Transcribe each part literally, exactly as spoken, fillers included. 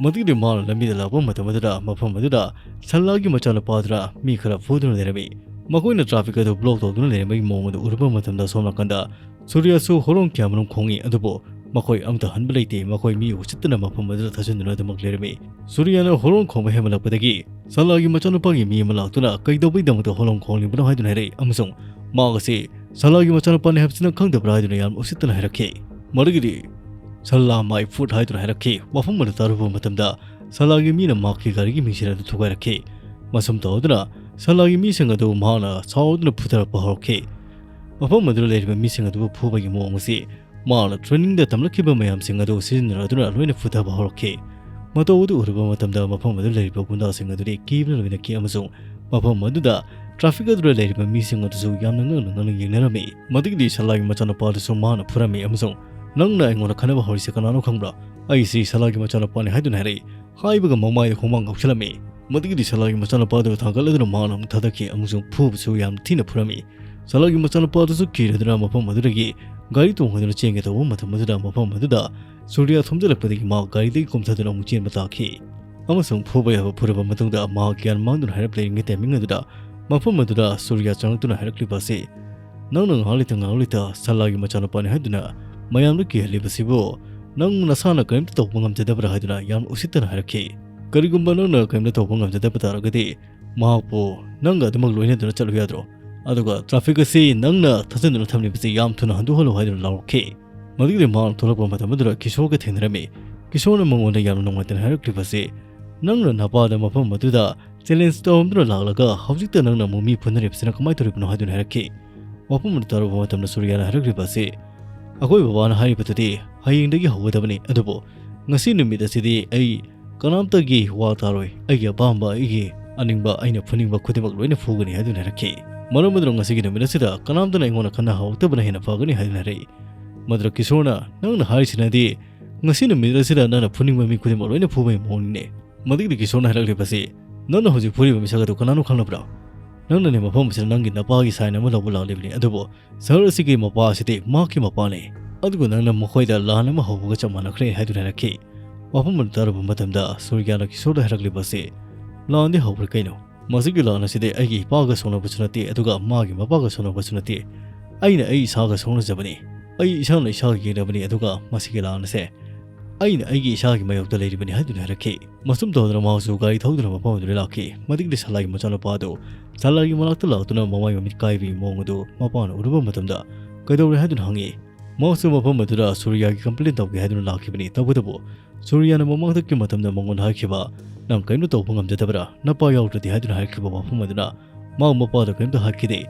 ꯃꯗꯨꯒꯤꯗꯤ ꯃꯍꯥꯛꯅ ꯂꯝꯕꯤꯗ ꯂꯥꯛꯄ ꯃꯇꯝ ꯑꯗꯨꯗ ꯃꯐꯝ ꯑꯗꯨꯗ ꯁꯜꯂꯥꯒꯤ ꯃꯆꯥꯅꯨꯄꯥꯗꯨꯅ ꯃꯤ ꯈꯔ ꯐꯨꯗꯨꯅ ꯂꯩꯔꯝꯃꯤ꯫ ꯃꯈꯣꯏꯅ traffic ꯑꯗꯨ block ꯇꯧꯗꯨꯅ ꯂꯩꯔꯝꯕꯒꯤ ꯃꯑꯣꯡ ꯑꯗꯨ ꯎꯔꯨꯕ ꯃꯇꯝꯗ ꯁꯣꯝ ꯅꯥꯀꯟꯗ ꯁꯨꯔꯤꯌꯥꯁꯨ ꯍꯣꯔꯣꯟ ꯀꯌꯥꯃꯔꯨꯝ ꯈꯣꯡꯏ, ꯑꯗꯨꯕꯨ ꯃꯈꯣꯏ ꯑꯃꯠꯇ ꯍꯟꯕ ꯂꯩꯇꯦ꯫ ꯃꯈꯣꯏ ꯃꯤ ꯎꯁꯤꯠꯇꯅ ꯃꯐꯝ ꯑꯗꯨꯗ ꯊꯥꯖꯤꯟꯗꯨꯅ ꯑꯗꯨꯃꯛ ꯂꯩꯔꯝꯃꯤ꯫ ꯁꯨꯔꯤꯌꯥꯅ ꯍꯣꯔꯣꯟ ꯈꯣꯡꯕ ꯍꯦꯟꯃꯠꯂꯛꯄꯗꯒꯤ ꯁꯜꯂꯥꯒꯤ ꯃꯆꯥꯅꯨꯄꯥꯒꯤ ꯃꯤ ꯑꯃ ꯂꯥꯛꯇꯨꯅ ꯀꯩꯗꯧꯕꯒꯤꯗꯃꯛꯇ ꯍꯣꯔꯣꯟ ꯈꯣꯡꯂꯤꯕꯅꯣ ꯍꯥꯏꯗꯨꯅ ꯍꯥꯏꯔꯛꯏ ꯑꯃꯁꯨꯡ ꯃꯍꯥꯛ ꯑꯁꯤ ꯁꯜꯂꯥꯒꯤ ꯃꯆꯥꯅꯨꯄꯥꯅꯤ ꯍꯥꯏꯕꯁꯤ ꯅꯪ ꯈꯪꯗꯕ꯭ꯔꯥ ꯍꯥꯏꯗꯨꯅ ꯌꯥꯝꯅ ꯎꯁꯤꯠꯇꯅ ꯍꯥꯏꯔꯛꯈꯤ꯫ ꯃꯗꯨꯒꯤꯗꯤ "ꯁꯜꯂꯥ, my foot" ꯍꯥꯏꯗꯨꯅ ꯍꯥꯏꯔꯛꯈꯤ꯫ ꯋꯥꯐꯝ ꯑꯗꯨ ꯇꯥꯔꯨꯕ ꯃꯇꯝꯗ ꯁꯜꯂꯥꯒꯤ ꯃꯤꯅ ꯃꯍꯥꯛꯀꯤ ꯒꯥꯔꯤꯒꯤ ꯃꯤꯡꯁꯦꯜ ꯑꯗꯨ ꯊꯨꯒꯥꯏꯔꯛꯈꯤ꯫ ꯃꯁꯨꯝ ꯇꯧꯗꯨꯅ ꯁꯜꯂꯥꯒꯤ ꯃꯤꯁꯤꯡ ꯑꯗꯨ ꯃꯍꯥꯛꯅ ꯁꯥꯎꯗꯨꯅ ꯐꯨꯊꯔꯛꯄ ꯍꯧꯔꯛꯈꯤ꯫ ꯃꯐꯝ ꯑꯗꯨꯗ ꯂꯩꯔꯤꯕ ꯃꯤꯁꯤꯡ ꯑꯗꯨꯕꯨ ꯐꯨꯕꯒꯤ ꯃꯑꯣꯡ ꯑꯁꯤ ꯃꯍꯥꯛꯅ trainingꯗ ꯇꯝꯂꯛꯈꯤꯕ ꯃꯌꯥꯝꯁꯤꯡ ꯑꯗꯨ ꯁꯤꯖꯤꯟꯅꯗꯨꯅ ꯂꯣꯏꯅ ꯐꯨꯊꯕ ꯍꯧꯔꯛꯈꯤ꯫ ꯃꯇꯧ ꯑꯗꯨ ꯎꯔꯨꯕ ꯃꯇꯝꯗ ꯃꯐꯝ ꯑꯗꯨꯗ ꯂꯩꯔꯤꯕ ꯒꯨꯟꯗꯥꯁꯤꯡ ꯑꯗꯨꯗꯤ ꯀꯤꯕꯅ ꯂꯣꯏꯅꯈꯤ ꯑꯃꯁꯨꯡ ꯃꯐꯝ ꯑꯗꯨꯗ traffic ꯑꯗꯨꯗ ꯂꯩꯔꯤꯕ ꯃꯤꯁꯤꯡ ꯑꯗꯨꯁꯨ ꯌꯥꯝꯅ ꯉꯛꯅ ꯉꯛꯅ ꯌꯦꯡꯅꯔꯝꯃꯤ꯫ ꯃꯗꯨꯒꯤꯗꯤ ꯁꯜꯂꯥꯒꯤ ꯃꯆꯥꯅꯨꯄꯥ ꯑꯗꯨꯁꯨ ꯃꯍꯥꯛꯅ ꯐꯨꯔꯝꯃꯤ ꯑꯃꯁꯨꯡ "ꯅꯪꯅ ꯑꯩꯉꯣꯟꯗ ꯈꯠꯅꯕ ꯍꯧꯔꯤꯁꯦ ꯀꯅꯥꯅꯣ ꯈꯪꯕ꯭ꯔꯥ? ꯑꯩꯁꯤ ꯁꯜꯂꯥꯒꯤ ꯃꯆꯥꯅꯨꯄꯥꯅꯤ" ꯍꯥꯏꯗꯨꯅ ꯍꯥꯏꯔꯛꯏ꯫ ꯍꯥꯏꯕꯒ ꯃꯃꯥꯏꯗ ꯈꯣꯡꯕꯥꯡ ꯀꯥꯎꯁꯤꯜꯂꯝꯃꯤ꯫ ꯃꯗꯨꯒꯤꯗꯤ ꯁꯜꯂꯥꯒꯤ ꯃꯆꯥꯅꯨꯄꯥ ꯑꯗꯨ ꯊꯥꯡꯒꯠꯂꯗꯨꯅ ꯃꯍꯥꯛꯅ ꯑꯃꯨꯛ ꯊꯥꯗꯈꯤ ꯑꯃꯁꯨꯡ ꯐꯨꯕꯁꯨ ꯌꯥꯝ ꯊꯤꯅ ꯐꯨꯔꯝꯃꯤ꯫ ꯁꯜꯂꯥꯒꯤ ꯃꯆꯥꯅꯨꯄꯥ ꯑꯗꯨꯁꯨ ꯀꯤꯔꯗꯨꯅ ꯃꯐꯝ ꯑꯗꯨꯗꯒꯤ ꯒꯥꯔꯤ ꯇꯣꯡꯗꯨꯅ ꯆꯦꯟꯒꯦ ꯇꯧꯕ ꯃꯇꯝ ꯑꯗꯨꯗ ꯃꯐꯝ ꯑꯗꯨꯗ ꯁꯨꯔꯤꯌꯥ ꯊꯣꯝꯖꯤꯜꯂꯛꯄꯗꯒꯤ ꯃꯍꯥꯛ ꯒꯥꯔꯤꯗꯒꯤ ꯀꯨꯝꯊꯗꯨꯅ ꯑꯃꯨꯛ ꯆꯦꯟꯕ ꯇꯥꯈꯤ꯫ ꯑꯃꯁꯨꯡ ꯐꯨꯕ ꯌꯥꯕ ꯐꯨꯔꯕ ꯃꯇꯨꯡꯗ ꯃꯍꯥꯛ ꯒ꯭ꯌꯥꯟ ꯃꯥꯡꯗꯨꯅ ꯍꯥꯏꯔꯞ ꯂꯩꯔꯤꯉꯩ timing ꯑꯗꯨꯗ ꯃꯐꯝ ꯑꯗꯨꯗ ꯁꯨꯔꯤꯌꯥ ꯆꯪꯂꯛꯇꯨꯅ ꯍꯥꯏꯔꯛꯂꯤꯕ ꯑꯁꯤ, "ꯅꯪꯅ ꯉꯥꯏꯍꯥꯛ ꯂꯩꯇ ꯉꯥꯏꯍꯥꯛ ꯂꯩꯇ ꯁꯜꯂꯥꯒꯤ ꯃꯆꯥꯅꯨꯄꯥꯅꯤ ꯍꯥꯏꯗꯨꯅ ꯃꯌꯥꯝꯗ ꯀꯤꯍꯜꯂꯤꯕꯁꯤꯕꯨ ꯅꯪ ꯅꯁꯥꯅ ꯀꯔꯤꯝꯇ ꯇꯧꯕ ꯉꯝꯖꯗꯕ꯭ꯔꯥ?" ꯍꯥꯏꯗꯨꯅ ꯌꯥꯝ ꯎꯁꯤꯠꯇꯅ ꯍꯥꯏꯔꯛꯈꯤ꯫ "ꯀꯔꯤꯒꯨꯝꯕ ꯅꯪꯅ ꯀꯔꯤꯝꯇ ꯇꯧꯕ ꯉꯝꯖꯗꯕ ꯇꯥꯔꯒꯗꯤ ꯃꯍꯥꯛꯄꯨ ꯅꯪꯒ ꯑꯗꯨꯃꯛ ꯂꯣꯏꯅꯗꯨꯅ ꯆꯠꯂꯨ ꯌꯥꯗ꯭ꯔꯣ? ꯑꯗꯨꯒ traffic ꯑꯁꯤ ꯅꯪꯅ ꯊꯥꯖꯤꯟꯗꯨꯅ ꯊꯝꯂꯤꯕꯁꯤ ꯌꯥꯝ ꯊꯨꯅ ꯍꯟꯗꯣꯛꯍꯜꯂꯨ" ꯍꯥꯏꯗꯨꯅ ꯂꯥꯎꯔꯛꯈꯤ꯫ ꯃꯗꯨꯒꯤꯗꯤ ꯃꯍꯥꯛ ꯊꯣꯛꯂꯛꯄ ꯃꯇꯝ ꯑꯗꯨꯗ ꯀꯤꯁꯣꯔꯒ ꯊꯦꯡꯅꯔꯝꯃꯤ꯫ ꯀꯤꯁꯣꯔꯅ ꯃꯉꯣꯟꯗ ꯌꯥꯝꯅ ꯅꯨꯡꯉꯥꯏꯇꯅ ꯍꯥꯏꯔꯛꯂꯤꯕꯁꯤ, "ꯅꯪꯅ ꯅꯄꯥꯗ ꯃꯐꯝ ꯑꯗꯨꯗ challenge ꯇꯧꯔꯝꯗꯨꯅ ꯂꯥꯛꯂꯒ ꯍꯧꯖꯤꯛꯇ ꯅꯪꯅ ꯑꯃꯨꯛ ꯃꯤ ꯐꯨꯅꯔꯤꯕꯁꯤꯅ ꯀꯃꯥꯏꯅ ꯇꯧꯔꯤꯕꯅꯣ?" ꯍꯥꯏꯗꯨꯅ ꯍꯥꯏꯔꯛꯈꯤ꯫ ꯋꯥꯐꯝ ꯑꯗꯨ ꯇꯥꯔꯨꯕ ꯃꯇꯝꯗ ꯁꯨꯔꯤꯌꯥꯅ ꯍꯥꯏꯔꯛꯂꯤꯕ ꯑꯁꯤ, "ꯑꯩꯈꯣꯏ ꯕꯕꯥꯅ ꯍꯥꯏꯔꯤꯕꯗꯨꯗꯤ ꯍꯌꯦꯡꯗꯒꯤ ꯍꯧꯒꯗꯕꯅꯤ, ꯑꯗꯨꯕꯨ ꯉꯁꯤ ꯅꯨꯃꯤꯠ ꯑꯁꯤꯗꯤ ꯑꯩ ꯀꯅꯥꯝꯇꯒꯤ ꯋꯥ ꯇꯥꯔꯣꯏ꯫ ꯑꯩꯒꯤ ꯑꯄꯥꯝꯕ, ꯑꯩꯒꯤ ꯑꯅꯤꯡꯕ, ꯑꯩꯅ ꯐꯨꯅꯤꯡꯕ ꯈꯨꯗꯤꯡꯃꯛ ꯂꯣꯏꯅ ꯐꯨꯒꯅꯤ" ꯍꯥꯏꯗꯨꯅ ꯍꯥꯏꯔꯛꯈꯤ꯫ ꯃꯔꯝ ꯑꯗꯨꯅ ꯉꯁꯤꯒꯤ ꯅꯨꯃꯤꯠ ꯑꯁꯤꯗ ꯀꯅꯥꯝꯇꯅ ꯑꯩꯉꯣꯟꯗ ꯈꯠꯅ ꯍꯧꯔꯛꯇꯕꯅ ꯍꯦꯟꯅ ꯐꯒꯅꯤ ꯍꯥꯏꯗꯨꯅ ꯍꯥꯏꯔꯛꯏ꯫ ꯃꯗꯨꯗ ꯀꯤꯁꯣꯔꯅ, "ꯅꯪꯅ ꯍꯥꯏꯔꯤꯁꯤꯅꯗꯤ ꯉꯁꯤ ꯅꯨꯃꯤꯠ ꯑꯁꯤꯗ ꯅꯪꯅ ꯐꯨꯅꯤꯡꯕ ꯃꯤ ꯈꯨꯗꯤꯡꯃꯛ ꯂꯣꯏꯅ ꯐꯨꯕꯒꯤ ꯃꯑꯣꯡꯅꯤꯅꯦ"꯫ ꯃꯗꯨꯒꯤꯗꯤ ꯀꯤꯁꯣꯔꯅ ꯍꯥꯏꯔꯛꯂꯤꯕꯁꯤ, "ꯅꯪꯅ ꯍꯧꯖꯤꯛ ꯐꯨꯔꯤꯕ ꯃꯤꯁꯛ ꯑꯗꯨ ꯀꯅꯥꯅꯣ ꯈꯪꯂꯕ꯭ꯔꯥ? ꯅꯪꯅꯅꯦ ꯃꯐꯝ ꯑꯁꯤꯗ ꯅꯪꯒꯤ ꯅꯄꯥꯒꯤ sign ꯑꯃ ꯂꯧꯕ ꯂꯥꯛꯂꯤꯕꯅꯤ, ꯑꯗꯨꯕꯨ ꯁꯍꯔ ꯑꯁꯤꯒꯤ ꯃꯄꯥ ꯑꯁꯤꯗꯤ ꯃꯍꯥꯛꯀꯤ ꯃꯄꯥꯅꯤ꯫ ꯑꯗꯨꯒ ꯅꯪꯅ ꯃꯈꯣꯏꯗ ꯂꯥꯟ ꯑꯃ ꯍꯧꯕꯒ ꯆꯞ ꯃꯥꯟꯅꯈ꯭ꯔꯦ" ꯍꯥꯏꯗꯨꯅ ꯍꯥꯏꯔꯛꯈꯤ꯫ ꯋꯥꯐꯝ ꯑꯗꯨ ꯇꯥꯔꯨꯕ ꯃꯇꯝꯗ ꯁꯨꯔꯤꯌꯥꯅ ꯀꯤꯁꯣꯔꯗ ꯍꯥꯏꯔꯛꯂꯤꯕ ꯑꯁꯤ, "ꯂꯥꯟꯗꯤ ꯍꯧꯈ꯭ꯔꯦ ꯀꯩꯅꯣ? ꯃꯁꯤꯒꯤ ꯂꯥꯟ ꯑꯁꯤꯗꯤ ꯑꯩꯒꯤ ꯏꯄꯥꯒ ꯁꯣꯛꯅꯕꯁꯨ ꯅꯠꯇꯦ, ꯑꯗꯨꯒ ꯃꯥꯒꯤ ꯃꯄꯥꯒ ꯁꯣꯛꯅꯕꯁꯨ ꯅꯠꯇꯦ꯫ ꯑꯩꯅ ꯑꯩ ꯏꯁꯥꯒ ꯁꯣꯛꯅꯖꯕꯅꯤ꯫ ꯑꯩ ꯏꯁꯥꯅ ꯏꯁꯥꯒ ꯌꯦꯛꯅꯕꯅꯤ, ꯑꯗꯨꯒ ꯃꯁꯤꯒꯤ ꯂꯥꯟ ꯑꯁꯦ ꯑꯩꯅ ꯑꯩꯒꯤ ꯏꯁꯥꯒꯤ ꯃꯥꯌꯣꯛꯇ ꯂꯩꯔꯤꯕꯅꯤ" ꯍꯥꯏꯗꯨꯅ ꯍꯥꯏꯔꯛꯈꯤ꯫ ꯃꯁꯨꯝ ꯇꯧꯗꯅ ꯃꯍꯥꯛꯁꯨ ꯒꯥꯔꯤ ꯊꯧꯗꯨꯅ ꯃꯐꯝ ꯑꯗꯨꯗ ꯂꯥꯛꯈꯤ꯫ ꯃꯇꯤꯛꯇꯤ ꯁꯂꯥꯏꯒꯤ ꯃꯆꯥꯅꯨꯄꯥ ꯑꯗꯨ ꯁꯂꯥꯏꯒꯤ ꯃꯅꯥꯛꯇ ꯂꯥꯛꯇꯨꯅ ꯃꯃꯥꯏ ꯃꯃꯤꯠ ꯀꯥꯏꯕꯒꯤ ꯃꯑꯣꯡ ꯑꯗꯨ ꯃꯄꯥꯅ ꯎꯔꯨꯕ ꯃꯇꯝꯗ, "ꯀꯩꯗꯧꯔꯦ?" ꯍꯥꯏꯗꯨꯅ ꯍꯪꯉꯤ꯫ ꯃꯍꯥꯛꯁꯨ ꯃꯐꯝ ꯑꯗꯨꯗ ꯁꯨꯔꯤꯌꯥꯒꯤ ꯀꯝꯄ꯭ꯂꯦꯟ ꯇꯧꯒꯦ ꯍꯥꯏꯗꯨꯅ ꯂꯥꯛꯈꯤꯕꯅꯤ꯫ ꯇꯧꯕꯇꯕꯨ ꯁꯨꯔꯤꯌꯥꯅ ꯃꯃꯥꯡꯗꯒꯤ ꯃꯇꯝꯗ ꯃꯉꯣꯟꯗ ꯍꯥꯏꯈꯤꯕ, "ꯅꯪ ꯀꯔꯤꯝꯇ ꯇꯧꯕ ꯉꯝꯖꯗꯕ꯭ꯔꯥ, ꯅꯄꯥ ꯌꯥꯎꯗ꯭ꯔꯗꯤ?" ꯍꯥꯏꯗꯨꯅ ꯍꯥꯏꯈꯤꯕ ꯋꯥꯐꯝ ꯑꯗꯨꯅ ꯃꯍꯥꯛ ꯃꯄꯥꯗ ꯀꯔꯤꯝꯇ ꯍꯥꯏꯈꯤꯗꯦ꯫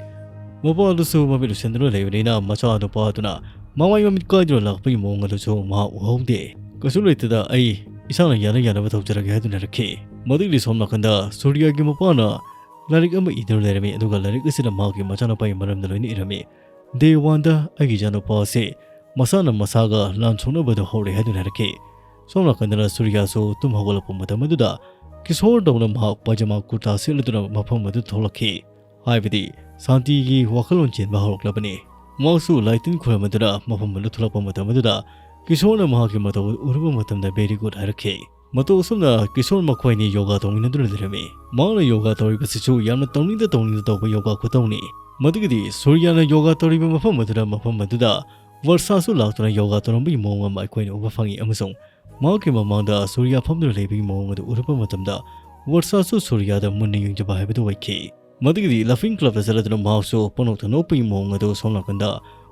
ꯃꯄꯥ ꯑꯗꯨꯁꯨ ꯃꯃꯤꯠ ꯎꯁꯤꯟꯗꯨꯅ ꯂꯩꯕꯅꯤꯅ ꯃꯆꯥ ꯅꯨꯄꯥ ꯑꯗꯨꯅ ꯃꯃꯥꯏ ꯃꯃꯤꯠ ꯀꯥꯏꯗꯨꯅ ꯂꯥꯛꯄꯒꯤ ꯃꯑꯣꯡ ꯑꯗꯨꯁꯨ ꯃꯍꯥꯛ ꯎꯍꯧꯗꯦ꯫ "ꯀꯩꯁꯨ ꯂꯩꯇꯦꯗ, ꯑꯩ ꯏꯁꯥꯅ ꯌꯥꯅ ꯌꯥꯅꯕ ꯇꯧꯖꯔꯒꯦ" ꯍꯥꯏꯗꯨꯅ ꯍꯥꯏꯔꯛꯈꯤ꯫ ꯃꯗꯨꯒꯤ ꯁꯣꯝ ꯅꯥꯀꯟꯗ ꯁꯨꯔꯤꯌꯥꯒꯤ ꯃꯄꯥꯅ ꯂꯥꯏꯔꯤꯛ ꯑꯃ ꯏꯗꯨꯅ ꯂꯩꯔꯝꯃꯤ, ꯑꯗꯨꯒ ꯂꯥꯏꯔꯤꯛ ꯑꯁꯤꯗ ꯃꯍꯥꯛꯀꯤ ꯃꯆꯥꯅꯨꯄꯥꯒꯤ ꯃꯔꯝꯗ ꯂꯣꯏꯅ ꯏꯔꯝꯃꯤ꯫ "ꯗꯦ ꯋꯥꯟꯗ ꯑꯩꯒꯤ ꯏꯆꯥꯅꯨꯄꯥ ꯑꯁꯤ ꯃꯁꯥꯅ ꯃꯁꯥꯒ ꯂꯥꯟ ꯁꯣꯛꯅꯕꯗꯨ ꯍꯧꯔꯦ" ꯍꯥꯏꯗꯨꯅ ꯍꯥꯏꯔꯛꯈꯤ꯫ ꯁꯣꯝ ꯅꯥꯀꯟꯗꯅ ꯁꯨꯔꯤꯌꯥꯁꯨ ꯇꯨꯝ ꯍꯧꯒꯠꯂꯛꯄ ꯃꯇꯝ ꯑꯗꯨꯗ ꯀꯤꯁꯣꯔꯗꯧꯅ ꯃꯍꯥꯛ ꯄꯥꯏꯖꯃꯥ ꯀꯨꯔꯇꯥ ꯁꯦꯠꯂꯗꯨꯅ ꯃꯐꯝ ꯑꯗꯨ ꯊꯣꯛꯂꯛꯈꯤ꯫ ꯍꯥꯏꯕꯗꯤ ꯁꯥꯟꯇꯤꯒꯤ ꯋꯥꯈꯜꯂꯣꯟ ꯆꯦꯟꯕ ꯍꯧꯔꯛꯂꯕꯅꯤ꯫ ꯃꯍꯥꯛꯁꯨ ꯂꯥꯏ ꯇꯤꯟ ꯈꯨꯔꯨꯝꯗꯨꯅ ꯃꯐꯝ ꯑꯗꯨ ꯊꯣꯛꯂꯛꯄ ꯃꯇꯝ ꯑꯗꯨꯗ ꯀꯤꯁꯣꯔꯅ ꯃꯍꯥꯛꯀꯤ ꯃꯇꯧ ꯑꯗꯨ ꯎꯔꯨꯕ ꯃꯇꯝꯗ "ꯚꯦꯔꯤ ꯒꯨꯗ" ꯍꯥꯏꯔꯛꯈꯤ꯫ ꯃꯇꯧ ꯑꯁꯨꯝꯅ ꯀꯤꯁꯣꯔ ꯃꯈꯣꯏ ꯑꯅꯤ ꯌꯣꯒꯥ ꯇꯧꯃꯤꯟꯅꯗꯨꯅ ꯂꯩꯔꯝꯃꯤ꯫ ꯃꯍꯥꯛꯅ ꯌꯣꯒꯥ ꯇꯧꯔꯤꯕꯁꯤꯁꯨ ꯌꯥꯝꯅ ꯇꯧꯅꯤꯡꯗ ꯇꯧꯅꯤꯡꯗ ꯇꯧꯕ ꯌꯣꯒꯥ ꯈꯨꯇꯧꯅꯤ꯫ ꯃꯗꯨꯒꯤꯗꯤ ꯁꯨꯔꯤꯌꯥꯅ ꯌꯣꯒꯥ ꯇꯧꯔꯤꯕ ꯃꯐꯝ ꯑꯗꯨꯗ, ꯃꯐꯝ ꯑꯗꯨꯗ ꯋꯔꯁꯥꯁꯨ ꯂꯥꯛꯇꯨꯅ ꯌꯣꯒꯥ ꯇꯧꯔꯝꯕꯒꯤ ꯃꯑꯣꯡ ꯑꯃ ꯑꯩꯈꯣꯏꯅ ꯎꯕ ꯐꯪꯉꯤ, ꯑꯃꯁꯨꯡ ꯃꯍꯥꯛꯀꯤ ꯃꯃꯥꯡꯗ ꯁꯨꯔꯤꯌꯥ ꯐꯝꯗꯨꯅ ꯂꯩꯕꯒꯤ ꯃꯑꯣꯡ ꯑꯗꯨ ꯎꯔꯨꯕ ꯃꯇꯝꯗ ꯋꯔꯁꯥꯁꯨ ꯁꯨꯔꯤꯌꯥꯗ ꯃꯨꯟꯅ ꯌꯦꯡꯖꯕ ꯍꯥꯏꯕꯗꯨ ꯑꯣꯏꯈꯤ꯫ ꯃꯗꯨꯒꯤꯗꯤ ꯂꯥꯐꯤꯡ ꯀ꯭ꯂꯕꯇ ꯆꯠꯂꯗꯨꯅ ꯃꯍꯥꯛꯁꯨ ꯄꯪꯅꯣꯛꯇ ꯅꯣꯛꯄꯒꯤ ꯃꯑꯣꯡ ꯑꯗꯨ ꯁꯣꯝ ꯅꯥꯀꯟꯗ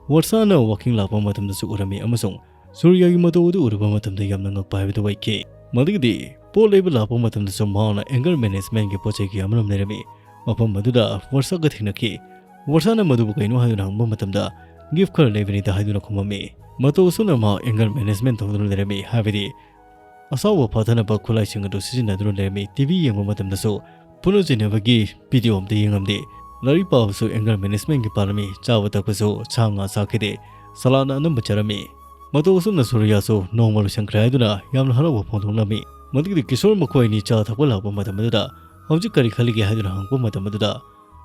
ꯋꯔꯁꯥꯅ ꯋꯥꯀꯤꯡ ꯂꯥꯛꯄ ꯃꯇꯝꯗꯁꯨ ꯎꯔꯝꯃꯤ, ꯑꯃꯁꯨꯡ ꯁꯨꯔꯤꯌꯥꯒꯤ ꯃꯇꯧ ꯑꯗꯨ ꯎꯔꯨꯕ ꯃꯇꯝꯗ ꯌꯥꯝꯅ ꯉꯛꯄ ꯍꯥꯏꯕꯗꯨ ꯑꯣꯏꯈꯤ꯫ ꯃꯗꯨꯒꯤꯗꯤ ꯄꯣꯠ ꯂꯩꯕ ꯂꯥꯛꯄ ꯃꯇꯝꯗꯁꯨ ꯃꯍꯥꯛꯅ ꯑꯦꯡꯒꯔ ꯃꯦꯅꯦꯖꯃꯦꯟꯒꯤ ꯄꯣꯠ ꯆꯩ ꯀꯌꯥ ꯑꯃꯔꯣꯝ ꯂꯩꯔꯝꯃꯤ꯫ ꯃꯐꯝ ꯑꯗꯨꯗ ꯋꯔꯁꯥꯒ ꯊꯦꯡꯅꯈꯤ꯫ ꯋꯔꯁꯥꯅ ꯃꯗꯨꯕꯨ ꯀꯩꯅꯣ ꯍꯥꯏꯗꯨꯅ ꯍꯪꯕ ꯃꯇꯝꯗ, "ꯒꯤꯐ ꯈꯔ ꯂꯩꯕꯅꯤꯗ" ꯍꯥꯏꯗꯨꯅ ꯈꯨꯝꯃꯝꯃꯤ꯫ ꯃꯇꯧ ꯑꯁꯨꯝꯅ ꯃꯍꯥꯛ ꯑꯦꯡꯒꯔ ꯃꯦꯅꯦꯖꯃꯦꯟ ꯇꯧꯗꯨꯅ ꯂꯩꯔꯝꯃꯤ, ꯍꯥꯏꯕꯗꯤ ꯑꯁꯥꯎꯕ ꯐꯥꯊꯅꯕ ꯈꯨꯠꯂꯥꯏꯁꯤꯡ ꯑꯗꯨ ꯁꯤꯖꯤꯟꯅꯗꯨꯅ ꯂꯩꯔꯝꯃꯤ꯫ ꯇꯤ ꯚꯤ ꯌꯦꯡꯕ ꯃꯇꯝꯗꯁꯨ ꯐꯨꯅ ꯆꯩꯅꯕꯒꯤ ꯚꯤꯗꯤꯑꯣ ꯑꯝꯇ ꯌꯦꯡꯉꯝꯗꯦ꯫ ꯂꯥꯏꯔꯤꯛ ꯄꯥꯕꯁꯨ ꯑꯦꯡꯒꯔ ꯃꯦꯅꯦꯖꯃꯦꯟꯒꯤ ꯄꯥꯔꯝꯃꯤ꯫ ꯆꯥꯕ ꯊꯛꯄꯁꯨ ꯁꯥ ꯉꯥ ꯆꯥꯈꯤꯗꯦ, ꯁꯂꯥꯗꯅ ꯑꯅꯝꯕ ꯆꯥꯔꯝꯃꯤ꯫ ꯃꯇꯧ ꯑꯁꯨꯝꯅ ꯁꯨꯔꯤꯌꯥꯁꯨ ꯅꯣꯡꯃ ꯂꯣꯏꯁꯤꯟꯈ꯭ꯔꯦ ꯍꯥꯏꯗꯨꯅ ꯌꯥꯝꯅ ꯍꯔꯥꯎꯕ ꯐꯣꯡꯗꯣꯛꯂꯝꯃꯤ꯫ ꯃꯗꯨꯒꯤꯗꯤ ꯀꯤꯁꯣꯔ ꯃꯈꯣꯏ ꯑꯅꯤ ꯆꯥ ꯊꯛꯄ ꯂꯥꯛꯄ ꯃꯇꯝ ꯑꯗꯨꯗ, "ꯍꯧꯖꯤꯛ ꯀꯔꯤ ꯈꯜꯂꯤꯒꯦ?" ꯍꯥꯏꯗꯨꯅ ꯍꯪꯉꯛꯄ ꯃꯇꯝ ꯑꯗꯨꯗ,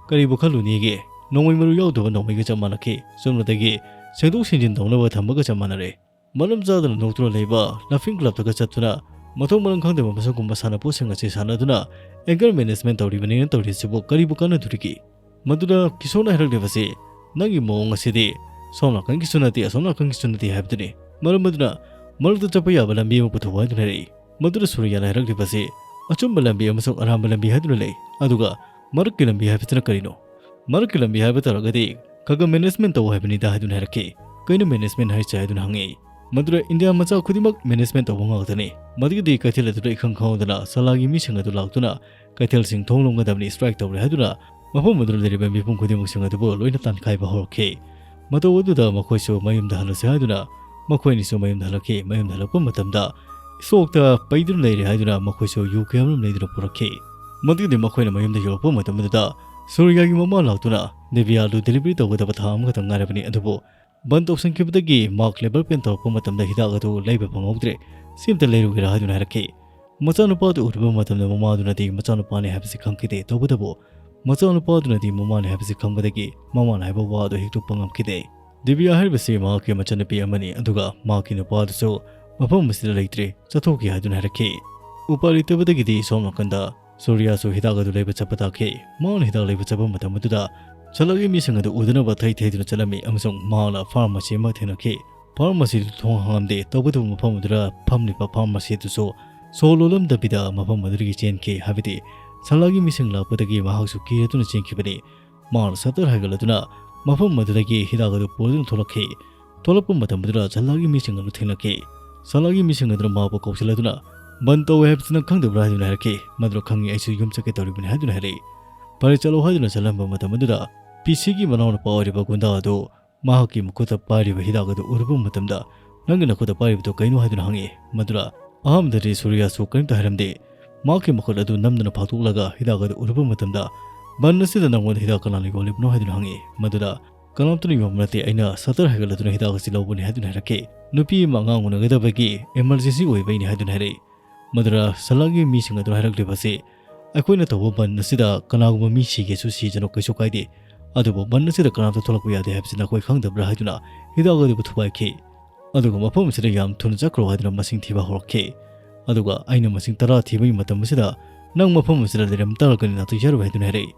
"ꯀꯔꯤꯕꯨ ꯈꯜꯂꯨꯅꯤꯒꯦ? ꯅꯣꯡꯃꯩ ꯃꯔꯨ ꯌꯥꯎꯗꯕ ꯅꯣꯡꯃꯩꯒ ꯆꯞ ꯃꯥꯟꯅꯈꯤ꯫ ꯆꯨꯝꯅꯇꯒꯤ ꯁꯦꯡꯗꯣꯛ ꯁꯦꯡꯖꯤꯟ ꯇꯧꯅꯕ ꯊꯝꯕꯒ ꯆꯞ ꯃꯥꯟꯅꯔꯦ꯫ ꯃꯔꯝ ꯆꯥꯗꯅ ꯅꯣꯛꯇꯨꯅ ꯂꯩꯕ ꯂꯥꯐꯤꯡ ꯀ꯭ꯂꯕꯇꯒ ꯆꯠꯇꯨꯅ ꯃꯊꯣꯡ ꯃꯔꯝ ꯈꯪꯗꯕ ꯃꯁꯛꯒꯨꯝꯕ ꯁꯥꯟꯅꯄꯣꯠꯁꯤꯡ ꯑꯁꯤ ꯁꯥꯟꯅꯗꯨꯅ ꯑꯦꯡꯒꯔ ꯃꯦꯅꯦꯖꯃꯦꯟ ꯇꯧꯔꯤꯕꯅꯤꯅ ꯇꯧꯔꯤꯁꯤꯕꯨ ꯀꯔꯤꯕꯨ ꯀꯥꯟꯅꯗꯣꯔꯤꯒꯦ? ꯃꯗꯨꯗ ꯀꯤꯁꯣꯔꯅ ꯍꯥꯏꯔꯛꯂꯤꯕꯁꯤ, "ꯅꯪꯒꯤ ꯃꯑꯣꯡ ꯑꯁꯤꯗꯤ ꯁꯣꯝ ꯅꯥꯀꯟꯒꯤꯁꯨ ꯅꯠꯇꯦ, ꯑꯁꯣꯝ ꯅꯥꯀꯟꯒꯤꯁꯨ ꯅꯠꯇꯦ" ꯍꯥꯏꯕꯗꯨꯅꯤ꯫ ꯃꯔꯝ ꯑꯗꯨꯅ ꯃꯔꯛꯇ ꯆꯠꯄ ꯌꯥꯕ ꯂꯝꯕꯤ ꯑꯃ ꯄꯨꯊꯣꯛꯎ ꯍꯥꯏꯗꯨꯅ ꯍꯥꯏꯔꯛꯏ꯫ ꯃꯗꯨꯗ ꯁꯨꯔꯤꯌꯥꯅ ꯍꯥꯏꯔꯛꯂꯤꯕꯁꯤ, "ꯑꯆꯨꯝꯕ ꯂꯝꯕꯤ ꯑꯃꯁꯨꯡ ꯑꯔꯥꯟꯕ ꯂꯝꯕꯤ ꯍꯥꯏꯗꯨꯅ ꯂꯩ, ꯑꯗꯨꯒ ꯃꯔꯛꯀꯤ ꯂꯝꯕꯤ ꯍꯥꯏꯕꯁꯤꯅ ꯀꯔꯤꯅꯣ? ꯃꯔꯛꯀꯤ ꯂꯝꯕꯤ ꯍꯥꯏꯕ ꯇꯥꯔꯒꯗꯤ ꯈꯔ ꯈꯔ ꯃꯦꯅꯦꯖꯃꯦꯟ ꯇꯧ ꯍꯥꯏꯕꯅꯤꯗ" ꯍꯥꯏꯗꯨꯅ ꯍꯥꯏꯔꯛꯈꯤ꯫ "ꯀꯩꯅꯣ ꯃꯦꯅꯦꯖꯃꯦꯟ ꯍꯥꯏꯔꯤꯁꯦ?" ꯍꯥꯏꯗꯨꯅ ꯍꯪꯉꯛꯏ꯫ ꯃꯗꯨꯗ ꯏꯟꯗꯤꯌꯥ ꯃꯆꯥ ꯈꯨꯗꯤꯡꯃꯛ ꯃꯦꯅꯦꯖꯃꯦꯟ ꯇꯧꯕ ꯉꯥꯛꯇꯅꯤ꯫ ꯃꯗꯨꯒꯤꯗꯤ ꯀꯩꯊꯦꯜ ꯑꯗꯨꯗ ꯏꯈꯪ ꯈꯪꯍꯧꯗꯅ ꯁꯂꯥꯒꯤ ꯃꯤꯁꯤꯡ ꯑꯗꯨ ꯂꯥꯛꯇꯨꯅ ꯀꯩꯊꯦꯜꯁꯤꯡ ꯊꯣꯡ ꯂꯣꯟꯒꯗꯕꯅꯤ, ꯁ꯭ꯇ꯭ꯔꯥꯏꯛ ꯇꯧꯔꯦ ꯍꯥꯏꯗꯨꯅ ꯃꯐꯝ ꯑꯗꯨꯗ ꯂꯩꯔꯤꯕ ꯃꯤꯄꯨꯝ ꯈꯨꯗꯤꯡꯃꯛꯁꯤꯡ ꯑꯗꯨꯕꯨ ꯂꯣꯏꯅ ꯇꯥꯟꯈꯥꯏꯕ ꯍꯧꯔꯛꯈꯤ꯫ ꯃꯇꯧ ꯑꯗꯨꯗ ꯃꯈꯣꯏꯁꯨ ꯃꯌꯨꯝꯗ ꯍꯜꯂꯁꯤ ꯍꯥꯏꯗꯨꯅ ꯃꯈꯣꯏ ꯑꯅꯤꯁꯨ ꯃꯌꯨꯝꯗ ꯍꯜꯂꯛꯈꯤ꯫ ꯃꯌꯨꯝꯗ ꯍꯜꯂꯛꯄ ꯃꯇꯝꯗ ꯁꯣꯛꯇ ꯄꯩꯗꯨꯅ ꯂꯩꯔꯦ ꯍꯥꯏꯗꯨꯅ ꯃꯈꯣꯏꯁꯨ ꯌꯨ ꯀꯌꯥꯃꯔꯨꯝ ꯂꯩꯗꯨꯅ ꯄꯨꯔꯛꯈꯤ꯫ ꯃꯗꯨꯒꯤꯗꯤ ꯃꯈꯣꯏꯅ ꯃꯌꯨꯝꯗ ꯌꯧꯔꯛꯄ ꯃꯇꯝꯗꯨꯗ ꯁꯨꯔꯤꯌꯥꯒꯤ ꯃꯃꯥ ꯂꯥꯛꯇꯨꯅ, "ꯗꯦꯕꯤꯌꯥꯗꯨ ꯗꯦꯂꯤꯚꯔꯤ ꯇꯧꯒꯗꯕ ꯊꯥ ꯑꯃꯈꯛꯇ ꯉꯥꯏꯔꯕꯅꯤ, ꯑꯗꯨꯕꯨ ꯕꯟ ꯇꯧꯁꯟꯈꯤꯕꯗꯒꯤ ꯃꯍꯥꯛ ꯂꯦꯕꯔ ꯄꯦꯟ ꯇꯧꯔꯛꯄ ꯃꯇꯝꯗ ꯍꯤꯗꯥꯛ ꯑꯗꯨ ꯂꯩꯕ ꯐꯪꯍꯧꯗ꯭ꯔꯦ, ꯁꯤ ꯑꯝꯇ ꯂꯩꯔꯨꯒꯦꯔꯥ?" ꯍꯥꯏꯗꯨꯅ ꯍꯥꯏꯔꯛꯈꯤ꯫ ꯃꯆꯥꯅꯨꯄꯥꯗꯨ ꯎꯔꯨꯕ ꯃꯇꯝꯗ ꯃꯃꯥꯗꯨꯅꯗꯤ ꯃꯆꯥꯅꯨꯄꯥꯅꯤ ꯍꯥꯏꯕꯁꯤ ꯈꯪꯈꯤꯗꯦ꯫ ꯇꯧꯕꯇꯕꯨ ꯃꯆꯥꯅꯨꯄꯥꯗꯨꯅꯗꯤ ꯃꯃꯥꯅꯤ ꯍꯥꯏꯕꯁꯤ ꯈꯪꯕꯗꯒꯤ ꯃꯃꯥꯅ ꯍꯥꯏꯕ ꯋꯥ ꯑꯗꯨ ꯍꯤꯛꯇꯣꯛꯄ ꯉꯝꯈꯤꯗꯦ꯫ ꯗꯤꯕꯤꯌꯥ ꯍꯥꯏꯔꯤꯕꯁꯤ ꯃꯍꯥꯛꯀꯤ ꯃꯆꯟꯅꯨꯄꯤ ꯑꯃꯅꯤ, ꯑꯗꯨꯒ ꯃꯍꯥꯛꯀꯤ ꯅꯨꯄꯥ ꯑꯗꯨꯁꯨ ꯃꯐꯝ ꯑꯁꯤꯗ ꯂꯩꯇ꯭ꯔꯦ, ꯆꯠꯊꯣꯛꯈꯤ ꯍꯥꯏꯗꯨꯅ ꯍꯥꯏꯔꯛꯈꯤ꯫ ꯎꯄꯥꯏ ꯂꯩꯇꯕꯗꯒꯤꯗꯤ ꯁꯣꯝ ꯅꯥꯀꯟꯗ ꯁꯨꯔꯤꯌꯥꯁꯨ ꯍꯤꯗꯥꯛ ꯑꯗꯨ ꯂꯩꯕ ꯆꯠꯄ ꯇꯥꯈꯤ꯫ ꯃꯍꯥꯛꯅ ꯍꯤꯗꯥꯛ ꯂꯩꯕ ꯆꯠꯄ ꯃꯇꯝ ꯑꯗꯨꯗ ꯁꯂꯥꯒꯤ ꯃꯤꯁꯤꯡ ꯑꯗꯨ ꯎꯗꯅꯕ ꯊꯩ ꯊꯩꯗꯨꯅ ꯆꯠꯂꯝꯃꯤ ꯑꯃꯁꯨꯡ ꯃꯍꯥꯛꯅ ꯐꯥꯔꯃꯥꯁꯤ ꯑꯃ ꯊꯦꯡꯅꯈꯤ꯫ ꯐꯥꯔꯃꯥꯁꯤꯗꯨ ꯊꯣꯡ ꯍꯥꯡꯂꯝꯗꯦ꯫ ꯇꯧꯕꯇꯕꯨ ꯃꯐꯝ ꯑꯗꯨꯗ ꯐꯝꯂꯤꯕ ꯐꯥꯔꯃꯥꯁꯤ ꯑꯗꯨꯁꯨ ꯁꯣ ꯂꯣꯜꯂꯝꯗꯕꯤꯗ ꯃꯐꯝ ꯑꯗꯨꯗꯒꯤ ꯆꯦꯟꯈꯤ, ꯍꯥꯏꯕꯗꯤ ꯁꯂꯥꯒꯤ ꯃꯤꯁꯤꯡ ꯂꯥꯛꯄꯗꯒꯤ ꯃꯍꯥꯛꯁꯨ ꯀꯤꯔꯗꯨꯅ ꯆꯦꯟꯈꯤꯕꯅꯤ꯫ ꯃꯍꯥꯛꯅ ꯁꯇꯔ ꯍꯥꯏꯒꯠꯂꯗꯨꯅ ꯃꯐꯝ ꯑꯗꯨꯗꯒꯤ ꯍꯤꯗꯥꯛ ꯑꯗꯨ ꯄꯨꯔꯗꯨꯅ ꯊꯣꯛꯂꯛꯈꯤ꯫ ꯊꯣꯛꯂꯛꯄ ꯃꯇꯝ ꯑꯗꯨꯗ ꯁꯂꯥꯒꯤ ꯃꯤꯁꯤꯡ ꯑꯗꯨ ꯊꯦꯡꯅꯈꯤ꯫ ꯁꯂꯥꯒꯤ ꯃꯤꯁꯤꯡ ꯑꯗꯨꯅ ꯃꯍꯥꯛꯄꯨ ꯀꯧꯁꯤꯜꯂꯗꯨꯅ, "ꯕꯟ ꯇꯧꯋꯦ ꯍꯥꯏꯕꯁꯤ ꯅꯪ ꯈꯪꯗꯕ꯭ꯔꯥ?" ꯍꯥꯏꯗꯨꯅ ꯍꯥꯏꯔꯛꯈꯤ꯫ ꯃꯗꯨꯗ, "ꯈꯪꯉꯤ, ꯑꯩꯁꯨ ꯌꯨꯝ ꯆꯠꯀꯦ ꯇꯧꯔꯤꯕꯅꯤ" ꯍꯥꯏꯗꯨꯅ ꯍꯥꯏꯔꯛꯏ꯫ "ꯐꯔꯦ, ꯆꯠꯂꯣ" ꯍꯥꯏꯗꯨꯅ ꯆꯠꯍꯟꯕ ꯃꯇꯝ ꯑꯗꯨꯗ ꯄꯤ ꯁꯤꯒꯤ ꯃꯅꯥꯎꯅꯨꯄꯥ ꯑꯣꯏꯔꯤꯕ ꯒꯨꯟꯗꯥ ꯑꯗꯨ ꯃꯍꯥꯛꯀꯤ ꯃꯈꯨꯠꯇ ꯄꯥꯏꯔꯤꯕ ꯍꯤꯗꯥꯛ ꯑꯗꯨ ꯎꯔꯨꯕ ꯃꯇꯝꯗ, "ꯅꯪꯒꯤ ꯅꯈꯨꯠꯇ ꯄꯥꯏꯔꯤꯕꯗꯨ ꯀꯩꯅꯣ?" ꯍꯥꯏꯗꯨꯅ ꯍꯪꯉꯤ꯫ ꯃꯗꯨꯗ ꯑꯍꯥꯟꯕꯗꯗꯤ ꯁꯨꯔꯤꯌꯥꯁꯨ ꯀꯔꯤꯝꯇ ꯍꯥꯏꯔꯝꯗꯦ꯫ ꯃꯍꯥꯛꯀꯤ ꯃꯈꯨꯠ ꯑꯗꯨ ꯅꯝꯗꯨꯅ ꯐꯥꯛꯇꯣꯛꯂꯒ ꯍꯤꯗꯥꯛ ꯑꯗꯨ ꯎꯔꯨꯕ ꯃꯇꯝꯗ, "ꯕꯟ ꯑꯁꯤꯗ ꯅꯪꯉꯣꯟꯗ ꯍꯤꯗꯥꯛ ꯀꯅꯥꯅ ꯌꯣꯜꯂꯤꯕꯅꯣ?" ꯍꯥꯏꯗꯨꯅ ꯍꯪꯉꯤ꯫ ꯃꯗꯨꯗ, "ꯀꯅꯥꯝꯇꯅ ꯌꯣꯟꯕ ꯅꯠꯇꯦ, ꯑꯩꯅ ꯁꯇꯔ ꯍꯥꯏꯒꯠꯂꯗꯨꯅ ꯍꯤꯗꯥꯛ ꯑꯁꯤ ꯂꯧꯕꯅꯤ" ꯍꯥꯏꯗꯨꯅ ꯍꯥꯏꯔꯛꯈꯤ꯫ "ꯅꯨꯄꯤ ꯑꯃ ꯑꯉꯥꯡ ꯎꯅꯒꯗꯕꯒꯤ ꯏꯃꯔꯖꯦꯟꯁꯤ ꯑꯣꯏꯕꯩꯅꯤ" ꯍꯥꯏꯗꯨꯅ ꯍꯥꯏꯔꯛꯏ꯫ ꯃꯗꯨꯗ ꯁꯂꯥꯒꯤ ꯃꯤꯁꯤꯡ ꯑꯗꯨꯅ ꯍꯥꯏꯔꯛꯂꯤꯕꯁꯤ, "ꯑꯩꯈꯣꯏꯅ ꯇꯧꯕ ꯕꯟ ꯑꯁꯤꯗ ꯀꯅꯥꯒꯨꯝꯕ ꯃꯤ ꯁꯤꯒꯦꯁꯨ ꯁꯤꯖꯅꯨ, ꯀꯩꯁꯨ ꯀꯥꯏꯗꯦ, ꯑꯗꯨꯕꯨ ꯕꯟ ꯑꯁꯤꯗ ꯀꯅꯥꯝꯇ ꯊꯣꯛꯂꯛꯄ ꯌꯥꯗꯦ ꯍꯥꯏꯕꯁꯤ ꯅꯈꯣꯏ ꯈꯪꯗꯕ꯭ꯔꯥ?" ꯍꯥꯏꯗꯨꯅ ꯍꯤꯗꯥꯛ ꯑꯗꯨꯕꯨ ꯊꯨꯒꯥꯏꯈꯤ꯫ ꯑꯗꯨꯒ ꯃꯐꯝ ꯑꯁꯤꯗ ꯌꯥꯝ ꯊꯨꯅ ꯆꯠꯈ꯭ꯔꯣ ꯍꯥꯏꯗꯨꯅ ꯃꯁꯤꯡ ꯊꯤꯕ ꯍꯧꯔꯛꯈꯤ꯫ ꯑꯗꯨꯒ ꯑꯩꯅ ꯃꯁꯤꯡ ꯇꯔꯥ ꯊꯤꯕꯒꯤ ꯃꯇꯝ ꯑꯁꯤꯗ ꯅꯪ ꯃꯐꯝ ꯑꯁꯤꯗ ꯂꯩꯔꯝ ꯇꯥꯔꯒꯗꯤ ꯅꯥꯊꯩꯖꯔꯣꯏ ꯍꯥꯏꯗꯨꯅ ꯍꯥꯏꯔꯛꯏ꯫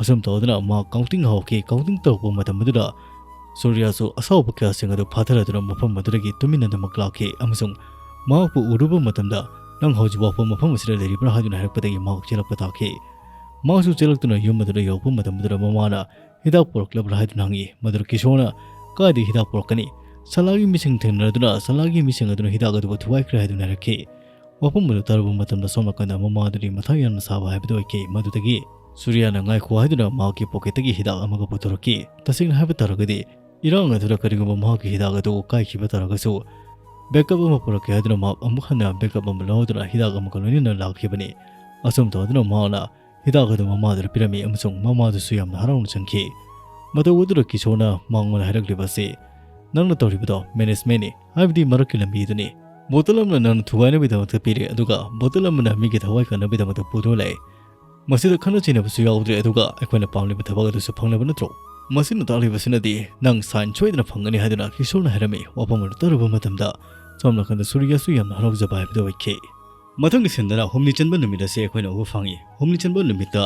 ꯑꯁꯨꯝ ꯇꯧꯗꯨꯅ ꯃꯍꯥꯛ counting ꯍꯧꯈꯤ꯫ Counting ꯇꯧꯔꯛꯄ ꯃꯇꯝ ꯑꯗꯨꯗ ꯁꯨꯔꯤꯌꯥꯁꯨ ꯑꯁꯥꯎꯕ ꯀꯌꯥꯁꯤꯡ ꯑꯗꯨ ꯐꯥꯊꯔꯗꯨꯅ ꯃꯐꯝ ꯑꯗꯨꯗꯒꯤ ꯇꯨꯃꯤꯟꯅꯗꯃꯛ ꯂꯥꯛꯈꯤ ꯑꯃꯁꯨꯡ ꯃꯍꯥꯛꯄꯨ ꯎꯔꯨꯕ ꯃꯇꯝꯗ, "ꯅꯪ ꯍꯧꯖꯤꯛ ꯐꯥꯎꯕ ꯃꯐꯝ ꯑꯁꯤꯗ ꯂꯩꯔꯤꯕ꯭ꯔꯥ?" ꯍꯥꯏꯗꯨꯅ ꯍꯥꯏꯔꯛꯄꯗꯒꯤ ꯃꯍꯥꯛ ꯆꯦꯜꯂꯛꯄ ꯇꯥꯈꯤ꯫ ꯃꯍꯥꯛꯁꯨ ꯆꯦꯜꯂꯛꯇꯨꯅ ꯌꯨꯝ ꯑꯗꯨꯗ ꯌꯧꯔꯛꯄ ꯃꯇꯝꯗꯨꯗ ꯃꯃꯥꯅ ꯍꯤꯗꯥꯛ ꯄꯨꯔꯛꯂꯕ꯭ꯔꯥ ꯍꯥꯏꯗꯨꯅ ꯍꯪꯉꯤ꯫ ꯃꯗꯨꯗ ꯀꯤꯁꯣꯔꯅ, "ꯀꯥꯏꯗꯒꯤ ꯍꯤꯗꯥꯛ ꯄꯨꯔꯛꯀꯅꯤ? ꯁꯂꯥꯒꯤ ꯃꯤꯁꯤꯡ ꯊꯦꯡꯅꯔꯗꯨꯅ ꯁꯂꯥꯒꯤ ꯃꯤꯁꯤꯡ ꯑꯗꯨꯅ ꯍꯤꯗꯥꯛ ꯑꯗꯨꯕꯨ ꯊꯨꯒꯥꯏꯈ꯭ꯔꯦ" ꯍꯥꯏꯗꯨꯅ ꯍꯥꯏꯔꯛꯈꯤ꯫ ꯋꯥꯐꯝ ꯑꯗꯨ ꯇꯥꯔꯨꯕ ꯃꯇꯝꯗ ꯁꯣꯝ ꯅꯥꯀꯟꯗ ꯃꯃꯥꯗꯨꯗꯤ ꯃꯊꯥ ꯌꯥꯝꯅ ꯁꯥꯕ ꯍꯥꯏꯕꯗꯨ ꯑꯣꯏꯈꯤ꯫ ꯃꯗꯨꯗꯒꯤ ꯁꯨꯔꯤꯌꯥꯅ "ꯉꯥꯏꯈꯣ" ꯍꯥꯏꯗꯨꯅ ꯃꯍꯥꯛꯀꯤ ꯄꯣꯀꯦꯠꯇꯒꯤ ꯍꯤꯗꯥꯛ ꯑꯃꯒ ꯄꯨꯊꯣꯔꯛꯈꯤ꯫ ꯇꯁꯦꯡꯅ ꯍꯥꯏꯕ ꯇꯥꯔꯒꯗꯤ, ꯏꯔꯥꯡ ꯑꯗꯨꯗ ꯀꯔꯤꯒꯨꯝꯕ ꯃꯍꯥꯛꯀꯤ ꯍꯤꯗꯥꯛ ꯑꯗꯨ ꯀꯥꯏꯈꯤꯕ ꯇꯥꯔꯒꯁꯨ, backup ꯑꯃ ꯄꯨꯔꯛꯀꯦ ꯍꯥꯏꯗꯨꯅ ꯃꯍꯥꯛ ꯑꯃꯨꯛ ꯍꯟꯅ backup ꯑꯃ ꯂꯧꯗꯨꯅ ꯍꯤꯗꯥꯛ ꯑꯃꯒ ꯂꯣꯏꯅꯅ ꯂꯥꯛꯈꯤꯕꯅꯤ꯫ ꯑꯁꯨꯝ ꯇꯧꯗꯨꯅ ꯃꯍꯥꯛꯅ ꯍꯤꯗꯥꯛ ꯑꯗꯨ ꯃꯃꯥꯗꯨꯗ ꯄꯤꯔꯝꯃꯤ ꯑꯃꯁꯨꯡ ꯃꯃꯥꯗꯨꯁꯨ ꯌꯥꯝꯅ ꯍꯔꯥꯎꯅ ꯆꯪꯈꯤ꯫ ꯃꯇꯧ ꯑꯗꯨꯗ ꯀꯤꯁꯣꯔꯅ ꯃꯉꯣꯟꯗ ꯍꯥꯏꯔꯛꯂꯤꯕ ꯑꯁꯤ, "ꯅꯪꯅ ꯇꯧꯔꯤꯕꯗꯣ managementꯅꯤ, ꯍꯥꯏꯕꯗꯤ ꯃꯔꯛꯀꯤ ꯂꯝꯕꯤ ꯑꯗꯨꯅꯤ꯫ ꯕꯣꯇꯜ ꯑꯃꯅ ꯅꯪꯅ ꯊꯨꯒꯥꯏꯅꯕꯒꯤꯗꯃꯛꯇ ꯄꯤꯔꯦ, ꯑꯗꯨꯒ ꯕꯣꯇꯜ ꯑꯃꯅ ꯃꯤꯒꯤ ꯊꯋꯥꯏ ꯀꯟꯅꯕꯒꯤꯗꯃꯛꯇ ꯄꯨꯗꯨꯅ ꯂꯩ꯫ ꯃꯁꯤꯗ ꯈꯠꯅ ꯆꯩꯅꯕꯁꯨ ꯌꯥꯎꯗ꯭ꯔꯦ, ꯑꯗꯨꯒ ꯑꯩꯈꯣꯏꯅ ꯄꯥꯝꯂꯤꯕ ꯊꯕꯛ ꯑꯗꯨꯁꯨ ꯐꯪꯂꯕ ꯅꯠꯇ꯭ꯔꯣ? ꯃꯁꯤꯅ ꯇꯥꯛꯂꯤꯕꯁꯤꯅꯗꯤ ꯅꯪ sign ꯁꯣꯏꯗꯅ ꯐꯪꯒꯅꯤ" ꯍꯥꯏꯗꯨꯅ ꯀꯤꯁꯣꯔꯅ ꯍꯥꯏꯔꯝꯃꯤ꯫ ꯋꯥꯐꯝ ꯑꯗꯨ ꯇꯥꯔꯨꯕ ꯃꯇꯝꯗ ꯁꯣꯝ ꯅꯥꯀꯟꯗ ꯁꯨꯔꯤꯌꯥꯁꯨ ꯌꯥꯝꯅ ꯍꯔꯥꯎꯖꯕ ꯍꯥꯏꯕꯗꯨ ꯑꯣꯏꯈꯤ꯫ ꯃꯊꯪꯒꯤ ꯁꯤꯟꯗꯅ ꯍꯨꯝꯅꯤ ꯆꯟꯕ ꯅꯨꯃꯤꯠ ꯑꯁꯤ ꯑꯩꯈꯣꯏꯅ ꯎꯕ ꯐꯪꯉꯤ꯫ ꯍꯨꯝꯅꯤ ꯆꯟꯕ ꯅꯨꯃꯤꯠꯇ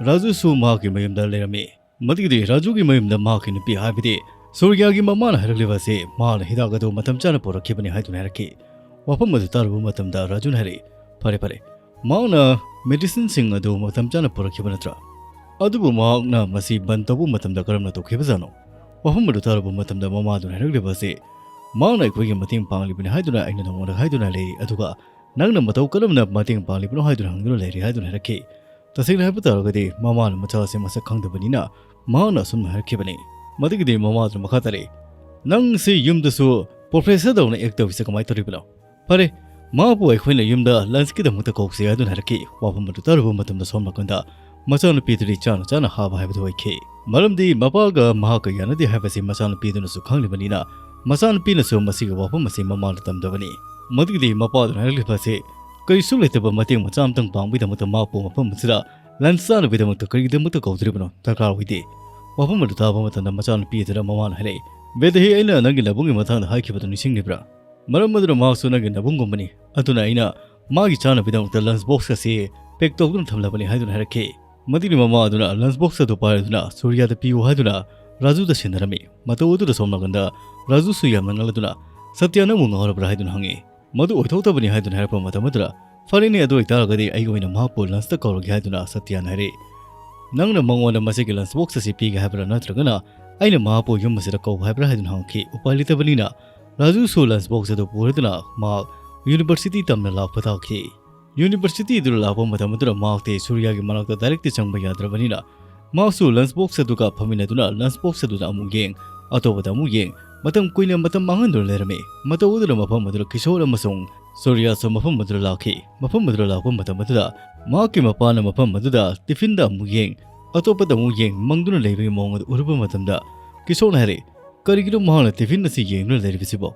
ꯔꯥꯖꯨꯁꯨ ꯃꯍꯥꯛꯀꯤ ꯃꯌꯨꯝꯗ ꯂꯩꯔꯝꯃꯤ꯫ ꯃꯗꯨꯒꯤꯗꯤ ꯔꯥꯖꯨꯒꯤ ꯃꯌꯨꯝꯗ ꯃꯍꯥꯛꯀꯤ ꯅꯨꯄꯤ, ꯍꯥꯏꯕꯗꯤ ꯁꯨꯔꯤꯌꯥꯒꯤ ꯃꯃꯥꯅ ꯍꯥꯏꯔꯛꯂꯤꯕ ꯑꯁꯤ ꯃꯍꯥꯛꯅ ꯍꯤꯗꯥꯛ ꯑꯗꯨ ꯃꯇꯝ ꯆꯥꯅ ꯄꯨꯔꯛꯈꯤꯕꯅꯤ ꯍꯥꯏꯗꯨꯅ ꯍꯥꯏꯔꯛꯈꯤ꯫ ꯋꯥꯐꯝ ꯑꯗꯨ ꯇꯥꯔꯨꯕ ꯃꯇꯝꯗ ꯔꯥꯖꯨꯅ ꯍꯥꯏꯔꯛꯏ, "ꯐꯔꯦ, ꯐꯔꯦ, ꯃꯍꯥꯛꯅ medicineꯁꯤꯡ ꯑꯗꯨ ꯃꯇꯝ ꯆꯥꯅ ꯄꯨꯔꯛꯈꯤꯕ ꯅꯠꯇ꯭ꯔꯥ? ꯑꯗꯨꯕꯨ ꯃꯍꯥꯛꯅ ꯃꯁꯤ ꯕꯟ ꯇꯧꯕ ꯃꯇꯝꯗ ꯀꯔꯝꯅ ꯇꯧꯈꯤꯕꯖꯥꯠꯅꯣ?" ꯋꯥꯐꯝ ꯑꯗꯨ ꯇꯥꯔꯨꯕ ꯃꯇꯝꯗ ꯃꯃꯥꯗꯨꯅ ꯍꯥꯏꯔꯛꯂꯤꯕ ꯑꯁꯤ, "ꯃꯍꯥꯛꯅ ꯑꯩꯈꯣꯏꯒꯤ ꯃꯇꯦꯡ ꯄꯥꯡꯂꯤꯕꯅꯤ ꯍꯥꯏꯗꯨꯅ ꯑꯩꯅ ꯅꯉꯣꯟꯗ ꯍꯥꯏꯗꯨꯅ ꯂꯩꯔꯤ, ꯑꯗꯨꯒ ꯅꯪꯅ ꯃꯇꯧ ꯀꯔꯝꯅ ꯃꯇꯦꯡ ꯄꯥꯡꯂꯤꯕꯅꯣ ꯍꯥꯏꯗꯨꯅ ꯍꯪꯗꯨꯅ ꯂꯩꯔꯤ" ꯍꯥꯏꯗꯨꯅ ꯍꯥꯏꯔꯛꯈꯤ꯫ ꯇꯁꯦꯡꯅ ꯍꯥꯏꯕ ꯇꯥꯔꯒꯗꯤ ꯃꯃꯥꯅ ꯃꯆꯥꯁꯦ ꯃꯁꯛ ꯈꯪꯗꯕꯅꯤꯅ ꯃꯍꯥꯛꯅ ꯑꯁꯨꯝꯅ ꯍꯥꯏꯔꯛꯈꯤꯕꯅꯤ꯫ ꯃꯗꯨꯒꯤꯗꯤ ꯃꯃꯥꯗꯨꯅ ꯃꯈꯥ ꯇꯥꯔꯛꯏ, "ꯅꯪꯁꯤ ꯌꯨꯝꯗꯁꯨ professorꯗꯧꯅ act ꯇꯧꯔꯤꯁꯦ ꯀꯃꯥꯏꯅ ꯇꯧꯔꯤꯕꯅꯣ?" "ꯐꯔꯦ, ꯃꯍꯥꯛꯄꯨ ꯑꯩꯈꯣꯏꯅ ꯌꯨꯝꯗ lunchꯀꯤꯗꯃꯛꯇ ꯀꯧꯁꯤ" ꯍꯥꯏꯗꯨꯅ ꯍꯥꯏꯔꯛꯈꯤ꯫ ꯋꯥꯐꯝ ꯑꯗꯨ ꯇꯥꯔꯨꯕ ꯃꯇꯝꯗ ꯁꯣꯝ ꯅꯥꯀꯟꯗ ꯃꯆꯥꯅꯨꯄꯤꯗꯨꯗꯤ ꯆꯥꯅ ꯆꯥꯅ ꯍꯥꯕ ꯍꯥꯏꯕꯗꯨ ꯑꯣꯏꯈꯤ꯫ ꯃꯔꯝꯗꯤ ꯃꯄꯥꯒ ꯃꯍꯥꯛꯀ ꯌꯥꯅꯗꯦ ꯍꯥꯏꯕꯁꯤ ꯃꯆꯥꯅꯨꯄꯤꯗꯨꯅꯁꯨ ꯈꯪꯂꯤꯕꯅꯤꯅ, ꯃꯆꯥꯅꯨꯄꯤꯅꯁꯨ ꯃꯁꯤꯒꯤ ꯋꯥꯐꯝ ꯑꯁꯤ ꯃꯃꯥꯗ ꯇꯝꯗꯕꯅꯤ꯫ ꯃꯗꯨꯒꯤꯗꯤ ꯃꯄꯥꯗꯨꯅ ꯍꯥꯏꯔꯛꯂꯤꯕ ꯑꯁꯤ, "ꯀꯔꯤꯁꯨ ꯂꯩꯇꯕ ꯃꯇꯦꯡ ꯃꯆꯥ ꯑꯃꯇꯪ ꯄꯥꯡꯕꯒꯤꯗꯃꯛꯇ ꯃꯍꯥꯛꯄꯨ ꯃꯐꯝ ꯑꯁꯤꯗ lunch ꯆꯥꯅꯕꯒꯤꯗꯃꯛꯇ ꯀꯔꯤꯒꯤꯗꯃꯛꯇ ꯀꯧꯗꯣꯔꯤꯕꯅꯣ? ꯗꯔꯀꯥꯔ ꯑꯣꯏꯗꯦ"꯫ ꯋꯥꯐꯝ ꯑꯗꯨ ꯇꯥꯕ ꯃꯇꯝꯗ ꯃꯆꯥꯅꯨꯄꯤ ꯑꯗꯨꯗ ꯃꯃꯥꯅ ꯍꯥꯏꯔꯛꯏ, "ꯕꯦꯗꯍꯤ, ꯑꯩꯅ ꯅꯪꯒꯤ ꯅꯕꯨꯡꯒꯤ ꯃꯇꯥꯡꯗ ꯍꯥꯏꯈꯤꯕꯗꯨ ꯅꯤꯡꯁꯤꯡꯂꯤꯕ꯭ꯔꯥ? ꯃꯔꯝ ꯑꯗꯨꯅ ꯃꯍꯥꯛꯁꯨ ꯅꯪꯒꯤ ꯅꯕꯨꯡꯒꯨꯝꯕꯅꯤ꯫ ꯑꯗꯨꯅ ꯑꯩꯅ ꯃꯥꯒꯤ ꯆꯥꯅꯕꯒꯤꯗꯃꯛꯇ lunch box ꯑꯁꯤ pack ꯇꯧꯗꯨꯅ ꯊꯝꯂꯕꯅꯤ" ꯍꯥꯏꯗꯨꯅ ꯍꯥꯏꯔꯛꯈꯤ꯫ ꯃꯗꯨꯒꯤ ꯃꯃꯥ ꯑꯗꯨꯅ lunch box ꯑꯗꯨ ꯄꯥꯏꯔꯗꯨꯅ ꯁꯨꯔꯤꯌꯥꯗ ꯄꯤꯌꯨ ꯍꯥꯏꯗꯨꯅ ꯔꯥꯖꯨꯗ ꯁꯤꯟꯅꯔꯝꯃꯤ꯫ ꯃꯇꯧ ꯑꯗꯨꯗ ꯁꯣꯝ ꯅꯥꯀꯟꯗ ꯔꯥꯖꯨꯁꯨ ꯌꯥꯝꯅ ꯉꯛꯂꯗꯨꯅ, "ꯁꯇ꯭ꯌ, ꯅꯪꯕꯨ ꯉꯥꯎꯔꯕ꯭ꯔꯥ?" ꯍꯥꯏꯗꯨꯅ ꯍꯪꯉꯤ꯫ "ꯃꯗꯨ ꯑꯣꯏꯊꯣꯛꯇꯕꯅꯤ" ꯍꯥꯏꯗꯨꯅ ꯍꯥꯏꯔꯛꯄ ꯃꯇꯝ ꯑꯗꯨꯗ, "ꯐꯔꯦꯅꯦ, ꯑꯗꯨ ꯑꯣꯏꯇꯥꯔꯒꯗꯤ ꯑꯩꯒꯤ ꯑꯣꯏꯅ ꯃꯍꯥꯛꯄꯨ lunchꯇ ꯀꯧꯔꯒꯦ" ꯍꯥꯏꯗꯨꯅ ꯁꯇ꯭ꯌꯅ ꯍꯥꯏꯔꯛꯏ꯫ "ꯅꯪꯅ ꯃꯉꯣꯟꯗ ꯃꯁꯤꯒꯤ lunch box ꯑꯁꯤ ꯄꯤꯒꯦ ꯍꯥꯏꯕ꯭ꯔꯥ, ꯅꯠꯇ꯭ꯔꯒꯅ ꯑꯩꯅ ꯃꯍꯥꯛꯄꯨ ꯌꯨꯝ ꯑꯁꯤꯗ ꯀꯧ ꯍꯥꯏꯕ꯭ꯔꯥ?" ꯍꯥꯏꯗꯨꯅ ꯍꯪꯉꯛꯈꯤ꯫ ꯎꯄꯥꯏ ꯂꯩꯇꯕꯅꯤꯅ ꯔꯥꯖꯨꯁꯨ lunch box ꯑꯗꯨ ꯄꯨꯔꯗꯨꯅ ꯃꯍꯥꯛ university ꯇꯝꯅ ꯂꯥꯛꯄ ꯇꯥꯈꯤ꯫ University ꯑꯗꯨꯗ ꯂꯥꯛꯄ ꯃꯇꯝ ꯑꯗꯨꯗ ꯃꯍꯥꯛꯇꯤ ꯁꯨꯔꯤꯌꯥꯒꯤ ꯃꯅꯥꯛꯇ directꯇꯤ ꯆꯪꯕ ꯌꯥꯗ꯭ꯔꯕꯅꯤꯅ, ꯃꯍꯥꯛꯁꯨ lunch box ꯑꯗꯨꯒ ꯐꯝꯃꯤꯟꯅꯗꯨꯅ lunch box ꯑꯗꯨꯗ ꯑꯃꯨꯛ ꯌꯦꯡ, ꯑꯇꯣꯞꯄꯗ ꯑꯃꯨꯛ ꯌꯦꯡ, ꯃꯇꯝ ꯀꯨꯏꯅ ꯃꯇꯝ ꯃꯥꯡꯍꯟꯗꯨꯅ ꯂꯩꯔꯝꯃꯤ꯫ ꯃꯇꯧ ꯑꯗꯨꯗ ꯃꯐꯝ ꯑꯗꯨꯗ ꯀꯤꯁꯣꯔ ꯑꯃꯁꯨꯡ ꯁꯨꯔꯤꯌꯥꯁꯨ ꯃꯐꯝ ꯑꯗꯨꯗ ꯂꯥꯛꯈꯤ꯫ ꯃꯐꯝ ꯑꯗꯨꯗ ꯂꯥꯛꯄ ꯃꯇꯝ ꯑꯗꯨꯗ ꯃꯍꯥꯛꯀꯤ ꯃꯄꯥꯅ ꯃꯐꯝ ꯑꯗꯨꯗ tiffinꯗ ꯑꯃꯨꯛ ꯌꯦꯡ, ꯑꯇꯣꯞꯄꯗ ꯑꯃꯨꯛ ꯌꯦꯡ, ꯃꯪꯗꯨꯅ ꯂꯩꯕꯒꯤ ꯃꯑꯣꯡ ꯑꯗꯨ ꯎꯔꯨꯕ ꯃꯇꯝꯗ, ꯀꯤꯁꯣꯔꯅ ꯍꯥꯏꯔꯛꯏ, "ꯀꯔꯤꯒꯤꯅꯣ ꯃꯍꯥꯛꯅ tiffinꯗ ꯁꯤ ꯌꯦꯡꯗꯨꯅ ꯂꯩꯔꯤꯕꯁꯤꯕꯣ?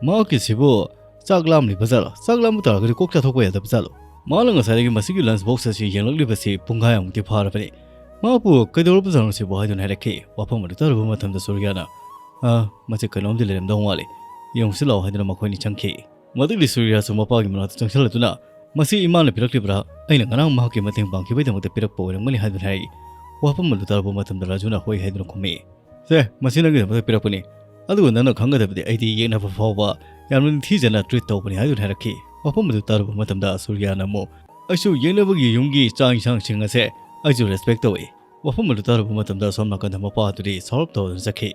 ꯃꯍꯥꯛꯀꯤꯁꯤꯕꯨ ꯆꯥꯛ ꯂꯥꯝꯂꯤꯕ ꯖꯥꯠꯂꯣ? ꯆꯥꯛ ꯂꯥꯝꯕ ꯇꯥꯔꯒꯗꯤ ꯀꯣꯛ ꯆꯥꯊꯣꯛꯄ ꯌꯥꯗꯕ ꯖꯥꯠꯂꯣ?" ꯃꯍꯥꯛꯅ ꯉꯁꯥꯏꯗꯒꯤ ꯃꯁꯤꯒꯤ lunch box ꯑꯁꯤ ꯌꯦꯡꯂꯛꯂꯤꯕꯁꯤ ꯄꯨꯡꯈꯥꯏꯃꯨꯛꯇꯤ ꯐꯥꯔꯕꯅꯤ꯫ "ꯃꯍꯥꯛꯄꯨ ꯀꯩꯗꯧꯔꯕꯖꯥꯠꯅꯣ ꯁꯤꯕꯨ?" ꯍꯥꯏꯗꯨꯅ ꯍꯥꯏꯔꯛꯈꯤ꯫ ꯋꯥꯐꯝ ꯑꯗꯨ ꯇꯥꯔꯨꯕ ꯃꯇꯝꯗ ꯁꯨꯔꯤꯌꯥꯅ, "ꯑ, ꯃꯁꯤ ꯀꯩꯅꯣꯝꯗꯤ ꯂꯩꯔꯝꯗꯧ ꯃꯥꯜꯂꯤ꯫ ꯌꯦꯡꯉꯨꯁꯤ ꯂꯥꯛꯑꯣ" ꯍꯥꯏꯗꯨꯅ ꯃꯈꯣꯏꯅꯤ ꯆꯪꯈꯤ꯫ ꯃꯗꯨꯒꯤ ꯁꯨꯔꯤꯌꯥꯁꯨ ꯃꯄꯥꯒꯤ ꯃꯅꯥꯛꯇ ꯆꯪꯁꯤꯜꯂꯗꯨꯅ, "ꯃꯁꯤ ꯏꯃꯥꯅ ꯄꯤꯔꯛꯂꯤꯕ꯭ꯔꯥ? ꯑꯩꯅ ꯉꯔꯥꯡ ꯃꯍꯥꯛꯀꯤ ꯃꯇꯦꯡ ꯄꯥꯡꯈꯤꯕꯒꯤꯗꯃꯛꯇ ꯄꯤꯔꯛꯄ ꯑꯣꯏꯔꯝꯒꯅꯤ" ꯍꯥꯏꯗꯨꯅ ꯍꯥꯏꯔꯛꯏ꯫ ꯋꯥꯐꯝ ꯑꯗꯨ ꯇꯥꯔꯨꯕ ꯃꯇꯝꯗ ꯔꯥꯖꯨꯅ "ꯍꯣꯏ" ꯍꯥꯏꯗꯨꯅ ꯈꯨꯝꯃꯤ꯫ "ꯁꯦ, ꯃꯁꯤ ꯅꯪꯒꯤꯗꯃꯛꯇ ꯄꯤꯔꯛꯄꯅꯤ꯫ ꯑꯗꯨꯒ ꯅꯪꯅ ꯈꯪꯒꯗꯕꯗꯤ ꯑꯩꯗꯤ ꯌꯦꯛꯅꯕ ꯐꯥꯎꯕ ꯌꯥꯝꯅ ꯅꯤꯡꯊꯤꯖꯅ treat ꯇꯧꯕꯅꯤ" ꯍꯥꯏꯗꯨꯅ ꯍꯥꯏꯔꯛꯈꯤ꯫ ꯋꯥꯐꯝ ꯑꯗꯨ ꯇꯥꯔꯨꯕ ꯃꯇꯝꯗ ꯁꯨꯔꯤꯌꯥꯅ ꯑꯃꯨꯛ, "ꯑꯩꯁꯨ ꯌꯦꯛꯅꯕꯒꯤ ꯌꯨꯝꯒꯤ ꯆꯥꯛ ꯏꯟꯁꯥꯡꯁꯤꯡ ꯑꯁꯦ ꯑꯩꯁꯨ respect ꯇꯧꯏ"꯫ ꯋꯥꯐꯝ ꯑꯗꯨ ꯇꯥꯔꯨꯕ ꯃꯇꯝꯗ ꯑꯁꯣꯝ ꯅꯥꯀꯟꯗ ꯃꯄꯥ ꯑꯗꯨꯗꯤ ꯁꯥꯎꯔꯞ ꯇꯧꯗꯨꯅ ꯆꯠꯈꯤ꯫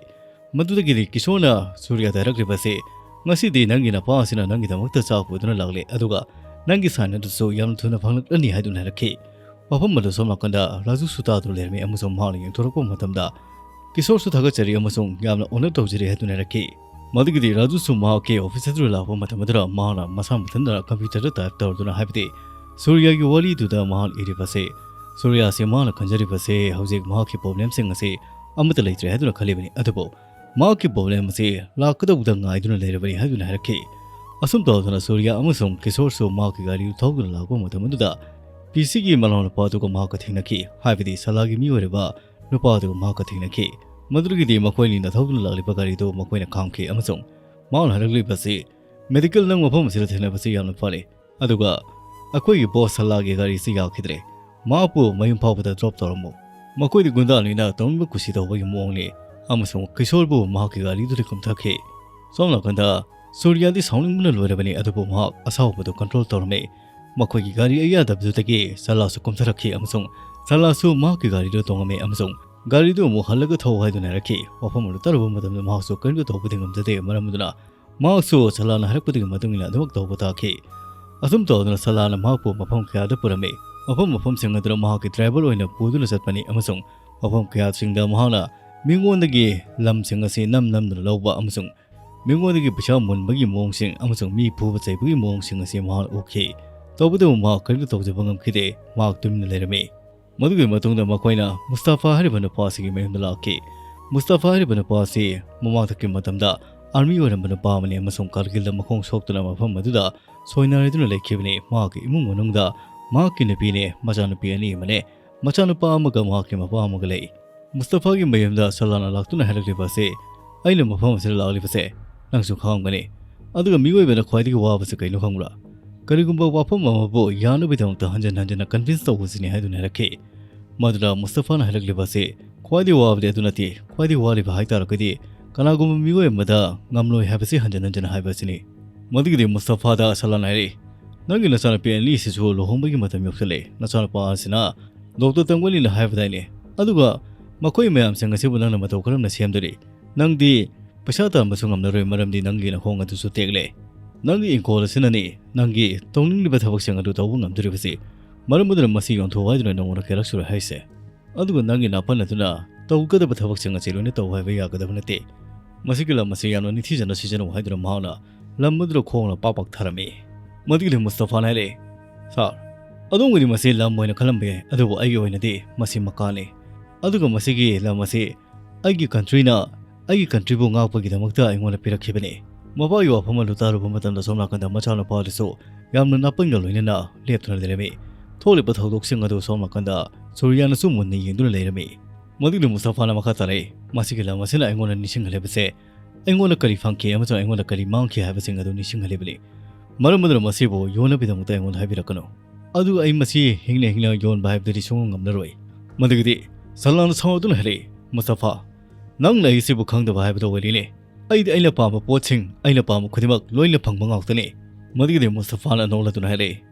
ꯃꯗꯨꯗꯒꯤꯗꯤ ꯀꯤꯁꯣꯔꯅ ꯁꯨꯔꯤꯌꯥꯗ ꯍꯥꯏꯔꯛꯂꯤꯕ ꯑꯁꯤ, "ꯉꯁꯤꯗꯤ ꯅꯪꯒꯤ ꯅꯄꯥ ꯑꯁꯤꯅ ꯅꯪꯒꯤꯗꯃꯛꯇ ꯆꯥꯛ ꯄꯨꯗꯨꯅ ꯂꯥꯛꯂꯦ, ꯑꯗꯨꯒ ꯅꯪꯒꯤ sign ꯑꯗꯨꯁꯨ ꯌꯥꯝꯅ ꯊꯨꯅ ꯐꯪꯂꯛꯂꯅꯤ" ꯍꯥꯏꯗꯨꯅ ꯍꯥꯏꯔꯛꯈꯤ꯫ ꯋꯥꯐꯝ ꯑꯗꯨ ꯁꯣꯝ ꯅꯥꯀꯟꯗ ꯔꯥꯖꯨꯁꯨ ꯇꯥꯗꯨꯅ ꯂꯩꯔꯝꯃꯤ ꯑꯃꯁꯨꯡ ꯃꯍꯥꯛꯅ ꯌꯦꯡꯊꯣꯔꯛꯄ ꯃꯇꯝꯗ ꯀꯤꯁꯣꯔꯁꯨ ꯊꯥꯒꯠꯆꯔꯤ ꯑꯃꯁꯨꯡ ꯌꯥꯝꯅ honor ꯇꯧꯖꯔꯤ ꯍꯥꯏꯗꯨꯅ ꯍꯥꯏꯔꯛꯈꯤ꯫ ꯃꯗꯨꯒꯤꯗꯤ ꯔꯥꯖꯨꯁꯨ ꯃꯍꯥꯛꯀꯤ office ꯑꯗꯨꯗ ꯂꯥꯛꯄ ꯃꯇꯝ ꯑꯗꯨꯗ ꯃꯍꯥꯛꯅ ꯃꯁꯥ ꯃꯊꯟꯇ computerꯗ type ꯇꯧꯗꯨꯅ, ꯍꯥꯏꯕꯗꯤ ꯁꯨꯔꯤꯌꯥꯒꯤ ꯋꯥꯔꯤꯗꯨꯗ ꯃꯍꯥꯛꯅ ꯏꯔꯤꯕꯁꯤ, ꯁꯨꯔꯤꯌꯥꯁꯤ ꯃꯍꯥꯛꯅ ꯈꯟꯖꯔꯤꯕꯁꯤ ꯍꯧꯖꯤꯛ ꯃꯍꯥꯛꯀꯤ problemꯁꯤꯡ ꯑꯁꯤ ꯑꯃꯠꯇ ꯂꯩꯇ꯭ꯔꯦ ꯍꯥꯏꯗꯨꯅ ꯈꯜꯂꯤꯕꯅꯤ, ꯑꯗꯨꯕꯨ ꯃꯍꯥꯛꯀꯤ problem ꯑꯁꯤ ꯂꯥꯛꯀꯗꯧꯕꯗ ꯉꯥꯏꯗꯨꯅ ꯂꯩꯔꯕꯅꯤ ꯍꯥꯏꯗꯨꯅ ꯍꯥꯏꯔꯛꯈꯤ꯫ ꯑꯁꯨꯝ ꯇꯧꯗꯅ ꯁꯨꯔꯤꯌꯥ ꯑꯃꯁꯨꯡ ꯀꯤꯁꯣꯔꯁꯨ ꯃꯍꯥꯛꯀꯤ ꯒꯥꯔꯤꯗꯨ ꯊꯧꯗꯨꯅ ꯂꯥꯛꯄ ꯃꯇꯝ ꯑꯗꯨꯗ ꯄꯤ ꯁꯤꯒꯤ ꯃꯅꯥꯎꯅꯨꯄꯥ ꯑꯗꯨꯒ ꯃꯍꯥꯛꯀ ꯊꯦꯡꯅꯈꯤ, ꯍꯥꯏꯕꯗꯤ ꯁꯂꯥꯒꯤ ꯃꯤꯑꯣꯏꯔꯕ ꯅꯨꯄꯥ ꯑꯗꯨꯒ ꯃꯍꯥꯛꯀ ꯊꯦꯡꯅꯈꯤ꯫ ꯃꯗꯨꯗꯒꯤꯗꯤ ꯃꯈꯣꯏꯅꯤꯅ ꯊꯧꯗꯨꯅ ꯂꯥꯛꯂꯤꯕ ꯒꯥꯔꯤꯗꯨ ꯃꯈꯣꯏꯅ ꯈꯥꯝꯈꯤ ꯑꯃꯁꯨꯡ ꯃꯍꯥꯛꯅ ꯍꯥꯏꯔꯛꯂꯤꯕꯁꯤ, "ꯃꯦꯗꯤꯀꯦꯜ ꯅꯪ ꯃꯐꯝ ꯑꯁꯤꯗ ꯊꯦꯡꯅꯕꯁꯤ ꯌꯥꯝꯅ ꯐꯔꯦ꯫ ꯑꯗꯨꯒ ꯑꯩꯈꯣꯏꯒꯤ ꯕꯣꯁ ꯁꯂꯥꯒꯤ ꯒꯥꯔꯤꯁꯤ ꯌꯥꯈꯤꯗ꯭ꯔꯦ꯫ ꯃꯍꯥꯛꯄꯨ ꯃꯌꯨꯝ ꯐꯥꯎꯕꯗ ꯗ꯭ꯔꯣꯞ ꯇꯧꯔꯝꯃꯨ"꯫ ꯃꯈꯣꯏꯗꯤ ꯒꯨꯟꯗꯥꯅꯤꯅ ꯇꯧꯅꯤꯡꯕ ꯀꯨꯁꯤ ꯇꯧꯕꯒꯤ ꯃꯑꯣꯡꯅꯤ ꯑꯃꯁꯨꯡ ꯀꯤꯁꯣꯔꯕꯨ ꯃꯍꯥꯛꯀꯤ ꯒꯥꯔꯤꯗꯨꯗ ꯀꯨꯝꯊꯈꯤ꯫ ꯁꯣꯝ ꯅꯥꯀꯟꯗ ꯁꯨꯔꯤꯌꯥꯗꯤ ꯁꯥꯎꯅꯤꯡꯕꯅ ꯂꯣꯏꯔꯕꯅꯤ, ꯑꯗꯨꯕꯨ ꯃꯍꯥꯛ ꯑꯁꯥꯎꯕꯗꯨ ꯀꯟꯇ꯭ꯔꯣꯜ ꯇꯧꯔꯝꯃꯤ꯫ ꯃꯈꯣꯏꯒꯤ ꯒꯥꯔꯤ ꯑꯌꯥꯗꯕꯗꯨꯗꯒꯤ ꯁꯂꯥꯁꯨ ꯀꯨꯝꯊꯔꯛꯈꯤ ꯑꯃꯁꯨꯡ ꯁꯂꯥꯁꯨ ꯃꯍꯥꯛꯀꯤ ꯒꯥꯔꯤꯗꯨ ꯇꯣꯡꯉꯝꯃꯤ ꯑꯃꯁꯨꯡ ꯒꯥꯔꯤꯗꯨ ꯑꯃꯨꯛ ꯍꯜꯂꯒ ꯊꯧ ꯍꯥꯏꯗꯨꯅ ꯍꯥꯏꯔꯛꯈꯤ꯫ ꯋꯥꯐꯝ ꯑꯗꯨ ꯇꯥꯔꯨꯕ ꯃꯇꯝꯗ ꯃꯍꯥꯛꯁꯨ ꯀꯔꯤꯝꯇ ꯇꯧꯕꯗꯤ ꯉꯝꯖꯗꯦ, ꯃꯔꯝ ꯑꯗꯨꯅ ꯃꯍꯥꯛꯁꯨ ꯁꯂꯥꯅ ꯍꯥꯏꯔꯛꯄꯗꯨꯒꯤ ꯃꯇꯨꯡ ꯏꯟꯅ ꯑꯗꯨꯃꯛ ꯇꯧꯕ ꯇꯥꯈꯤ꯫ ꯑꯁꯨꯝ ꯇꯧꯗꯨꯅ ꯁꯂꯥꯅ ꯃꯍꯥꯛꯄꯨ ꯃꯐꯝ ꯀꯌꯥꯗ ꯄꯨꯔꯝꯃꯤ꯫ ꯃꯐꯝ ꯃꯐꯝꯁꯤꯡ ꯑꯗꯨꯗ ꯃꯍꯥꯛꯀꯤ ꯗ꯭ꯔꯥꯏꯚꯔ ꯑꯣꯏꯅ ꯄꯨꯗꯨꯅ ꯆꯠꯄꯅꯤ ꯑꯃꯁꯨꯡ ꯃꯐꯝ ꯀꯌꯥꯁꯤꯡꯗ ꯃꯍꯥꯛꯅ ꯃꯤꯉꯣꯟꯗꯒꯤ ꯂꯝꯁꯤꯡ ꯑꯁꯤ ꯅꯝ ꯅꯝꯗꯨꯅ ꯂꯧꯕ ꯑꯃꯁꯨꯡ ꯃꯤꯉꯣꯟꯗꯒꯤ ꯄꯩꯁꯥ ꯃꯨꯟꯕꯒꯤ ꯃꯑꯣꯡꯁꯤꯡ ꯑꯃꯁꯨꯡ ꯃꯤ ꯐꯨꯕ ꯆꯩꯕꯒꯤ ꯃꯑꯣꯡꯁꯤꯡ ꯑꯁꯤ ꯃꯍꯥꯛꯅ ꯎꯈꯤ꯫ ꯇꯧꯕꯇꯕꯨ ꯃꯍꯥꯛ ꯀꯔꯤꯝꯇ ꯇꯧꯖꯕ ꯉꯝꯈꯤꯗꯦ꯫ ꯃꯍꯥꯛ ꯇꯨꯃꯤꯟꯅ ꯂꯩꯔꯝꯃꯤ꯫ ꯃꯗꯨꯒꯤ ꯃꯇꯨꯡꯗ ꯃꯈꯣꯏꯅ ꯃꯨꯁꯇꯥꯐꯥ ꯍꯥꯏꯔꯤꯕ ꯅꯨꯄꯥ ꯑꯁꯤꯒꯤ ꯃꯌꯨꯝꯗ ꯂꯥꯛꯈꯤ꯫ ꯃꯨꯁꯇꯥꯐꯥ ꯍꯥꯏꯔꯤꯕ ꯅꯨꯄꯥ ꯑꯁꯤ ꯃꯃꯥꯡꯊꯛꯀꯤ ꯃꯇꯝꯗ ꯑꯥꯔꯃꯤ ꯑꯣꯏꯔꯝꯕ ꯅꯨꯄꯥ ꯑꯃꯅꯤ ꯑꯃꯁꯨꯡ ꯀꯥꯔꯒꯤꯜꯗ ꯃꯈꯣꯡ ꯁꯣꯛꯇꯨꯅ ꯃꯐꯝ ꯑꯗꯨꯗ ꯁꯣꯏꯅꯥꯏꯔꯗꯨꯅ ꯂꯩꯈꯤꯕꯅꯤ꯫ ꯃꯍꯥꯛꯀꯤ ꯏꯃꯨꯡ ꯃꯅꯨꯡꯗ ꯃꯍꯥꯛꯀꯤ ꯅꯨꯄꯤꯅꯦ, ꯃꯆꯥꯅꯨꯄꯤ ꯑꯅꯤ ꯑꯃꯅꯦ, ꯃꯆꯥꯅꯨꯄꯥ ꯑꯃꯒ ꯃꯍꯥꯛꯀꯤ ꯃꯄꯥ ꯑꯃꯒ ꯂꯩ꯫ ꯃꯨꯁꯇꯐꯥꯒꯤ ꯃꯌꯨꯝꯗ ꯁꯂꯥꯅ ꯂꯥꯛꯇꯨꯅ ꯍꯥꯏꯔꯛꯂꯤꯕ ꯑꯁꯤ, "ꯑꯩꯅ ꯃꯐꯝ ꯑꯁꯤꯗ ꯂꯥꯛꯂꯤꯕꯁꯦ ꯅꯪꯁꯨ ꯈꯪꯉꯝꯒꯅꯤ꯫ ꯑꯗꯨꯒ ꯃꯤꯑꯣꯏꯕꯅ ꯈ꯭ꯋꯥꯏꯗꯒꯤ ꯋꯥꯕꯁꯤ ꯀꯩꯅꯣ ꯈꯪꯕ꯭ꯔꯥ? ꯀꯔꯤꯒꯨꯝꯕ ꯋꯥꯐꯝ ꯑꯃꯕꯨ ꯌꯥꯅꯕꯒꯤꯗꯃꯛꯇ ꯍꯟꯖꯤꯟ ꯍꯟꯖꯤꯟꯅ ꯀꯟꯚꯤꯟꯁ ꯇꯧꯕꯁꯤꯅꯤ" ꯍꯥꯏꯗꯨꯅ ꯍꯥꯏꯔꯛꯈꯤ꯫ ꯃꯗꯨꯗ ꯃꯨꯁꯇꯐꯥꯅ ꯍꯥꯏꯔꯛꯂꯤꯕ ꯑꯁꯤ, "ꯈ꯭ꯋꯥꯏꯗꯒꯤ ꯋꯥꯕꯗꯤ ꯑꯗꯨ ꯅꯠꯇꯦ, ꯈ꯭ꯋꯥꯏꯗꯒꯤ ꯋꯥꯔꯤꯕ ꯍꯥꯏ ꯇꯥꯔꯒꯗꯤ ꯀꯅꯥꯒꯨꯝꯕ ꯃꯤꯑꯣꯏ ꯑꯃꯗ ꯉꯝꯂꯣꯏ ꯍꯥꯏꯕꯁꯤ ꯍꯟꯖꯤꯟ ꯍꯟꯖꯤꯟꯅ ꯍꯥꯏꯕ ꯑꯁꯤꯅꯤ"꯫ ꯃꯗꯨꯒꯤꯗꯤ ꯃꯨꯁꯇꯐꯥꯗ ꯁꯂꯥꯅ ꯍꯥꯏꯔꯛꯏ, "ꯅꯪꯒꯤ ꯅꯆꯥꯅꯨꯄꯤ ꯑꯅꯤꯁꯤꯁꯨ ꯂꯨꯍꯣꯡꯕꯒꯤ ꯃꯇꯝ ꯌꯧꯁꯤꯜꯂꯦ꯫ ꯅꯆꯥꯅꯨꯄꯥ ꯑꯁꯤꯅ ꯗꯣꯛꯇꯔ ꯇꯝꯒꯅꯤꯅ ꯍꯥꯏꯕꯗꯥꯏꯅꯦ? ꯑꯗꯨꯒ ꯃꯈꯣꯏ ꯃꯌꯥꯝꯁꯤꯡ ꯑꯁꯤꯕꯨ ꯅꯪꯅ ꯃꯇꯧ ꯀꯔꯝꯅ ꯁꯦꯝꯗꯣꯔꯤ? ꯅꯪꯗꯤ ꯄꯩꯁꯥ ꯇꯥꯟꯕꯁꯨ ꯉꯝꯂꯔꯣꯏ, ꯃꯔꯝꯗꯤ ꯅꯪꯒꯤ ꯅꯈꯣꯡ ꯑꯗꯨꯁꯨ ꯇꯦꯛꯂꯦ꯫ ꯅꯪꯒꯤ ꯏꯪꯈꯣꯜ ꯑꯁꯤꯅꯅꯤ ꯅꯪꯒꯤ ꯇꯧꯅꯤꯡꯂꯤꯕ ꯊꯕꯛꯁꯤꯡ ꯑꯗꯨ ꯇꯧꯕ ꯉꯝꯗꯣꯔꯤꯕꯁꯤ꯫ ꯃꯔꯝ ꯑꯗꯨꯅ ꯃꯁꯤ ꯌꯣꯟꯊꯣꯛꯎ ꯍꯥꯏꯗꯨꯅ ꯅꯉꯣꯟꯗ ꯀꯌꯥꯔꯛ ꯁꯨꯔꯦ ꯍꯥꯏꯁꯦ꯫ ꯑꯗꯨꯒ ꯅꯪꯒꯤ ꯅꯥꯄꯟ ꯑꯗꯨꯅ ꯇꯧꯒꯗꯕ ꯊꯕꯛꯁꯤꯡ ꯑꯁꯤ ꯂꯣꯏꯅ ꯇꯧ ꯍꯥꯏꯕ ꯌꯥꯒꯗꯕ ꯅꯠꯇꯦ꯫ ꯃꯁꯤꯒꯤ ꯂꯝ ꯑꯁꯤ ꯌꯥꯝꯅ ꯅꯤꯡꯊꯤꯖꯅ ꯁꯤꯖꯤꯟꯅꯧ" ꯍꯥꯏꯗꯨꯅ ꯃꯍꯥꯛꯅ ꯂꯝ ꯑꯗꯨꯗ ꯈꯣꯡꯅ ꯄꯥꯛ ꯄꯥꯛ ꯊꯥꯔꯝꯃꯤ꯫ ꯃꯗꯨꯒꯤꯗꯤ ꯃꯨꯁꯇꯐꯥꯅ ꯍꯥꯏꯔꯛꯏ, "ꯁꯥꯔ, ꯑꯗꯣꯝꯒꯤꯗꯤ ꯃꯁꯤ ꯂꯝ ꯑꯣꯏꯅ ꯈꯜꯂꯝꯕ ꯌꯥꯏ, ꯑꯗꯨꯕꯨ ꯑꯩꯒꯤ ꯑꯣꯏꯅꯗꯤ ꯃꯁꯤ ꯃꯀꯥꯅꯤ꯫ ꯑꯗꯨꯒ ꯃꯁꯤꯒꯤ ꯂꯝ ꯑꯁꯤ ꯑꯩꯒꯤ ꯀꯟꯇ꯭ꯔꯤꯅ ꯑꯩꯒꯤ ꯀꯟꯇ꯭ꯔꯤꯕꯨ ꯉꯥꯛꯄꯒꯤꯗꯃꯛꯇ ꯑꯩꯉꯣꯟꯗ ꯄꯤꯔꯛꯈꯤꯕꯅꯤ"꯫ ꯃꯄꯥꯒꯤ ꯋꯥꯐꯝ ꯑꯗꯨ ꯇꯥꯔꯨꯕ ꯃꯇꯝꯗ ꯁꯣꯝ ꯅꯥꯀꯟꯗ ꯃꯆꯥꯅꯨꯄꯥ ꯑꯗꯨꯁꯨ ꯌꯥꯝꯅ ꯅꯥꯄꯟꯒ ꯂꯣꯏꯅꯅ ꯂꯦꯞꯇꯨꯅ ꯂꯩꯔꯝꯃꯤ꯫ ꯊꯣꯛꯂꯤꯕ ꯊꯧꯗꯣꯛꯁꯤꯡ ꯑꯗꯨ ꯁꯣꯝ ꯅꯥꯀꯟꯗ ꯁꯨꯔꯤꯌꯥꯅꯁꯨ ꯃꯨꯟꯅ ꯌꯦꯡꯗꯨꯅ ꯂꯩꯔꯝꯃꯤ꯫ ꯃꯗꯨꯒꯤ ꯃꯨꯁꯇꯐꯥꯅ ꯃꯈꯥ ꯇꯥꯔꯛꯏ, ꯃꯁꯤꯒꯤ ꯂꯝ ꯑꯁꯤꯅ ꯑꯩꯉꯣꯟꯗ ꯅꯤꯡꯁꯤꯡꯍꯜꯂꯤꯕꯁꯦ ꯑꯩꯉꯣꯟꯗ ꯀꯔꯤ ꯐꯪꯈꯤ ꯑꯃꯁꯨꯡ ꯑꯩꯉꯣꯟꯗ ꯀꯔꯤ ꯃꯥꯡꯈꯤ ꯍꯥꯏꯕꯁꯤꯡ ꯑꯗꯨ ꯅꯤꯡꯁꯤꯡꯍꯜꯂꯤꯕꯅꯤ꯫ ꯃꯔꯝ ꯑꯗꯨꯅ ꯃꯁꯤꯕꯨ ꯌꯣꯟꯅꯕꯒꯤꯗꯃꯛꯇ ꯑꯩꯉꯣꯟꯗ ꯍꯥꯏꯕꯤꯔꯛꯀꯅꯨ꯫ ꯑꯗꯨ ꯑꯩ ꯃꯁꯤ ꯍꯤꯡꯅ ꯍꯤꯡꯅ ꯌꯣꯟꯕ ꯍꯥꯏꯕꯗꯨꯗꯤ ꯁꯨꯡꯉꯝ ꯉꯝꯂꯔꯣꯏ꯫ ꯃꯗꯨꯒꯤꯗꯤ ꯁꯂꯥꯟꯅ ꯁꯥꯎꯗꯨꯅ ꯍꯥꯏꯔꯛꯏ, "ꯃꯨꯁꯇꯐꯥ, ꯅꯪꯅ ꯑꯩꯁꯤꯕꯨ ꯈꯪꯗꯕ ꯍꯥꯏꯕꯗꯣ ꯑꯣꯏꯔꯤꯅꯦ꯫ ꯑꯩꯗꯤ ꯑꯩꯅ ꯄꯥꯝꯕ ꯄꯣꯠꯁꯤꯡ, ꯑꯩꯅ ꯄꯥꯝꯕ ꯈꯨꯗꯤꯡꯃꯛ ꯂꯣꯏꯅ ꯐꯪꯕ ꯉꯥꯛꯇꯅꯤ꯫" ꯃꯗꯨꯒꯤꯗꯤ ꯃꯨꯁꯇꯐꯥꯅ ꯅꯣꯛꯂꯗꯨꯅ ꯍꯥꯏꯔꯛꯏ,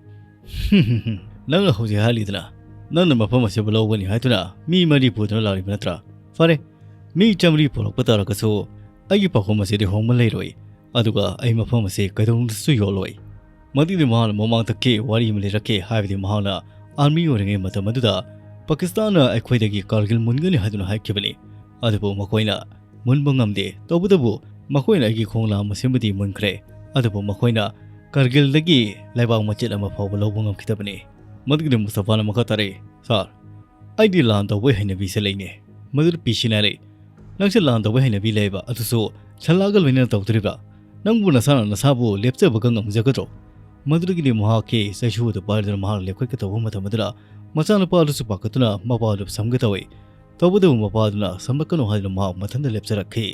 "ꯅꯪꯅ ꯍꯧꯖꯤꯛ ꯍꯥꯏꯔꯤꯗꯅ, ꯅꯪꯅ ꯃꯐꯝ ꯑꯁꯤꯕꯨ ꯂꯧꯒꯅꯤ ꯍꯥꯏꯗꯨꯅ ꯃꯤ ꯃꯔꯤ ꯄꯨꯗꯨꯅ ꯂꯥꯛꯂꯤꯕ ꯅꯠꯇ꯭ꯔꯥ? ꯐꯔꯦ, ꯃꯤ ꯆꯥꯃꯔꯤ ꯄꯨꯔꯛꯄ ꯇꯥꯔꯒꯁꯨ ꯑꯩꯒꯤ ꯄꯥꯎꯈꯨꯝ ꯑꯁꯤꯗꯤ ꯍꯣꯡꯕ ꯂꯩꯔꯣꯏ, ꯑꯗꯨꯒ ꯑꯩ ꯃꯐꯝ ꯑꯁꯤ ꯀꯩꯗꯧꯅꯨꯡꯗꯁꯨ ꯌꯣꯜꯂꯣꯏ꯫" ꯃꯗꯨꯒꯤꯗꯤ ꯃꯍꯥꯛꯅ ꯃꯃꯥꯡꯗ ꯀꯦ ꯋꯥꯔꯤ ꯑꯃ ꯂꯤꯔꯛꯈꯤ, ꯍꯥꯏꯕꯗꯤ ꯃꯍꯥꯛꯅ ꯑꯥꯔꯃꯤ ꯑꯣꯏꯔꯤꯉꯩ ꯃꯇꯝ ꯑꯗꯨꯗ ꯄꯥꯀꯤꯁꯇꯥꯟꯅ ꯑꯩꯈꯣꯏꯗꯒꯤ ꯀꯥꯔꯒꯤꯜ ꯃꯨꯟꯒꯅꯤ ꯍꯥꯏꯗꯨꯅ ꯍꯥꯏꯈꯤꯕꯅꯤ꯫ ꯑꯗꯨꯕꯨ ꯃꯈꯣꯏꯅ ꯃꯨꯟꯕ ꯉꯝꯗꯦ꯫ ꯇꯧꯕꯇꯕꯨ ꯃꯈꯣꯏꯅ ꯑꯩꯒꯤ ꯈꯣꯡꯂꯥꯝ ꯑꯁꯤꯃꯗꯤ ꯃꯨꯟꯈ꯭ꯔꯦ꯫ ꯑꯗꯨꯕꯨ ꯃꯈꯣꯏꯅ ꯀꯥꯔꯒꯤꯜꯗꯒꯤ ꯂꯩꯕꯥꯛ ꯃꯆꯦꯠ ꯑꯃ ꯐꯥꯎꯕ ꯂꯧꯕ ꯉꯝꯈꯤꯗꯕꯅꯤ꯫ ꯃꯗꯨꯒꯤꯗꯤ ꯃꯨꯁꯇꯐꯥꯅ ꯃꯈꯥ ꯇꯥꯔꯛꯏ, "ꯁꯥꯔ, ꯑꯩꯗꯤ ꯂꯥꯟ ꯇꯧꯕꯒꯤ ꯍꯩꯅꯕꯤꯁꯦ ꯂꯩꯅꯦ꯫" ꯃꯗꯨꯗ ꯄꯤꯁꯤꯅ ꯍꯥꯏꯔꯛꯏ, "ꯅꯪꯁꯦ ꯂꯥꯟ ꯇꯧꯕꯒꯤ ꯍꯩꯅꯕꯤ ꯂꯩꯕ, ꯑꯗꯨꯁꯨ ꯁꯂꯥꯒ ꯂꯣꯏꯅꯅ ꯇꯧꯗꯣꯔꯤꯕ꯭ꯔꯥ? ꯅꯪꯕꯨ ꯅꯁꯥꯅ ꯅꯁꯥꯕꯨ ꯂꯦꯞꯆꯕꯒ ꯉꯝꯖꯒꯗ꯭ꯔꯣ?" ꯃꯗꯨꯗꯒꯤꯗꯤ ꯃꯍꯥꯛꯀꯤ ꯆꯩꯁꯨ ꯑꯗꯨ ꯄꯥꯏꯔꯗꯨꯅ ꯃꯍꯥꯛ ꯂꯦꯞꯈꯠꯀꯗꯧꯕ ꯃꯇꯝ ꯑꯗꯨꯗ ꯃꯆꯥꯅꯨꯄꯥ ꯑꯗꯨꯁꯨ ꯄꯥꯈꯠꯇꯨꯅ ꯃꯄꯥ ꯑꯗꯨ ꯁꯝꯒꯦ ꯇꯧꯏ꯫ ꯇꯧꯕꯇꯕꯨ ꯃꯄꯥ ꯑꯗꯨꯅ ꯁꯝꯂꯛꯀꯅꯨ ꯍꯥꯏꯗꯨꯅ ꯃꯍꯥꯛ ꯃꯊꯟꯇ ꯂꯦꯞꯆꯔꯛꯈꯤ꯫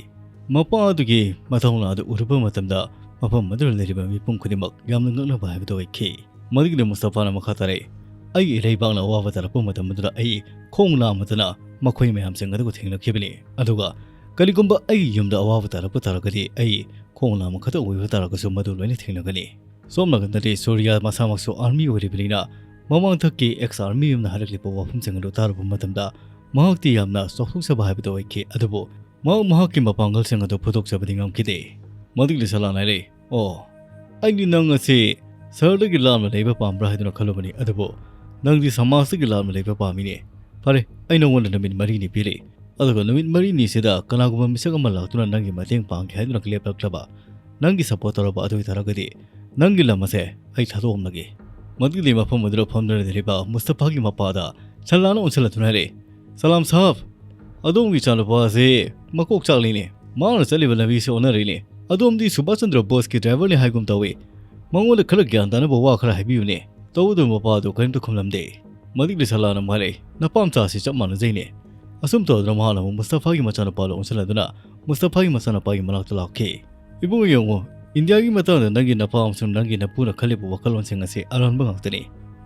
ꯃꯄꯥ ꯑꯗꯨꯒꯤ ꯃꯊꯧꯅꯥ ꯑꯗꯨ ꯎꯔꯨꯕ ꯃꯇꯝꯗ ꯃꯐꯝ ꯑꯗꯨꯗ ꯂꯩꯔꯤꯕ ꯃꯤꯄꯨꯝ ꯈꯨꯗꯤꯡꯃꯛ ꯌꯥꯝꯅ ꯉꯛꯅꯕ ꯍꯥꯏꯕꯗꯨ ꯑꯣꯏꯈꯤ꯫ ꯃꯗꯨꯒꯤꯗꯤ ꯃꯨꯁꯇꯐꯥꯅ ꯃꯈꯥ ꯇꯥꯔꯛꯏ, "ꯑꯩꯒꯤ ꯏꯔꯩꯕꯥꯛꯅ ꯑꯋꯥꯕ ꯇꯥꯔꯛꯄ ꯃꯇꯝ ꯑꯗꯨꯗ ꯑꯩ ꯈꯣꯡ ꯂꯥꯝꯃꯗꯅ ꯃꯈꯣꯏ ꯃꯌꯥꯝꯁꯤꯡ ꯑꯗꯨꯒ ꯊꯦꯡꯅꯈꯤꯕꯅꯤ꯫ ꯑꯗꯨꯒ ꯀꯔꯤꯒꯨꯝꯕ ꯑꯩꯒꯤ ꯌꯨꯝꯗ ꯑꯋꯥꯕ ꯇꯥꯔꯛꯄ ꯇꯥꯔꯒꯗꯤ ꯑꯩ ꯈꯣꯡ ꯂꯥꯝꯕ ꯈꯛꯇ ꯑꯣꯏꯕ ꯇꯥꯔꯒꯁꯨ ꯃꯗꯨ ꯂꯣꯏꯅ ꯊꯦꯡꯅꯒꯅꯤ꯫" ꯁꯣꯝ ꯅꯥꯀꯟꯗꯗꯤ ꯁꯨꯔꯤꯌꯥ ꯃꯁꯥꯃꯛꯁꯨ ꯑꯥꯔꯃꯤ ꯑꯣꯏꯔꯤꯕꯅꯤꯅ ꯃꯃꯥꯡꯊꯛꯀꯤ ꯑꯦꯛꯁ ꯑꯥꯔꯃꯤ ꯑꯃꯅ ꯍꯥꯏꯔꯛꯂꯤꯕ ꯋꯥꯐꯝꯁꯤꯡ ꯑꯗꯨ ꯇꯥꯔꯨꯕ ꯃꯇꯝꯗ ꯃꯍꯥꯛꯇꯤ ꯌꯥꯝꯅ ꯆꯥꯎꯊꯣꯛꯆꯕ ꯍꯥꯏꯕꯗꯨ ꯑꯣꯏꯈꯤ꯫ ꯑꯗꯨꯕꯨ ꯃꯍꯥꯛ ꯃꯍꯥꯛꯀꯤ ꯃꯄꯥꯡꯒꯜꯁꯤꯡ ꯑꯗꯨ ꯐꯨꯗꯣꯛꯆꯕꯗꯤ ꯉꯝꯈꯤꯗꯦ꯫ ꯃꯗꯨꯒꯤ ꯁꯂꯥꯟ ꯍꯥꯏꯔꯛꯏ, "ꯑꯣ, ꯑꯩꯗꯤ ꯅꯪ ꯑꯁꯤ ꯁꯍꯔꯗꯒꯤ ꯂꯥꯞꯅ ꯂꯩꯕ ꯄꯥꯝꯕ꯭ꯔꯥ ꯍꯥꯏꯗꯨꯅ ꯈꯜꯂꯨꯕꯅꯤ, ꯑꯗꯨꯕꯨ ꯅꯪꯗꯤ ꯁꯃꯥꯖꯇꯒꯤ ꯂꯥꯞꯅ ꯂꯩꯕ ꯄꯥꯝꯃꯤꯅꯦ꯫ ꯐꯔꯦ, ꯑꯩ ꯅꯉꯣꯟꯗ ꯅꯨꯃꯤꯠ ꯃꯔꯤꯅꯤ ꯄꯤꯔꯤ, ꯑꯗꯨꯒ ꯅꯨꯃꯤꯠ ꯃꯔꯤꯅꯤꯁꯤꯗ ꯀꯅꯥꯒꯨꯝꯕ ꯃꯤꯁꯛ ꯑꯃ ꯂꯥꯛꯇꯨꯅ ꯅꯪꯒꯤ ꯃꯇꯦꯡ ꯄꯥꯡꯒꯦ ꯍꯥꯏꯗꯨꯅ ꯂꯦꯞꯂꯛꯂꯕ, ꯅꯪꯒꯤ ꯁꯄꯣꯔꯠ ꯇꯧꯔꯕ ꯑꯗꯨ ꯑꯣꯏꯇꯥꯔꯒꯗꯤ ꯅꯪꯒꯤ ꯂꯝ ꯑꯁꯦ ꯑꯩ ꯊꯥꯗꯣꯛꯂꯝꯂꯒꯦ꯫" ꯃꯗꯨꯒꯤꯗꯤ ꯃꯐꯝ ꯑꯗꯨꯗ ꯐꯝꯗꯨꯅ ꯂꯩꯔꯤꯕ ꯃꯨꯁꯇꯐꯥꯒꯤ ꯃꯄꯥꯗ ꯁꯂꯥꯟꯅ ꯑꯣꯟꯁꯤꯜꯂꯗꯨꯅ ꯍꯥꯏꯔꯛꯏ, "ꯁꯂꯥꯝ ꯁꯥꯍꯕ, ꯑꯗꯣꯝꯒꯤ ꯏꯆꯥꯅꯨꯄꯥ ꯑꯁꯤ ꯃꯀꯣꯛ ꯆꯥꯛꯂꯤꯅꯦ꯫ ꯃꯥꯅ ꯆꯠꯂꯤꯕ ꯂꯝꯕꯤꯁꯤ ꯑꯣꯟꯅꯔꯤꯅꯦ꯫ ꯑꯗꯣꯝꯗꯤ ꯁꯨꯕꯥꯁ ꯆꯟꯗ꯭ꯔ ꯕꯣꯁꯀꯤ ꯗ꯭ꯔꯥꯏꯚꯔꯅꯤ ꯍꯥꯏꯒꯨꯝ ꯇꯧꯏ꯫ ꯃꯉꯣꯟꯗ ꯈꯔ ꯒ꯭ꯌꯥꯟ ꯇꯥꯅꯕ ꯋꯥ ꯈꯔ ꯍꯥꯏꯕꯤꯌꯨꯅꯦ꯫" ꯇꯧꯕꯇꯕꯨ ꯃꯄꯥ ꯑꯗꯨ ꯀꯔꯤꯝꯇ ꯈꯨꯝꯂꯝꯗꯦ꯫ ꯃꯗꯨꯒꯤꯗꯤ ꯁꯂꯥꯟꯅ ꯑꯃꯨꯛ ꯍꯥꯏꯔꯛꯏ, "ꯅꯄꯥꯝꯆꯥꯁꯤ ꯆꯞ ꯃꯥꯟꯅꯖꯩꯅꯦ꯫ ꯑꯁꯨꯝ ꯇꯧꯗꯨꯅ ꯃꯍꯥꯛꯅ ꯑꯃꯨꯛ ꯃꯨꯁꯇꯐꯥꯒꯤ ꯃꯆꯥꯅꯨꯄꯥꯗ ꯑꯣꯟꯁꯤꯜꯂꯗꯨꯅ ꯃꯨꯁꯇꯐꯥꯒꯤ ꯃꯆꯥꯅꯨꯄꯥꯒꯤ ꯃꯅꯥꯛꯇ ꯂꯥꯛꯈꯤ꯫ "ꯏꯕꯨꯡꯉꯣ, ꯌꯦꯡꯉꯨ, ꯏꯟꯗꯤꯌꯥꯒꯤ ꯃꯇꯥꯡꯗ ꯅꯪꯒꯤ ꯅꯄꯥ ꯑꯃꯁꯨꯡ ꯅꯪꯒꯤ ꯅꯄꯨꯅ ꯈꯜꯂꯤꯕ ꯋꯥꯈꯜꯂꯣꯟꯁꯤꯡ ꯑꯁꯤ ꯑꯔꯥꯟꯕ ꯉꯥꯛꯇꯅꯤ꯫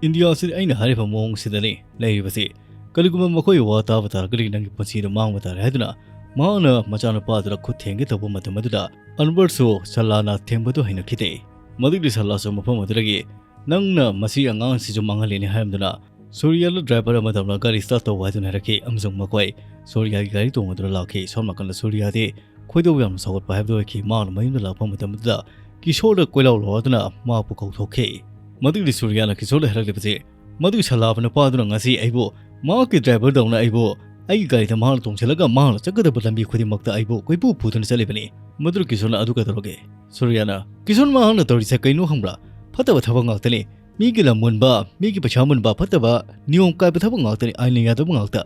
ꯏꯟꯗꯤꯌꯥ ꯑꯁꯤꯗꯤ ꯑꯩꯅ ꯍꯥꯏꯔꯤꯕ ꯃꯑꯣꯡꯁꯤꯗꯅꯤ ꯂꯩꯔꯤꯕꯁꯤ꯫ ꯀꯔꯤꯒꯨꯝꯕ ꯃꯈꯣꯏꯒꯤ ꯋꯥ ꯇꯥꯕ ꯇꯥꯔꯒꯗꯤ ꯅꯪꯒꯤ ꯄꯨꯟꯁꯤꯗꯣ ꯃꯥꯡꯕ ꯇꯥꯔꯦ" ꯍꯥꯏꯗꯨꯅ ꯃꯍꯥꯛꯅ ꯃꯆꯥꯅꯨꯄꯥ ꯑꯗꯨꯗ ꯈꯨꯠ ꯊꯦꯡꯒꯦ ꯇꯧꯕ ꯃꯇꯝ ꯑꯗꯨꯗ ꯑꯟꯕꯔꯁꯨ ꯁꯂꯥꯅ ꯊꯦꯡꯕꯗꯨ ꯍꯩꯅꯈꯤꯗꯦ꯫ ꯃꯗꯨꯒꯤ ꯁꯂꯥꯁꯨ ꯃꯐꯝ ꯑꯗꯨꯗꯒꯤ "ꯅꯪꯅ ꯃꯁꯤ ꯑꯉꯥꯡꯁꯤꯁꯨ ꯃꯥꯡꯍꯜꯂꯤꯅꯤ" ꯍꯥꯏꯔꯝꯗꯨꯅ ꯁꯨꯔꯤꯌꯥꯗ ꯗ꯭ꯔꯥꯏꯚꯔ ꯑꯃ ꯇꯧꯅ ꯒꯥꯔꯤ ꯁ꯭ꯇꯥꯔꯠ ꯇꯧ ꯍꯥꯏꯗꯨꯅ ꯍꯥꯏꯔꯛꯈꯤ, ꯑꯃꯁꯨꯡ ꯃꯈꯣꯏ ꯁꯨꯔꯤꯌꯥꯒꯤ ꯒꯥꯔꯤ ꯇꯣꯡꯗꯨꯅ ꯂꯥꯛꯈꯤ꯫ ꯁꯣꯝ ꯅꯥꯀꯟꯗ ꯁꯨꯔꯤꯌꯥꯗꯤ ꯈꯣꯏꯗꯧ ꯌꯥꯝꯅ ꯁꯥꯎꯒꯠꯄ ꯍꯥꯏꯕꯗꯨ ꯑꯣꯏꯈꯤ꯫ ꯃꯍꯥꯛꯅ ꯃꯌꯨꯝꯗ ꯂꯥꯛꯄ ꯃꯇꯝꯗꯨꯗ ꯀꯤꯁꯣꯔꯗ ꯀꯣꯏꯂꯥꯎ ꯂꯥꯎꯗꯨꯅ ꯃꯍꯥꯛꯄꯨ ꯀꯧꯊꯣꯛꯈꯤ꯫ ꯃꯗꯨꯒꯤꯗꯤ ꯁꯨꯔꯤꯌꯥꯅ ꯀꯤꯁꯣꯔꯗ ꯍꯥꯏꯔꯛꯂꯤꯕꯁꯤ, "ꯃꯗꯨꯒꯤ ꯁꯂꯥꯕ ꯅꯨꯄꯥ ꯑꯗꯨꯅ ꯉꯁꯤ ꯑꯩꯕꯨ ꯃꯍꯥꯛꯀꯤ ꯗ꯭ꯔꯥꯏꯚꯔꯗꯧꯅ ꯑꯩꯕꯨ ꯑꯩꯒꯤ ꯒꯥꯔꯤꯗ ꯃꯍꯥꯛꯅ ꯇꯣꯡꯁꯤꯜꯂꯒ ꯃꯍꯥꯛꯅ ꯆꯠꯀꯗꯕ ꯂꯝꯕꯤ ꯈꯨꯗꯤꯡꯃꯛꯇ ꯑꯩꯕꯨ ꯀꯣꯏꯄꯨ ꯄꯨꯗꯨꯅ ꯆꯠꯂꯤꯕꯅꯤ꯫ ꯃꯗꯨꯗ ꯀꯤꯁꯣꯔꯅ ꯑꯗꯨ ꯀꯩꯗꯧꯔꯒꯦ?" ꯁꯨꯔꯤꯌꯥꯅ, "ꯀꯤꯁꯣꯔ, ꯃꯍꯥꯛꯅ ꯇꯧꯔꯤꯁꯦ ꯀꯩꯅꯣ ꯈꯪꯕ꯭ꯔꯥ? ꯐꯠꯇꯕ ꯊꯕꯛ ꯉꯥꯛꯇꯅꯤ꯫ ꯃꯤꯒꯤ ꯂꯝ ꯃꯨꯟꯕ, ꯃꯤꯒꯤ ꯄꯩꯁꯥ ꯃꯨꯟꯕ, ꯐꯠꯇꯕ ꯅꯤꯌꯣꯝ ꯀꯥꯏꯕ ꯊꯕꯛ ꯉꯥꯛꯇꯅꯤ, ꯑꯥꯏꯟꯅ ꯌꯥꯗꯕ ꯉꯥꯛꯇ"꯫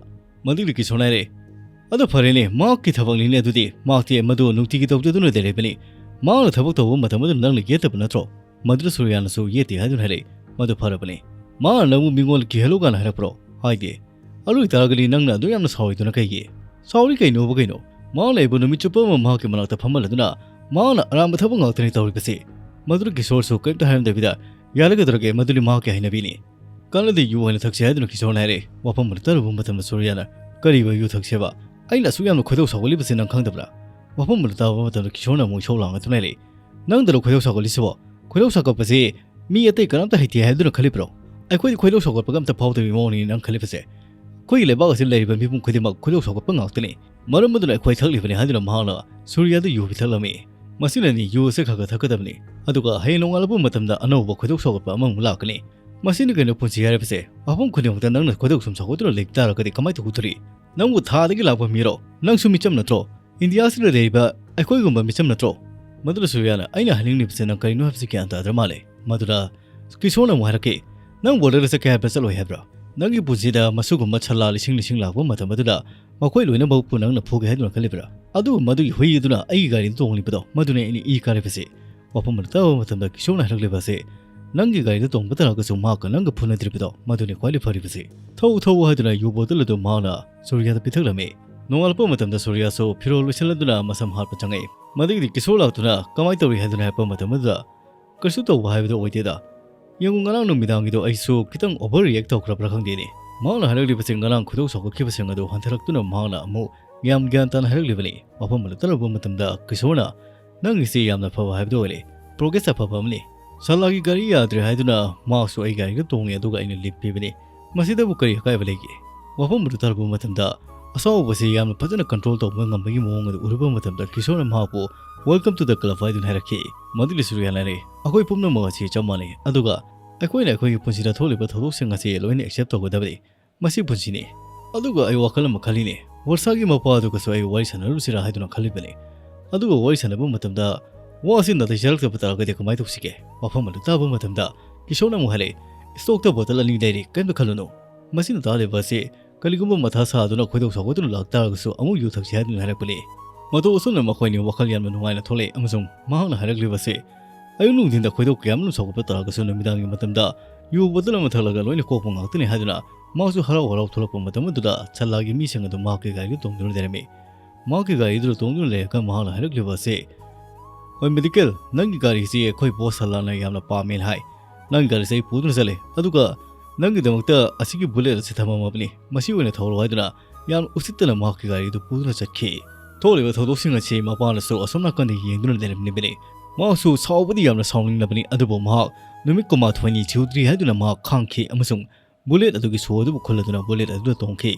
ꯃꯗꯨꯗ ꯀꯤꯁꯣꯔꯅ ꯍꯥꯏꯔꯦ, "ꯑꯗꯨ ꯐꯔꯦꯅꯦ, ꯃꯍꯥꯛꯀꯤ ꯊꯕꯛꯅꯤꯅꯦ ꯑꯗꯨꯗꯤ꯫ ꯃꯍꯥꯛꯇꯤ ꯃꯗꯨ ꯅꯨꯡꯇꯤꯒꯤ ꯇꯧꯖꯗꯨꯅ ꯂꯩꯔꯤꯕꯅꯤ꯫ ꯃꯍꯥꯛꯅ ꯊꯕꯛ ꯇꯧꯕ ꯃꯇꯝ ꯑꯗꯨꯗ ꯅꯪꯅ ꯌꯦꯠꯇꯕ ꯅꯠꯇ꯭ꯔꯣ?" ꯃꯗꯨꯗ ꯁꯨꯔꯤꯌꯥꯅꯁꯨ ꯌꯦꯠꯇꯦ ꯍꯥꯏꯗꯨꯅ ꯍꯥꯏꯔꯛꯏ꯫ "ꯃꯗꯨ ꯐꯔꯕꯅꯤ꯫ ꯃꯥꯅ ꯅꯪꯕꯨ ꯃꯤꯉꯣꯟꯗ ꯀꯤꯍꯜꯂꯨ ꯀꯥꯏꯅ ꯍꯥꯏꯔꯛꯄ꯭ꯔꯣ? ꯍꯥꯏꯗꯦ꯫ ꯑꯗꯨ ꯑꯣꯏꯇꯥꯔꯒꯗꯤ ꯅꯪꯅ ꯑꯗꯨ ꯌꯥꯝꯅ ꯁꯥꯎꯔꯤꯗꯨꯅ ꯀꯩꯒꯤ? ꯁꯥꯎꯔꯤ ꯀꯩꯅꯣꯕ ꯀꯩꯅꯣ? ꯃꯥꯅ ꯑꯩꯕꯨ ꯅꯨꯃꯤꯠ ꯆꯨꯞꯄ ꯑꯃ ꯃꯍꯥꯛꯀꯤ ꯃꯅꯥꯛꯇ ꯐꯝꯍꯜꯂꯗꯨꯅ ꯃꯥꯅ ꯑꯔꯥꯟꯕ ꯊꯕꯛ ꯉꯥꯛꯇꯅꯤ ꯇꯧꯔꯤꯕꯁꯤ"꯫ ꯃꯗꯨꯗ ꯀꯤꯁꯣꯔꯁꯨ ꯀꯔꯤꯝꯇ ꯍꯥꯏꯔꯝꯗꯕꯤꯗ, "ꯌꯥꯔꯒꯗꯧꯔꯒꯦ, ꯃꯗꯨꯗꯤ ꯃꯍꯥꯛꯀꯤ ꯍꯩꯅꯕꯤꯅꯤ꯫ ꯀꯥꯟꯅꯗꯦ, ꯌꯨ ꯑꯣꯏꯅ ꯊꯛꯁꯤ" ꯍꯥꯏꯗꯨꯅ ꯀꯤꯁꯣꯔꯅ ꯍꯥꯏꯔꯛꯏ꯫ ꯋꯥꯐꯝ ꯑꯗꯨ ꯇꯥꯔꯨꯕ ꯃꯇꯝꯗ ꯁꯨꯔꯤꯌꯥꯅ, "ꯀꯔꯤꯕ ꯌꯨ ꯊꯛꯁꯦꯕ? ꯑꯩꯅ ꯑꯁꯨꯛ ꯌꯥꯝꯅ ꯈꯣꯏꯗꯧ ꯁꯥꯎꯒꯠꯂꯤꯕꯁꯤ ꯅꯪ ꯈꯪꯗꯕ꯭ꯔꯥ?" ꯋꯥꯐꯝ ꯑꯗꯨ ꯇꯥꯕ ꯃꯇꯝꯗ ꯀꯤꯁꯣꯔꯅ ꯑꯃꯨꯛ ꯏꯁꯧ ꯂꯥꯡꯂꯗꯨꯅ ꯂꯩꯔꯛꯏ꯫ "ꯅꯪꯗꯔꯣ ꯈꯣꯏꯗꯧ ꯁꯥꯎꯒꯠꯂꯤꯁꯤꯕꯣ? ꯈꯣꯏꯗꯧ ꯁꯥꯎꯒꯠꯄꯁꯤ ꯃꯤ ꯑꯇꯩ ꯀꯅꯥꯝꯇ ꯍꯩꯇꯦ ꯍꯥꯏꯗꯨꯅ ꯈꯜꯂꯤꯕ꯭ꯔꯣ? ꯑꯩꯈꯣꯏꯗꯤ ꯈꯣꯏꯗꯧ ꯁꯥꯎꯒꯠꯄꯒ ꯑꯝꯇ ꯐꯥꯎꯗꯕꯒꯤ ꯃꯑꯣꯡꯅꯤ ꯅꯪ ꯈꯜꯂꯤꯕꯁꯦ꯫ ꯑꯩꯈꯣꯏꯒꯤ ꯂꯩꯕꯥꯛ ꯑꯁꯤꯗ ꯂꯩꯔꯤꯕ ꯃꯤꯄꯨꯝ ꯈꯨꯗꯤꯡꯃꯛ ꯈꯣꯏꯗꯧ ꯁꯥꯎꯒꯠꯄ ꯉꯥꯛꯇꯅꯤ꯫ ꯃꯔꯝ ꯑꯗꯨꯅ ꯑꯩꯈꯣꯏ ꯊꯛꯂꯤꯕꯅꯤ" ꯍꯥꯏꯗꯨꯅ ꯃꯍꯥꯛꯅ ꯁꯨꯔꯤꯌꯥꯗ ꯌꯨ ꯄꯤꯊꯛꯂꯝꯃꯤ꯫ "ꯃꯁꯤꯅꯅꯤ ꯌꯨ ꯑꯁꯤ ꯈꯔ ꯈꯔ ꯊꯛꯀꯗꯕꯅꯤ꯫ ꯑꯗꯨꯒ ꯍꯌꯦꯡ ꯅꯣꯡꯉꯥꯜꯂꯛꯄ ꯃꯇꯝꯗ ꯑꯅꯧꯕ ꯈꯣꯏꯗꯧ ꯁꯥꯎꯒꯠꯄ ꯑꯃꯃꯨꯛ ꯂꯥꯛꯀꯅꯤ꯫ ꯃꯁꯤꯅ ꯀꯩꯅꯣ ꯄꯨꯟꯁꯤ ꯍꯥꯏꯔꯤꯕꯁꯦ? ꯃꯐꯝ ꯈꯨꯗꯤꯡꯃꯛꯇ ꯅꯪꯅ ꯈꯣꯏꯗꯧ ꯁꯨꯝ ꯁꯥꯎꯒꯠꯇꯨꯅ ꯂꯩ ꯇꯥꯔꯒꯗꯤ ꯀꯃꯥꯏꯅ ꯇꯧꯒꯗꯧꯔꯤ? ꯅꯪꯕꯨ ꯊꯥꯗꯒꯤ ꯂꯥꯛꯄ ꯃꯤꯔꯣ? ꯅꯪꯁꯨ ꯃꯤꯆꯝ ꯅꯠꯇ꯭ꯔꯣ? ꯏꯟꯗꯤꯌꯥꯁꯤꯗ ꯂꯩꯔꯤꯕ ꯑꯩꯈꯣꯏꯒꯨꯝꯕ ꯃꯤꯆꯝ ꯅꯠꯇ꯭ꯔꯣ?" ꯃꯗꯨꯗ ꯁꯨꯔꯤꯌꯥꯅ, "ꯑꯩꯅ ꯍꯥꯏꯅꯤꯡꯂꯤꯕꯁꯦ ꯅꯪ ꯀꯔꯤꯅꯣ ꯍꯥꯏꯕꯁꯤ ꯒ꯭ꯌꯥꯟ ꯇꯥꯗ꯭ꯔ ꯃꯥꯜꯂꯦ꯫" ꯃꯗꯨꯗ ꯀꯤꯁꯣꯔꯅ ꯑꯃꯨꯛ ꯍꯥꯏꯔꯛꯈꯤ, "ꯅꯪ ꯕꯣꯔꯗꯔꯗ ꯆꯠꯀꯦ ꯍꯥꯏꯕ꯭ꯔꯥ, ꯆꯠꯂꯣꯏ ꯍꯥꯏꯕ꯭ꯔꯥ? ꯅꯪꯒꯤ ꯄꯨꯟꯁꯤꯗ ꯃꯁꯤꯒꯨꯝꯕ ꯁꯂꯥ ꯂꯤꯁꯤꯡ ꯂꯤꯁꯤꯡ ꯂꯥꯛꯄ ꯃꯇꯝ ꯑꯗꯨꯗ ꯃꯈꯣꯏ ꯂꯣꯏꯅꯃꯛꯄꯨ ꯅꯪꯅ ꯐꯨꯒꯦ ꯍꯥꯏꯗꯨꯅ ꯈꯜꯂꯤꯕ꯭ꯔꯥ? ꯑꯗꯨꯕꯨ ꯃꯗꯨꯒꯤ ꯍꯨꯏ ꯑꯗꯨꯅ ꯑꯩꯒꯤ ꯒꯥꯔꯤꯗ ꯇꯣꯡꯂꯤꯕꯗꯣ ꯃꯗꯨꯅꯦ ꯑꯩꯅ ꯏ ꯀꯥꯔꯤꯕꯁꯤ꯫" ꯋꯥꯐꯝ ꯑꯗꯨ ꯇꯥꯕ ꯃꯇꯝꯗ ꯀꯤꯁꯣꯔꯅ ꯍꯥꯏꯔꯛꯂꯤꯕ ꯑꯁꯤ, ꯅꯪꯒꯤ ꯒꯥꯔꯤꯗ ꯇꯣꯡꯕ ꯇꯥꯔꯒꯁꯨ ꯃꯍꯥꯛꯀ ꯅꯪꯒ ꯐꯨꯅꯗ꯭ꯔꯤꯕꯗꯣ ꯃꯗꯨꯅꯤ ꯈ꯭ꯋꯥꯏꯗꯒꯤ ꯐꯔꯤꯕꯁꯤ꯫ ꯊꯧ ꯊꯧ ꯍꯥꯏꯗꯨꯅ ꯌꯨ ꯕꯣꯇꯜ ꯑꯗꯨ ꯃꯍꯥꯛꯅ ꯁꯨꯔꯤꯌꯥꯗ ꯄꯤꯊꯛꯂꯝꯃꯤ꯫ ꯅꯣꯡꯉꯥꯜꯂꯛꯄ ꯃꯇꯝꯗ ꯁꯨꯔꯤꯌꯥꯁꯨ ꯐꯤꯔꯣꯜ ꯂꯣꯏꯁꯤꯜꯂꯗꯨꯅ ꯃꯁꯝ ꯍꯥꯠꯄ ꯆꯪꯉꯛꯏ꯫ ꯃꯗꯒꯤꯗꯤ ꯀꯤꯁꯣꯔ ꯂꯥꯛꯇꯨꯅ ꯀꯃꯥꯏꯅ ꯇꯧꯔꯤ ꯍꯥꯏꯗꯨꯅ ꯍꯥꯏꯔꯛꯄ ꯃꯇꯝ ꯑꯗꯨꯗ ꯀꯩꯁꯨ ꯇꯧꯕ ꯍꯥꯏꯕꯗꯨ ꯑꯣꯏꯗꯦꯗ꯫ ꯌꯦꯡꯉꯨ, ꯉꯔꯥꯡ ꯅꯨꯃꯤꯗꯥꯡꯒꯤꯗꯣ ꯑꯩꯁꯨ ꯈꯤꯇꯪ ꯑꯣꯚꯔ ꯔꯤꯌꯦꯛ ꯇꯧꯈ꯭ꯔꯕ꯭ꯔꯥ ꯈꯪꯗꯦꯅꯦ꯫ ꯃꯍꯥꯛꯅ ꯍꯥꯏꯔꯛꯂꯤꯕꯁꯤ ꯉꯔꯥꯡ ꯈꯣꯏꯗꯧ ꯁꯥꯎꯒꯠꯈꯤꯕꯁꯤꯡ ꯑꯗꯨ ꯍꯟꯊꯔꯛꯇꯨꯅ ꯃꯍꯥꯛꯅ ꯑꯃꯨꯛ ꯌꯥꯝ ꯒ꯭ꯌꯥꯟ ꯇꯥꯅ ꯍꯥꯏꯔꯛꯂꯤꯕꯅꯤ꯫ ꯋꯥꯐꯝ ꯑꯗꯨ ꯇꯥꯔꯨꯕ ꯃꯇꯝꯗ ꯀꯤꯁꯣꯔꯅ, "ꯅꯪꯒꯤꯁꯤ ꯌꯥꯝꯅ ꯐꯕ ꯍꯥꯏꯕꯗꯨ ꯑꯣꯏꯔꯦ꯫ ꯄ꯭ꯔꯣꯒ꯭ꯔꯦꯁ ꯑꯐꯕ ꯑꯃꯅꯤ꯫ ꯁꯥꯂꯥꯒꯤ ꯒꯥꯔꯤ ꯌꯥꯗ꯭ꯔꯦ ꯍꯥꯏꯗꯨꯅ ꯃꯍꯥꯛꯁꯨ ꯑꯩ ꯒꯥꯔꯤꯗ ꯇꯣꯡꯉꯦ, ꯑꯗꯨꯒ ꯑꯩꯅ ꯂꯤꯐ ꯄꯤꯕꯅꯤ꯫ ꯃꯁꯤꯗꯕꯨ ꯀꯔꯤ ꯑꯀꯥꯏꯕ ꯂꯩꯒꯦ?" ꯋꯥꯐꯝ ꯑꯗꯨ ꯇꯥꯔꯨꯕ ꯃꯇꯝꯗ ꯑꯁꯥꯎꯕꯁꯤ ꯌꯥꯝꯅ ꯐꯖꯅ ꯀꯟꯇ꯭ꯔꯣꯜ ꯇꯧꯕ ꯉꯝꯕꯒꯤ ꯃꯑꯣꯡ ꯑꯗꯨ ꯎꯔꯨꯕ ꯃꯇꯝꯗ ꯀꯤꯁꯣꯔꯅ ꯃꯍꯥꯛꯄꯨ "Welcome to the club" ꯍꯥꯏꯗꯨꯅ ꯍꯥꯏꯔꯛꯈꯤ꯫ ꯃꯗꯨꯗꯁꯨ ꯌꯥꯅꯔꯦ꯫ ꯑꯩꯈꯣꯏ ꯄꯨꯝꯅꯃꯛ ꯑꯁꯤ ꯆꯞ ꯃꯥꯟꯅꯩ, ꯑꯗꯨꯒ ꯑꯩꯈꯣꯏꯅ ꯑꯩꯈꯣꯏꯒꯤ ꯄꯨꯟꯁꯤꯗ ꯊꯣꯛꯂꯤꯕ ꯊꯧꯗꯣꯛꯁꯤꯡ ꯑꯁꯤ ꯂꯣꯏꯅ ꯑꯦꯛꯁꯦꯞ ꯇꯧꯒꯗꯕꯅꯤ꯫ ꯃꯁꯤ ꯄꯨꯟꯁꯤꯅꯤ꯫ ꯑꯗꯨꯒ ꯑꯩ ꯋꯥꯈꯜ ꯑꯃ ꯈꯜꯂꯤꯅꯦ꯫ ꯋꯥꯔꯁꯥꯒꯤ ꯃꯄꯥ ꯑꯗꯨꯒꯁꯨ ꯑꯩ ꯋꯥꯔꯤ ꯁꯥꯟꯅꯔꯨꯁꯤꯔꯥ ꯍꯥꯏꯗꯨꯅ ꯈꯜꯂꯤꯕꯅꯤ꯫ ꯑꯗꯨꯒ ꯋꯥꯔꯤ ꯁꯥꯟꯅꯕ ꯃꯇꯝꯗ ꯋꯥ ꯑꯁꯤ ꯅꯥꯇꯩ ꯆꯥꯔꯛꯇꯕ ꯇꯥꯔꯒꯗꯤ ꯀꯃꯥꯏꯅ ꯇꯧꯁꯤꯒꯦ? ꯋꯥꯐꯝ ꯑꯗꯨ ꯇꯥꯕ ꯃꯇꯝꯗ ꯀꯤꯁꯣꯔꯅ ꯑꯃꯨꯛ ꯍꯥꯏꯔꯛꯏ, "ꯏꯁꯇꯣꯛꯇ ꯕꯣꯇꯜ ꯑꯅꯤ ꯂꯩꯔꯤ, ꯀꯔꯤꯝꯇ ꯈꯜꯂꯨꯅꯨ꯫" ꯃꯁꯤꯅ ꯇꯥꯔꯤꯕ ꯑꯁꯤ ꯀꯔꯤꯒꯨꯝꯕ ꯃꯊꯥ ꯁꯥꯗꯨꯅ ꯈꯣꯏꯗꯧ ꯁꯥꯎꯒꯠꯇꯨꯅ ꯂꯥꯛꯇꯥꯔꯒꯁꯨ ꯑꯃꯨꯛ ꯌꯨ ꯊꯛꯁꯤ ꯍꯥꯏꯗꯨꯅ ꯍꯥꯏꯔꯛꯄꯅꯤ꯫ ꯃꯇꯧ ꯑꯁꯨꯝꯅ ꯃꯈꯣꯏꯅꯤ ꯋꯥꯈꯜ ꯌꯥꯝꯅ ꯅꯨꯡꯉꯥꯏꯅ ꯊꯣꯛꯂꯛꯏ ꯑꯃꯁꯨꯡ ꯃꯍꯥꯛꯅ ꯍꯥꯏꯔꯛꯂꯤꯕꯁꯤ, ꯑꯌꯨꯛ ꯅꯨꯡꯊꯤꯟꯗ ꯈꯣꯏꯗꯧ ꯀꯌꯥꯝꯅ ꯁꯥꯎꯒꯠꯄ ꯇꯥꯔꯒꯁꯨ ꯅꯨꯃꯤꯗꯥꯡꯒꯤ ꯃꯇꯝꯗ ꯌꯨ ꯕꯣꯇꯜ ꯑꯃ ꯊꯛꯂꯒ ꯂꯣꯏꯅ ꯀꯣꯛꯄ ꯉꯥꯛꯇꯅꯤ ꯍꯥꯏꯗꯨꯅ ꯃꯍꯥꯛꯁꯨ ꯍꯔꯥꯎ ꯍꯔꯥꯎ ꯊꯣꯛꯂꯛꯄ ꯃꯇꯝ ꯑꯗꯨꯗ ꯁꯜꯂꯥꯒꯤ ꯃꯤꯁꯤꯡ ꯑꯗꯨ ꯃꯍꯥꯛꯀꯤ ꯒꯥꯔꯤꯗ ꯇꯣꯡꯗꯨꯅ ꯂꯩꯔꯝꯃꯤ꯫ ꯃꯍꯥꯛꯀꯤ ꯒꯥꯔꯤꯗꯨꯗ ꯇꯣꯡꯗꯨꯅ ꯂꯩꯔꯒ ꯃꯍꯥꯛꯅ ꯍꯥꯏꯔꯛꯂꯤꯕ ꯑꯁꯤ, "ꯍꯣꯏ ꯃꯦꯗꯤꯀꯦꯜ, ꯅꯪꯒꯤ ꯒꯥꯔꯤꯁꯤ ꯑꯩꯈꯣꯏ ꯕꯣꯁ ꯁꯜꯂꯥꯅ ꯌꯥꯝꯅ ꯄꯥꯝꯃꯦꯅ ꯍꯥꯏ꯫ ꯅꯪꯒꯤ ꯒꯥꯔꯤꯁꯤ ꯑꯩ ꯄꯨꯗꯨꯅ ꯆꯠꯂꯦ, ꯑꯗꯨꯒ ꯅꯪꯒꯤꯗꯃꯛꯇ ꯑꯁꯤꯒꯤ ꯕꯨꯂꯦꯠ ꯑꯁꯤ ꯊꯝꯃꯝꯃꯕꯅꯤ, ꯃꯁꯤ ꯑꯣꯏꯅ ꯊꯧꯔꯣ" ꯍꯥꯏꯗꯨꯅ ꯌꯥꯝ ꯎꯁꯤꯠꯇꯅ ꯃꯍꯥꯛꯀꯤ ꯒꯥꯔꯤꯗꯨ ꯄꯨꯗꯨꯅ ꯆꯠꯈꯤ꯫ ꯊꯣꯛꯂꯤꯕ ꯊꯧꯗꯣꯛꯁꯤꯡ ꯑꯁꯤ ꯃꯄꯥꯅꯁꯨ ꯑꯁꯣꯝ ꯅꯥꯀꯟꯗ ꯌꯦꯡꯗꯨꯅ ꯂꯩꯔꯝꯂꯤꯕꯅꯤ꯫ ꯃꯍꯥꯛꯁꯨ ꯁꯥꯎꯕꯗꯤ ꯌꯥꯝꯅ ꯁꯥꯎꯅꯤꯡꯂꯕꯅꯤ, ꯑꯗꯨꯕꯨ ꯃꯍꯥꯛ ꯅꯨꯃꯤꯠ ꯀꯨꯟꯃꯥꯊꯣꯏꯅꯤ ꯊꯤꯎꯗ꯭ꯔꯤ ꯍꯥꯏꯗꯨꯅ ꯃꯍꯥꯛ ꯈꯥꯡꯈꯤ ꯑꯃꯁꯨꯡ ꯕꯨꯂꯦꯠ ꯑꯗꯨꯒꯤ ꯁꯣ ꯑꯗꯨꯕꯨ ꯈꯨꯜꯂꯗꯨꯅ ꯕꯨꯂꯦꯠ ꯑꯗꯨꯗ ꯇꯣꯡꯈꯤ꯫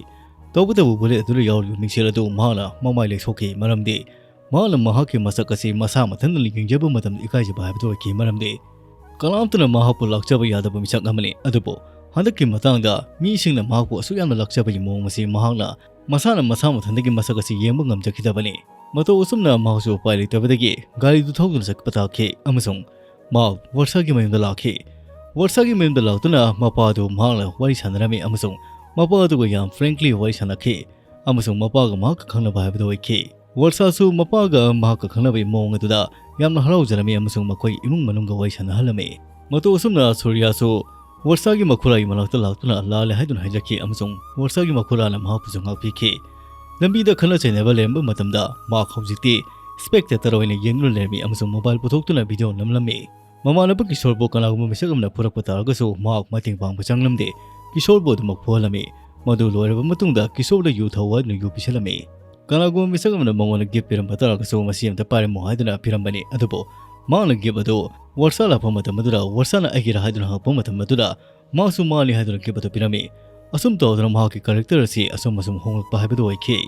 ꯇꯧꯕꯇꯕꯨ ꯕꯨꯂꯦꯠ ꯑꯗꯨꯗ ꯌꯥꯎꯔꯤꯕ ꯃꯤꯡꯁꯦꯜ ꯑꯗꯨ ꯃꯍꯥꯛꯅ ꯃꯃꯥꯏ ꯂꯩꯊꯣꯛꯈꯤ, ꯃꯔꯝꯗꯤ ꯃꯍꯥꯛꯅ ꯃꯍꯥꯛꯀꯤ ꯃꯁꯛ ꯑꯁꯤ ꯃꯁꯥ ꯃꯊꯟꯇꯅ ꯌꯦꯡꯖꯕ ꯃꯇꯝꯗ ꯏꯀꯥꯏꯖꯕ ꯍꯥꯏꯕꯗꯨ ꯑꯣꯏꯈꯤ, ꯃꯔꯝꯗꯤ ꯀꯅꯥꯝꯇꯅ ꯃꯍꯥꯛꯄꯨ ꯂꯥꯛꯆꯕ ꯌꯥꯗꯕ ꯃꯤꯁꯛ ꯑꯃꯅꯤ꯫ ꯑꯗꯨꯕꯨ ꯍꯟꯗꯛꯀꯤ ꯃꯇꯥꯡꯗ ꯃꯤꯁꯤꯡꯅ ꯃꯍꯥꯛꯄꯨ ꯑꯁꯨꯛ ꯌꯥꯝꯅ ꯂꯥꯛꯆꯕꯒꯤ ꯃꯑꯣꯡ ꯑꯁꯤ ꯃꯍꯥꯛꯅ ꯃꯁꯥꯅ ꯃꯁꯥ ꯃꯊꯟꯇꯒꯤ ꯃꯁꯛ ꯑꯁꯤ ꯌꯦꯡꯕ ꯉꯝꯖꯈꯤꯗꯕꯅꯤ꯫ ꯃꯇꯧ ꯑꯁꯨꯝꯅ ꯃꯍꯥꯛꯁꯨ ꯎꯄꯥꯏ ꯂꯩꯇꯕꯗꯒꯤ ꯒꯥꯔꯤꯗꯨ ꯊꯧꯗꯨꯅ ꯆꯠꯄ ꯇꯥꯈꯤ ꯑꯃꯁꯨꯡ ꯃꯍꯥꯛ ꯋꯥꯔꯁꯥꯒꯤ ꯃꯌꯨꯝꯗ ꯂꯥꯛꯈꯤ꯫ ꯋꯥꯔꯁꯥꯒꯤ ꯃꯌꯨꯝꯗ ꯂꯥꯛꯇꯨꯅ ꯃꯄꯥ ꯑꯗꯨ ꯃꯍꯥꯛꯅ ꯋꯥꯔꯤ ꯁꯥꯟꯅꯔꯝꯃꯤ ꯑꯃꯁꯨꯡ ꯃꯄꯥ ꯑꯗꯨꯒ ꯌꯥꯝ ꯐ꯭ꯔꯦꯡꯀꯂꯤ ꯋꯥꯔꯤ ꯁꯥꯟꯅꯈꯤ ꯑꯃꯁꯨꯡ ꯃꯄꯥꯒ ꯃꯍꯥꯛꯀ ꯈꯪꯅꯕ ꯍꯥꯏꯕꯗꯨ ꯑꯣꯏꯈꯤ꯫ ꯋꯥꯔꯁꯥꯁꯨ ꯃꯄꯥꯒ ꯃꯍꯥꯛꯀ ꯈꯪꯅꯕꯒꯤ ꯃꯑꯣꯡ ꯑꯗꯨꯗ ꯌꯥꯝꯅ ꯍꯔꯥꯎꯖꯔꯝꯃꯤ ꯑꯃꯁꯨꯡ ꯃꯈꯣꯏ ꯏꯃꯨꯡ ꯃꯅꯨꯡꯒ ꯋꯥꯔꯤ ꯁꯥꯟꯅꯍꯜꯂꯝꯃꯤ꯫ ꯃꯇꯧ ꯑꯁꯨꯝꯅ ꯁꯨꯔꯤꯌꯥꯁꯨ ꯋꯥꯔꯁꯥꯒꯤ ꯃꯈꯨꯔꯥꯒꯤ ꯃꯅꯥꯛꯇ ꯂꯥꯛꯇꯨꯅ ꯂꯥꯜꯂꯦ ꯍꯥꯏꯗꯨꯅ ꯍꯥꯏꯖꯈꯤ ꯑꯃꯁꯨꯡ ꯋꯥꯔꯁꯥꯒꯤ ꯃꯈꯨꯔꯥꯅ ꯃꯍꯥꯛꯄꯨꯁꯨ ꯉꯥꯛꯄꯤꯈꯤ꯫ ꯂꯝꯕꯤꯗ ꯈꯠꯅ ꯆꯩꯅꯕ ꯂꯩꯔꯝꯕ ꯃꯇꯝꯗ ꯃꯍꯥꯛ ꯍꯧꯖꯤꯛꯇꯤ spectator ꯑꯣꯏꯅ ꯌꯦꯡꯗꯨꯅ ꯂꯩꯔꯝꯃꯤ ꯑꯃꯁꯨꯡ mobile ꯄꯨꯊꯣꯛꯇꯨꯅ video ꯅꯝꯂꯝꯃꯤ꯫ ꯃꯃꯥꯟꯅꯕ ꯀꯤꯁꯣꯔꯕꯨ ꯀꯅꯥꯒꯨꯝꯕ ꯃꯤꯁꯛ ꯑꯃꯅ ꯐꯨꯔꯛꯄ ꯇꯥꯔꯒꯁꯨ ꯃꯍꯥꯛ ꯃꯇꯦꯡ ꯄꯥꯡꯕ ꯆꯪꯂꯝꯗꯦ꯫ ꯀꯤꯁꯣꯔꯕꯨ ꯑꯗꯨꯃꯛ ꯐꯨꯍꯜꯂꯝꯃꯤ꯫ ꯃꯗꯨ ꯂꯣꯏꯔꯕ ꯃꯇꯨꯡꯗ ꯀꯤꯁꯣꯔꯗ ꯌꯨ ꯊꯛꯎ ꯍꯥꯏꯗꯨꯅ ꯌꯨ ꯄꯤꯁꯜꯂꯝꯃꯤ꯫ ꯀꯅꯥꯒꯨꯝꯕ ꯃꯤꯁꯛ ꯑꯃꯅ ꯃꯉꯣꯟꯗ gift ꯄꯤꯔꯝꯕ ꯇꯥꯔꯒꯁꯨ ꯃꯁꯤ ꯑꯝꯇ ꯄꯥꯏꯔꯝꯃꯣ ꯍꯥꯏꯗꯨꯅ ꯄꯤꯔꯝꯕꯅꯤ꯫ ꯑꯗꯨꯕꯨ ꯃꯍꯥꯛꯅ gift ꯑꯗꯨ ꯋꯥꯔꯁꯥ ꯂꯥꯛꯄ ꯃꯇꯝ ꯑꯗꯨꯗ ꯋꯥꯔꯁꯥꯅ ꯑꯩꯒꯤꯔꯥ ꯍꯥꯏꯗꯨꯅ ꯍꯪꯉꯛꯄ ꯃꯇꯝ ꯑꯗꯨꯗ ꯃꯍꯥꯛꯁꯨ ꯃꯥꯅꯤ ꯍꯥꯏꯗꯨꯅ gift ꯑꯗꯨ ꯄꯤꯔꯝꯃꯤ꯫ ꯑꯁꯨꯝ ꯇꯧꯗꯨꯅ ꯃꯍꯥꯛꯀꯤ character ꯑꯁꯤ ꯑꯁꯨꯝ ꯑꯁꯨꯝ ꯍꯣꯡꯂꯛꯄ ꯍꯥꯏꯕꯗꯨ ꯑꯣꯏꯈꯤ꯫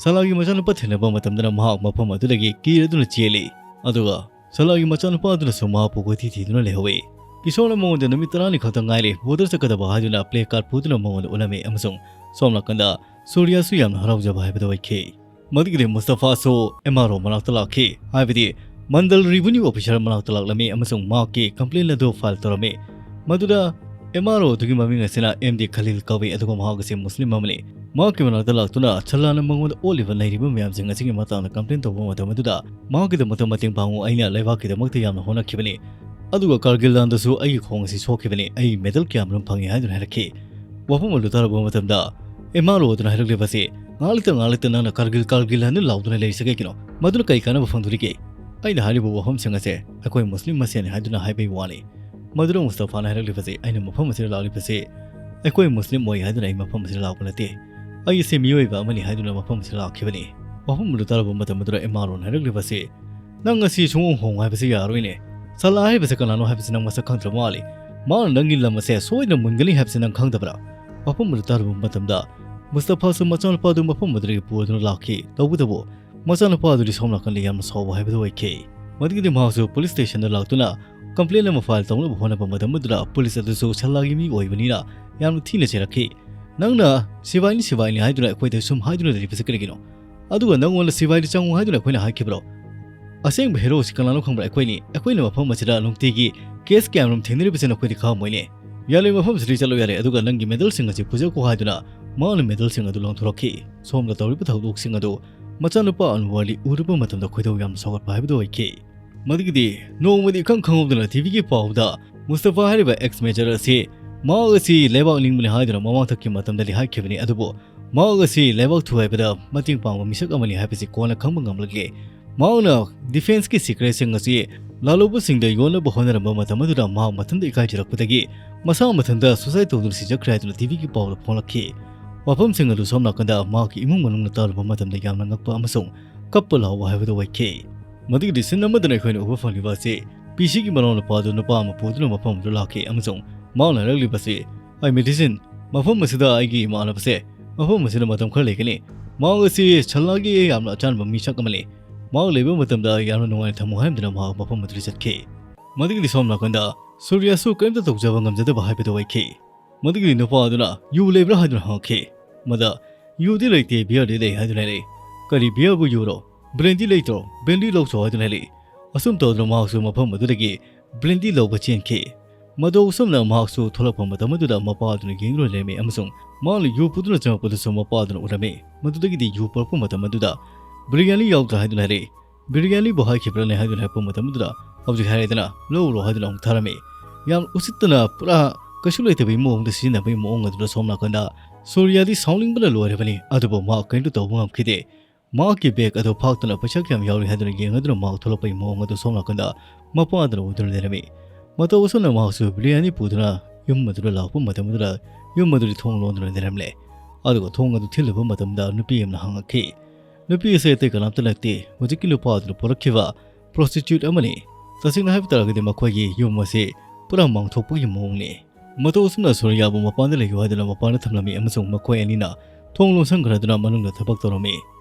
ꯁꯂꯥꯒꯤ ꯃꯆꯥꯅꯨꯄꯥ ꯊꯦꯡꯅꯕ ꯃꯇꯝꯗꯅ ꯃꯍꯥꯛ ꯃꯐꯝ ꯑꯗꯨꯗꯒꯤ ꯀꯤꯔꯗꯨꯅ ꯆꯦꯜꯂꯤ꯫ ꯑꯗꯨꯒ ꯁꯂꯥꯒꯤ ꯃꯆꯥꯅꯨꯄꯥ ꯑꯗꯨꯅꯁꯨ ꯃꯍꯥꯛꯄꯨ ꯀꯣꯏꯊꯤ ꯊꯤꯗꯨꯅ ꯂꯩꯍꯧꯏ꯫ ꯀꯤꯁꯣꯔꯅ ꯃꯉꯣꯟꯗ ꯅꯨꯃꯤꯠ ꯇꯔꯥꯅꯤ ꯈꯛꯇ ꯉꯥꯏꯔꯦ, border ꯆꯠꯀꯗꯕ ꯍꯥꯏꯗꯨꯅ placard ꯄꯨꯗꯨꯅ ꯃꯉꯣꯟꯗ ꯎꯠꯂꯝꯃꯤ ꯑꯃꯁꯨꯡ ꯁꯣꯝ ꯅꯥꯀꯟꯗ ꯁꯨꯔꯤꯌꯥꯁꯨ ꯌꯥꯝꯅ ꯍꯔꯥꯎꯖꯕ ꯍꯥꯏꯕꯗꯨ ꯑꯣꯏꯈꯤ꯫ ꯃꯗꯨꯒꯤꯗꯤ ꯃꯨꯁꯇꯐꯥꯁꯨ M R O ꯃꯅꯥꯛꯇ ꯂꯥꯛꯈꯤ, ꯍꯥꯏꯕꯗꯤ ꯃꯟꯗꯜ revenue officer ꯃꯅꯥꯛꯇ ꯂꯥꯛꯂꯝꯃꯤ ꯑꯃꯁꯨꯡ ꯃꯍꯥꯛꯀꯤ complaint ꯑꯗꯨ file ꯇꯧꯔꯝꯃꯤ꯫ ꯃꯗꯨꯗ M R O ꯑꯗꯨꯒꯤ ꯃꯃꯤꯡ ꯑꯁꯤꯅ M D ꯈꯂꯤꯜ ꯀꯧꯏ, ꯑꯗꯨꯒ ꯃꯍꯥꯛ ꯑꯁꯤ ꯃꯨꯁꯂꯤꯝ ꯑꯃꯅꯤ꯫ ꯃꯍꯥꯛꯀꯤ ꯃꯅꯥꯛꯇ ꯂꯥꯛꯇꯨꯅ ꯁꯜꯂꯥꯅ ꯃꯉꯣꯟꯗ ꯑꯣꯠꯂꯤꯕ ꯅꯩꯔꯤꯕ ꯃꯌꯥꯝꯁꯤꯡ ꯑꯁꯤꯒꯤ ꯃꯇꯥꯡꯗ complaint ꯇꯧꯕ ꯃꯇꯝ ꯑꯗꯨꯗ ꯃꯍꯥꯛꯀꯤꯗꯃꯛꯇ ꯃꯇꯦꯡ ꯄꯥꯡꯉꯨ, ꯑꯩꯅ ꯂꯩꯕꯥꯛꯀꯤꯗꯃꯛꯇ ꯌꯥꯝꯅ ꯍꯣꯠꯅꯈꯤꯕꯅꯤ, ꯑꯗꯨꯒ ꯀꯥꯔꯒꯤꯜ ꯂꯥꯟꯗꯁꯨ ꯑꯩꯒꯤ ꯈꯣꯡ ꯑꯁꯤ ꯁꯣꯛꯈꯤꯕꯅꯤ, ꯑꯩ medal ꯀꯌꯥꯃꯔꯨꯝ ꯐꯪꯉꯤ ꯍꯥꯏꯗꯨꯅ ꯍꯥꯏꯔꯛꯈꯤ꯫ ꯋꯥꯐꯝ ꯑꯗꯨ ꯇꯥꯔꯨꯕ ꯃꯇꯝꯗ M R O ꯑꯗꯨꯅ ꯍꯥꯏꯔꯛꯂꯤꯕ ꯑꯁꯤ, "ꯉꯥꯏꯍꯥꯛ ꯂꯩꯇ ꯉꯥꯏꯍꯥꯛ ꯂꯩꯇ ꯅꯪꯅ ꯀꯥꯔꯒꯤꯜ ꯀꯥꯔꯒꯤꯜ ꯍꯥꯏꯅ ꯂꯥꯎꯗꯨꯅ ꯂꯩꯔꯤꯁꯤ ꯀꯩꯒꯤꯅꯣ? ꯃꯗꯨꯅ ꯀꯔꯤ ꯀꯥꯟꯅꯕ ꯐꯪꯗꯣꯔꯤꯒꯦ? ꯑꯩꯅ ꯍꯥꯏꯔꯤꯕ ꯋꯥꯐꯝꯁꯤꯡ ꯑꯁꯦ ꯑꯩꯈꯣꯏ ꯃꯨꯁꯂꯤꯝ ꯃꯁꯦꯟꯅꯤ ꯍꯥꯏꯗꯨꯅ ꯍꯥꯏꯕꯒꯤ ꯋꯥꯅꯤ꯫ ꯃꯗꯨꯗ ꯃꯨꯁꯇꯐꯥꯅ ꯍꯥꯏꯔꯛꯂꯤꯕꯁꯤ, ꯑꯩꯅ ꯃꯐꯝ ꯑꯁꯤꯗ ꯂꯥꯛꯂꯤꯕꯁꯤ ꯑꯩꯈꯣꯏ ꯃꯨꯁꯂꯤꯝ ꯑꯣꯏ ꯍꯥꯏꯗꯨꯅ ꯑꯩ ꯃꯐꯝ ꯑꯁꯤꯗ ꯂꯥꯛꯄ ꯅꯠꯇꯦ꯫ ꯑꯩ ꯑꯁꯤ ꯃꯤꯑꯣꯏꯕ ꯑꯃꯅꯤ ꯍꯥꯏꯗꯨꯅ ꯃꯐꯝ ꯑꯁꯤꯗ ꯂꯥꯛꯈꯤꯕꯅꯤ"꯫ ꯋꯥꯐꯝ ꯑꯗꯨ ꯇꯥꯔꯨꯕ ꯃꯇꯝ ꯑꯗꯨꯗ M R O ꯅ ꯍꯥꯏꯔꯛꯂꯤꯕꯁꯤ, "ꯅꯪ ꯑꯁꯤ ꯁꯨꯡꯍꯣꯡ ꯍꯣꯡꯉꯨ ꯍꯥꯏꯕꯁꯤ ꯌꯥꯔꯣꯏꯅꯦ꯫ ꯁꯂꯥ ꯍꯥꯏꯔꯤꯕꯁꯤ ꯀꯅꯥꯅꯣ ꯍꯥꯏꯕꯁꯤ ꯅꯪ ꯃꯁꯛ ꯈꯪꯗ꯭ꯔꯕ ꯃꯥꯜꯂꯤ꯫ ꯃꯥꯅ ꯅꯪꯒꯤ ꯂꯝ ꯑꯁꯦ ꯁꯣꯏꯗꯅ ꯃꯨꯟꯒꯅꯤ ꯍꯥꯏꯕꯁꯤ ꯅꯪ ꯈꯪꯗꯕ꯭ꯔꯥ?" ꯋꯥꯐꯝ ꯑꯗꯨ ꯇꯥꯔꯨꯕ ꯃꯇꯝꯗ ꯃꯨꯁꯇꯐꯥꯁꯨ ꯃꯆꯥꯅꯨꯄꯥ ꯑꯗꯨ ꯃꯐꯝ ꯑꯗꯨꯗꯒꯤ ꯄꯨꯗꯨꯅ ꯂꯥꯛꯈꯤ꯫ ꯇꯧꯕꯇꯕꯨ ꯃꯆꯥꯅꯨꯄꯥ ꯑꯗꯨꯗꯤ ꯁꯣꯝ ꯅꯥꯀꯟꯗ ꯌꯥꯝꯅ ꯁꯥꯎꯕ ꯍꯥꯏꯕꯗꯨ ꯑꯣꯏꯈꯤ꯫ ꯃꯗꯨꯒꯤꯗꯤ ꯃꯍꯥꯛꯁꯨ police station ꯗ ꯂꯥꯛꯇꯨꯅ complaint ꯑꯃ file ꯇꯧꯅꯕ ꯍꯣꯠꯅꯕ ꯃꯇꯝ ꯑꯗꯨꯗ police ꯑꯗꯨꯁꯨ ꯁꯂꯥꯒꯤ ꯃꯤ ꯑꯣꯏꯕꯅꯤꯅ ꯌꯥꯝꯅ ꯊꯤꯅ ꯆꯩꯔꯛꯈꯤ꯫ "ꯅꯪꯅ ꯁꯤꯕꯥꯏꯅꯤ ꯁꯤꯕꯥꯏꯅꯤ ꯍꯥꯏꯗꯨꯅ ꯑꯩꯈꯣꯏꯗ ꯁꯨꯝ ꯍꯥꯏꯗꯨꯅ ꯂꯩꯔꯤꯕꯁꯤ ꯀꯔꯤꯒꯤꯅꯣ? ꯑꯗꯨꯒ ꯅꯪꯉꯣꯟꯗ ꯁꯤꯕꯥꯏꯗ ꯆꯪꯉꯨ ꯍꯥꯏꯗꯨꯅ ꯑꯩꯈꯣꯏꯅ ꯍꯥꯏꯈꯤꯕ꯭ꯔꯣ? ꯑꯁꯦꯡꯕ hero ꯁꯤ ꯀꯅꯥꯅꯣ ꯈꯪꯕ꯭ꯔꯥ? ꯑꯩꯈꯣꯏꯅꯤ꯫ ꯑꯩꯈꯣꯏꯅ ꯃꯐꯝ ꯑꯁꯤꯗ ꯅꯨꯡꯇꯤꯒꯤ case ꯀꯌꯥꯃꯔꯨꯝ ꯊꯦꯡꯅꯔꯤꯕꯁꯤ ꯅꯈꯣꯏꯗꯤ ꯈꯪꯉꯝꯃꯣꯏꯅꯦ꯫ ꯌꯥꯔꯦ, ꯃꯐꯝ ꯑꯁꯤꯗꯒꯤ ꯆꯠꯂꯣ ꯌꯥꯔꯦ, ꯑꯗꯨꯒ ꯅꯪꯒꯤ medal ꯁꯤꯡ ꯑꯁꯤ ꯄꯨꯖꯈꯣ" ꯍꯥꯏꯗꯨꯅ ꯃꯥꯅ medal ꯁꯤꯡ ꯑꯗꯨ ꯂꯪꯊꯣꯔꯛꯈꯤ꯫ ꯁꯣꯝꯗ ꯇꯧꯔꯤꯕ ꯊꯧꯗꯣꯛꯁꯤꯡ ꯑꯗꯨ ꯃꯆꯥꯅꯨꯄꯥ ꯑꯟꯋꯔꯂꯤ ꯎꯔꯨꯕ ꯃꯇꯝꯗ ꯈꯣꯏꯗꯧ ꯌꯥꯝꯅ ꯁꯥꯎꯒꯠꯄ ꯍꯥꯏꯕꯗꯨ ꯑꯣꯏꯈꯤ꯫ ꯃꯗꯨꯒꯤꯗꯤ ꯅꯣꯡꯃꯗꯤ ꯏꯈꯪ ꯈꯪꯍꯧꯗꯅ T V ꯒꯤ ꯄꯥꯎꯗ ꯃꯨꯁꯇꯐꯥ ꯍꯥꯏꯔꯤꯕ ꯑꯦꯛꯁ ꯃꯦꯖꯔ ꯑꯁꯤ ꯃꯍꯥꯛ ꯑꯁꯤ ꯂꯩꯕꯥꯛ ꯅꯤꯡꯕꯅꯤ ꯍꯥꯏꯗꯨꯅ ꯃꯃꯥꯡꯊꯛꯀꯤ ꯃꯇꯝꯗꯗꯤ ꯍꯥꯏꯈꯤꯕꯅꯤ, ꯑꯗꯨꯕꯨ ꯃꯍꯥꯛ ꯑꯁꯤ ꯂꯩꯕꯥꯛ ꯊꯨꯒꯥꯏꯕꯗ ꯃꯇꯦꯡ ꯄꯥꯡꯕ ꯃꯤꯁꯛ ꯑꯃꯅꯤ ꯍꯥꯏꯕꯁꯤ ꯀꯣꯟꯅ ꯈꯪꯕ ꯉꯝꯂꯛꯂꯦ꯫ ꯃꯍꯥꯛꯅ ꯗꯤꯐꯦꯟꯁꯀꯤ ꯁꯤꯀ꯭ꯔꯦꯠꯁꯤꯡ ꯑꯁꯤ ꯂꯥꯜꯍꯧꯕꯁꯤꯡꯗ ꯌꯣꯟꯅꯕ ꯍꯣꯠꯅꯔꯝꯕ ꯃꯇꯝ ꯑꯗꯨꯗ ꯃꯍꯥꯛ ꯃꯊꯟꯇ ꯏꯀꯥꯏꯖꯔꯛꯄꯗꯒꯤ ꯃꯁꯥ ꯃꯊꯟꯇ ꯁꯨꯁꯥꯏꯗ ꯇꯧꯗꯨꯅ ꯁꯤꯖꯈ꯭ꯔꯦ ꯍꯥꯏꯗꯨꯅ ꯇꯤꯚꯤꯒꯤ ꯄꯥꯎꯗ ꯐꯣꯡꯂꯛꯈꯤ꯫ ꯋꯥꯐꯝꯁꯤꯡ ꯑꯗꯨ ꯁꯣꯝ ꯅꯥꯀꯟꯗ ꯃꯍꯥꯛꯀꯤ ꯏꯃꯨꯡ ꯃꯅꯨꯡꯅ ꯇꯥꯔꯨꯕ ꯃꯇꯝꯗ ꯌꯥꯝꯅ ꯉꯛꯄ ꯑꯃꯁꯨꯡ ꯀꯞꯄ ꯂꯥꯎꯕ ꯍꯥꯏꯕꯗꯨ ꯑꯣꯏꯈꯤ꯫ ꯃꯗꯨꯒꯤ ꯁꯤꯟ ꯑꯃꯗꯅ ꯑꯩꯈꯣꯏꯅ ꯎꯕ ꯐꯪꯂꯤꯕ ꯑꯁꯤ ꯄꯤ ꯁꯤꯒꯤ ꯃꯅꯥꯎꯅꯨꯄꯥ ꯑꯗꯨ ꯅꯨꯄꯥ ꯑꯃ ꯄꯨꯗꯨꯅ ꯃꯐꯝ ꯑꯗꯨ ꯂꯥꯛꯈꯤ ꯑꯃꯁꯨꯡ ꯃꯍꯥꯛꯅ ꯍꯥꯏꯔꯛꯂꯤꯕꯁꯤ, "ꯑꯩ ꯃꯦꯗꯤꯁꯤꯟ, ꯃꯐꯝ ꯑꯁꯤꯗ ꯑꯩꯒꯤ ꯏꯃꯥꯟꯅꯕꯁꯦ ꯃꯐꯝ ꯑꯁꯤꯗ ꯃꯇꯝ ꯈꯔ ꯂꯩꯒꯅꯤ꯫ ꯃꯍꯥꯛ ꯑꯁꯤ ꯁꯂꯥꯒꯤ ꯌꯥꯝꯅ ꯑꯆꯥꯟꯕ ꯃꯤꯁꯛ ꯑꯃꯅꯤ꯫ ꯃꯍꯥꯛ ꯂꯩꯕ ꯃꯇꯝꯗ ꯌꯥꯝꯅ ꯅꯨꯡꯉꯥꯏꯅ ꯊꯝꯃꯨ" ꯍꯥꯏꯗꯨꯅ ꯃꯍꯥꯛ ꯃꯐꯝ ꯑꯗꯨꯗ ꯆꯠꯈꯤ꯫ ꯃꯗꯨꯒꯤꯗꯤ ꯁꯣꯝ ꯅꯥꯀꯟꯗ ꯁꯨꯔꯤꯌꯥꯁꯨ ꯀꯔꯤꯝꯇ ꯇꯧꯖꯕ ꯉꯝꯖꯗꯕ ꯍꯥꯏꯕꯗꯨ ꯑꯣꯏꯈꯤ꯫ ꯃꯗꯨꯒꯤꯗꯤ ꯅꯨꯄꯥ ꯑꯗꯨꯅ, "ꯌꯨ ꯂꯩꯕ꯭ꯔꯥ?" ꯍꯥꯏꯗꯨꯅ ꯍꯪꯉꯛꯈꯤ꯫ ꯃꯗ, "ꯌꯨꯗꯤ ꯂꯩꯇꯦ, ꯕꯤꯌꯔꯗꯤ ꯂꯩ" ꯍꯥꯏꯗꯨꯅ ꯍꯥꯏꯔꯛꯏ꯫ "ꯀꯔꯤ ꯕꯤꯌꯔꯕꯨ ꯌꯨꯔꯣ? ꯕ꯭ꯔꯦꯟꯗꯤ ꯂꯩꯇ꯭ꯔꯣ? ꯕ꯭ꯔꯦꯟꯗꯤ ꯂꯧꯆꯣ" ꯍꯥꯏꯗꯨꯅ ꯍꯥꯏꯔꯛꯏ꯫ ꯑꯁꯨꯝ ꯇꯧꯗꯨꯅ ꯃꯍꯥꯛꯁꯨ ꯃꯐꯝ ꯑꯗꯨꯗꯒꯤ ꯕ꯭ꯔꯦꯟꯗꯤ ꯂꯧꯕ ꯆꯦꯟꯈꯤ꯫ ꯃꯇꯧ ꯑꯁꯨꯝꯅ ꯃꯍꯥꯛꯁꯨ ꯊꯣꯛꯂꯛꯄ ꯃꯇꯝ ꯑꯗꯨꯗ ꯃꯄꯥ ꯑꯗꯨꯅ ꯌꯦꯡꯗꯨꯅ ꯂꯩꯔꯝꯃꯤ ꯑꯃꯁꯨꯡ ꯃꯍꯥꯛꯅ ꯌꯨ ꯄꯨꯗꯨꯅ ꯆꯪꯂꯛꯄꯗꯨꯁꯨ ꯃꯄꯥ ꯑꯗꯨꯅ ꯎꯔꯝꯃꯤ꯫ ꯃꯗꯨꯗꯒꯤꯗꯤ ꯌꯨ ꯄꯨꯔꯛꯄ ꯃꯇꯝ ꯑꯗꯨꯗ ꯕꯤꯔꯌꯥꯅꯤ ꯌꯥꯎꯗ꯭ꯔꯥ ꯍꯥꯏꯗꯨꯅ ꯍꯥꯏꯔꯛꯏ꯫ ꯕꯤꯔꯌꯥꯅꯤꯕꯨ ꯍꯥꯏꯈꯤꯕ꯭ꯔꯥꯅꯦ ꯍꯥꯏꯗꯨꯅ ꯍꯥꯏꯔꯛꯄ ꯃꯇꯝ ꯑꯗꯨꯗ, "ꯍꯧꯖꯤꯛ ꯍꯥꯏꯔꯦꯗꯅ, ꯂꯧꯔꯣ" ꯍꯥꯏꯗꯨꯅ ꯑꯃꯨꯛ ꯊꯥꯔꯝꯃꯤ꯫ ꯌꯥꯝ ꯎꯁꯤꯠꯇꯅ ꯄꯨꯔꯥ ꯀꯩꯁꯨ ꯂꯩꯇꯕꯒꯤ ꯃꯑꯣꯡꯗ ꯁꯤꯖꯤꯟꯅꯕꯒꯤ ꯃꯑꯣꯡ ꯑꯗꯨꯗ ꯁꯣꯝ ꯅꯥꯀꯟꯗ ꯁꯨꯔꯤꯌꯥꯗꯤ ꯁꯥꯎꯅꯤꯡꯕꯅ ꯂꯣꯏꯔꯕꯅꯤ, ꯑꯗꯨꯕꯨ ꯃꯍꯥꯛ ꯀꯔꯤꯝꯇ ꯇꯧꯕ ꯉꯝꯈꯤꯗꯦ꯫ ꯃꯍꯥꯛꯀꯤ ꯕꯦꯒ ꯑꯗꯨ ꯐꯥꯛꯇꯨꯅ ꯄꯩꯁꯥ ꯀꯌꯥꯝ ꯌꯥꯎꯔꯤ ꯍꯥꯏꯗꯨꯅ ꯌꯦꯡꯂꯗꯨꯅ ꯃꯍꯥꯛ ꯊꯣꯛꯂꯛꯄꯒꯤ ꯃꯑꯣꯡ ꯑꯗꯨ ꯁꯣꯝ ꯅꯥꯀꯟꯗ ꯃꯄꯥ ꯑꯗꯨꯅ ꯎꯗꯨꯅ ꯂꯩꯔꯝꯃꯤ꯫ ꯃꯇꯧ ꯑꯁꯨꯝꯅ ꯃꯍꯥꯛꯁꯨ ꯕꯤꯔꯌꯥꯅꯤ ꯄꯨꯗꯨꯅ ꯌꯨꯝ ꯑꯗꯨꯗ ꯂꯥꯛꯄ ꯃꯇꯝ ꯑꯗꯨꯗ ꯌꯨꯝ ꯑꯗꯨꯗꯤ ꯊꯣꯡ ꯂꯣꯟꯗꯨꯅ ꯂꯩꯔꯝꯂꯦ꯫ ꯑꯗꯨꯒ ꯊꯣꯡ ꯑꯗꯨ ꯊꯤꯜꯂꯨꯕ ꯃꯇꯝꯗ ꯅꯨꯄꯤ ꯑꯃꯅ ꯍꯪꯉꯛꯈꯤ, "ꯅꯨꯄꯤ ꯑꯁꯤ ꯑꯇꯩ ꯀꯅꯥꯝꯇ ꯅꯠꯇꯦ, ꯍꯧꯖꯤꯛꯀꯤ ꯅꯨꯄꯥ ꯑꯗꯨꯅ ꯄꯨꯔꯛꯈꯤꯕ ꯄ꯭ꯔꯣꯁꯇꯤꯇ꯭ꯌꯨꯠ ꯑꯃꯅꯤ꯫ ꯇꯁꯦꯡꯅ ꯍꯥꯏꯕ ꯇꯥꯔꯒꯗꯤ ꯃꯈꯣꯏꯒꯤ ꯌꯨꯝ ꯑꯁꯤ ꯄꯨꯔꯥ ꯃꯥꯡꯊꯣꯛꯄꯒꯤ ꯃꯑꯣꯡꯅꯤ"꯫ ꯃꯇꯧ ꯑꯁꯨꯝꯅ ꯁꯨꯔꯤꯌꯥꯕꯨ ꯃꯄꯥꯟꯗ ꯂꯩꯌꯨ ꯍꯥꯏꯗꯨꯅ ꯃꯄꯥꯟꯗ ꯊꯝꯂꯝꯃꯤ ꯑꯃꯁꯨꯡ ꯃꯈꯣꯏ ꯑꯅꯤꯅ ꯊꯣꯡ ꯂꯣꯟꯁꯤꯟꯈ꯭ꯔꯗꯨꯅ ꯃꯅꯨꯡꯗ ꯊꯕꯛ ꯇꯧꯔꯝꯃꯤ꯫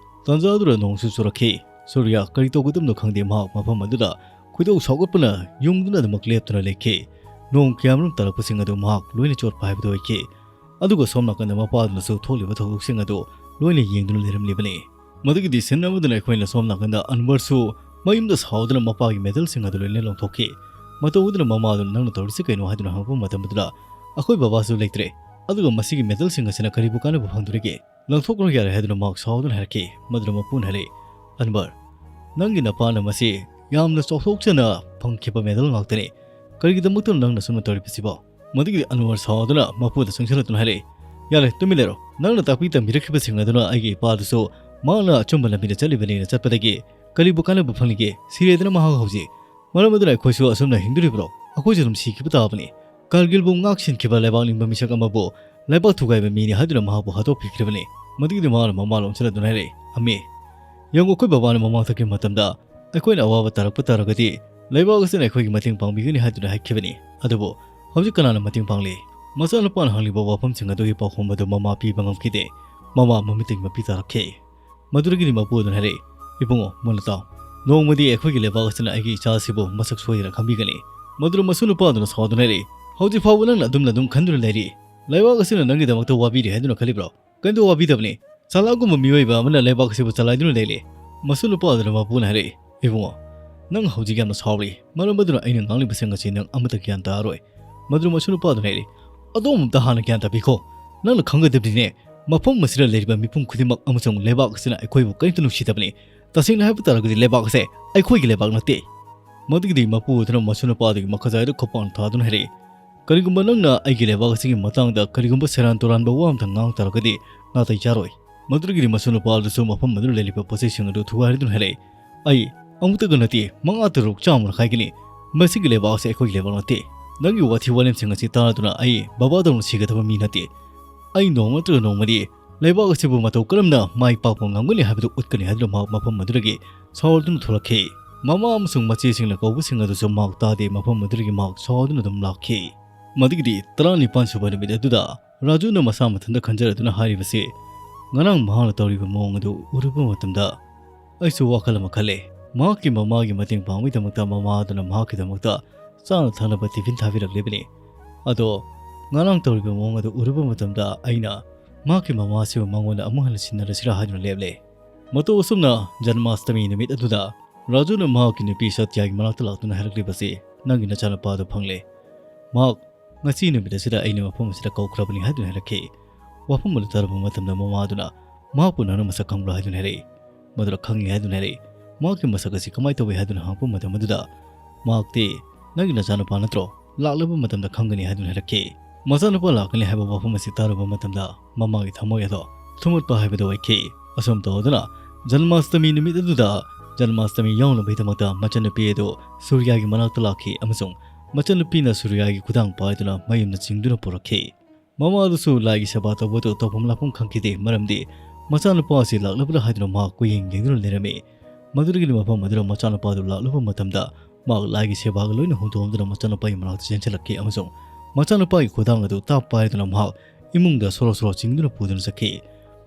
ꯇꯥꯟꯖꯥ ꯑꯗꯨꯗ ꯅꯣꯡꯁꯨ ꯆꯨꯔꯛꯈꯤ꯫ ꯁꯨꯔꯤꯌꯥ ꯀꯔꯤ ꯇꯧꯒꯗꯕꯅꯣ ꯈꯪꯗꯦ, ꯃꯍꯥꯛ ꯃꯐꯝ ꯑꯗꯨꯗ ꯈꯣꯏꯗꯧ ꯁꯥꯎꯒꯠꯄꯅ ꯌꯨꯡꯗꯨꯅ ꯑꯗꯨꯃꯛ ꯂꯦꯞꯇꯨꯅ ꯂꯩꯈꯤ꯫ ꯅꯣꯡ ꯀꯌꯥꯃꯔꯨꯝ ꯇꯥꯔꯛꯄꯁꯤꯡ ꯑꯗꯨ ꯃꯍꯥꯛ ꯂꯣꯏꯅ ꯆꯣꯠꯄ ꯍꯥꯏꯕꯗꯨ ꯑꯣꯏꯈꯤ꯫ ꯑꯗꯨꯒ ꯁꯣꯝ ꯅꯥꯀꯟꯗ ꯃꯄꯥꯗꯨꯅꯁꯨ ꯊꯣꯛꯂꯤꯕ ꯊꯧꯗꯣꯛꯁꯤꯡ ꯑꯗꯨ ꯂꯣꯏꯅ ꯌꯦꯡꯗꯨꯅ ꯂꯩꯔꯝꯂꯤꯕꯅꯤ꯫ ꯃꯗꯨꯒꯤꯗꯤ ꯁꯤꯟ ꯑꯃꯗꯅ ꯑꯩꯈꯣꯏꯅ ꯁꯣꯝ ꯅꯥꯀꯟꯗ ꯑꯟꯋꯔꯁꯨ ꯃꯌꯨꯝꯗ ꯁꯥꯎꯗꯨꯅ ꯃꯄꯥꯒꯤ ꯃꯦꯗꯜꯁꯤꯡ ꯑꯗꯨ ꯂꯣꯏꯅ ꯂꯪꯊꯣꯛꯈꯤ꯫ ꯃꯇꯧ ꯑꯗꯨꯅ ꯃꯃꯥ ꯑꯗꯨꯅ, "ꯅꯪꯅ ꯇꯧꯔꯤꯁꯤ ꯀꯩꯅꯣ?" ꯍꯥꯏꯗꯨꯅ ꯍꯪꯉꯛꯄ ꯃꯇꯝ ꯑꯗꯨꯗ, "ꯑꯩꯈꯣꯏ ꯕꯕꯥꯁꯨ ꯂꯩꯇ꯭ꯔꯦ, ꯑꯗꯨꯒ ꯃꯁꯤꯒꯤ ꯃꯦꯗꯜꯁꯤꯡ ꯑꯁꯤꯅ ꯀꯔꯤꯕꯨ ꯀꯥꯟꯅꯕ ꯐꯪꯗꯣꯔꯤꯒꯦ? ꯂꯪꯊꯣꯛꯈ꯭ꯔꯣ ꯌꯥꯔꯦ" ꯍꯥꯏꯗꯨꯅ ꯃꯍꯥꯛ ꯁꯥꯎꯗꯨꯅ ꯍꯥꯏꯔꯛꯈꯤ꯫ ꯃꯗꯨꯗ ꯃꯄꯨꯅ ꯍꯥꯏꯔꯛꯏ, "ꯑꯟꯋꯔ, ꯅꯪꯒꯤ ꯅꯄꯥꯅ ꯃꯁꯤ ꯌꯥꯝꯅ ꯆꯥꯎꯊꯣꯛꯆꯅ ꯐꯪꯈꯤꯕ ꯃꯦꯗꯜ ꯉꯥꯛꯇꯅꯤ꯫ "ꯀꯔꯤꯒꯤꯗꯃꯛꯇꯅꯣ ꯅꯪꯅ ꯁꯨꯝꯅ ꯇꯧꯔꯤꯕꯁꯤꯕꯣ?" ꯃꯗꯨꯒꯤꯗꯤ ꯑꯅꯨꯋꯔ ꯁꯥꯎꯗꯨꯅ ꯃꯄꯨꯗ ꯆꯪꯁꯤꯜꯂꯛꯇꯨꯅ ꯍꯥꯏꯔꯛꯏ, "ꯌꯥꯔꯦ, ꯇꯨꯃꯤꯟ ꯂꯩꯔꯣ꯫ ꯅꯪꯅ ꯇꯥꯛꯄꯤ ꯇꯝꯕꯤꯔꯛꯈꯤꯕꯁꯤꯡ ꯑꯗꯨꯅ ꯑꯩꯒꯤ ꯏꯄꯥꯗꯨꯁꯨ ꯃꯍꯥꯛꯅ ꯑꯆꯨꯝꯕ ꯂꯝꯕꯤꯗ ꯆꯠꯂꯤꯕꯅꯦꯅ ꯆꯠꯄꯗꯒꯤ ꯀꯔꯤꯕꯨ ꯀꯥꯟꯅꯕ ꯐꯪꯂꯤꯒꯦ? ꯁꯤꯔꯦꯗꯅ ꯃꯍꯥꯛ ꯍꯧꯖꯤꯛ꯫ ꯃꯔꯝ ꯑꯗꯨꯅ ꯑꯩꯈꯣꯏꯁꯨ ꯑꯁꯨꯝꯅ ꯍꯤꯡꯗꯣꯔꯤꯕ꯭ꯔꯣ? ꯑꯩꯈꯣꯏꯁꯨ ꯑꯗꯨꯝ ꯁꯤꯈꯤꯕ ꯇꯥꯕꯅꯤ꯫ ꯀꯥꯔꯒꯤꯜꯕꯨ ꯉꯥꯛ ꯁꯦꯟꯈꯤꯕ ꯂꯩꯕꯥꯛ ꯅꯤꯡꯕ ꯃꯤꯁꯛ ꯑꯃꯕꯨ ꯂꯩꯕꯥꯛ ꯊꯨꯒꯥꯏꯕ ꯃꯤꯅꯤ ꯍꯥꯏꯗꯨꯅ ꯃꯍꯥꯛꯄꯨ ꯍꯥꯠꯇꯣꯛꯄꯤꯈ꯭ꯔꯤꯕꯅꯤ꯫" ꯃꯗꯨꯒꯤꯗꯤ ꯃꯍꯥꯛꯅ ꯃꯃꯥ ꯂꯣꯝꯁꯤꯜꯂꯗꯨꯅ ꯍꯥꯏꯔꯛꯏ, "ꯑꯃꯤ, ꯌꯦꯡꯉꯨ, ꯑꯩꯈꯣꯏ ꯕꯕꯥꯅ ꯃꯃꯥꯡ ꯊꯛꯈꯤꯕ ꯃꯇꯝꯗ ꯑꯩꯈꯣꯏꯅ ꯑꯋꯥꯕ ꯇꯥꯔꯛꯄ ꯇꯥꯔꯒꯗꯤ ꯂꯩꯕꯥꯛ ꯑꯁꯤꯅ ꯑꯩꯈꯣꯏꯒꯤ ꯃꯇꯦꯡ ꯄꯥꯡꯕꯤꯒꯅꯤ ꯍꯥꯏꯗꯨꯅ ꯍꯥꯏꯈꯤꯕꯅꯤ꯫ ꯑꯗꯨꯕꯨ ꯍꯧꯖꯤꯛ ꯀꯅꯥꯅ ꯃꯇꯦꯡ ꯄꯥꯡꯂꯤ?" ꯃꯆꯥꯅꯨꯄꯥꯅ ꯍꯪꯂꯤꯕ ꯋꯥꯐꯝꯁꯤꯡ ꯑꯗꯨꯒꯤ ꯄꯥꯎꯈꯨꯝ ꯑꯗꯨ ꯃꯃꯥ ꯄꯤꯕ ꯉꯝꯈꯤꯗꯦ꯫ ꯃꯃꯥ ꯃꯃꯤꯠꯇꯒꯤ ꯃꯄꯤ ꯇꯥꯔꯛꯈꯤ꯫ ꯃꯗꯨꯗꯒꯤꯗꯤ ꯃꯄꯨ ꯑꯗꯨꯅ ꯍꯥꯏꯔꯛꯏ, "ꯏꯕꯨꯡꯉꯣ, ꯃꯨꯟꯅ ꯇꯥꯎ꯫ ꯅꯣꯡꯃꯗꯤ ꯑꯩꯈꯣꯏꯒꯤ ꯂꯩꯕꯥꯛ ꯑꯁꯤꯅ ꯑꯩꯒꯤ ꯏꯆꯥ ꯑꯁꯤꯕꯨ ꯃꯁꯛ ꯁꯣꯏꯗꯅ ꯈꯪꯕꯤꯒꯅꯤ꯫" ꯃꯗꯨꯗ ꯃꯁꯨ ꯅꯨꯄꯥ ꯑꯗꯨꯅ ꯁꯥꯎꯗꯨꯅ ꯍꯥꯏꯔꯛꯏ, "ꯍꯧꯖꯤꯛ ꯐꯥꯎꯕ ꯅꯪꯅ ꯑꯗꯨꯝꯅ ꯑꯗꯨꯝ ꯈꯟꯗꯨꯅ ꯂꯩꯔꯤ꯫ ꯂꯩꯕꯥꯛ ꯑꯁꯤꯅ ꯅꯪꯒꯤꯗꯃꯛꯇ ꯋꯥꯕꯤꯔꯤ ꯍꯥꯏꯗꯨꯅ ꯈꯜꯂꯤꯕ꯭ꯔꯣ? ꯀꯩꯝꯇ ꯋꯥꯕꯤꯗꯕꯅꯤ꯫ ꯆꯥꯂꯥꯛꯒꯨꯝꯕ ꯃꯤꯑꯣꯏꯕ ꯑꯃꯅ ꯂꯩꯕꯥꯛ ꯑꯁꯤꯕꯨ ꯆꯂꯥꯏꯗꯨꯅ ꯂꯩꯔꯤ꯫" ꯃꯁꯨ ꯅꯨꯄꯥ ꯑꯗꯨꯅ ꯃꯄꯨꯅ ꯍꯥꯏꯔꯛꯏ, "ꯏꯕꯨꯡꯉꯣ, ꯅꯪ ꯍꯧꯖꯤꯛ ꯌꯥꯝꯅ ꯁꯥꯎꯔꯤ꯫ ꯃꯔꯝ ꯑꯗꯨꯅ ꯑꯩꯅ ꯉꯥꯡꯂꯤꯕꯁꯤꯡ ꯑꯁꯤ ꯅꯪ ꯑꯃꯠꯇ ꯒ꯭ꯌꯥꯟ ꯇꯥꯔꯔꯣꯏ꯫" ꯃꯗꯨ ꯃꯁꯨ ꯅꯨꯄꯥ ꯑꯗꯨꯅ ꯍꯥꯏꯔꯛꯏ, "ꯑꯗꯣꯝ ꯑꯝꯇ ꯍꯥꯟꯅ ꯒ꯭ꯌꯥꯟ ꯇꯥꯕꯤꯈꯣ꯫ ꯅꯪꯅ ꯈꯪꯒꯗꯕꯗꯤꯅꯦ, ꯃꯐꯝ ꯑꯁꯤꯗ ꯂꯩꯔꯤꯕ ꯃꯤꯄꯨꯝ ꯈꯨꯗꯤꯡꯃꯛ ꯑꯃꯁꯨꯡ ꯂꯩꯕꯥꯛ ꯑꯁꯤꯅ ꯑꯩꯈꯣꯏꯕꯨ ꯀꯔꯤꯝꯇ ꯅꯨꯡꯁꯤꯗꯕꯅꯤ꯫ ꯇꯁꯦꯡꯅ ꯍꯥꯏꯕ ꯇꯥꯔꯒꯗꯤ ꯂꯩꯕꯥꯛ ꯑꯁꯦ ꯑꯩꯈꯣꯏꯒꯤ ꯂꯩꯕꯥꯛ ꯅꯠꯇꯦ꯫" ꯃꯗꯨꯒꯤꯗꯤ ꯃꯄꯨ ꯑꯗꯨꯅ ꯃꯁꯨ ꯅꯨꯄꯥ ꯑꯗꯨꯒꯤ ꯃꯈꯖꯥꯏꯗ ꯈꯨꯄꯥꯛꯅ ꯊꯥꯗꯨꯅ ꯍꯥꯏꯔꯛꯏ, "ꯀꯔꯤꯒꯨꯝꯕ ꯅꯪꯅ ꯑꯩꯒꯤ ꯂꯩꯕꯥꯛ ꯑꯁꯤꯒꯤ ꯃꯇꯥꯡꯗ ꯀꯔꯤꯒꯨꯝꯕ ꯁꯦꯔꯥꯟ ꯇꯨꯔꯥꯟꯕ ꯋꯥ ꯑꯃꯇ ꯉꯥꯡ ꯇꯥꯔꯒꯗꯤ ꯅꯥꯇꯩ ꯆꯥꯔꯣꯏ꯫" ꯃꯗꯨꯗꯒꯤꯗꯤ ꯃꯁꯨ ꯅꯨꯄꯥ ꯑꯗꯨꯁꯨ ꯃꯐꯝ ꯑꯗꯨꯗ ꯂꯩꯔꯤꯕ ꯄꯣꯠ ꯆꯩꯁꯤꯡ ꯑꯗꯨ ꯊꯨꯒꯥꯏꯗꯨꯅ ꯍꯥꯏꯔꯛꯏ, "ꯑꯩ ꯑꯃꯨꯛꯇꯒ ꯅꯠꯇꯦ, ꯃꯉꯥ ꯇꯔꯨꯛ ꯆꯥꯝꯃꯔꯛ ꯍꯥꯏꯒꯅꯤ꯫ ꯃꯁꯤꯒꯤ ꯂꯩꯕꯥꯛ ꯑꯁꯤ ꯑꯩꯈꯣꯏꯒꯤ ꯂꯩꯕꯥꯛ ꯅꯠꯇꯦ꯫ ꯅꯪꯒꯤ ꯋꯥꯊꯤ ꯋꯥꯔꯦꯝꯁꯤꯡ ꯑꯁꯤ ꯇꯥꯗꯨꯅ ꯑꯩ ꯕꯕꯥꯗꯧꯅ ꯁꯤꯒꯗꯕ ꯃꯤ ꯅꯠꯇꯦ꯫ ꯑꯩ ꯅꯣꯡꯃ ꯅꯠꯇ꯭ꯔꯒ ꯅꯣꯡꯃꯗꯤ ꯂꯩꯕꯥꯛ ꯑꯁꯤꯕꯨ ꯃꯇꯧ ꯀꯔꯝꯅ ꯃꯥꯏ ꯄꯥꯛꯄ ꯉꯝꯒꯅꯤ ꯍꯥꯏꯕꯗꯨ ꯎꯠꯀꯅꯤ" ꯍꯥꯏꯗꯨꯅ ꯃꯍꯥꯛ ꯃꯐꯝ ꯑꯗꯨꯗꯒꯤ ꯁꯥꯎꯔꯗꯨꯅ ꯊꯣꯛꯂꯛꯈꯤ꯫ ꯃꯃꯥ ꯑꯃꯁꯨꯡ ꯃꯆꯦꯁꯤꯡꯅ ꯀꯧꯕꯁꯤꯡ ꯑꯗꯨꯁꯨ ꯃꯍꯥꯛ ꯇꯥꯗꯦ, ꯃꯐꯝ ꯑꯗꯨꯗꯒꯤ ꯃꯍꯥꯛ ꯁꯥꯎꯗꯨꯅ ꯑꯗꯨꯝ ꯂꯥꯛꯈꯤ꯫ ꯃꯗꯨꯒꯤꯗꯤ ꯇꯔꯥꯅꯤꯄꯥꯟ ꯁꯨꯕ ꯅꯨꯃꯤꯠ ꯑꯗꯨꯗ ꯔꯥꯖꯨꯅ ꯃꯁꯥ ꯃꯊꯟꯇ ꯈꯟꯖꯔꯗꯨꯅ ꯍꯥꯏꯔꯤꯕꯁꯤ, ꯉꯔꯥꯡ ꯃꯍꯥꯛꯅ ꯇꯧꯔꯤꯕ ꯃꯑꯣꯡ ꯑꯗꯨ ꯎꯔꯨꯕ ꯃꯇꯝꯗ ꯑꯩꯁꯨ ꯋꯥꯈꯜ ꯑꯃ ꯈꯜꯂꯦ꯫ ꯃꯍꯥꯛꯀꯤ ꯃꯃꯥꯒꯤ ꯃꯇꯦꯡ ꯄꯥꯡꯕꯒꯤꯗꯃꯛꯇ ꯃꯃꯥ ꯑꯗꯨꯅ ꯃꯍꯥꯛꯀꯤꯗꯃꯛꯇ ꯆꯥꯅ ꯊꯛꯅꯕ ꯇꯤꯐꯤꯟ ꯊꯥꯕꯤꯔꯛꯂꯤꯕꯅꯤ꯫ ꯑꯗꯣ ꯉꯔꯥꯡ ꯇꯧꯔꯤꯕ ꯃꯑꯣꯡ ꯑꯗꯨ ꯎꯔꯨꯕ ꯃꯇꯝꯗ ꯑꯩꯅ ꯃꯍꯥꯛꯀꯤ ꯃꯃꯥꯁꯤꯕꯨ ꯃꯉꯣꯟꯗ ꯑꯃꯨꯛ ꯍꯟꯅ ꯁꯤꯟꯅꯔꯁꯤꯔꯥ ꯍꯥꯏꯗꯨꯅ ꯂꯦꯞꯂꯦ꯫ ꯃꯇꯧ ꯑꯁꯨꯝꯅ ꯖꯟꯃꯥꯁꯇꯃꯤ ꯅꯨꯃꯤꯠ ꯑꯗꯨꯗ ꯔꯥꯖꯨꯅ ꯃꯍꯥꯛꯀꯤ ꯅꯨꯄꯤ ꯁꯇ꯭ꯌꯥꯒꯤ ꯃꯅꯥꯛꯇ ꯂꯥꯛꯇꯨꯅ ꯍꯥꯏꯔꯛꯂꯤꯕꯁꯤ, "ꯅꯪꯒꯤ ꯅꯆꯥꯅꯨꯄꯥꯗꯨ ꯐꯪꯂꯦ꯫ ꯃꯍꯥꯛ ꯉꯁꯤ ꯅꯨꯃꯤꯠ ꯑꯁꯤꯗ ꯑꯩꯅ ꯃꯐꯝ ꯑꯁꯤꯗ ꯀꯧꯈ꯭ꯔꯕꯅꯤ" ꯍꯥꯏꯗꯨꯅ ꯍꯥꯏꯔꯛꯈꯤ꯫ ꯋꯥꯐꯝ ꯑꯗꯨ ꯇꯥꯔꯕ ꯃꯇꯝꯗ ꯃꯃꯥꯗꯨꯅ, "ꯃꯍꯥꯛꯄꯨ ꯅꯪꯅ ꯃꯁꯛ ꯈꯪꯕ꯭ꯔꯥ?" ꯍꯥꯏꯗꯨꯅ ꯍꯥꯏꯔꯛꯏ꯫ ꯃꯗꯨꯗ "ꯈꯪꯉꯤ" ꯍꯥꯏꯗꯨꯅ ꯍꯥꯏꯔꯛꯏ꯫ "ꯃꯍꯥꯛꯀꯤ ꯃꯁꯛ ꯑꯁꯤ ꯀꯃꯥꯏꯅ ꯇꯧꯏ?" ꯍꯥꯏꯗꯨꯅ ꯍꯪꯉꯛꯄ ꯃꯇꯝ ꯑꯗꯨꯗ ꯃꯍꯥꯛꯇꯤ "ꯅꯪꯒꯤ ꯅꯆꯥꯅꯨꯄꯥ ꯅꯠꯇ꯭ꯔꯣ? ꯂꯥꯛꯂꯕ ꯃꯇꯝꯗ ꯈꯪꯒꯅꯤ" ꯍꯥꯏꯗꯨꯅ ꯍꯥꯏꯔꯛꯈꯤ꯫ ꯃꯆꯥꯅꯨꯄꯥ ꯂꯥꯛꯀꯅꯤ ꯍꯥꯏꯕ ꯋꯥꯐꯝ ꯑꯁꯤ ꯇꯥꯔꯨꯕ ꯃꯇꯝꯗ ꯃꯃꯥꯒꯤ ꯊꯃꯣꯏ ꯑꯗꯣ ꯊꯨꯝꯃꯠꯄ ꯍꯥꯏꯕꯗꯨ ꯑꯣꯏꯈꯤ꯫ ꯑꯁꯨꯝ ꯇꯧꯗꯨꯅ ꯖꯟꯃꯥꯁꯇꯃꯤ ꯅꯨꯃꯤꯠ ꯑꯗꯨꯗ ꯖꯟꯃꯥꯁꯇꯃꯤ ꯌꯥꯎꯅꯕꯒꯤꯗꯃꯛꯇ ꯃꯆꯟꯅꯨꯄꯤ ꯑꯗꯨ ꯁꯨꯔꯤꯌꯥꯒꯤ ꯃꯅꯥꯛꯇ ꯂꯥꯛꯈꯤ ꯑꯃꯁꯨꯡ ꯃꯆꯟꯅꯨꯄꯤꯅ ꯁꯨꯔꯤꯌꯥꯒꯤ ꯈꯨꯗꯥꯡ ꯄꯥꯏꯗꯨꯅ ꯃꯌꯨꯝꯗ ꯆꯤꯡꯗꯨꯅ ꯄꯨꯔꯛꯈꯤ꯫ ꯃꯃꯥ ꯑꯗꯨꯁꯨ ꯂꯥꯏꯒꯤ ꯁꯦꯕꯥ ꯇꯧꯕꯗꯨ ꯇꯧꯐꯝ ꯂꯥꯛꯐꯝ ꯈꯪꯈꯤꯗꯦ, ꯃꯔꯝꯗꯤ ꯃꯆꯥꯅꯨꯄꯥ ꯑꯁꯤ ꯂꯥꯛꯂꯕ꯭ꯔꯥ ꯍꯥꯏꯗꯨꯅ ꯃꯍꯥꯛ ꯀꯣꯏꯌꯦꯡ ꯌꯦꯡꯗꯨꯅ ꯂꯩꯔꯝꯃꯤ꯫ ꯃꯗꯨꯗꯒꯤꯗꯤ ꯃꯐꯝ ꯑꯗꯨꯗ ꯃꯆꯥꯅꯨꯄꯥꯗꯨ ꯂꯥꯛꯂꯨꯕ ꯃꯇꯝꯗ ꯃꯍꯥꯛ ꯂꯥꯏꯒꯤ ꯁꯦꯕꯥꯒ ꯂꯣꯏꯅ ꯍꯨꯟꯗꯣꯛꯂꯝꯗꯨꯅ ꯃꯆꯥꯅꯨꯄꯥꯒꯤ ꯃꯅꯥꯛꯇ ꯆꯦꯟꯁꯤꯜꯂꯛꯈꯤ ꯑꯃꯁꯨꯡ ꯃꯆꯥꯅꯨꯄꯥꯒꯤ ꯈꯨꯗꯥꯡ ꯑꯗꯨ ꯇꯥꯞ ꯄꯥꯏꯗꯨꯅ ꯃꯍꯥꯛ ꯏꯃꯨꯡꯗ ꯁꯣꯔꯣ ꯁꯣꯔꯣ ꯆꯤꯡꯗꯨꯅ ꯄꯨꯗꯨꯅ ꯆꯠꯈꯤ꯫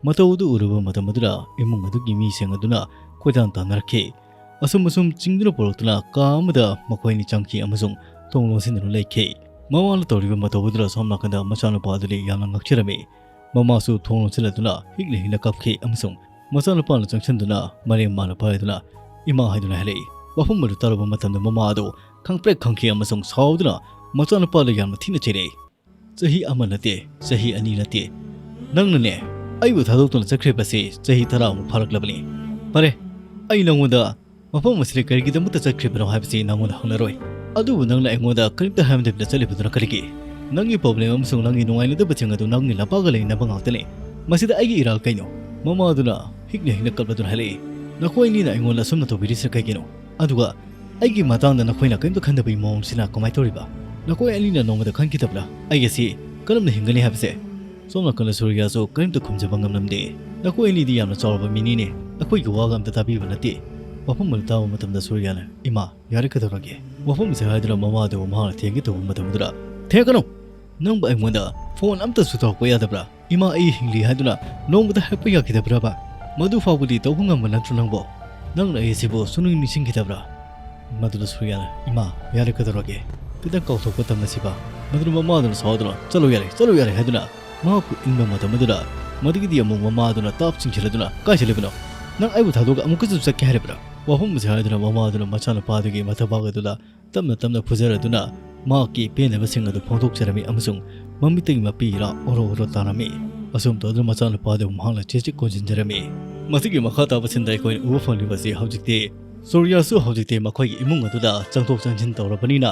ꯃꯇꯧ ꯑꯗꯨ ꯎꯔꯨꯕ ꯃꯇꯝ ꯑꯗꯨꯗ ꯏꯃꯨꯡ ꯑꯗꯨꯒꯤ ꯃꯤꯁꯤꯡ ꯑꯗꯨꯅ ꯀꯣꯏꯇꯥꯟ ꯇꯥꯟꯅꯔꯛꯈꯤ꯫ ꯑꯁꯨꯝ ꯑꯁꯨꯝ ꯆꯤꯡꯗꯨꯅ ꯄꯨꯔꯛꯇꯨꯅ ꯀꯥ ꯑꯃꯗ ꯃꯈꯣꯏ ꯑꯅꯤ ꯆꯪꯈꯤ ꯑꯃꯁꯨꯡ ꯊꯣꯡ ꯂꯣꯟꯁꯤꯟꯗꯨꯅ ꯂꯩꯈꯤ꯫ ꯃꯃꯥꯅ ꯇꯧꯔꯤꯕ ꯃꯇꯧ ꯑꯗꯨꯗ ꯁꯣꯝ ꯅꯥꯀꯟꯗ ꯃꯆꯥꯅꯨꯄꯥ ꯑꯗꯨꯗꯤ ꯌꯥꯝꯅ ꯉꯛꯆꯔꯝꯃꯤ꯫ ꯃꯃꯥꯁꯨ ꯊꯣꯡ ꯂꯣꯟꯁꯤꯜꯂꯗꯨꯅ ꯍꯤꯛꯅ ꯍꯤꯛꯅ ꯀꯞꯈꯤ ꯑꯃꯁꯨꯡ ꯃꯆꯥꯅꯨꯄꯥꯅ ꯆꯪꯁꯤꯟꯗꯨꯅ ꯃꯔꯦꯝ ꯃꯥꯅ ꯄꯥꯏꯗꯨꯅ "ꯏꯃꯥ" ꯍꯥꯏꯗꯨꯅ ꯍꯥꯏꯔꯛꯏ꯫ ꯋꯥꯐꯝ ꯑꯗꯨ ꯇꯥꯔꯨꯕ ꯃꯇꯝꯗ ꯃꯃꯥ ꯑꯗꯨ ꯈꯪꯄ꯭ꯔꯦꯛ ꯈꯪꯈꯤ ꯑꯃꯁꯨꯡ ꯁꯥꯎꯗꯨꯅ ꯃꯆꯥꯅꯨꯄꯥꯗ ꯌꯥꯝꯅ ꯊꯤꯅ ꯆꯩꯔꯛꯏ꯫ "ꯆꯍꯤ ꯑꯃ ꯅꯠꯇꯦ, ꯆꯍꯤ ꯑꯅꯤ ꯅꯠꯇꯦ, ꯅꯪꯅꯅꯦ ꯑꯩꯕꯨ ꯊꯥꯗꯣꯛꯇꯨꯅ ꯆꯠꯈ꯭ꯔꯤꯕꯁꯤ ꯆꯍꯤ ꯇꯔꯥꯃꯨꯛ ꯐꯥꯔꯛꯂꯕꯅꯤ꯫ ꯐꯔꯦ, ꯑꯩ ꯅꯪꯉꯣꯟꯗ ꯃꯐꯝ ꯑꯁꯤꯗ ꯀꯔꯤꯒꯤꯗꯃꯛꯇ ꯆꯠꯈ꯭ꯔꯤꯕꯅꯣ ꯍꯥꯏꯕꯁꯤ ꯅꯪꯉꯣꯟꯗ ꯍꯪꯂꯔꯣꯏ꯫ ꯑꯗꯨꯕꯨ ꯅꯪꯅ ꯑꯩꯉꯣꯟꯗ ꯀꯔꯤꯝꯇ ꯍꯥꯏꯔꯝꯗꯕꯤꯗ ꯆꯠꯂꯤꯕꯗꯨꯅ ꯀꯔꯤꯒꯤ? ꯅꯪꯒꯤ ꯄ꯭ꯔꯣꯕ꯭ꯂꯦꯝ ꯑꯃꯁꯨꯡ ꯅꯪꯒꯤ ꯅꯨꯡꯉꯥꯏꯅꯗꯕꯁꯤꯡ ꯑꯗꯨ ꯅꯪꯒꯤ ꯂꯝꯄꯥꯛꯀ ꯂꯩꯅꯕ ꯉꯥꯛꯇꯅꯤ꯫ ꯃꯁꯤꯗ ꯑꯩꯒꯤ ꯏꯔꯥꯜ ꯀꯩꯅꯣ?" ꯃꯃꯥ ꯑꯗꯨꯅ ꯍꯤꯛꯅ ꯍꯤꯛꯅ ꯀꯞꯂꯗꯨꯅ ꯍꯥꯏꯔꯛꯏ꯫ "ꯅꯈꯣꯏ ꯑꯅꯤꯅ ꯑꯩꯉꯣꯟꯗ ꯑꯁꯨꯝꯅ ꯇꯧꯕꯤꯔꯤꯁꯤ ꯀꯩꯒꯤꯅꯣ? ꯑꯗꯨꯒ ꯑꯩꯒꯤ ꯃꯇꯥꯡꯗ ꯅꯈꯣꯏꯅ ꯀꯔꯤꯝꯇ ꯈꯟꯗꯕꯒꯤ ꯃꯑꯣꯡꯁꯤꯅ ꯀꯃꯥꯏꯅ ꯇꯧꯔꯤꯕ? ꯅꯈꯣꯏ ꯑꯅꯤꯅ ꯅꯣꯡꯃꯗ ꯈꯟꯈꯤꯗꯕ꯭ꯔꯥ ꯑꯩ ꯑꯁꯤ ꯀꯔꯝꯅ ꯍꯤꯡꯒꯅꯤ ꯍꯥꯏꯕꯁꯦ?" ꯁꯣꯝ ꯅꯥꯀꯟꯗ ꯁꯨꯔꯤꯌꯥꯁꯨ ꯀꯔꯤꯝꯇ ꯈꯨꯝꯖꯕ ꯉꯝꯂꯝꯗꯦ꯫ "ꯅꯈꯣꯏ ꯑꯅꯤꯗꯤ ꯌꯥꯝꯅ ꯆꯥꯎꯔꯕ ꯃꯤꯅꯤꯅꯦ, ꯑꯩꯈꯣꯏꯒꯤ ꯋꯥꯒ ꯑꯝꯇ ꯇꯥꯕꯤꯕ ꯅꯠꯇꯦ꯫" ꯋꯥꯐꯝ ꯑꯗꯨ ꯇꯥꯕ ꯃꯇꯝꯗ ꯁꯨꯔꯤꯌꯥꯅ, "ꯏꯃꯥ, ꯌꯥꯔꯦ, ꯀꯩꯗꯧꯔꯒꯦ?" ꯋꯥꯐꯝ ꯑꯁꯤ ꯍꯥꯏꯗꯨꯅ ꯃꯃꯥ ꯑꯗꯨꯕꯨ ꯃꯍꯥꯛꯅ ꯊꯦꯝꯒꯦ ꯇꯧꯕ ꯃꯇꯝ ꯑꯗꯨꯗ, "ꯊꯦꯝꯒꯅꯨ! ꯅꯪꯕꯨ ꯑꯩꯉꯣꯟꯗ ꯐꯣꯟ ꯑꯝꯇꯁꯨ ꯇꯧꯔꯛꯄ ꯌꯥꯗꯕ꯭ꯔꯥ? ꯏꯃꯥ, ꯑꯩ ꯍꯤꯡꯂꯤ ꯍꯥꯏꯗꯨꯅ ꯅꯣꯡꯃꯗ ꯍꯥꯏꯔꯛꯄ ꯌꯥꯈꯤꯗꯕ꯭ꯔꯕ? ꯃꯗꯨ ꯐꯥꯎꯕꯗꯤ ꯇꯧꯕ ꯉꯝꯕ ꯅꯠꯇ꯭ꯔꯣ ꯅꯪꯕꯣ? ꯅꯪꯅ ꯑꯩ ꯑꯁꯤꯕꯨ ꯁꯨꯡꯅꯤꯡ ꯅꯤꯡꯁꯤꯡꯈꯤꯗꯕ꯭ꯔꯥ?" ꯃꯗꯨꯗ ꯁꯨꯔꯤꯌꯥꯅ, "ꯏꯃꯥ, ꯌꯥꯔꯦ, ꯀꯩꯗꯧꯔꯒꯦ? ꯈꯤꯇꯪ ꯀꯥꯎꯊꯣꯛꯄ ꯇꯝꯅꯁꯤꯕ꯫" ꯃꯗꯨꯅ ꯃꯃꯥ ꯑꯗꯨꯅ ꯁꯥꯎꯗꯨꯅ, "ꯆꯠꯂꯣ ꯌꯥꯔꯦ, ꯆꯠꯂꯣ ꯌꯥꯔꯦ" ꯍꯥꯏꯗꯨꯅ ꯃꯍꯥꯛꯄꯨ ꯏꯟꯕ ꯃꯇꯝ ꯑꯗꯨꯗ, ꯃꯗꯨꯒꯤꯗꯤ ꯑꯃꯨꯛ ꯃꯃꯥ ꯑꯗꯨꯅ ꯇꯥꯞ ꯆꯤꯡꯁꯤꯜꯂꯗꯨꯅ, "ꯀꯥꯏ ꯆꯠꯂꯤꯕꯅꯣ? ꯅꯪ ꯑꯩꯕꯨ ꯊꯥꯗꯣꯛꯑꯒ ꯑꯃꯨꯛꯀꯁꯨ ꯆꯠꯀꯦ ꯍꯥꯏꯔꯤꯕ꯭ꯔꯥ?" ꯋꯥꯐꯝ ꯑꯁꯤ ꯍꯥꯏꯗꯨꯅ ꯃꯃꯥ ꯑꯗꯨꯅ ꯃꯆꯥꯅꯨꯄꯥ ꯑꯗꯨꯒꯤ ꯃꯊꯕꯥꯛ ꯑꯗꯨꯗ ꯇꯞꯅ ꯇꯞꯅ ꯐꯨꯖꯔꯗꯨꯅ ꯃꯍꯥꯛꯀꯤ ꯄꯦꯟꯗꯕꯁꯤꯡ ꯑꯗꯨ ꯐꯣꯡꯗꯣꯛꯆꯔꯝꯃꯤ ꯑꯃꯁꯨꯡ ꯃꯃꯤꯠꯇꯒꯤ ꯃꯄꯤ ꯏꯔꯥ ꯑꯣꯔꯣ ꯑꯣꯔꯣ ꯇꯥꯔꯝꯃꯤ꯫ ꯑꯁꯨꯝ ꯇꯧꯗꯨꯅ ꯃꯆꯥꯅꯨꯄꯥ ꯑꯗꯨꯕꯨ ꯃꯍꯥꯛꯅ ꯆꯦꯠ ꯆꯦꯠ ꯀꯣꯟꯁꯤꯟꯖꯔꯝꯃꯤ꯫ ꯃꯁꯤꯒꯤ ꯃꯈꯥ ꯇꯥꯕꯁꯤꯡꯗ ꯑꯩꯈꯣꯏꯅ ꯎꯕ ꯐꯪꯂꯤꯕꯁꯤ ꯍꯧꯖꯤꯛꯇꯤ ꯁꯨꯔꯌꯥꯁꯨ ꯍꯧꯖꯤꯛꯇꯤ ꯃꯈꯣꯏꯒꯤ ꯏꯃꯨꯡ ꯑꯗꯨꯗ ꯆꯪꯊꯣꯛ ꯆꯪꯁꯤꯟ ꯇꯧꯔꯕꯅꯤꯅ,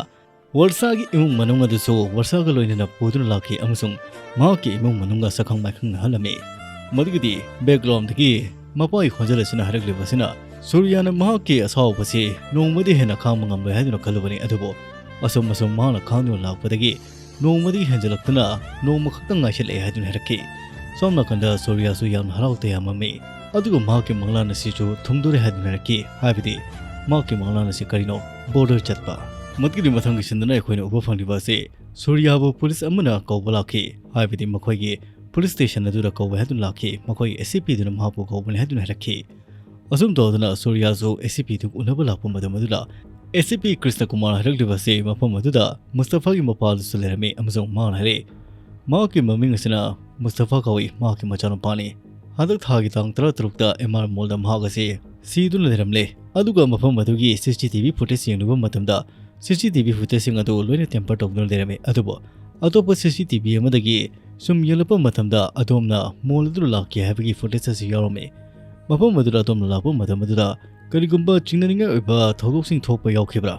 ꯋꯔꯁꯥꯒꯤ ꯏꯃꯨꯡ ꯃꯅꯨꯡ ꯑꯗꯨꯁꯨ ꯋꯔꯁꯥꯒ ꯂꯣꯏꯅꯅ ꯄꯨꯗꯨꯅ ꯂꯥꯛꯈꯤ ꯑꯃꯁꯨꯡ ꯃꯍꯥꯛꯀꯤ ꯏꯃꯨꯡ ꯃꯅꯨꯡꯒ ꯁꯛꯈꯪ ꯃꯥꯏꯈꯪꯅꯍꯜꯂꯝꯃꯤ꯫ ꯃꯗꯨꯒꯤꯗꯤ background-ꯗꯒꯤ ꯃꯄꯥꯒꯤ ꯈꯣꯟꯖꯦꯜ ꯑꯁꯤꯅ ꯍꯥꯏꯔꯛꯂꯤꯕ ꯑꯁꯤꯅ ꯁꯨꯔꯌꯥꯅ ꯃꯍꯥꯛꯀꯤ ꯑꯁꯥꯎꯕꯁꯤ ꯅꯣꯡꯃꯗꯤ ꯍꯦꯟꯅ ꯈꯥꯡꯕ ꯉꯝꯂꯣꯏ ꯍꯥꯏꯗꯨꯅ ꯈꯜꯂꯨꯕꯅꯤ, ꯑꯗꯨꯕꯨ ꯑꯁꯨꯝ ꯑꯁꯨꯝ ꯃꯍꯥꯛꯅ ꯈꯥꯡꯗꯨꯅ ꯂꯥꯛꯄꯗꯒꯤ ꯅꯣꯡꯃꯗꯒꯤ ꯍꯦꯟꯖꯜꯂꯛꯇꯨꯅ ꯅꯣꯡꯃ ꯈꯛꯇꯪ ꯉꯥꯏꯁꯤꯜꯂꯛꯑꯦ ꯍꯥꯏꯗꯨꯅ ꯍꯥꯏꯔꯛꯈꯤ꯫ ꯁꯣꯝ ꯅꯥꯀꯟꯗ ꯁꯨꯔꯌꯥꯁꯨ ꯌꯥꯝꯅ ꯍꯔꯥꯎ ꯇꯌꯥꯝꯃꯝꯃꯤ꯫ ꯑꯗꯨꯒ ꯃꯍꯥꯛꯀꯤ ꯃꯪꯂꯥꯟ ꯑꯁꯤꯁꯨ ꯊꯨꯡꯗꯣꯔꯦ ꯍꯥꯏꯗꯨꯅ ꯍꯥꯏꯔꯛꯈꯤ꯫ ꯍꯥꯏꯕꯗꯤ ꯃꯍꯥꯛꯀꯤ ꯃꯪꯂꯥꯟ ꯑꯁꯤ ꯀꯔꯤꯅꯣ? Border ꯆꯠꯄ꯫ ꯃꯗꯨꯒꯤ ꯃꯊꯪꯒꯤ scene-ꯗꯅ ꯑꯩꯈꯣꯏꯅ ꯎꯕ ꯐꯪꯂꯤꯕ ꯑꯁꯤ ꯁꯨꯔꯌꯥꯕꯨ ꯄꯨꯂꯤꯁ ꯑꯃꯅ ꯀꯧꯕ ꯂꯥꯛꯈꯤ꯫ ꯍꯥꯏꯕꯗꯤ ꯃꯈꯣꯏꯒꯤ ꯄꯨꯂꯤꯁ station ꯑꯗꯨꯗ ꯀꯧꯕ ꯍꯥꯏꯗꯨꯅ ꯂꯥꯛꯈꯤ꯫ ꯃꯈꯣꯏꯒꯤ S C P-ꯗꯨꯅ ꯃꯍꯥꯛꯄꯨ ꯀꯧꯕꯅꯤ ꯍꯥꯏꯗꯨꯅ ꯍꯥꯏꯔꯛꯈꯤ꯫ ꯑꯁꯨꯝ ꯇꯧꯗꯨꯅ ꯁꯨꯔꯌꯥꯁꯨ S C P-ꯗꯨ ꯎꯅꯕ ꯂꯥꯛꯄ ꯃꯇꯝ ꯑꯗꯨꯗ S C P Krishna Kumar ꯍꯥꯏꯔꯛꯂꯤꯕ ꯑꯁꯤ ꯃꯐꯝ ꯑꯗꯨꯗ ꯃꯨꯁꯇꯐꯥꯒꯤ ꯃꯄꯥꯗꯨꯁꯨ ꯂꯩꯔꯝꯃꯤ ꯑꯃꯁꯨꯡ ꯃꯍꯥꯛꯅ ꯍꯥꯏꯔꯛꯏ, ꯃꯍꯥꯛꯀꯤ ꯃꯃꯤꯡ ꯑꯁꯤꯅ ꯃꯨꯁꯇꯐꯥ ꯀꯧꯏ, ꯃꯍꯥꯛꯀꯤ ꯃꯆꯥꯅꯨꯄꯥꯅꯤ꯫ ꯍꯟꯗꯛ ꯊꯥꯒꯤ ꯇꯥꯡ ꯇꯔꯥꯇꯔꯨꯛꯇ M R Mall-ꯗ ꯃꯍꯥꯛ ꯑꯁꯤ ꯁꯤꯗꯨꯅ ꯂꯩꯔꯝꯂꯦ꯫ ꯑꯗꯨꯒ ꯃꯐꯝ ꯑꯗꯨꯒꯤ C C T V footage ꯌꯦꯡꯂꯨꯕ ꯃꯇꯝꯗ C C T V footage-ꯁꯤꯡ ꯑꯗꯨ ꯂꯣꯏꯅ tamper ꯇꯧꯗꯨꯅ ꯂꯩꯔꯝꯃꯤ꯫ ꯑꯗꯨꯕꯨ ꯑꯇꯣꯞꯄ C C T V ꯑꯃꯗꯒꯤ ꯁꯨꯝ ꯌꯦꯡꯂꯛꯄ ꯃꯇꯝꯗ ꯑꯗꯣꯝꯅ mall ꯑꯗꯨꯗ ꯂꯥꯛꯈꯤ ꯍꯥꯏꯕꯒꯤ footage ꯑꯁꯤ ꯌꯥꯎꯔꯝꯃꯤ꯫ ꯃꯐꯝ ꯑꯗꯨꯗ ꯑꯗꯣꯝꯅ ꯂꯥꯛꯄ ꯃꯇꯝ ꯑꯗꯨꯗ ꯀꯔꯤꯒꯨꯝꯕ ꯆꯤꯡꯅꯅꯤꯡꯉꯥꯏ ꯑꯣꯏꯕ ꯊꯧꯗꯣꯛꯁꯤꯡ ꯊꯣꯛꯄ ꯌꯥꯎꯈꯤꯕ꯭ꯔꯥ?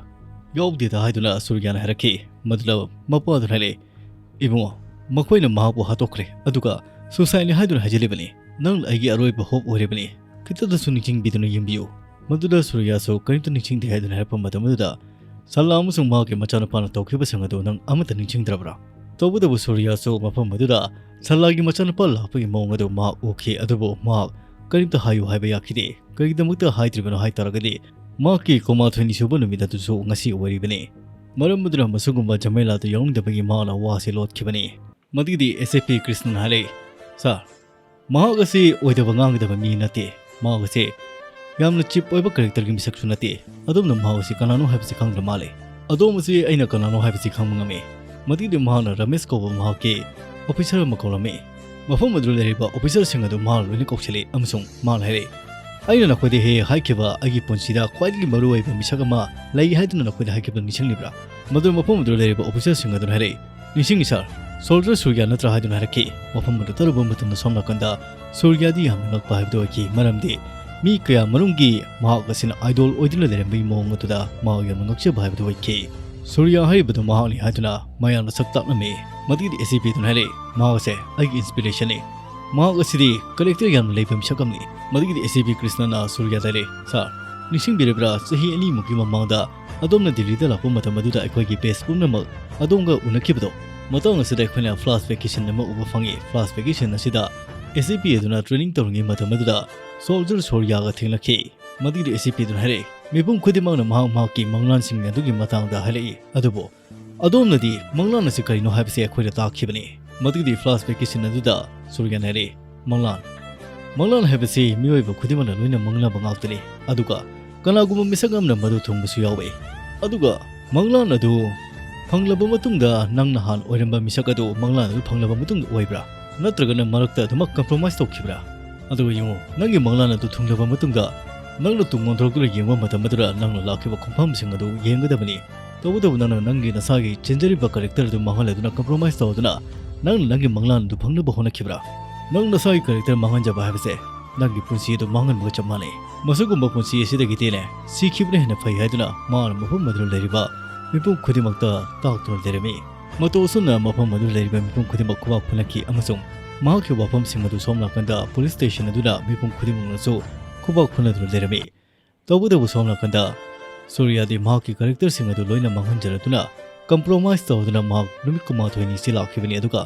ꯌꯥꯎꯗꯦꯗ ꯍꯥꯏꯗꯨꯅ ꯁꯨꯔꯌꯥꯅ ꯍꯥꯏꯔꯛꯈꯤ꯫ ꯃꯗꯨꯗ ꯃꯄꯥꯗꯨꯅ ꯍꯥꯏꯔꯛꯏ, "ꯏꯕꯨꯡꯉꯣ, ꯃꯈꯣꯏꯅ ꯃꯍꯥꯛꯄꯨ ꯍꯥꯠꯇꯣꯛꯈ꯭ꯔꯦ, ꯑꯗꯨꯒ suicide-ꯅꯤ ꯍꯥꯏꯗꯨꯅ ꯍꯥꯏꯖꯤꯜꯂꯤꯕꯅꯤ꯫ ꯅꯪꯅ ꯑꯩꯒꯤ ꯑꯔꯣꯏꯕ hope ꯑꯣꯏꯔꯤꯕꯅꯤ꯫ ꯈꯤꯇꯗꯁꯨ ꯅꯤꯡꯁꯤꯡꯕꯤꯗꯨꯅ ꯌꯦꯡꯕꯤꯌꯨ꯫" ꯃꯗꯨꯗ ꯁꯨꯔꯌꯥꯁꯨ ꯀꯔꯤꯝꯇ ꯅꯤꯡꯁꯤꯡꯗꯦ ꯍꯥꯏꯗꯨꯅ ꯍꯥꯏꯔꯛꯄ ꯃꯇꯝ ꯑꯗꯨꯗ, "ꯁꯜꯂꯥ ꯑꯃꯁꯨꯡ ꯃꯍꯥꯛꯀꯤ ꯃꯆꯥꯅꯨꯄꯥꯅ ꯇꯧꯈꯤꯕꯁꯤꯡ ꯑꯗꯨ ꯅꯪ ꯑꯃꯠꯇ ꯅꯤꯡꯁꯤꯡꯗ꯭ꯔꯕ꯭ꯔꯥ?" ꯇꯧꯕꯇꯕꯨ ꯁꯨꯔꯌꯥꯁꯨ ꯃꯐꯝ ꯑꯗꯨꯗ ꯁꯜꯂꯥꯒꯤ ꯃꯆꯥꯅꯨꯄꯥ ꯂꯥꯛꯄꯒꯤ ꯃꯑꯣꯡ ꯑꯗꯨ ꯃꯍꯥꯛ ꯎꯈꯤ, ꯑꯗꯨꯕꯨ ꯃꯍꯥꯛ ꯀꯔꯤꯝꯇ ꯍꯥꯏꯌꯨ ꯍꯥꯏꯕ ꯌꯥꯈꯤꯗꯦ꯫ ꯀꯔꯤꯒꯤꯗꯃꯛꯇ ꯍꯥꯏꯗ꯭ꯔꯤꯕꯅꯣ ꯍꯥꯏ ꯇꯥꯔꯒꯗꯤ, ꯃꯍꯥꯛꯀꯤ coma ꯊꯣꯏꯅꯤꯁꯨꯕ ꯅꯨꯃꯤꯠ ꯑꯗꯨꯁꯨ ꯉꯁꯤ ꯑꯣꯏꯔꯤꯕꯅꯤ꯫ ꯃꯔꯝ ꯑꯗꯨꯅ ꯃꯁꯤꯒꯨꯝꯕ ꯖꯃꯦꯂꯥꯗꯨ ꯌꯥꯎꯅꯤꯡꯗꯕꯒꯤ ꯃꯍꯥꯛꯅ ꯋꯥꯁꯤ ꯂꯣꯠꯈꯤꯕꯅꯤ꯫ ꯃꯗꯨꯒꯤꯗꯤ S C P ꯀ꯭ꯔꯤꯁꯅꯅ ꯍꯥꯏꯔꯛꯏ, "ꯁꯥꯔ, ꯃꯍꯥꯛ ꯑꯁꯤ ꯑꯣꯏꯗꯕ ꯉꯥꯡꯒꯗꯕ ꯃꯤ ꯅꯠꯇꯦ꯫ ꯃꯍꯥꯛ ꯑꯁꯤ ꯌꯥꯝꯅ cheap ꯑꯣꯏꯕ character-ꯒꯤ ꯃꯤꯁꯛꯁꯨ ꯅꯠꯇꯦ꯫ ꯑꯗꯣꯝꯅ ꯃꯍꯥꯛ ꯑꯁꯤ ꯀꯅꯥꯅꯣ ꯍꯥꯏꯕꯁꯤ ꯈꯪꯗ꯭ꯔ ꯃꯥꯜꯂꯦ꯫" ꯑꯗꯣꯝ ꯑꯁꯤ ꯑꯩꯅ ꯀꯅꯥꯅꯣ ꯍꯥꯏꯕꯁꯤ ꯈꯪꯕ ꯉꯝꯃꯤ꯫ ꯃꯗꯨꯒꯤꯗꯤ ꯃꯍꯥꯛꯅ ꯔꯃꯦꯁ ꯀꯧꯕ ꯃꯍꯥꯛꯀꯤ officer ꯑꯃ ꯀꯧꯔꯝꯃꯤ꯫ ꯃꯐꯝ ꯑꯗꯨꯗ ꯂꯩꯔꯤꯕ officer-ꯁꯤꯡ ꯑꯗꯨ ꯃꯍꯥꯛꯅ ꯂꯣꯏꯅ ꯀꯧꯁꯤꯜꯂꯤ ꯑꯃꯁꯨꯡ ꯃꯍꯥꯛꯅ ꯍꯥꯏꯔꯛꯏ, "ꯑꯩꯅ ꯅꯈꯣꯏꯗ ꯍꯦꯛ ꯍꯦꯛ ꯍꯥꯏꯈꯤꯕ ꯑꯩꯒꯤ ꯄꯨꯟꯁꯤꯗ ꯈ꯭ꯋꯥꯏꯗꯒꯤ ꯃꯔꯨꯑꯣꯏꯕ ꯃꯤꯁꯛ ꯑꯃ ꯂꯩ ꯍꯥꯏꯗꯨꯅ ꯅꯈꯣꯏꯗ ꯍꯥꯏꯈꯤꯕꯗꯨ ꯅꯤꯡꯁꯤꯡꯂꯤꯕ꯭ꯔꯥ?" ꯃꯗꯨ ꯃꯐꯝ ꯑꯗꯨꯗ ꯂꯩꯔꯤꯕ officer-ꯁꯤꯡ ꯑꯗꯨꯅ ꯍꯥꯏꯔꯛꯏ, "ꯅꯤꯡꯁꯤꯡꯉꯤ ꯁꯥꯔ, soldier ꯁꯨꯔꯌꯥ ꯅꯠꯇ꯭ꯔꯥ?" ꯍꯥꯏꯗꯨꯅ ꯍꯥꯏꯔꯛꯈꯤ꯫ ꯃꯐꯝ ꯑꯗꯨ ꯇꯥꯔꯨꯕ ꯃꯇꯝꯗ ꯁꯣꯝ ꯅꯥꯀꯟꯗ ꯁꯨꯔꯌꯥꯗꯤ ꯌꯥꯝꯅ ꯉꯛꯄ ꯍꯥꯏꯕꯗꯨ ꯑꯣꯏꯈꯤ, ꯃꯔꯝꯗꯤ ꯃꯤ ꯀꯌꯥ ꯃꯅꯨꯡꯒꯤ ꯃꯍꯥꯛ ꯑꯁꯤꯅ idol ꯑꯣꯏꯗꯨꯅ ꯂꯩꯔꯝꯕꯒꯤ ꯃꯑꯣꯡ ꯑꯗꯨꯗ ꯃꯍꯥꯛ ꯌꯥꯝꯅ ꯉꯛꯆꯕ ꯍꯥꯏꯕꯗꯨ ꯑꯣꯏꯈꯤ꯫ ꯁꯨꯔꯤꯌꯥ ꯍꯥꯏꯔꯤꯕꯗꯨ ꯃꯍꯥꯛꯅꯤ ꯍꯥꯏꯗꯨꯅ ꯃꯌꯥꯝꯅ ꯁꯛ ꯇꯥꯛꯂꯝꯃꯤ꯫ ꯃꯗꯨꯒꯤꯗꯤ ꯑꯦ ꯁꯤ ꯄꯤ ꯑꯗꯨꯅ ꯍꯥꯏꯔꯛꯏ, "ꯃꯍꯥꯛ ꯑꯁꯦ ꯑꯩꯒꯤ inspirationꯅꯤ꯫ ꯃꯍꯥꯛ ꯑꯁꯤꯗꯤ character ꯌꯥꯝꯅ ꯂꯩꯕ ꯃꯤꯁꯛ ꯑꯃꯅꯤ꯫" ꯃꯗꯨꯒꯤꯗꯤ ꯑꯦ ꯁꯤ ꯄꯤ ꯀ꯭ꯔꯤꯁꯅꯅ ꯁꯨꯔꯤꯌꯥꯗ ꯍꯥꯏꯔꯛꯏ, "ꯁꯥꯔ, ꯅꯤꯡꯁꯤꯡꯕꯤꯔꯤꯕ꯭ꯔꯥ, ꯆꯍꯤ ꯑꯅꯤꯃꯨꯛꯀꯤ ꯃꯃꯥꯡꯗ ꯑꯗꯣꯝꯅ ꯗꯤꯜꯂꯤꯗ ꯂꯥꯛꯄ ꯃꯇꯝ ꯑꯗꯨꯗ ꯑꯩꯈꯣꯏꯒꯤ batch ꯄꯨꯝꯅꯃꯛ ꯑꯗꯣꯝꯒ ꯎꯅꯈꯤꯕꯗꯣ?" ꯃꯇꯥꯡ ꯑꯁꯤꯗ ꯑꯩꯈꯣꯏꯅ flashbackꯀꯤ scene ꯑꯃ ꯎꯕ ꯐꯪꯉꯤ꯫ Flashbackꯀꯤ scene ꯑꯁꯤꯗ ꯑꯦ ꯁꯤ ꯄꯤ ꯑꯗꯨꯅ training ꯇꯧꯔꯤꯉꯩ ꯃꯇꯝ ꯑꯗꯨꯗ soldier ꯁꯣꯔꯤꯌꯥꯒ ꯊꯦꯡꯅꯈꯤ꯫ ꯃꯗꯨꯒꯤꯗꯤ ꯑꯦ ꯁꯤ ꯄꯤ ꯑꯗꯨꯅ ꯍꯥꯏꯔꯛꯏ, "ꯃꯤꯄꯨꯝ ꯈꯨꯗꯤꯡꯃꯛꯅ ꯃꯍꯥꯛ ꯃꯍꯥꯛꯀꯤ ꯃꯪꯂꯥꯟꯁꯤꯡ ꯑꯗꯨꯒꯤ ꯃꯇꯥꯡꯗ ꯍꯥꯏꯔꯛꯏ, ꯑꯗꯨꯕꯨ ꯑꯗꯣꯝꯅꯗꯤ ꯃꯪꯂꯥꯟ ꯑꯁꯤ ꯀꯔꯤꯅꯣ ꯍꯥꯏꯕꯁꯤ ꯑꯩꯈꯣꯏꯗ ꯇꯥꯛꯈꯤꯕꯅꯤ꯫" ꯃꯗꯨꯒꯤꯗꯤ flashbackꯀꯤ scene ꯑꯗꯨꯗ ꯁꯨꯔꯤꯌꯥꯅ ꯍꯥꯏꯔꯛꯏ, "ꯃꯪꯂꯥꯟ, ꯃꯪꯂꯥꯟ ꯍꯥꯏꯕꯁꯤ ꯃꯤꯑꯣꯏꯕ ꯈꯨꯗꯤꯡꯃꯛꯅ ꯂꯣꯏꯅ ꯃꯪꯅꯕ ꯉꯥꯛꯇꯅꯤ, ꯑꯗꯨꯒ ꯀꯅꯥꯒꯨꯝꯕ ꯃꯤꯁꯛ ꯑꯃꯅ ꯃꯗꯨ ꯊꯨꯡꯕꯁꯨ ꯌꯥꯎꯏ꯫ ꯑꯗꯨꯒ ꯃꯪꯂꯥꯟ ꯑꯗꯨ ꯐꯪꯂꯕ ꯃꯇꯨꯡꯗ ꯅꯪꯅ ꯍꯥꯟꯅ ꯑꯣꯏꯔꯝꯕ ꯃꯤꯁꯛ ꯑꯗꯨ ꯃꯪꯂꯥꯟ ꯑꯗꯨ ꯐꯪꯂꯕ ꯃꯇꯨꯡꯗ ꯑꯣꯏꯕ꯭ꯔꯥ? ꯅꯠꯇ꯭ꯔꯒꯅ ꯃꯔꯛꯇ ꯑꯗꯨꯃꯛ compromise ꯇꯧꯈꯤꯕ꯭ꯔꯥ? ꯑꯗꯨꯒ ꯌꯦꯡꯉꯨ, ꯅꯪꯒꯤ ꯃꯪꯂꯥꯟ ꯑꯗꯨ ꯊꯨꯡꯂꯕ ꯃꯇꯨꯡꯗ ꯅꯪꯅ ꯇꯨꯡ ꯑꯣꯟꯊꯣꯔꯛꯇꯨꯅ ꯌꯦꯡꯕ ꯃꯇꯝ ꯑꯗꯨꯗ ꯅꯪꯅ ꯂꯥꯛꯈꯤꯕ ꯈꯣꯡꯐꯝꯁꯤꯡ ꯑꯗꯨ ꯌꯦꯡꯒꯗꯕꯅꯤ꯫ ꯇꯧꯕꯇꯕꯨ ꯅꯪꯅ ꯅꯪꯒꯤ ꯅꯁꯥꯒꯤ ꯆꯦꯟꯖꯔꯤꯕ character ꯑꯗꯨ ꯃꯥꯡꯍꯜꯂꯗꯨꯅ compromise ꯇꯧꯗꯨꯅ ꯅꯪꯅ ꯅꯪꯒꯤ ꯃꯪꯂꯥꯟ ꯑꯗꯨ ꯐꯪꯅꯕ ꯍꯣꯠꯅꯈꯤꯕ꯭ꯔꯥ? ꯅꯪ ꯅꯁꯥꯒꯤ character ꯃꯥꯡꯍꯟꯖꯕ ꯍꯥꯏꯕꯁꯦ ꯅꯪꯒꯤ ꯄꯨꯟꯁꯤ ꯑꯗꯨ ꯃꯥꯡꯍꯟꯕꯒ ꯆꯞ ꯃꯥꯟꯅꯩ꯫ ꯃꯁꯤꯒꯨꯝꯕ ꯄꯨꯟꯁꯤ ꯑꯁꯤꯗꯒꯤꯗꯤꯅꯦ ꯁꯤꯈꯤꯕꯅ ꯍꯦꯟꯅ ꯐꯩ" ꯍꯥꯏꯗꯨꯅ ꯃꯥꯅ ꯃꯐꯝ ꯑꯗꯨꯗ ꯂꯩꯔꯤꯕ ꯃꯤꯄꯨꯝ ꯈꯨꯗꯤꯡꯃꯛꯇ ꯇꯥꯛꯇꯨꯅ ꯂꯩꯔꯝꯃꯤ꯫ ꯃꯇꯧ ꯑꯁꯨꯝꯅ ꯃꯐꯝ ꯑꯗꯨꯗ ꯂꯩꯔꯤꯕ ꯃꯤꯄꯨꯝ ꯈꯨꯗꯤꯡꯃꯛ ꯈꯨꯕꯥꯛ ꯈꯨꯅꯈꯤ ꯑꯃꯁꯨꯡ ꯃꯍꯥꯛꯀꯤ ꯋꯥꯐꯝꯁꯤꯡ ꯑꯗꯨ ꯁꯣꯝ ꯅꯥꯀꯟꯗ police station ꯑꯗꯨꯗ ꯃꯤꯄꯨꯝ ꯈꯨꯗꯤꯡꯃꯛꯅꯁꯨ ꯈꯨꯕꯥꯛ ꯈꯨꯅꯗꯨꯅ ꯂꯩꯔꯝꯃꯤ꯫ ꯇꯧꯕꯇꯕꯨ ꯁꯣꯝ ꯅꯥꯀꯟꯗ ꯁꯨꯔꯤꯌꯥꯗꯤ ꯃꯍꯥꯛꯀꯤ characterꯁꯤꯡ ꯑꯗꯨ ꯂꯣꯏꯅ ꯃꯥꯡꯍꯟꯖꯔꯗꯨꯅ compromise ꯇꯧꯗꯨꯅ ꯃꯍꯥꯛ ꯅꯨꯃꯤꯠ ꯀꯨꯟꯃꯥꯊꯣꯏꯅꯤ ꯁꯤ ꯂꯥꯛꯈꯤꯕꯅꯤ, ꯑꯗꯨꯒ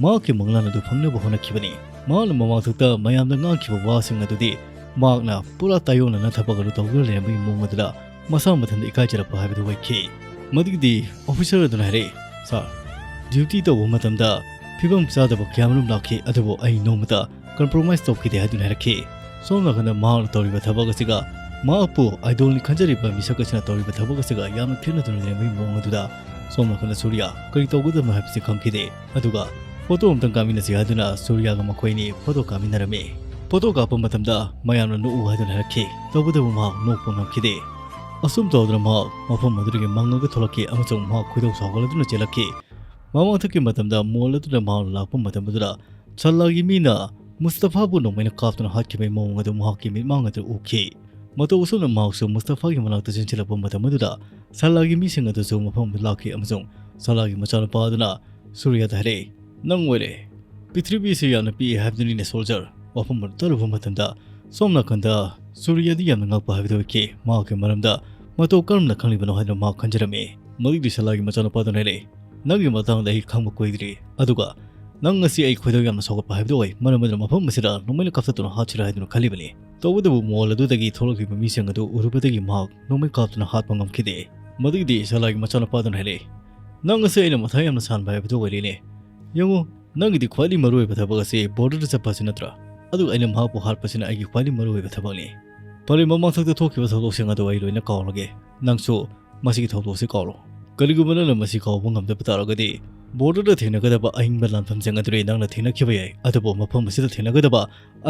ꯃꯍꯥꯛꯀꯤ ꯃꯪꯂꯥꯟ ꯑꯗꯨ ꯐꯪꯅꯕ ꯍꯣꯠꯅꯈꯤꯕꯅꯤ꯫ ꯃꯍꯥꯛꯅ ꯃꯃꯥꯡꯊꯛꯇ ꯃꯌꯥꯝꯗ ꯉꯥꯡꯈꯤꯕ ꯋꯥꯁꯤꯡ ꯑꯗꯨꯗꯤ ꯃꯍꯥꯛꯅ ꯄꯨꯔꯥ ꯇꯥꯏꯌꯣꯟꯅꯅ ꯊꯕꯛ ꯑꯗꯨ ꯇꯧꯗꯨꯅ ꯂꯩꯔꯝꯕꯒꯤ ꯃꯑꯣꯡ ꯑꯗꯨꯗ ꯃꯁꯥ ꯃꯊꯟꯇ ꯏꯀꯥꯏꯖꯔꯛꯄ ꯍꯥꯏꯕꯗꯨ ꯑꯣꯏꯈꯤ꯫ ꯃꯗꯨꯒꯤꯗꯤ officer ꯑꯗꯨꯅ ꯍꯥꯏꯔꯛꯏ, "Sir, duty ꯇꯧꯕ ꯃꯇꯝꯗ ꯐꯤꯕꯝ ꯆꯥꯗꯕ ꯀꯌꯥꯃꯔꯨꯝ ꯂꯥꯛꯈꯤ, ꯑꯗꯨꯕꯨ ꯑꯩ ꯅꯣꯡꯃꯇ compromise ꯇꯧꯈꯤꯗꯦ" ꯍꯥꯏꯗꯨꯅ ꯍꯥꯏꯔꯛꯈꯤ꯫ ꯁꯣꯝ ꯅꯥꯀꯟꯗ ꯃꯍꯥꯛꯅ ꯇꯧꯔꯤꯕ ꯊꯕꯛ ꯑꯁꯤꯒ ꯃꯍꯥꯛꯄꯨ idolꯅꯤ ꯈꯟꯖꯔꯤꯕ ꯃꯤꯁꯛ ꯑꯁꯤꯅ ꯇꯧꯔꯤꯕ ꯊꯕꯛ ꯑꯁꯤꯒ ꯌꯥꯝꯅ ꯈꯦꯠꯅꯗꯨꯅ ꯂꯩꯔꯝꯕꯒꯤ ꯃꯑꯣꯡ ꯑꯗꯨꯗ ꯁꯣꯝ ꯅꯥꯀꯟꯗ ꯁꯨꯔꯤꯌꯥ ꯀꯔꯤ ꯇꯧꯒꯗꯕꯅꯣ ꯍꯥꯏꯕꯁꯤ ꯈꯪꯈꯤꯗꯦ꯫ ꯑꯗꯨꯒ photo ꯑꯃꯇꯪ ꯀꯥꯃꯤꯟꯅꯁꯤ ꯍꯥꯏꯗꯨꯅ ꯁꯨꯔꯤꯌꯥꯒ ꯃꯈꯣꯏ ꯑꯅꯤ photo ꯀꯥꯃꯤꯟꯅꯔꯝꯃꯤ꯫ Photo ꯀꯥꯞꯄ ꯃꯇꯝꯗ ꯃꯌꯥꯝꯅ ꯅꯣꯛꯎ ꯍꯥꯏꯗꯨꯅ ꯍꯥꯏꯔꯛꯈꯤ꯫ ꯇꯧꯕꯇꯕꯨ ꯃꯍꯥꯛ ꯅꯣꯛꯄ ꯉꯝꯈꯤꯗꯦ꯫ ꯑꯁꯨꯝ ꯇꯧꯗꯨꯅ ꯃꯍꯥꯛ ꯃꯐꯝ ꯑꯗꯨꯗꯒꯤ ꯃꯪꯉꯒ ꯊꯣꯛꯂꯛꯈꯤ ꯑꯃꯁꯨꯡ ꯃꯍꯥꯛ ꯈꯣꯏꯗꯧ ꯁꯥꯎꯒꯠꯂꯗꯨꯅ ꯆꯦꯜꯂꯛꯈꯤ꯫ ꯃꯃꯥꯡꯊꯛꯀꯤ ꯃꯇꯝꯗ mall ꯑꯗꯨꯗ ꯃꯍꯥꯛ ꯂꯥꯛꯄ ꯃꯇꯝ ꯑꯗꯨꯗ ꯁꯜꯂꯥꯒꯤ ꯃꯤꯅ ꯃꯨꯁꯇꯐꯥꯕꯨ ꯅꯣꯡꯃꯩꯅ ꯀꯥꯞꯇꯨꯅ ꯍꯥꯠꯈꯤꯕꯒꯤ ꯃꯑꯣꯡ ꯑꯗꯨ ꯃꯍꯥꯛꯀꯤ ꯃꯤꯠꯃꯥꯡ ꯑꯗꯨ ꯎꯈꯤ꯫ ꯃꯇꯧ ꯑꯁꯨꯝꯅ ꯃꯍꯥꯛꯁꯨ ꯃꯨꯁꯇꯐꯥꯒꯤ ꯃꯅꯥꯛꯇ ꯆꯦꯟꯁꯤꯜꯂꯛꯄ ꯃꯇꯝ ꯑꯗꯨꯗ ꯁꯂꯥꯒꯤ ꯃꯤꯁꯤꯡ ꯑꯗꯨꯁꯨ ꯃꯐꯝ ꯑꯗꯨ ꯂꯥꯛꯈꯤ ꯑꯃꯁꯨꯡ ꯁꯂꯥꯒꯤ ꯃꯆꯥꯅꯨꯄꯥ ꯑꯗꯨꯅ ꯁꯨꯔꯤꯌꯥꯗ ꯍꯥꯏꯔꯛꯏ, "ꯅꯪ ꯑꯣꯏꯔꯦ꯫ ꯄ꯭ꯔꯤꯊꯤꯕꯤꯁꯤ ꯌꯥꯝꯅ ꯄꯤꯛꯏ ꯍꯥꯏꯕꯗꯨꯅꯤꯅꯦ, ꯁꯣꯜꯖꯔ?" ꯋꯥꯐꯝ ꯑꯗꯨ ꯇꯥꯔꯨꯕ ꯃꯇꯝꯗ ꯁꯣꯝ ꯅꯥꯀꯟꯗ ꯁꯨꯔꯤꯌꯥꯗꯤ ꯌꯥꯝꯅ ꯉꯛꯄ ꯍꯥꯏꯕꯗꯨ ꯑꯣꯏꯈꯤ꯫ ꯃꯍꯥꯛꯀꯤ ꯃꯔꯝꯗ ꯃꯇꯧ ꯀꯔꯝꯅ ꯈꯪꯂꯤꯕꯅꯣ ꯍꯥꯏꯗꯨꯅ ꯃꯍꯥꯛ ꯈꯟꯖꯔꯝꯃꯤ꯫ ꯃꯗꯨꯒꯤ ꯁꯂꯥꯒꯤ ꯃꯆꯥꯅꯨꯄꯥꯗꯨꯅ ꯍꯥꯏꯔꯛꯏ, "ꯅꯪꯒꯤ ꯃꯇꯥꯡꯗ ꯑꯩ ꯈꯪꯕ ꯀꯨꯏꯗ꯭ꯔꯤ, ꯑꯗꯨꯒ ꯅꯪ ꯉꯁꯤ ꯑꯩ ꯈꯣꯏꯗꯧ ꯌꯥꯝꯅ ꯁꯥꯎꯒꯠꯄ ꯍꯥꯏꯕꯗꯨ ꯑꯣꯏ, ꯃꯔꯝ ꯑꯗꯨꯅ ꯃꯐꯝ ꯑꯁꯤꯗ ꯅꯣꯡꯃꯩꯅ ꯀꯥꯞꯊꯠꯇꯨꯅ ꯍꯥꯠꯁꯤꯔꯥ ꯍꯥꯏꯗꯨꯅ ꯈꯜꯂꯤꯕꯅꯤ꯫" ꯇꯧꯕꯇꯕꯨ ꯃꯣꯜ ꯑꯗꯨꯗꯒꯤ ꯊꯣꯛꯂꯛꯂꯤꯕ ꯃꯤꯁꯤꯡ ꯑꯗꯨ ꯎꯔꯨꯕꯗꯒꯤ ꯃꯍꯥꯛ ꯅꯣꯡꯃꯩ ꯀꯥꯞꯇꯨꯅ ꯍꯥꯠꯄ ꯉꯝꯈꯤꯗꯦ꯫ ꯃꯗꯨꯒꯤꯗꯤ ꯁꯂꯥꯒꯤ ꯃꯆꯥꯅꯨꯄꯥꯗꯨꯅ ꯍꯥꯏꯔꯛꯏ, "ꯅꯪ ꯑꯁꯤ ꯑꯩꯅ ꯃꯊꯥ ꯌꯥꯝꯅ ꯁꯥꯟꯕ ꯍꯥꯏꯕꯗꯨ ꯑꯣꯏꯔꯦꯅꯦ꯫ ꯌꯦꯡꯉꯨ, ꯅꯪꯒꯤꯗꯤ ꯈ꯭ꯋꯥꯏꯗꯒꯤ ꯃꯔꯨꯑꯣꯏꯕ ꯊꯕꯛ ꯑꯁꯤ ꯕꯣꯔꯗꯔꯗ ꯆꯠꯄ ꯑꯁꯤ ꯅꯠꯇ꯭ꯔꯥ? ꯑꯗꯨꯒ ꯑꯩꯅ ꯃꯍꯥꯛꯄꯨ ꯍꯥꯠꯄꯁꯤꯅ ꯑꯩꯒꯤ ꯈ꯭ꯋꯥꯏꯗꯒꯤ ꯃꯔꯨꯑꯣꯏꯕ ꯊꯕꯛꯅꯤ꯫ ꯐꯔꯦ, ꯃꯃꯥꯡꯊꯛꯇ ꯊꯣꯛꯈꯤꯕ ꯊꯧꯗꯣꯛꯁꯤꯡ ꯑꯗꯨ ꯑꯩ ꯂꯣꯏꯅ ꯀꯥꯎꯔꯒꯦ꯫ ꯅꯪꯁꯨ ꯃꯁꯤꯒꯤ ꯊꯧꯗꯣꯛꯁꯤ ꯀꯥꯎꯔꯣ꯫ ꯀꯔꯤꯒꯨꯝꯕ ꯅꯪꯅ ꯃꯁꯤ ꯀꯥꯎꯕ ꯉꯝꯗꯕ ꯇꯥꯔꯒꯗꯤ, ꯕꯣꯔꯗꯔꯗ ꯊꯦꯡꯅꯒꯗꯕ ꯑꯏꯪꯕ ꯂꯥꯟꯐꯝꯁꯤꯡ ꯑꯗꯨꯗꯤ ꯅꯪꯅ ꯊꯦꯡꯅꯈꯤꯕ ꯌꯥꯏ, ꯑꯗꯨꯕꯨ ꯃꯐꯝ ꯑꯁꯤꯗ ꯊꯦꯡꯅꯒꯗꯕ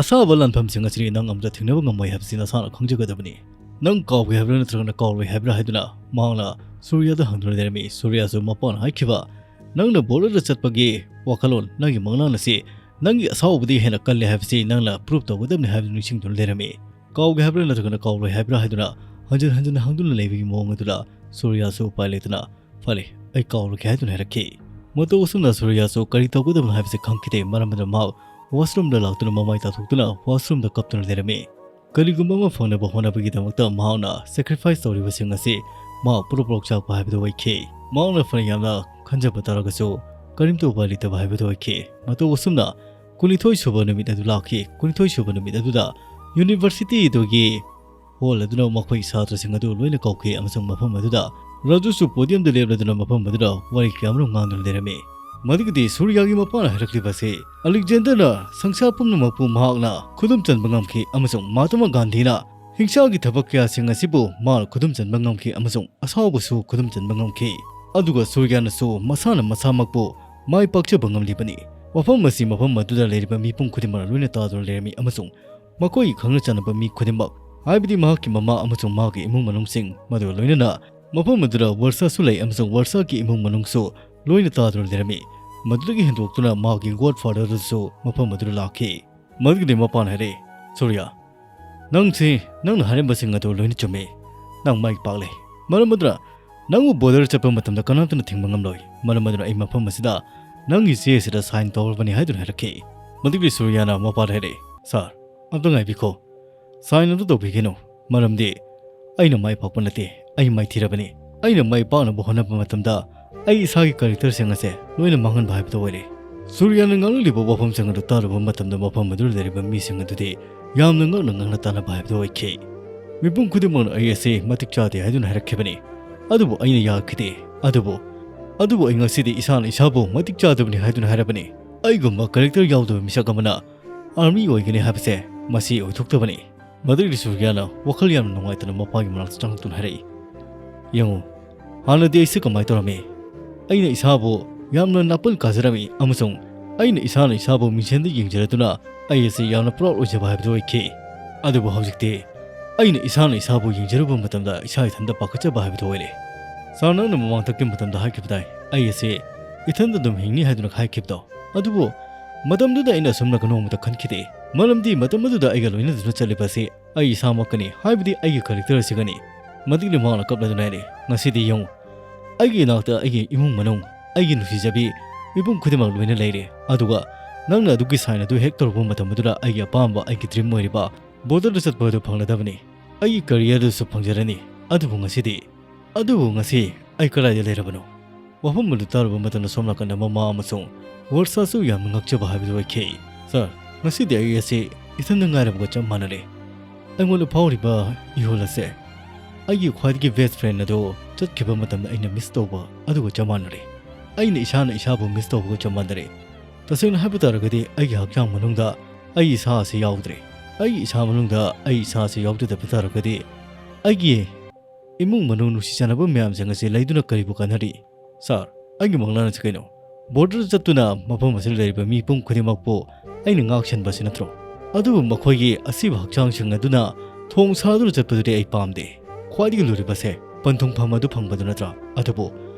ꯑꯁꯥꯕ ꯂꯥꯟꯐꯝꯁꯤꯡ ꯑꯁꯤꯗꯤ ꯅꯪ ꯑꯝꯇ ꯊꯦꯡꯅꯕ ꯉꯝꯃꯣꯏ ꯍꯥꯏꯕꯁꯤ ꯅꯁꯥꯅ ꯈꯪꯖꯒꯗꯕꯅꯤ꯫ ꯅꯪ ꯀꯥꯎꯒꯦ ꯍꯥꯏꯕ꯭ꯔꯥ ꯅꯠꯇ꯭ꯔꯒꯅ ꯀꯥꯎꯔꯣꯏ ꯍꯥꯏꯕ꯭ꯔꯥ?" ꯍꯥꯏꯗꯨꯅ ꯃꯍꯥꯛꯅ ꯁꯨꯔꯤꯌꯥꯗ ꯍꯪꯗꯨꯅ ꯂꯩꯔꯝꯃꯤ꯫ ꯁꯨꯔꯤꯌꯥꯁꯨ ꯃꯄꯥꯅ ꯍꯥꯏꯈꯤꯕ, "ꯅꯪꯅ ꯕꯣꯔꯗꯔꯗ ꯆꯠꯄꯒꯤ ꯋꯥꯈꯜꯂꯣꯟ, ꯅꯪꯒꯤ ꯃꯪꯂꯥꯟ ꯑꯁꯤ ꯅꯪꯒꯤ ꯑꯁꯥꯎꯕꯗꯒꯤ ꯍꯦꯟꯅ ꯀꯜꯂꯦ ꯍꯥꯏꯕꯁꯤ ꯅꯪꯅ ꯄ꯭ꯔꯨꯞ ꯇꯧꯒꯗꯕꯅꯤ" ꯍꯥꯏꯕꯗꯨ ꯅꯤꯡꯁꯤꯡꯗꯨꯅ ꯂꯩꯔꯝꯃꯤ꯫ "ꯀꯥꯎꯒꯦ ꯍꯥꯏꯕ꯭ꯔꯥ ꯅꯠꯇ꯭ꯔꯒꯅ ꯀꯥꯎꯔꯣꯏ ꯍꯥꯏꯕ꯭ꯔꯥ?" ꯍꯥꯏꯗꯨꯅ ꯍꯟꯖꯤꯟ ꯍꯟꯖꯤꯟ ꯍꯪꯗꯨꯅ ꯂꯩꯕꯒꯤ ꯃꯑꯣꯡ ꯑꯗꯨꯗ ꯁꯨꯔꯤꯌꯥꯁꯨ ꯎꯄꯥꯏ ꯂꯩꯇꯅ, "ꯐꯔꯦ, ꯑꯩ ꯀꯥꯎꯔꯒꯦ" ꯍꯥꯏꯗꯨꯅ ꯍꯥꯏꯔꯛꯈꯤ꯫ ꯃꯇꯧ ꯑꯁꯨꯝꯅ ꯁꯨꯔꯤꯌꯥꯁꯨ ꯀꯔꯤ ꯇꯧꯒꯗꯕꯅꯣ ꯍꯥꯏꯕꯁꯤ ꯈꯪꯈꯤꯗꯦ, ꯃꯔꯝ ꯑꯗꯨꯅ ꯃꯍꯥꯛ ꯋꯥꯁꯔꯨꯝꯗ ꯂꯥꯛꯇꯨꯅ ꯃꯃꯥꯏ ꯇꯥꯊꯣꯛꯇꯨꯅ ꯋꯥꯁꯔꯨꯝꯗ ꯀꯞꯇꯨꯅ ꯂꯩꯔꯝꯃꯤ꯫ ꯀꯔꯤꯒꯨꯝꯕ ꯑꯃ ꯐꯪꯅꯕ ꯍꯣꯠꯅꯕꯒꯤꯗꯃꯛꯇ ꯃꯍꯥꯛꯅ ꯁꯦꯀ꯭ꯔꯤꯐꯥꯏꯁ ꯇꯧꯔꯤꯕꯁꯤꯡ ꯑꯁꯤ ꯃꯍꯥꯛ ꯄꯨꯂꯞ ꯄꯨꯂꯞ ꯆꯥꯛꯄ ꯍꯥꯏꯕꯗꯨ ꯑꯣꯏꯈꯤ꯫ ꯃꯍꯥꯛꯅ ꯐꯅ ꯌꯥꯝꯅ ꯈꯟꯖꯕ ꯇꯥꯔꯒꯁꯨ ꯀꯔꯤꯝꯇ ꯎꯄꯥꯏ ꯂꯩꯇꯕ ꯍꯥꯏꯕꯗꯨ ꯑꯣꯏꯈꯤ꯫ ꯃꯇꯧ ꯑꯁꯨꯝꯅ ꯀꯨꯟꯅꯤꯊꯣꯏ ꯁꯨꯕ ꯅꯨꯃꯤꯠ ꯑꯗꯨ ꯂꯥꯛꯈꯤ꯫ ꯀꯨꯟꯅꯤꯊꯣꯏ ꯁꯨꯕ ꯅꯨꯃꯤꯠ ꯑꯗꯨꯗ ꯌꯨꯅꯤꯚꯔꯁꯤꯇꯤ ꯑꯗꯨꯒꯤ ꯍꯣꯜ ꯑꯗꯨꯅ ꯃꯈꯣꯏ ꯁꯥꯇ꯭ꯔꯁꯤꯡ ꯑꯗꯨ ꯂꯣꯏꯅ ꯀꯧꯈꯤ ꯑꯃꯁꯨꯡ ꯃꯐꯝ ꯑꯗꯨꯗ ꯔꯥꯖꯨꯁꯨ ꯄꯣꯗꯤꯌꯝꯗ ꯂꯦꯞꯂꯗꯨꯅ ꯃꯐꯝ ꯑꯗꯨꯗ ꯋꯥꯔꯤ ꯀꯌꯥ ꯑꯃꯔꯣꯝ ꯉꯥꯡꯗꯨꯅ ꯂꯩꯔꯝꯃꯤ꯫ ꯃꯗꯨꯒꯤꯗꯤ ꯁꯨꯔꯤꯌꯥꯒꯤ ꯃꯄꯥꯅ ꯍꯥꯏꯔꯛꯂꯤꯕ ꯑꯁꯤ, "ꯑꯂꯦꯛꯖꯦꯟꯗꯔꯅ ꯁꯪꯁꯥꯔ ꯄꯨꯝꯅꯃꯛꯄꯨ ꯃꯍꯥꯛꯅ ꯈꯨꯗꯨꯝ ꯆꯟꯕ ꯉꯝꯈꯤ ꯑꯃꯁꯨꯡ ꯃꯍꯥꯇꯃꯥ ꯒꯥꯟꯙꯤꯅ ꯍꯤꯡꯁꯥꯒꯤ ꯊꯕꯛ ꯀꯌꯥꯁꯤꯡ ꯑꯁꯤꯕꯨ ꯃꯍꯥꯛꯅ ꯈꯨꯗꯨꯝ ꯆꯟꯕ ꯉꯝꯈꯤ ꯑꯃꯁꯨꯡ ꯑꯁꯥꯎꯕꯁꯨ ꯈꯨꯗꯨꯝ ꯆꯟꯕ ꯉꯝꯈꯤ꯫ ꯑꯗꯨꯒ ꯁꯨꯔꯤꯌꯥꯅꯁꯨ ꯃꯁꯥꯅ ꯃꯁꯥꯃꯛꯄꯨ ꯃꯥꯏ ꯄꯥꯛꯆꯕ ꯉꯝꯂꯤꯕꯅꯤ꯫" ꯋꯥꯐꯝ ꯑꯁꯤ ꯃꯐꯝ ꯑꯗꯨꯗ ꯂꯩꯔꯤꯕ ꯃꯤꯄꯨꯝ ꯈꯨꯗꯤꯡꯃꯛꯅ ꯂꯣꯏꯅ ꯇꯥꯗꯨꯅ ꯂꯩꯔꯝꯃꯤ ꯑꯃꯁꯨꯡ ꯃꯈꯣꯏꯒꯤ ꯈꯪꯅ ꯆꯥꯟꯅꯕ ꯃꯤ ꯈꯨꯗꯤꯡꯃꯛ, ꯍꯥꯏꯕꯗꯤ ꯃꯍꯥꯛꯀꯤ ꯃꯃꯥ ꯑꯃꯁꯨꯡ ꯃꯍꯥꯛꯀꯤ ꯏꯃꯨꯡ ꯃꯅꯨꯡꯁꯤꯡ, ꯃꯗꯨꯒ ꯂꯣꯏꯅꯅ ꯃꯐꯝ ꯑꯗꯨꯗ ꯋꯥꯔꯁꯥꯁꯨ ꯂꯩ ꯑꯃꯁꯨꯡ ꯋꯥꯔꯁꯥꯒꯤ ꯏꯃꯨꯡ ꯃꯅꯨꯡꯁꯨ ꯂꯣꯏꯅ ꯇꯥꯗꯨꯅ ꯂꯩꯔꯝꯃꯤ꯫ ꯃꯗꯨꯗꯒꯤ ꯍꯦꯟꯗꯣꯛꯇꯨꯅ ꯃꯍꯥꯛꯀꯤ ꯒꯣꯗ ꯐꯥꯗꯔ ꯑꯗꯨꯁꯨ ꯃꯐꯝ ꯑꯗꯨꯗ ꯂꯥꯛꯈꯤ꯫ ꯃꯗꯨꯒꯤꯗꯤ ꯃꯄꯥꯅ ꯍꯥꯏꯔꯛꯏ, "ꯁꯨꯔꯤꯌꯥ, ꯅꯪꯁꯤ ꯅꯪꯅ ꯍꯥꯏꯔꯝꯕꯁꯤꯡ ꯑꯗꯨ ꯂꯣꯏꯅ ꯆꯨꯝꯃꯤ꯫ ꯅꯪ ꯃꯥꯏ ꯄꯥꯛꯂꯦ꯫ ꯃꯔꯝ ꯑꯗꯨꯅ ꯅꯪꯕꯨ ꯕꯣꯔꯗꯔ ꯆꯠꯄ ꯃꯇꯝꯗ ꯀꯅꯥꯝꯇꯅ ꯊꯤꯡꯕ ꯉꯝꯂꯣꯏ꯫ ꯃꯔꯝ ꯑꯗꯨꯅ ꯑꯩ ꯃꯐꯝ ꯑꯁꯤꯗ ꯅꯪꯒꯤ ꯆꯦ ꯑꯁꯤꯗ ꯁꯥꯏꯟ ꯇꯧꯔꯕꯅꯤ" ꯍꯥꯏꯗꯨꯅ ꯍꯥꯏꯔꯛꯈꯤ꯫ ꯃꯗꯨꯒꯤ ꯁꯨꯔꯤꯌꯥꯅ ꯃꯄꯥꯗ ꯍꯥꯏꯔꯛꯏ, "ꯁꯥꯔ, ꯑꯝꯇ ꯉꯥꯏꯕꯤꯈꯣ꯫ ꯁꯥꯏꯟ ꯑꯗꯨ ꯇꯧꯕꯤꯒꯅꯨ꯫ ꯃꯔꯝꯗꯤ ꯑꯩꯅ ꯃꯥꯏ ꯄꯥꯛꯄ ꯅꯠꯇꯦ, ꯑꯩ ꯃꯥꯏꯊꯤꯔꯕꯅꯤ꯫ ꯑꯩꯅ ꯃꯥꯏ ꯄꯥꯛꯅꯕ ꯍꯣꯠꯅꯕ ꯃꯇꯝꯗ ꯑꯩ ꯏꯁꯥꯒꯤ ꯀꯦꯔꯦꯛꯇꯔꯁꯤꯡ ꯑꯁꯦ ꯂꯣꯏꯅ ꯃꯥꯡꯍꯟꯕ ꯍꯥꯏꯕꯗꯨ ꯑꯣꯏꯔꯦ"꯫ ꯁꯨꯔꯤꯌꯥꯅ ꯉꯥꯡꯂꯛꯂꯤꯕ ꯋꯥꯐꯝꯁꯤꯡ ꯑꯗꯨ ꯇꯥꯔꯨꯕ ꯃꯇꯝꯗ ꯃꯐꯝ ꯑꯗꯨꯗ ꯂꯩꯔꯤꯕ ꯃꯤꯁꯤꯡ ꯑꯗꯨꯗꯤ ꯌꯥꯝꯅ ꯉꯛꯅ ꯉꯛꯅ ꯇꯥꯅꯕ ꯍꯥꯏꯕꯗꯨ ꯑꯣꯏꯈꯤ꯫ "ꯃꯤꯄꯨꯝ ꯈꯨꯗꯤꯡꯃꯛꯅ ꯑꯩ ꯑꯁꯤ ꯃꯇꯤꯛ ꯆꯥꯗꯦ ꯍꯥꯏꯗꯨꯅ ꯍꯥꯏꯔꯛꯈꯤꯕꯅꯤ, ꯑꯗꯨꯕꯨ ꯑꯩꯅ ꯌꯥꯈꯤꯗꯦ꯫ ꯑꯗꯨꯕꯨ, ꯑꯗꯨꯕꯨ ꯑꯩ ꯉꯁꯤꯗꯤ ꯏꯁꯥꯅ ꯏꯁꯥꯕꯨ ꯃꯇꯤꯛ ꯆꯥꯗꯕꯅꯤ ꯍꯥꯏꯗꯨꯅ ꯍꯥꯏꯔꯕꯅꯤ꯫ ꯑꯩꯒꯨꯝꯕ ꯀꯦꯔꯦꯛꯇꯔ ꯌꯥꯎꯗꯕ ꯃꯤꯁꯛ ꯑꯃꯅ ꯑꯥꯔꯃꯤ ꯑꯣꯏꯒꯅꯤ ꯍꯥꯏꯕꯁꯦ ꯃꯁꯤ ꯑꯣꯏꯊꯣꯛꯇꯕꯅꯤ"꯫ ꯃꯗꯨꯗꯒꯤ ꯁꯨꯔꯤꯌꯥꯅ ꯋꯥꯈꯜ ꯌꯥꯝꯅ ꯅꯨꯡꯉꯥꯏꯇꯅ ꯃꯄꯥꯒꯤ ꯃꯅꯥꯛꯇ ꯆꯪꯂꯛꯇꯨꯅ ꯍꯥꯏꯔꯛꯏ, "ꯌꯦꯡꯉꯨ, ꯍꯥꯟꯅꯗꯤ ꯑꯩꯁꯦ ꯀꯃꯥꯏꯅ ꯇꯧꯔꯝꯃꯤ? ꯑꯩꯅ ꯏꯁꯥꯕꯨ ꯌꯥꯝꯅ ꯅꯥꯄꯜ ꯀꯥꯖꯔꯝꯃꯤ ꯑꯃꯁꯨꯡ ꯑꯩꯅ ꯏꯁꯥꯅ ꯏꯁꯥꯕꯨ ꯃꯤꯡꯁꯦꯟꯗ ꯌꯦꯡꯖꯔꯗꯨꯅ ꯑꯩ ꯑꯁꯤ ꯌꯥꯝꯅ ꯄ꯭ꯔꯥꯎꯗ ꯑꯣꯏꯖꯕ ꯍꯥꯏꯕꯗꯨ ꯑꯣꯏꯈꯤ꯫ ꯑꯗꯨꯕꯨ ꯍꯧꯖꯤꯛꯇꯤ ꯑꯩꯅ ꯏꯁꯥꯅ ꯏꯁꯥꯕꯨ ꯌꯦꯡꯖꯔꯨꯕ ꯃꯇꯝꯗ ꯏꯁꯥ ꯏꯊꯟꯇ ꯄꯥꯈꯠꯆꯕ ꯍꯥꯏꯕꯗꯨ ꯑꯣꯏꯔꯦ꯫ ꯁꯥꯔ, ꯅꯪꯅ ꯃꯃꯥꯡꯊꯛꯀꯤ ꯃꯇꯝꯗ ꯍꯥꯏꯈꯤꯕꯗꯥꯏ, ꯑꯩ ꯑꯁꯤ ꯏꯊꯟꯇ ꯑꯗꯨꯝ ꯍꯤꯡꯅꯤ ꯍꯥꯏꯗꯨꯅ ꯍꯥꯏꯈꯤꯕꯗꯣ? ꯑꯗꯨꯕꯨ ꯃꯇꯝꯗꯨꯗ ꯑꯩꯅ ꯑꯁꯨꯝꯅꯒ ꯅꯣꯡꯃꯇ ꯈꯟꯈꯤꯗꯦ, ꯃꯔꯝꯗꯤ ꯃꯇꯝ ꯑꯗꯨꯗ ꯑꯩꯒ ꯂꯣꯏꯅꯗꯨꯅ ꯆꯠꯂꯤꯕ ꯑꯁꯤ ꯑꯩ ꯏꯁꯥꯃꯛꯀꯅꯤ, ꯍꯥꯏꯕꯗꯤ ꯑꯩꯒꯤ ꯀꯦꯔꯦꯛꯇꯔ ꯑꯁꯤꯒꯅꯤ"꯫ ꯃꯗꯨꯒꯤ ꯃꯍꯥꯛꯅ ꯀꯞꯂꯗꯨꯅ ꯍꯥꯏꯔꯛꯏ, "ꯉꯁꯤꯗꯤ ꯌꯦꯡꯉꯨ, ꯑꯩꯒꯤ ꯏꯅꯥꯛꯇ ꯑꯩꯒꯤ ꯏꯃꯨꯡ ꯃꯅꯨꯡ, ꯑꯩꯒꯤ ꯅꯨꯡꯁꯤꯖꯕꯤ ꯃꯤꯄꯨꯝ ꯈꯨꯗꯤꯡꯃꯛ ꯂꯣꯏꯅ ꯂꯩꯔꯦ꯫ ꯑꯗꯨꯒ ꯅꯪꯅ ꯑꯗꯨꯒꯤ ꯁꯥꯏꯟ ꯑꯗꯨ ꯍꯦꯛ ꯇꯧꯔꯛꯄ ꯃꯇꯝ ꯑꯗꯨꯗ ꯑꯩꯒꯤ ꯑꯄꯥꯝꯕ, ꯑꯩꯒꯤ ꯗ꯭ꯔꯤꯝ ꯑꯣꯏꯔꯤꯕ ꯕꯣꯔꯗꯔꯗ ꯆꯠꯄ ꯑꯗꯨ ꯐꯪꯂꯗꯕꯅꯤ꯫ ꯑꯩꯒꯤ ꯀꯦꯔꯤꯌꯔꯗꯨꯁꯨ ꯐꯪꯖꯔꯅꯤ꯫ ꯑꯗꯨꯕꯨ ꯉꯁꯤꯗꯤ, ꯑꯗꯨꯕꯨ ꯉꯁꯤ ꯑꯩ ꯀꯗꯥꯏꯗ ꯂꯩꯔꯕꯅꯣ?" ꯋꯥꯐꯝ ꯑꯗꯨ ꯇꯥꯔꯨꯕ ꯃꯇꯝꯗ ꯁꯣꯝ ꯅꯥꯀꯟꯗ ꯃꯃꯥ ꯑꯃꯁꯨꯡ ꯋꯔꯁꯥꯁꯨ ꯌꯥꯝꯅ ꯉꯛꯆꯕ ꯍꯥꯏꯕꯗꯨ ꯑꯣꯏꯈꯤ꯫ "ꯁꯥꯔ, ꯉꯁꯤꯗꯤ ꯑꯩ ꯑꯁꯤ ꯏꯊꯟꯗ ꯉꯥꯏꯔꯕꯒ ꯆꯞ ꯃꯥꯟꯅꯔꯦ꯫ ꯑꯩꯉꯣꯟꯗ ꯐꯥꯎꯔꯤꯕ ꯏꯍꯨꯜ ꯑꯁꯦ ꯑꯩꯒꯤ ꯈ꯭ꯋꯥꯏꯗꯒꯤ ꯕꯦꯁ ꯐ꯭ꯔꯦꯟ ꯑꯗꯨ ꯆꯠꯈꯤꯕ ꯃꯇꯝꯗ ꯑꯩꯅ ꯃꯤꯁ ꯇꯧꯕ ꯑꯗꯨꯒ ꯆꯞ ꯃꯥꯟꯅꯔꯦ꯫ ꯑꯩꯅ ꯏꯁꯥꯅ ꯏꯁꯥꯕꯨ ꯃꯤꯁ ꯇꯧꯕꯒ ꯆꯞ ꯃꯥꯟꯅꯔꯦ꯫ ꯇꯁꯦꯡꯅ ꯍꯥꯏꯕ ꯇꯥꯔꯒꯗꯤ ꯑꯩꯒꯤ ꯍꯛꯆꯥꯡ ꯃꯅꯨꯡꯗ ꯑꯩ ꯏꯁꯥ ꯑꯁꯤ ꯌꯥꯎꯗ꯭ꯔꯦ꯫ ꯑꯩ ꯏꯁꯥ ꯃꯅꯨꯡꯗ ꯑꯩ ꯏꯁꯥ ꯑꯁꯤ ꯌꯥꯎꯖꯗꯕ ꯇꯥꯔꯒꯗꯤ ꯑꯩꯒꯤ ꯏꯃꯨꯡ ꯃꯅꯨꯡ ꯅꯨꯡꯁꯤ ꯆꯥꯟꯅꯕ ꯃꯌꯥꯝꯁꯤꯡ ꯑꯁꯤ ꯂꯩꯗꯨꯅ ꯀꯔꯤꯕꯨ ꯀꯥꯟꯅꯔꯤ? ꯁꯥꯔ, ꯑꯩꯒꯤ ꯃꯪꯂꯥꯟ ꯑꯁꯤ ꯀꯩꯅꯣ? ꯕꯣꯔꯗꯔ ꯆꯠꯇꯨꯅ ꯃꯐꯝ ꯑꯁꯤꯗ ꯂꯩꯔꯤꯕ ꯃꯤꯄꯨꯝ ꯈꯨꯗꯤꯡꯃꯛꯄꯨ ꯑꯩꯅ ꯉꯥꯛ ꯁꯦꯟꯕ ꯑꯁꯤ ꯅꯠꯇ꯭ꯔꯣ? ꯑꯗꯨꯕꯨ ꯃꯈꯣꯏꯒꯤ ꯑꯁꯤꯕ ꯍꯛꯆꯥꯡꯁꯤꯡ ꯑꯗꯨꯅ ꯊꯣꯡ ꯁꯥꯗꯨꯅ ꯆꯠꯄꯗꯨꯗꯤ ꯑꯩ ꯄꯥꯝꯗꯦ꯫ ꯈ꯭ꯋꯥꯏꯗꯒꯤ ꯂꯨꯔꯤꯕꯁꯦ ꯄꯟꯊꯨꯡꯐꯝ ꯑꯗꯨ ꯐꯪꯕꯗꯨ ꯅꯠꯇ꯭ꯔꯥ? ꯑꯗꯨꯕꯨ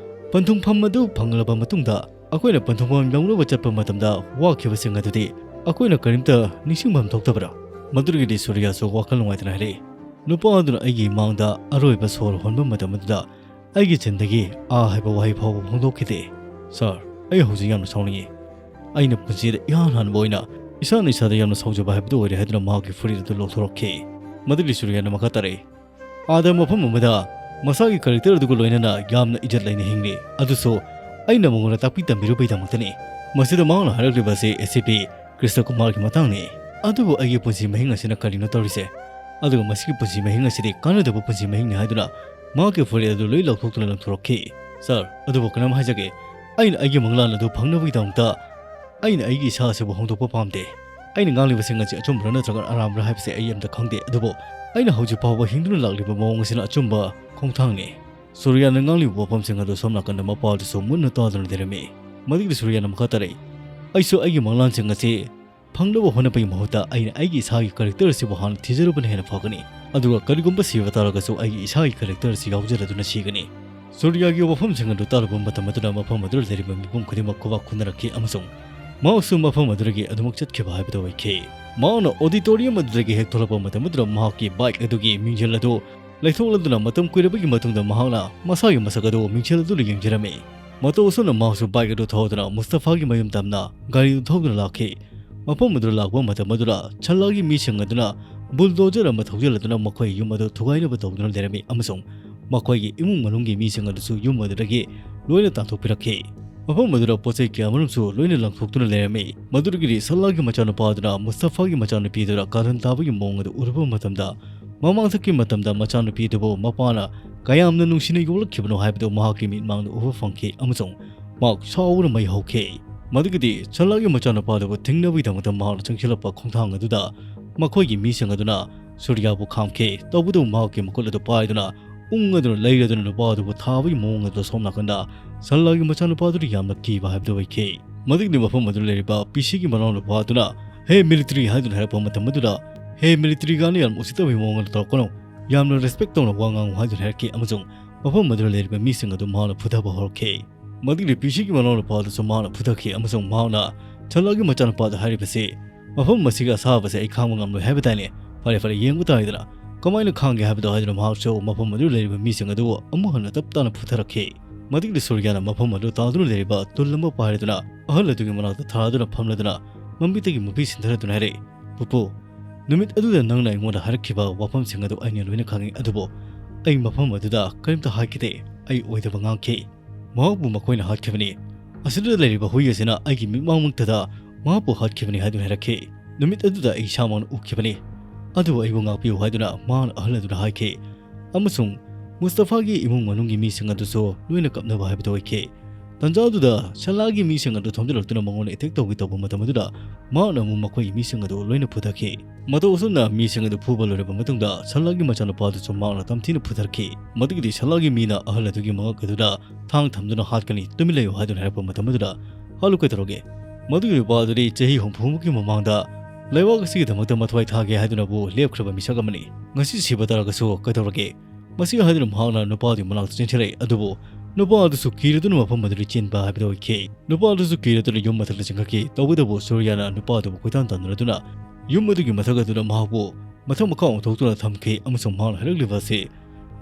ꯄꯟꯊꯨꯡꯐꯝ ꯑꯗꯨ ꯐꯪꯂꯕ ꯃꯇꯨꯡꯗ ꯑꯩꯈꯣꯏꯅ ꯄꯟꯊꯨꯡꯐꯝ ꯌꯧꯅꯕ ꯆꯠꯄ ꯃꯇꯝꯗ ꯋꯥꯈꯤꯕꯁꯤꯡ ꯑꯗꯨꯗꯤ "ꯑꯩꯈꯣꯏꯅ ꯀꯔꯤꯝꯇ ꯅꯤꯡꯁꯤꯡꯐꯝ ꯊꯣꯛꯇꯕ꯭ꯔꯥ?" ꯃꯗꯨꯗꯒꯤꯗꯤ ꯁꯨꯔꯤꯌꯥꯁꯨ ꯋꯥꯈꯜ ꯅꯨꯡꯉꯥꯏꯇꯅ ꯍꯥꯏꯔꯛꯏ꯫ ꯅꯨꯄꯥ ꯑꯗꯨꯅ ꯑꯩꯒꯤ ꯃꯥꯡꯗ ꯑꯔꯣꯏꯕ ꯁꯣꯔ ꯍꯣꯟꯕ ꯃꯇꯝ ꯑꯗꯨꯗ ꯑꯩꯒꯤ ꯆꯤꯟꯗꯒꯤ "ꯑꯥ" ꯍꯥꯏꯕ ꯋꯥꯍꯩ ꯐꯥꯎꯕ ꯐꯣꯡꯗꯣꯛꯈꯤꯗꯦ꯫ "ꯁꯥꯔ, ꯑꯩ ꯍꯧꯖꯤꯛ ꯌꯥꯝꯅ ꯁꯥꯎꯅꯤꯡꯉꯤ꯫ ꯑꯩꯅ ꯄꯨꯟꯁꯤꯗ ꯏꯍꯥꯟ ꯍꯥꯟꯕ ꯑꯣꯏꯅ ꯏꯁꯥꯅ ꯏꯁꯥꯗ ꯌꯥꯝꯅ ꯁꯥꯎꯖꯕ ꯍꯥꯏꯕꯗꯨ ꯑꯣꯏꯔꯦ" ꯍꯥꯏꯗꯨꯅ ꯃꯍꯥꯛꯀꯤ ꯐꯨꯔꯤꯠ ꯑꯗꯨ ꯂꯧꯊꯣꯔꯛꯈꯤ꯫ ꯃꯗꯨꯗꯤ ꯁꯨꯔꯤꯌꯥꯅ ꯃꯈꯥ ꯇꯥꯔꯛꯏ, "ꯑꯥꯗ ꯃꯐꯝ ꯑꯃꯗ ꯃꯁꯥꯒꯤ ꯀꯦꯔꯦꯛꯇꯔ ꯑꯗꯨꯒ ꯂꯣꯏꯅꯅ ꯌꯥꯝꯅ ꯏꯖꯠ ꯂꯩꯅ ꯍꯤꯡꯂꯤ, ꯑꯗꯨꯁꯨ ꯑꯩꯅ ꯃꯉꯣꯟꯗ ꯇꯥꯛꯄꯤ ꯇꯝꯕꯤꯔꯨꯕꯒꯤꯗꯃꯛꯇꯅꯤ꯫ ꯃꯁꯤꯗ ꯃꯍꯥꯛꯅ ꯍꯥꯏꯔꯛꯂꯤꯕ ꯑꯁꯤ ꯑꯦ ꯁꯤ ꯄꯤ ꯀ꯭ꯔꯤꯁꯅ ꯀꯨꯃꯥꯔꯒꯤ ꯃꯇꯥꯡꯅꯤ꯫ ꯑꯗꯨꯕꯨ ꯑꯩꯒꯤ ꯄꯨꯟꯁꯤ ꯃꯍꯤꯡ ꯑꯁꯤꯅ ꯀꯔꯤꯅꯣ ꯇꯧꯔꯤꯁꯦ? ꯑꯗꯨꯒ ꯃꯁꯤꯒꯤ ꯄꯨꯟꯁꯤ ꯃꯍꯤꯡ ꯑꯁꯤꯗꯤ ꯀꯥꯟꯅꯗꯕ ꯄꯨꯟꯁꯤ ꯃꯍꯤꯡꯅꯤ" ꯍꯥꯏꯗꯨꯅ ꯃꯍꯥꯛꯀꯤ ꯐꯨꯔꯤꯠ ꯑꯗꯨ ꯂꯣꯏ ꯂꯧꯊꯣꯛꯇꯨꯅ ꯂꯪꯊꯣꯔꯛꯈꯤ꯫ "ꯁꯥꯔ, ꯑꯗꯨꯕꯨ ꯀꯩꯅꯣꯝ ꯍꯥꯏꯖꯒꯦ, ꯑꯩꯅ ꯑꯩꯒꯤ ꯃꯪꯂꯥꯟ ꯑꯗꯨ ꯐꯪꯅꯕꯒꯤꯗꯃꯛꯇ ꯑꯩꯅ ꯑꯩꯒꯤ ꯏꯁꯥ ꯑꯁꯤꯕꯨ ꯍꯣꯡꯗꯣꯛꯄ ꯄꯥꯝꯗꯦ꯫ ꯑꯩꯅ ꯉꯥꯡꯂꯤꯕꯁꯤꯡ ꯑꯁꯤ ꯑꯆꯨꯝꯕꯔ ꯅꯠꯇ꯭ꯔꯒ ꯑꯔꯥꯟꯕꯔ ꯍꯥꯏꯕꯁꯤ ꯑꯩ ꯑꯝꯇ ꯈꯪꯗꯦ, ꯑꯗꯨꯕꯨ ꯑꯩꯅ ꯍꯧꯖꯤꯛ ꯐꯥꯎꯕ ꯍꯤꯡꯗꯨꯅ ꯂꯥꯛꯂꯤꯕ ꯃꯑꯣꯡ ꯑꯁꯤꯅ ꯑꯆꯨꯝꯕ ꯈꯣꯡꯊꯥꯡꯅꯤ"꯫ ꯁꯨꯔꯤꯌꯥꯅ ꯉꯥꯡꯂꯤꯕ ꯋꯥꯐꯝꯁꯤꯡ ꯑꯗꯨ ꯁꯣꯝ ꯅꯥꯀꯟꯗ ꯃꯄꯥ ꯑꯗꯨꯁꯨ ꯃꯨꯟꯅ ꯇꯥꯗꯨꯅ ꯂꯩꯔꯝꯃꯤ꯫ ꯃꯗꯨꯒꯤꯗꯤ ꯁꯨꯔꯤꯌꯥꯅ ꯃꯈꯥ ꯇꯥꯔꯛꯏ, "ꯑꯩꯁꯨ ꯑꯩꯒꯤ ꯃꯪꯂꯥꯟꯁꯤꯡ ꯑꯁꯤ ꯐꯪꯅꯕ ꯍꯣꯠꯅꯕꯒꯤ ꯃꯍꯨꯠꯇ ꯑꯩꯅ ꯑꯩꯒꯤ ꯏꯁꯥꯒꯤ ꯀꯦꯔꯦꯛꯇꯔ ꯑꯁꯤꯕꯨ ꯍꯥꯟꯅ ꯊꯤꯖꯔꯨꯕꯅ ꯍꯦꯟꯅ ꯐꯒꯅꯤ, ꯑꯗꯨꯒ ꯀꯔꯤꯒꯨꯝꯕ ꯁꯤꯕ ꯇꯥꯔꯒꯁꯨ ꯑꯩꯒꯤ ꯏꯁꯥꯒꯤ ꯀꯦꯔꯦꯛꯇꯔ ꯑꯁꯤ ꯌꯥꯎꯖꯔꯗꯨꯅ ꯁꯤꯒꯅꯤ"꯫ ꯁꯨꯔꯤꯌꯥꯒꯤ ꯋꯥꯐꯝꯁꯤꯡ ꯑꯗꯨ ꯇꯥꯔꯨꯕ ꯃꯇꯝ ꯑꯗꯨꯗ ꯃꯐꯝ ꯑꯗꯨꯗ ꯂꯩꯔꯤꯕ ꯃꯤꯄꯨꯝ ꯈꯨꯗꯤꯡꯃꯛ ꯈꯨꯕꯥꯛ ꯈꯨꯅꯔꯛꯈꯤ ꯑꯃꯁꯨꯡ ꯃꯍꯥꯛꯁꯨ ꯃꯐꯝ ꯑꯗꯨꯗꯒꯤ ꯑꯗꯨꯃꯛ ꯆꯠꯈꯤꯕ ꯍꯥꯏꯕꯗꯨ ꯑꯣꯏꯈꯤ꯫ ꯃꯍꯥꯛꯅ ꯑꯣꯗꯤꯇꯣꯔꯤꯌꯝ ꯑꯗꯨꯗꯒꯤ ꯍꯦꯛ ꯊꯣꯛꯂꯛꯄ ꯃꯇꯝ ꯑꯗꯨꯗ ꯃꯍꯥꯛꯀꯤ ꯕꯥꯏꯛ ꯑꯗꯨꯒꯤ ꯃꯤꯡꯖꯦꯜ ꯑꯗꯨ ꯂꯩꯊꯣꯛꯂꯗꯨꯅ ꯃꯇꯝ ꯀꯨꯏꯔꯕꯒꯤ ꯃꯇꯨꯡꯗ ꯃꯍꯥꯛꯅ ꯃꯁꯥꯒꯤ ꯃꯁꯛ ꯑꯗꯨ ꯃꯤꯡꯁꯦꯜ ꯑꯗꯨꯗ ꯌꯦꯡꯖꯔꯝꯃꯤ꯫ ꯃꯇꯧ ꯑꯁꯨꯝꯅ ꯃꯍꯥꯛꯁꯨ ꯕꯥꯏꯛ ꯑꯗꯨ ꯊꯧꯗꯨꯅ ꯃꯨꯁꯇꯐꯥꯒꯤ ꯃꯌꯨꯝ ꯇꯝꯅ ꯒꯥꯔꯤ ꯑꯗꯨ ꯊꯧꯗꯨꯅ ꯂꯥꯛꯈꯤ꯫ ꯃꯐꯝ ꯑꯗꯨꯗ ꯂꯥꯛꯄ ꯃꯇꯝ ꯑꯗꯨꯗ ꯁꯜꯂꯥꯒꯤ ꯃꯤꯁꯤꯡ ꯑꯗꯨꯅ ꯕꯨꯜꯗꯣꯖꯔ ꯑꯃ ꯊꯧꯖꯤꯜꯂꯗꯨꯅ ꯃꯈꯣꯏ ꯌꯨꯝ ꯑꯗꯨ ꯊꯨꯒꯥꯏꯅꯕ ꯇꯧꯗꯨꯅ ꯂꯩꯔꯝꯃꯤ ꯑꯃꯁꯨꯡ ꯃꯈꯣꯏꯒꯤ ꯏꯃꯨꯡ ꯃꯅꯨꯡꯒꯤ ꯃꯤꯁꯤꯡ ꯑꯗꯨꯁꯨ ꯌꯨꯝ ꯑꯗꯨꯗꯒꯤ ꯂꯣꯏꯅ ꯇꯥꯟꯊꯣꯛꯄꯤꯔꯛꯈꯤ꯫ ꯃꯐꯝ ꯑꯗꯨꯗ ꯄꯣꯠ ꯆꯩ ꯀꯌꯥꯃꯔꯨꯝꯁꯨ ꯂꯣꯏꯅ ꯂꯪꯊꯣꯛꯇꯨꯅ ꯂꯩꯔꯝꯃꯤ꯫ ꯃꯗꯨꯗꯒꯤꯗꯤ ꯁꯜꯂꯥꯒꯤ ꯃꯆꯥꯅꯨꯄꯥ ꯑꯗꯨꯅ ꯃꯨꯁꯇꯐꯥꯒꯤ ꯃꯆꯥꯅꯨꯄꯤ ꯑꯗꯨꯗ ꯀꯥꯔꯟ ꯇꯥꯕꯒꯤ ꯃꯑꯣꯡ ꯑꯗꯨ ꯎꯔꯨꯕ ꯃꯇꯝꯗ, ꯃꯃꯥꯡꯊꯛꯀꯤ ꯃꯇꯝꯗ ꯃꯆꯥꯅꯨꯄꯤ ꯑꯗꯨꯕꯨ ꯃꯄꯥꯅ ꯀꯌꯥꯝꯅ ꯅꯨꯡꯁꯤꯅ ꯌꯣꯛꯂꯛꯈꯤꯕꯅꯣ ꯍꯥꯏꯕꯗꯨ ꯃꯍꯥꯛꯀꯤ ꯃꯤꯠꯃꯥꯡꯗ ꯎꯕ ꯐꯪꯈꯤ ꯑꯃꯁꯨꯡ ꯃꯍꯥꯛ ꯁꯥꯎꯗꯨꯅ ꯃꯩ ꯍꯧꯈꯤ꯫ ꯃꯗꯨꯒꯤꯗꯤ ꯁꯜꯂꯥꯒꯤ ꯃꯆꯥꯅꯨꯄꯥ ꯑꯗꯨꯕꯨ ꯊꯤꯡꯅꯕꯒꯤꯗꯃꯛꯇ ꯃꯍꯥꯛꯅ ꯆꯪꯁꯤꯜꯂꯛꯄ ꯈꯣꯡꯊꯥꯡ ꯑꯗꯨꯗ ꯃꯈꯣꯏꯒꯤ ꯃꯤꯁꯤꯡ ꯑꯗꯨꯅ ꯁꯨꯔꯤꯌꯥꯕꯨ ꯈꯥꯝꯈꯤ꯫ ꯇꯧꯕꯇꯕꯨ ꯃꯍꯥꯛꯀꯤ ꯃꯈꯨꯠ ꯑꯗꯨ ꯄꯥꯏꯗꯨꯅ ꯎꯪꯉꯗꯨꯅ ꯂꯩꯔꯗꯨꯅ ꯅꯨꯄꯥ ꯑꯗꯨꯕꯨ ꯊꯥꯕꯒꯤ ꯃꯑꯣꯡ ꯑꯗꯨ ꯁꯣꯝ ꯅꯥꯀꯟꯗ ꯁꯜꯂꯥꯒꯤ ꯃꯆꯥꯅꯨꯄꯥ ꯑꯗꯨꯗ ꯌꯥꯝꯅ ꯀꯤꯕ ꯍꯥꯏꯕꯗꯨ ꯑꯣꯏꯈꯤ꯫ ꯃꯗꯨꯒꯤꯗꯤ ꯃꯐꯝ ꯑꯗꯨꯗ ꯂꯩꯔꯤꯕ ꯄꯤꯁꯤꯒꯤ ꯃꯅꯥꯎꯅꯨꯄꯥ ꯑꯗꯨꯅ, "ꯍꯦ ꯃꯤꯂꯤꯇ꯭ꯔꯤ" ꯍꯥꯏꯗꯨꯅ ꯍꯥꯏꯔꯛꯄ ꯃꯇꯝ ꯑꯗꯨꯗ, "ꯍꯦ ꯃꯤꯂꯤꯇ꯭ꯔꯤꯒ ꯌꯥꯝꯅ ꯎꯁꯤꯠꯇꯕꯒꯤ ꯃꯑꯣꯡ ꯑꯗꯨ ꯇꯧꯔꯛꯀꯅꯨ, ꯌꯥꯝꯅ ꯔꯦꯁꯄꯦꯛ ꯇꯧꯅ ꯋꯥ ꯉꯥꯡꯉꯨ" ꯍꯥꯏꯗꯨꯅ ꯍꯥꯏꯔꯛꯈꯤ ꯑꯃꯁꯨꯡ ꯃꯐꯝ ꯑꯗꯨꯗ ꯂꯩꯔꯤꯕ ꯃꯤꯁꯤꯡ ꯑꯗꯨ ꯃꯍꯥꯛꯅ ꯐꯨꯊꯕ ꯍꯧꯔꯛꯈꯤ꯫ ꯃꯗꯨꯒꯤꯗꯤ ꯄꯤꯁꯤꯒꯤ ꯃꯅꯥꯎꯅꯨꯄꯥ ꯑꯗꯨꯁꯨ ꯃꯍꯥꯛꯅ ꯐꯨꯊꯈꯤ ꯑꯃꯁꯨꯡ ꯃꯍꯥꯛꯅ ꯁꯟꯂꯥꯒꯤ ꯃꯆꯥꯅꯨꯄꯥꯗ ꯍꯥꯏꯔꯤꯕꯁꯤ, "ꯃꯐꯝ ꯑꯁꯤꯒꯤ ꯑꯁꯥꯕꯁꯦ ꯑꯩ ꯈꯥꯡꯕ ꯉꯝꯂꯣꯏ ꯍꯥꯏꯕ ꯇꯥꯏꯅꯦ꯫ ꯐꯔꯦ, ꯐꯔꯦ, ꯌꯦꯡꯕ ꯇꯥꯏꯗꯅ꯫ ꯀꯃꯥꯏꯅ ꯈꯥꯡꯒꯦ?" ꯍꯥꯏꯕꯗꯣ ꯍꯥꯏꯗꯨꯅ ꯃꯍꯥꯛꯁꯨ ꯃꯐꯝ ꯑꯗꯨ ꯂꯩꯔꯤꯕ ꯃꯤꯁꯤꯡ ꯑꯗꯨ ꯑꯃꯨꯛ ꯍꯟꯅ ꯇꯞ ꯇꯥꯅ ꯄꯨꯊꯔꯛꯈꯤ꯫ ꯃꯗꯨꯒꯤ ꯁꯨꯔꯌꯥꯅ ꯃꯐꯝ ꯑꯗꯨ ꯇꯥꯗꯨꯅ ꯂꯩꯔꯤꯕ ꯇꯨꯜ ꯑꯃ ꯄꯥꯏꯔꯗꯨꯅ ꯑꯍꯜ ꯑꯗꯨꯒꯤ ꯃꯅꯥꯛꯇ ꯊꯥꯗꯨꯅ ꯐꯝꯂꯗꯨꯅ ꯃꯃꯤꯠꯇꯒꯤ ꯃꯄꯤ ꯁꯤꯟꯊꯔꯗꯨꯅ ꯍꯥꯏꯔꯛꯏ, "ꯄꯨꯄꯨ, ꯅꯨꯃꯤꯠ ꯑꯗꯨꯗ ꯅꯪꯅ ꯑꯩꯉꯣꯟꯗ ꯍꯥꯏꯔꯛꯈꯤꯕ ꯋꯥꯐꯝꯁꯤꯡ ꯑꯗꯨ ꯑꯩꯅ ꯂꯣꯏꯅ ꯈꯪꯏ, ꯑꯗꯨꯕꯨ ꯑꯩ ꯃꯐꯝ ꯑꯗꯨꯗ ꯀꯔꯤꯝꯇ ꯍꯥꯏꯈꯤꯗꯦ꯫ ꯑꯩ ꯑꯣꯏꯗꯕ ꯉꯥꯡꯈꯤ꯫ ꯃꯍꯥꯛꯄꯨ ꯃꯈꯣꯏꯅ ꯍꯥꯠꯈꯤꯕꯅꯤ꯫ ꯑꯁꯤꯗ ꯂꯩꯔꯤꯕ ꯍꯨꯏ ꯑꯁꯤꯅ ꯑꯩꯒꯤ ꯃꯤꯠꯃꯥꯡꯃꯛꯇꯗ ꯃꯍꯥꯛꯄꯨ ꯍꯥꯠꯈꯤꯕꯅꯤ" ꯍꯥꯏꯗꯨꯅ ꯍꯥꯏꯔꯛꯈꯤ꯫ ꯅꯨꯃꯤꯠ ꯑꯗꯨꯗ ꯑꯩ ꯏꯁꯥꯃꯛꯅ ꯎꯈꯤꯕꯅꯤ꯫ "ꯑꯗꯨꯕꯨ ꯑꯩꯕꯨ ꯉꯥꯛꯄꯤꯌꯨ" ꯍꯥꯏꯗꯨꯅ ꯃꯍꯥꯛꯅ ꯑꯍꯜ ꯑꯗꯨꯗ ꯍꯥꯏꯈꯤ꯫ ꯑꯃꯁꯨꯡ ꯃꯨꯁꯇꯐꯥꯒꯤ ꯏꯃꯨꯡ ꯃꯅꯨꯡꯒꯤ ꯃꯤꯁꯤꯡ ꯑꯗꯨꯁꯨ ꯂꯣꯏꯅ ꯀꯞꯅꯕ ꯍꯥꯏꯕꯗꯨ ꯑꯣꯏꯈꯤ꯫ ꯇꯟꯖꯥ ꯑꯗꯨꯗ ꯁꯂꯥꯒꯤ ꯃꯤꯁꯤꯡ ꯑꯗꯨ ꯊꯣꯝꯖꯤꯜꯂꯛꯇꯨꯅ ꯃꯉꯣꯟꯗ ꯑꯦꯇꯦꯛ ꯇꯧꯒꯦ ꯇꯧꯕ ꯃꯇꯝ ꯑꯗꯨꯗ ꯃꯍꯥꯛꯅ ꯑꯃꯨꯛ ꯃꯈꯣꯏꯒꯤ ꯃꯤꯁꯤꯡ ꯑꯗꯨ ꯂꯣꯏꯅ ꯐꯨꯊꯈꯤ꯫ ꯃꯇꯧ ꯑꯁꯨꯝꯅ ꯃꯤꯁꯤꯡ ꯑꯗꯨ ꯐꯨꯕ ꯂꯣꯏꯔꯕ ꯃꯇꯨꯡꯗ ꯁꯂꯥꯒꯤ ꯃꯆꯥꯅꯨꯄꯥ ꯑꯗꯨꯁꯨ ꯃꯍꯥꯛꯅ ꯇꯝꯊꯤꯅ ꯐꯨꯊꯔꯛꯈꯤ꯫ ꯃꯗꯨꯒꯤꯗꯤ ꯁꯂꯥꯒꯤ ꯃꯤꯅ ꯑꯍꯜ ꯑꯗꯨꯒꯤ ꯃꯉꯛ ꯑꯗꯨꯗ ꯊꯥꯡ ꯊꯝꯗꯨꯅ ꯍꯥꯠꯀꯅꯤ, ꯇꯨꯃꯤꯟ ꯂꯩꯌꯨ ꯍꯥꯏꯗꯨꯅ ꯍꯥꯏꯔꯛꯄ ꯃꯇꯝ ꯑꯗꯨꯗ, "ꯍꯥꯠꯂꯨ, ꯀꯩꯗꯧꯔꯒꯦ?" ꯃꯗꯨꯒꯤ ꯅꯨꯄꯥ ꯑꯗꯨꯗꯤ ꯆꯍꯤ ꯍꯨꯝꯐꯨꯃꯨꯛꯀꯤ ꯃꯃꯥꯡꯗ ꯂꯩꯕꯥꯛ ꯑꯁꯤꯒꯤꯗꯃꯛꯇ ꯃꯊ꯭ꯋꯥꯏ ꯊꯥꯒꯦ ꯍꯥꯏꯗꯨꯅꯕꯨ ꯂꯦꯞꯈ꯭ꯔꯕ ꯃꯤꯁꯛ ꯑꯃꯅꯤ꯫ "ꯉꯁꯤ ꯁꯤꯕ ꯇꯥꯔꯒꯁꯨ ꯀꯩꯗꯧꯔꯒꯦ?" ꯃꯁꯤ ꯍꯥꯏꯗꯨꯅ ꯃꯍꯥꯛꯅ ꯅꯨꯄꯥꯗꯨꯒꯤ ꯃꯅꯥꯛꯇ ꯆꯦꯟꯁꯤꯜꯂꯛꯏ꯫ ꯑꯗꯨꯕꯨ ꯅꯨꯄꯥ ꯑꯗꯨꯁꯨ ꯀꯤꯔꯗꯨꯅ ꯃꯐꯝ ꯑꯗꯨꯗ ꯆꯦꯟꯕ ꯍꯥꯏꯕꯗꯨ ꯑꯣꯏꯈꯤ꯫ ꯅꯨꯄꯥ ꯑꯗꯨꯁꯨ ꯀꯤꯔꯗꯨꯅ ꯌꯨꯝ ꯃꯊꯛꯇ ꯆꯦꯟꯈꯠꯈꯤ꯫ ꯇꯧꯕꯇꯕꯨ ꯁꯨꯔꯌꯥꯅ ꯅꯨꯄꯥ ꯑꯗꯨꯕꯨ ꯀꯣꯏꯇꯥꯟ ꯇꯥꯟꯅꯔꯗꯨꯅ ꯌꯨꯝ ꯑꯗꯨꯒꯤ ꯃꯊꯛ ꯑꯗꯨꯗ ꯃꯍꯥꯛꯄꯨ ꯃꯊꯛ ꯃꯈꯥ ꯑꯣꯟꯊꯣꯛꯇꯨꯅ ꯊꯝꯈꯤ ꯑꯃꯁꯨꯡ ꯃꯍꯥꯛꯅ ꯍꯥꯏꯔꯛꯂꯤꯕ ꯑꯁꯤ,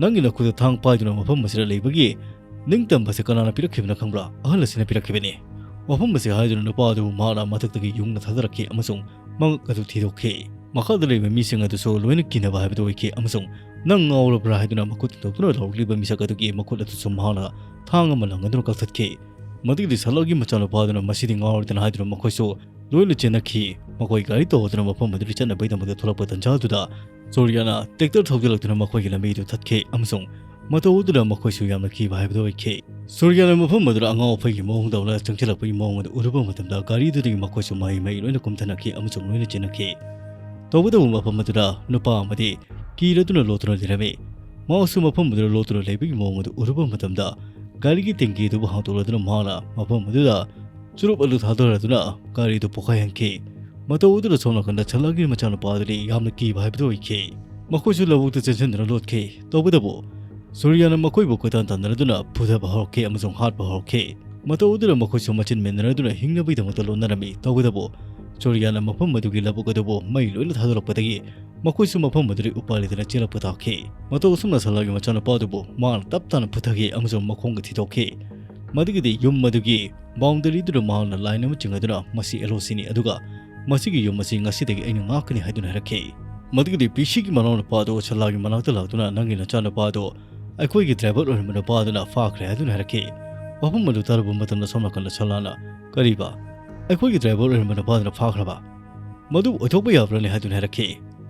"ꯅꯪꯒꯤ ꯅꯈꯨꯠꯇ ꯊꯥꯡ ꯄꯥꯏꯗꯨꯅ ꯃꯐꯝ ꯑꯁꯤꯗ ꯂꯩꯕꯒꯤ ꯅꯤꯡꯇꯝꯕꯁꯦ ꯀꯅꯥꯅ ꯄꯤꯔꯛꯈꯤꯕꯅꯣ ꯈꯪꯕ꯭ꯔꯥ? ꯑꯍꯜ ꯑꯁꯤꯅ ꯄꯤꯔꯛꯈꯤꯕꯅꯤ꯫ ꯋꯥꯐꯝ ꯑꯁꯤ ꯍꯥꯏꯗꯨꯅ ꯅꯨꯄꯥ ꯑꯗꯨꯕꯨ ꯃꯍꯥꯛꯅ ꯃꯊꯛꯇꯒꯤ ꯌꯨꯡꯅ ꯊꯥꯗꯔꯛꯈꯤ ꯑꯃꯁꯨꯡ ꯃꯉꯛ ꯑꯗꯨ ꯊꯤꯗꯣꯛꯈꯤ꯫ ꯃꯈꯥꯗ ꯂꯩꯕ ꯃꯤꯁꯤꯡ ꯑꯗꯨꯁꯨ ꯂꯣꯏꯅ ꯀꯤꯅꯕ ꯍꯥꯏꯕꯗꯨ ꯑꯣꯏꯈꯤ ꯑꯃꯁꯨꯡ 'ꯅꯪ ꯉꯥꯎꯔꯕ꯭ꯔꯥ?' ꯍꯥꯏꯗꯨꯅ ꯃꯈꯨꯠ ꯇꯤꯡꯊꯣꯛꯇꯨꯅ ꯂꯥꯎꯔꯛꯂꯤꯕ ꯃꯤꯁꯛ ꯑꯗꯨꯒꯤ ꯃꯈꯨꯠ ꯑꯗꯨꯁꯨ ꯃꯍꯥꯛꯅ ꯊꯥꯡ ꯑꯃ ꯂꯪꯗꯨꯅ ꯀꯛꯊꯠꯈꯤ꯫ ꯃꯗꯨꯒꯤꯗꯤ ꯁꯂꯥꯒꯤ ꯃꯆꯥꯅꯨꯄꯥꯗꯨꯅ "ꯃꯁꯤꯗꯤ ꯉꯥꯎꯔꯦꯗꯅ" ꯍꯥꯏꯗꯨꯅ ꯃꯈꯣꯏꯁꯨ ꯂꯣꯏꯅ ꯆꯦꯟꯅꯈꯤ꯫ ꯃꯈꯣꯏ ꯒꯥꯔꯤ ꯇꯧꯗꯨꯅ ꯃꯐꯝ ꯑꯗꯨꯗ ꯆꯠꯅꯕꯒꯤꯗꯃꯛꯇ ꯊꯣꯛꯂꯛꯄ ꯇꯟꯖꯥ ꯑꯗꯨꯗ ꯁꯨꯔꯌꯥꯅ ꯇ꯭ꯔꯦꯛꯇꯔ ꯊꯧꯖꯤꯜꯂꯛꯇꯨꯅ ꯃꯈꯣꯏꯒꯤ ꯂꯝꯕꯤꯗꯨ ꯊꯠꯈꯤ ꯑꯃꯁꯨꯡ ꯃꯇꯧ ꯑꯗꯨꯗ ꯃꯈꯣꯏꯁꯨ ꯌꯥꯝꯅ ꯀꯤꯕ ꯍꯥꯏꯕꯗꯨ ꯑꯣꯏꯈꯤ꯫ ꯁꯨꯔꯌꯥꯅ ꯃꯐꯝ ꯑꯗꯨꯗ ꯑꯉꯥꯎ ꯑꯐꯩꯒꯤ ꯃꯑꯣꯡꯗ ꯆꯪꯁꯤꯜꯂꯛꯄꯒꯤ ꯃꯑꯣꯡ ꯑꯗꯨ ꯎꯔꯨꯕ ꯃꯇꯝꯗ ꯒꯥꯔꯤꯗꯨꯗꯒꯤ ꯃꯈꯣꯏꯁꯨ ꯃꯍꯩ ꯃꯍꯩ ꯂꯣꯏꯅ ꯀꯨꯝꯊꯅꯈꯤ ꯑꯃꯁꯨꯡ ꯂꯣꯏꯅ ꯆꯦꯟꯅꯈꯤ꯫ ꯇꯧꯕꯇꯕꯨ ꯃꯐꯝ ꯑꯗꯨꯗ ꯅꯨꯄꯥ ꯑꯃꯗꯤ ꯀꯤꯔꯗꯨꯅ ꯂꯣꯠꯇꯨꯅ ꯂꯩꯔꯝꯃꯤ꯫ ꯃꯍꯥꯛꯁꯨ ꯃꯐꯝ ꯑꯗꯨꯗ ꯂꯣꯠꯇꯨꯅ ꯂꯩꯕꯒꯤ ꯃꯑꯣꯡ ꯑꯗꯨ ꯎꯔꯨꯕ ꯃꯇꯝꯗ ꯒꯥꯔꯤꯒꯤ ꯇꯦꯡꯀꯤ ꯑꯗꯨꯕꯨ ꯍꯥꯡꯗꯣꯛꯂꯗꯨꯅ ꯃꯍꯥꯛꯅ ꯃꯐꯝ ꯑꯗꯨꯗ ꯆꯨꯔꯨꯞ ꯑꯗꯨ ꯊꯥꯗꯔꯗꯨꯅ ꯒꯥꯔꯤꯗꯨ ꯄꯣꯈꯥꯏꯍꯟꯈꯤ꯫ ꯃꯇꯧ ꯑꯗꯨꯗ ꯁꯣꯝ ꯅꯥꯀꯟꯗ ꯁꯂꯥꯒꯤ ꯃꯆꯥꯅꯨꯄꯥ ꯑꯗꯨꯗꯤ ꯌꯥꯝꯅ ꯀꯤꯕ ꯍꯥꯏꯕꯗꯨ ꯑꯣꯏꯈꯤ꯫ ꯃꯈꯣꯏꯁꯨ ꯂꯧꯕꯨꯛꯇ ꯆꯦꯟꯁꯤꯟꯗꯨꯅ ꯂꯣꯠꯈꯤ꯫ ꯇꯧꯕꯇꯕꯨ ꯁꯨꯔꯤꯌꯥꯅ ꯃꯈꯣꯏꯕꯨ ꯀꯣꯏꯇꯥꯟ ꯇꯥꯟꯅꯔꯗꯨꯅ ꯐꯨꯊꯕ ꯍꯧꯔꯛꯈꯤ ꯑꯃꯁꯨꯡ ꯍꯥꯠꯄ ꯍꯧꯔꯛꯈꯤ꯫ ꯃꯇꯧ ꯑꯗꯨꯗ ꯃꯈꯣꯏꯁꯨ ꯃꯆꯤꯟ ꯃꯦꯟꯅꯔꯗꯨꯅ ꯍꯤꯡꯅꯕꯒꯤꯗꯃꯛꯇ ꯂꯣꯠꯅꯔꯝꯃꯤ꯫ ꯇꯧꯕꯇꯕꯨ ꯁꯨꯔꯤꯌꯥꯅ ꯃꯐꯝ ꯑꯗꯨꯒꯤ ꯂꯧꯕꯨꯛ ꯑꯗꯨꯕꯨ ꯃꯩ ꯂꯣꯏꯅ ꯊꯥꯗꯣꯔꯛꯄꯗꯒꯤ ꯃꯈꯣꯏꯁꯨ ꯃꯐꯝ ꯑꯗꯨꯗꯒꯤ ꯎꯄꯥꯏ ꯂꯩꯇꯅ ꯆꯦꯜꯂꯛꯄ ꯇꯥꯈꯤ꯫ ꯃꯇꯧ ꯑꯁꯨꯝꯅ ꯁꯂꯥꯒꯤ ꯃꯆꯥꯅꯨꯄꯥ ꯑꯗꯨꯕꯨ ꯃꯍꯥꯛꯅ ꯇꯞ ꯇꯥꯅ ꯄꯨꯊꯈꯤ ꯑꯃꯁꯨꯡ ꯃꯈꯣꯡꯒ ꯊꯤꯗꯣꯛꯈꯤ꯫ ꯃꯗꯨꯒꯤꯗꯤ ꯌꯨꯝ ꯑꯗꯨꯒꯤ ꯕꯥꯎꯟꯗꯔꯤꯗꯨꯗ ꯃꯍꯥꯛꯅ ꯂꯥꯏꯟ ꯑꯃ ꯆꯤꯡꯉꯗꯨꯅ ꯃꯁꯤ ꯑꯦꯜ ꯑꯣ ꯁꯤꯅꯤ, ꯑꯗꯨꯒ ꯃꯁꯤꯒꯤ ꯌꯨꯝ ꯑꯁꯤ ꯉꯁꯤꯗꯒꯤ ꯑꯩꯅ ꯉꯥꯛꯀꯅꯤ ꯍꯥꯏꯗꯨꯅ ꯍꯥꯏꯔꯛꯈꯤ꯫ ꯃꯗꯨꯒꯤꯗꯤ ꯄꯤꯁꯤꯒꯤ ꯃꯅꯥꯎꯅꯨꯄꯥ ꯑꯗꯨ ꯁꯂꯥꯒꯤ ꯃꯅꯥꯛꯇ ꯂꯥꯛꯇꯨꯅ ꯅꯪꯒꯤ ꯅꯆꯥꯅꯨꯄꯥ ꯑꯗꯨ ꯑꯩꯈꯣꯏꯒꯤ ꯗ꯭ꯔꯥꯏꯚꯔ ꯑꯣꯏꯔꯝꯕ ꯅꯨꯄꯥ ꯑꯗꯨꯅ ꯐꯥꯈ꯭ꯔꯦ ꯍꯥꯏꯗꯨꯅ ꯍꯥꯏꯔꯛꯈꯤ꯫ ꯋꯥꯐꯝ ꯑꯗꯨ ꯇꯥꯔꯨꯕ ꯃꯇꯝꯗ ꯁꯣꯝ ꯅꯥꯀꯟꯗ ꯁꯂꯥꯅ, "ꯀꯔꯤꯕ? ꯑꯩꯈꯣꯏꯒꯤ ꯗ꯭ꯔꯥꯏꯚꯔ ꯑꯣꯏꯔꯝꯕ ꯅꯨꯄꯥ ꯑꯗꯨꯅ ꯐꯥꯈ꯭ꯔꯕ? ꯃꯗꯨ ꯑꯣꯏꯊꯣꯛꯄ ꯌꯥꯕ꯭ꯔꯥꯅꯦ?" ꯍꯥꯏꯗꯨꯅ ꯍꯥꯏꯔꯛꯈꯤ꯫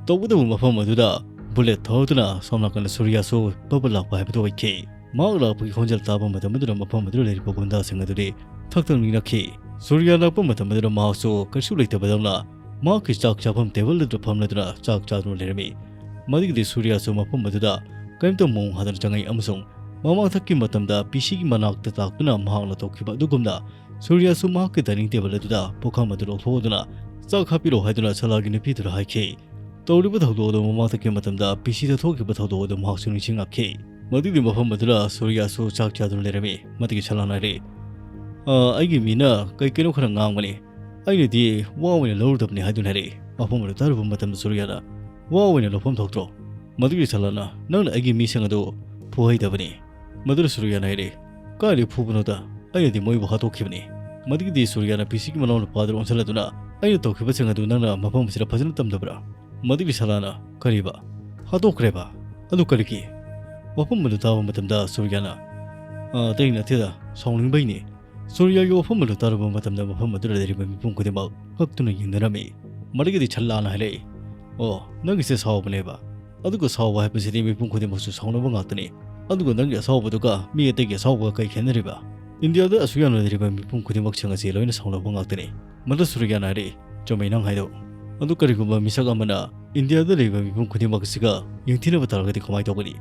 ꯇꯧꯕꯇꯕꯨ ꯃꯐꯝ ꯑꯗꯨꯗ ꯕꯨꯂꯦꯠ ꯊꯧꯗꯨꯅ ꯁꯣꯝ ꯅꯥꯀꯟꯗ ꯁꯨꯔꯤꯌꯥꯁꯨ ꯕꯕ ꯂꯥꯛꯄ ꯍꯥꯏꯕꯗꯨ ꯑꯣꯏꯈꯤ꯫ ꯃꯍꯥꯛ ꯂꯥꯛꯄꯒꯤ ꯈꯣꯟꯖꯦꯜ ꯇꯥꯕ ꯃꯇꯝ ꯑꯗꯨꯗ ꯃꯐꯝ ꯑꯗꯨꯗ ꯂꯩꯔꯤꯕ ꯒꯨꯟꯗꯥꯁꯤꯡ ꯑꯗꯨꯗꯤ ꯊꯛ ꯊꯛ ꯅꯤꯛꯅꯈꯤ꯫ ꯁꯨꯔꯤꯌꯥ ꯂꯥꯛꯄ ꯃꯇꯝ ꯑꯗꯨꯗ ꯃꯍꯥꯛꯁꯨ ꯀꯩꯁꯨ ꯂꯩꯇꯕꯗꯧꯅ ꯃꯍꯥꯛꯀꯤ ꯆꯥꯛ ꯆꯥꯐꯝ ꯇꯦꯕꯜ ꯑꯗꯨꯗ ꯐꯝꯂꯗꯨꯅ ꯆꯥꯛ ꯆꯥꯗꯨꯅ ꯂꯩꯔꯝꯃꯤ꯫ ꯃꯗꯨꯒꯤꯗꯤ ꯁꯨꯔꯤꯌꯥꯁꯨ ꯃꯐꯝ ꯑꯗꯨꯗ ꯀꯔꯤꯝꯇ ꯃꯑꯣꯡ ꯍꯥꯗꯅ ꯆꯪꯉꯛꯏ ꯑꯃꯁꯨꯡ ꯃꯃꯥꯡꯊꯛꯀꯤ ꯃꯇꯝꯗ ꯄꯤꯁꯤꯒꯤ ꯃꯅꯥꯛꯇ ꯂꯥꯛꯇꯨꯅ ꯃꯍꯥꯛꯅ ꯇꯧꯈꯤꯕ ꯑꯗꯨꯒꯨꯝꯅ ꯁꯨꯔꯤꯌꯥꯁꯨ ꯃꯍꯥꯛꯀꯤ ꯗꯥꯏꯅꯤꯡ ꯇꯦꯕꯜ ꯑꯗꯨꯗ ꯄꯨꯈꯝ ꯑꯗꯨ ꯂꯧꯊꯣꯛꯇꯨꯅ ꯆꯥꯛ ꯍꯥꯞꯄꯤꯔꯣ ꯍꯥꯏꯗꯨꯅ ꯁꯂꯥꯒꯤ ꯅꯨꯄꯤꯗꯨꯗ ꯍꯥꯏꯈꯤ꯫ ꯇꯧꯔꯤꯕ ꯊꯧꯗꯣꯛ ꯑꯗꯨ ꯃꯃꯥꯡꯊꯛꯀꯤ ꯃꯇꯝꯗ ꯄꯤꯁꯤꯗ ꯊꯣꯛꯈꯤꯕ ꯊꯧꯗꯣꯛ ꯑꯗꯨ ꯃꯍꯥꯛꯁꯨ ꯅꯤꯡꯁꯤꯡꯂꯛꯈꯤ꯫ ꯃꯗꯨꯒꯤ ꯃꯐꯝ ꯑꯗꯨꯗ ꯁꯨꯔꯤꯌꯥꯁꯨ ꯆꯥꯛ ꯆꯥꯗꯨꯅ ꯂꯩꯔꯝꯃꯤ꯫ ꯃꯗꯨꯒꯤ ꯁꯂꯥꯅ ꯍꯥꯏꯔꯛꯏ, "ꯑ, ꯑꯩꯒꯤ ꯃꯤꯅ ꯀꯩ ꯀꯩꯅꯣ ꯈꯔ ꯉꯥꯡꯕꯅꯤ꯫ ꯑꯩꯅꯗꯤ ꯋꯥ ꯑꯣꯏꯅ ꯂꯧꯔꯨꯗꯕꯅꯤ" ꯍꯥꯏꯗꯨꯅ ꯍꯥꯏꯔꯛꯏ꯫ ꯋꯥꯐꯝ ꯑꯗꯨ ꯇꯥꯔꯨꯕ ꯃꯇꯝꯗ ꯁꯨꯔꯤꯌꯥꯅ, "ꯋꯥ ꯑꯣꯏꯅ ꯂꯧꯐꯝ ꯊꯣꯛꯇ꯭ꯔꯣ?" ꯃꯗꯨꯒꯤ ꯁꯂꯥꯅ, "ꯅꯪꯅ ꯑꯩꯒꯤ ꯃꯤꯁꯤꯡ ꯑꯗꯨ ꯐꯨꯍꯩꯗꯕꯅꯤ"꯫ ꯃꯗꯨꯗ ꯁꯨꯔꯤꯌꯥꯅ ꯍꯥꯏꯔꯛꯏ, "ꯀꯥꯏꯗꯒꯤ ꯐꯨꯕꯅꯣꯗ? ꯑꯩꯅꯗꯤ ꯃꯣꯏꯕꯨ ꯍꯥꯠꯇꯣꯛꯈꯤꯕꯅꯤ"꯫ ꯃꯗꯨꯒꯤꯗꯤ ꯁꯨꯔꯤꯌꯥꯅ ꯄꯤꯁꯤꯒꯤ ꯃꯅꯥꯎ ꯅꯨꯄꯥꯗꯨꯗ ꯑꯣꯟꯁꯤꯜꯂꯗꯨꯅ, "ꯑꯩꯅ ꯇꯧꯈꯤꯕꯁꯤꯡ ꯑꯗꯨ ꯅꯪꯅ ꯃꯐꯝ ꯑꯁꯤꯗ ꯐꯖꯅ ꯇꯝꯗꯕ꯭ꯔꯥ?" ꯃꯗꯨꯒꯤ ꯁꯂꯥꯅ, "ꯀꯔꯤꯕ? ꯍꯥꯠꯇꯣꯛꯈ꯭ꯔꯦꯕ? ꯑꯗꯨ ꯀꯔꯤꯒꯤ?" ꯋꯥꯐꯝ ꯑꯗꯨ ꯇꯥꯕ ꯃꯇꯝꯗ ꯁꯨꯔꯤꯌꯥꯅ, "ꯑ, ꯑꯇꯩ ꯅꯠꯇꯦꯗ, ꯁꯥꯎꯅꯤꯡꯕꯩꯅꯤ"꯫ ꯁꯨꯔꯤꯌꯥꯒꯤ ꯋꯥꯐꯝ ꯑꯗꯨ ꯇꯥꯔꯨꯕ ꯃꯇꯝꯗ ꯃꯐꯝ ꯑꯗꯨꯗ ꯂꯩꯔꯤꯕ ꯃꯤꯄꯨꯝ ꯈꯨꯗꯤꯡꯃꯛ ꯉꯛꯇꯨꯅ ꯌꯦꯡꯅꯔꯝꯃꯤ꯫ ꯃꯗꯨꯒꯤꯗꯤ ꯁꯂꯥꯅ ꯍꯥꯏꯔꯛꯏ, "ꯑꯣ, ꯅꯪꯒꯤꯁꯦ ꯁꯥꯎꯕꯅꯦꯕ? ꯑꯗꯨꯒ ꯁꯥꯎꯕ ꯍꯥꯏꯕꯁꯤꯗꯤ ꯃꯤꯄꯨꯝ ꯈꯨꯗꯤꯡꯃꯛꯁꯨ ꯁꯥꯎꯅꯕ ꯉꯥꯛꯇꯅꯤ꯫ ꯑꯗꯨꯒ ꯅꯪꯒꯤ ꯑꯁꯥꯎꯕꯗꯨꯒ ꯃꯤ ꯑꯇꯩꯒꯤ ꯑꯁꯥꯎꯕꯒ ꯀꯩ ꯈꯦꯠꯅꯔꯤꯕ? ꯏꯟꯗꯤꯌꯥꯗ ꯑꯁꯨꯛ ꯌꯥꯝꯅ ꯂꯩꯔꯤꯕ ꯃꯤꯄꯨꯝ ꯈꯨꯗꯤꯡꯃꯛꯁꯤꯡ ꯑꯁꯤ ꯂꯣꯏꯅ ꯁꯥꯎꯅꯕ ꯉꯥꯛꯇꯅꯤ"꯫ ꯃꯗꯨ ꯁꯨꯔꯤꯌꯥꯅ ꯍꯥꯏꯔꯛꯏ, "ꯆꯨꯝꯃꯤ ꯅꯪ ꯍꯥꯏꯗꯣ꯫ ꯑꯗꯨ ꯀꯔꯤꯒꯨꯝꯕ ꯃꯤꯁꯛ ꯑꯃꯅ ꯏꯟꯗꯤꯌꯥꯗ ꯂꯩꯔꯤꯕ ꯃꯤꯄꯨꯝ ꯈꯨꯗꯤꯡꯃꯛ ꯑꯁꯤꯒ ꯌꯦꯡꯊꯤꯅꯕ ꯇꯥꯔꯒꯗꯤ ꯀꯃꯥꯏꯅ ꯇꯧꯒꯅꯤ?"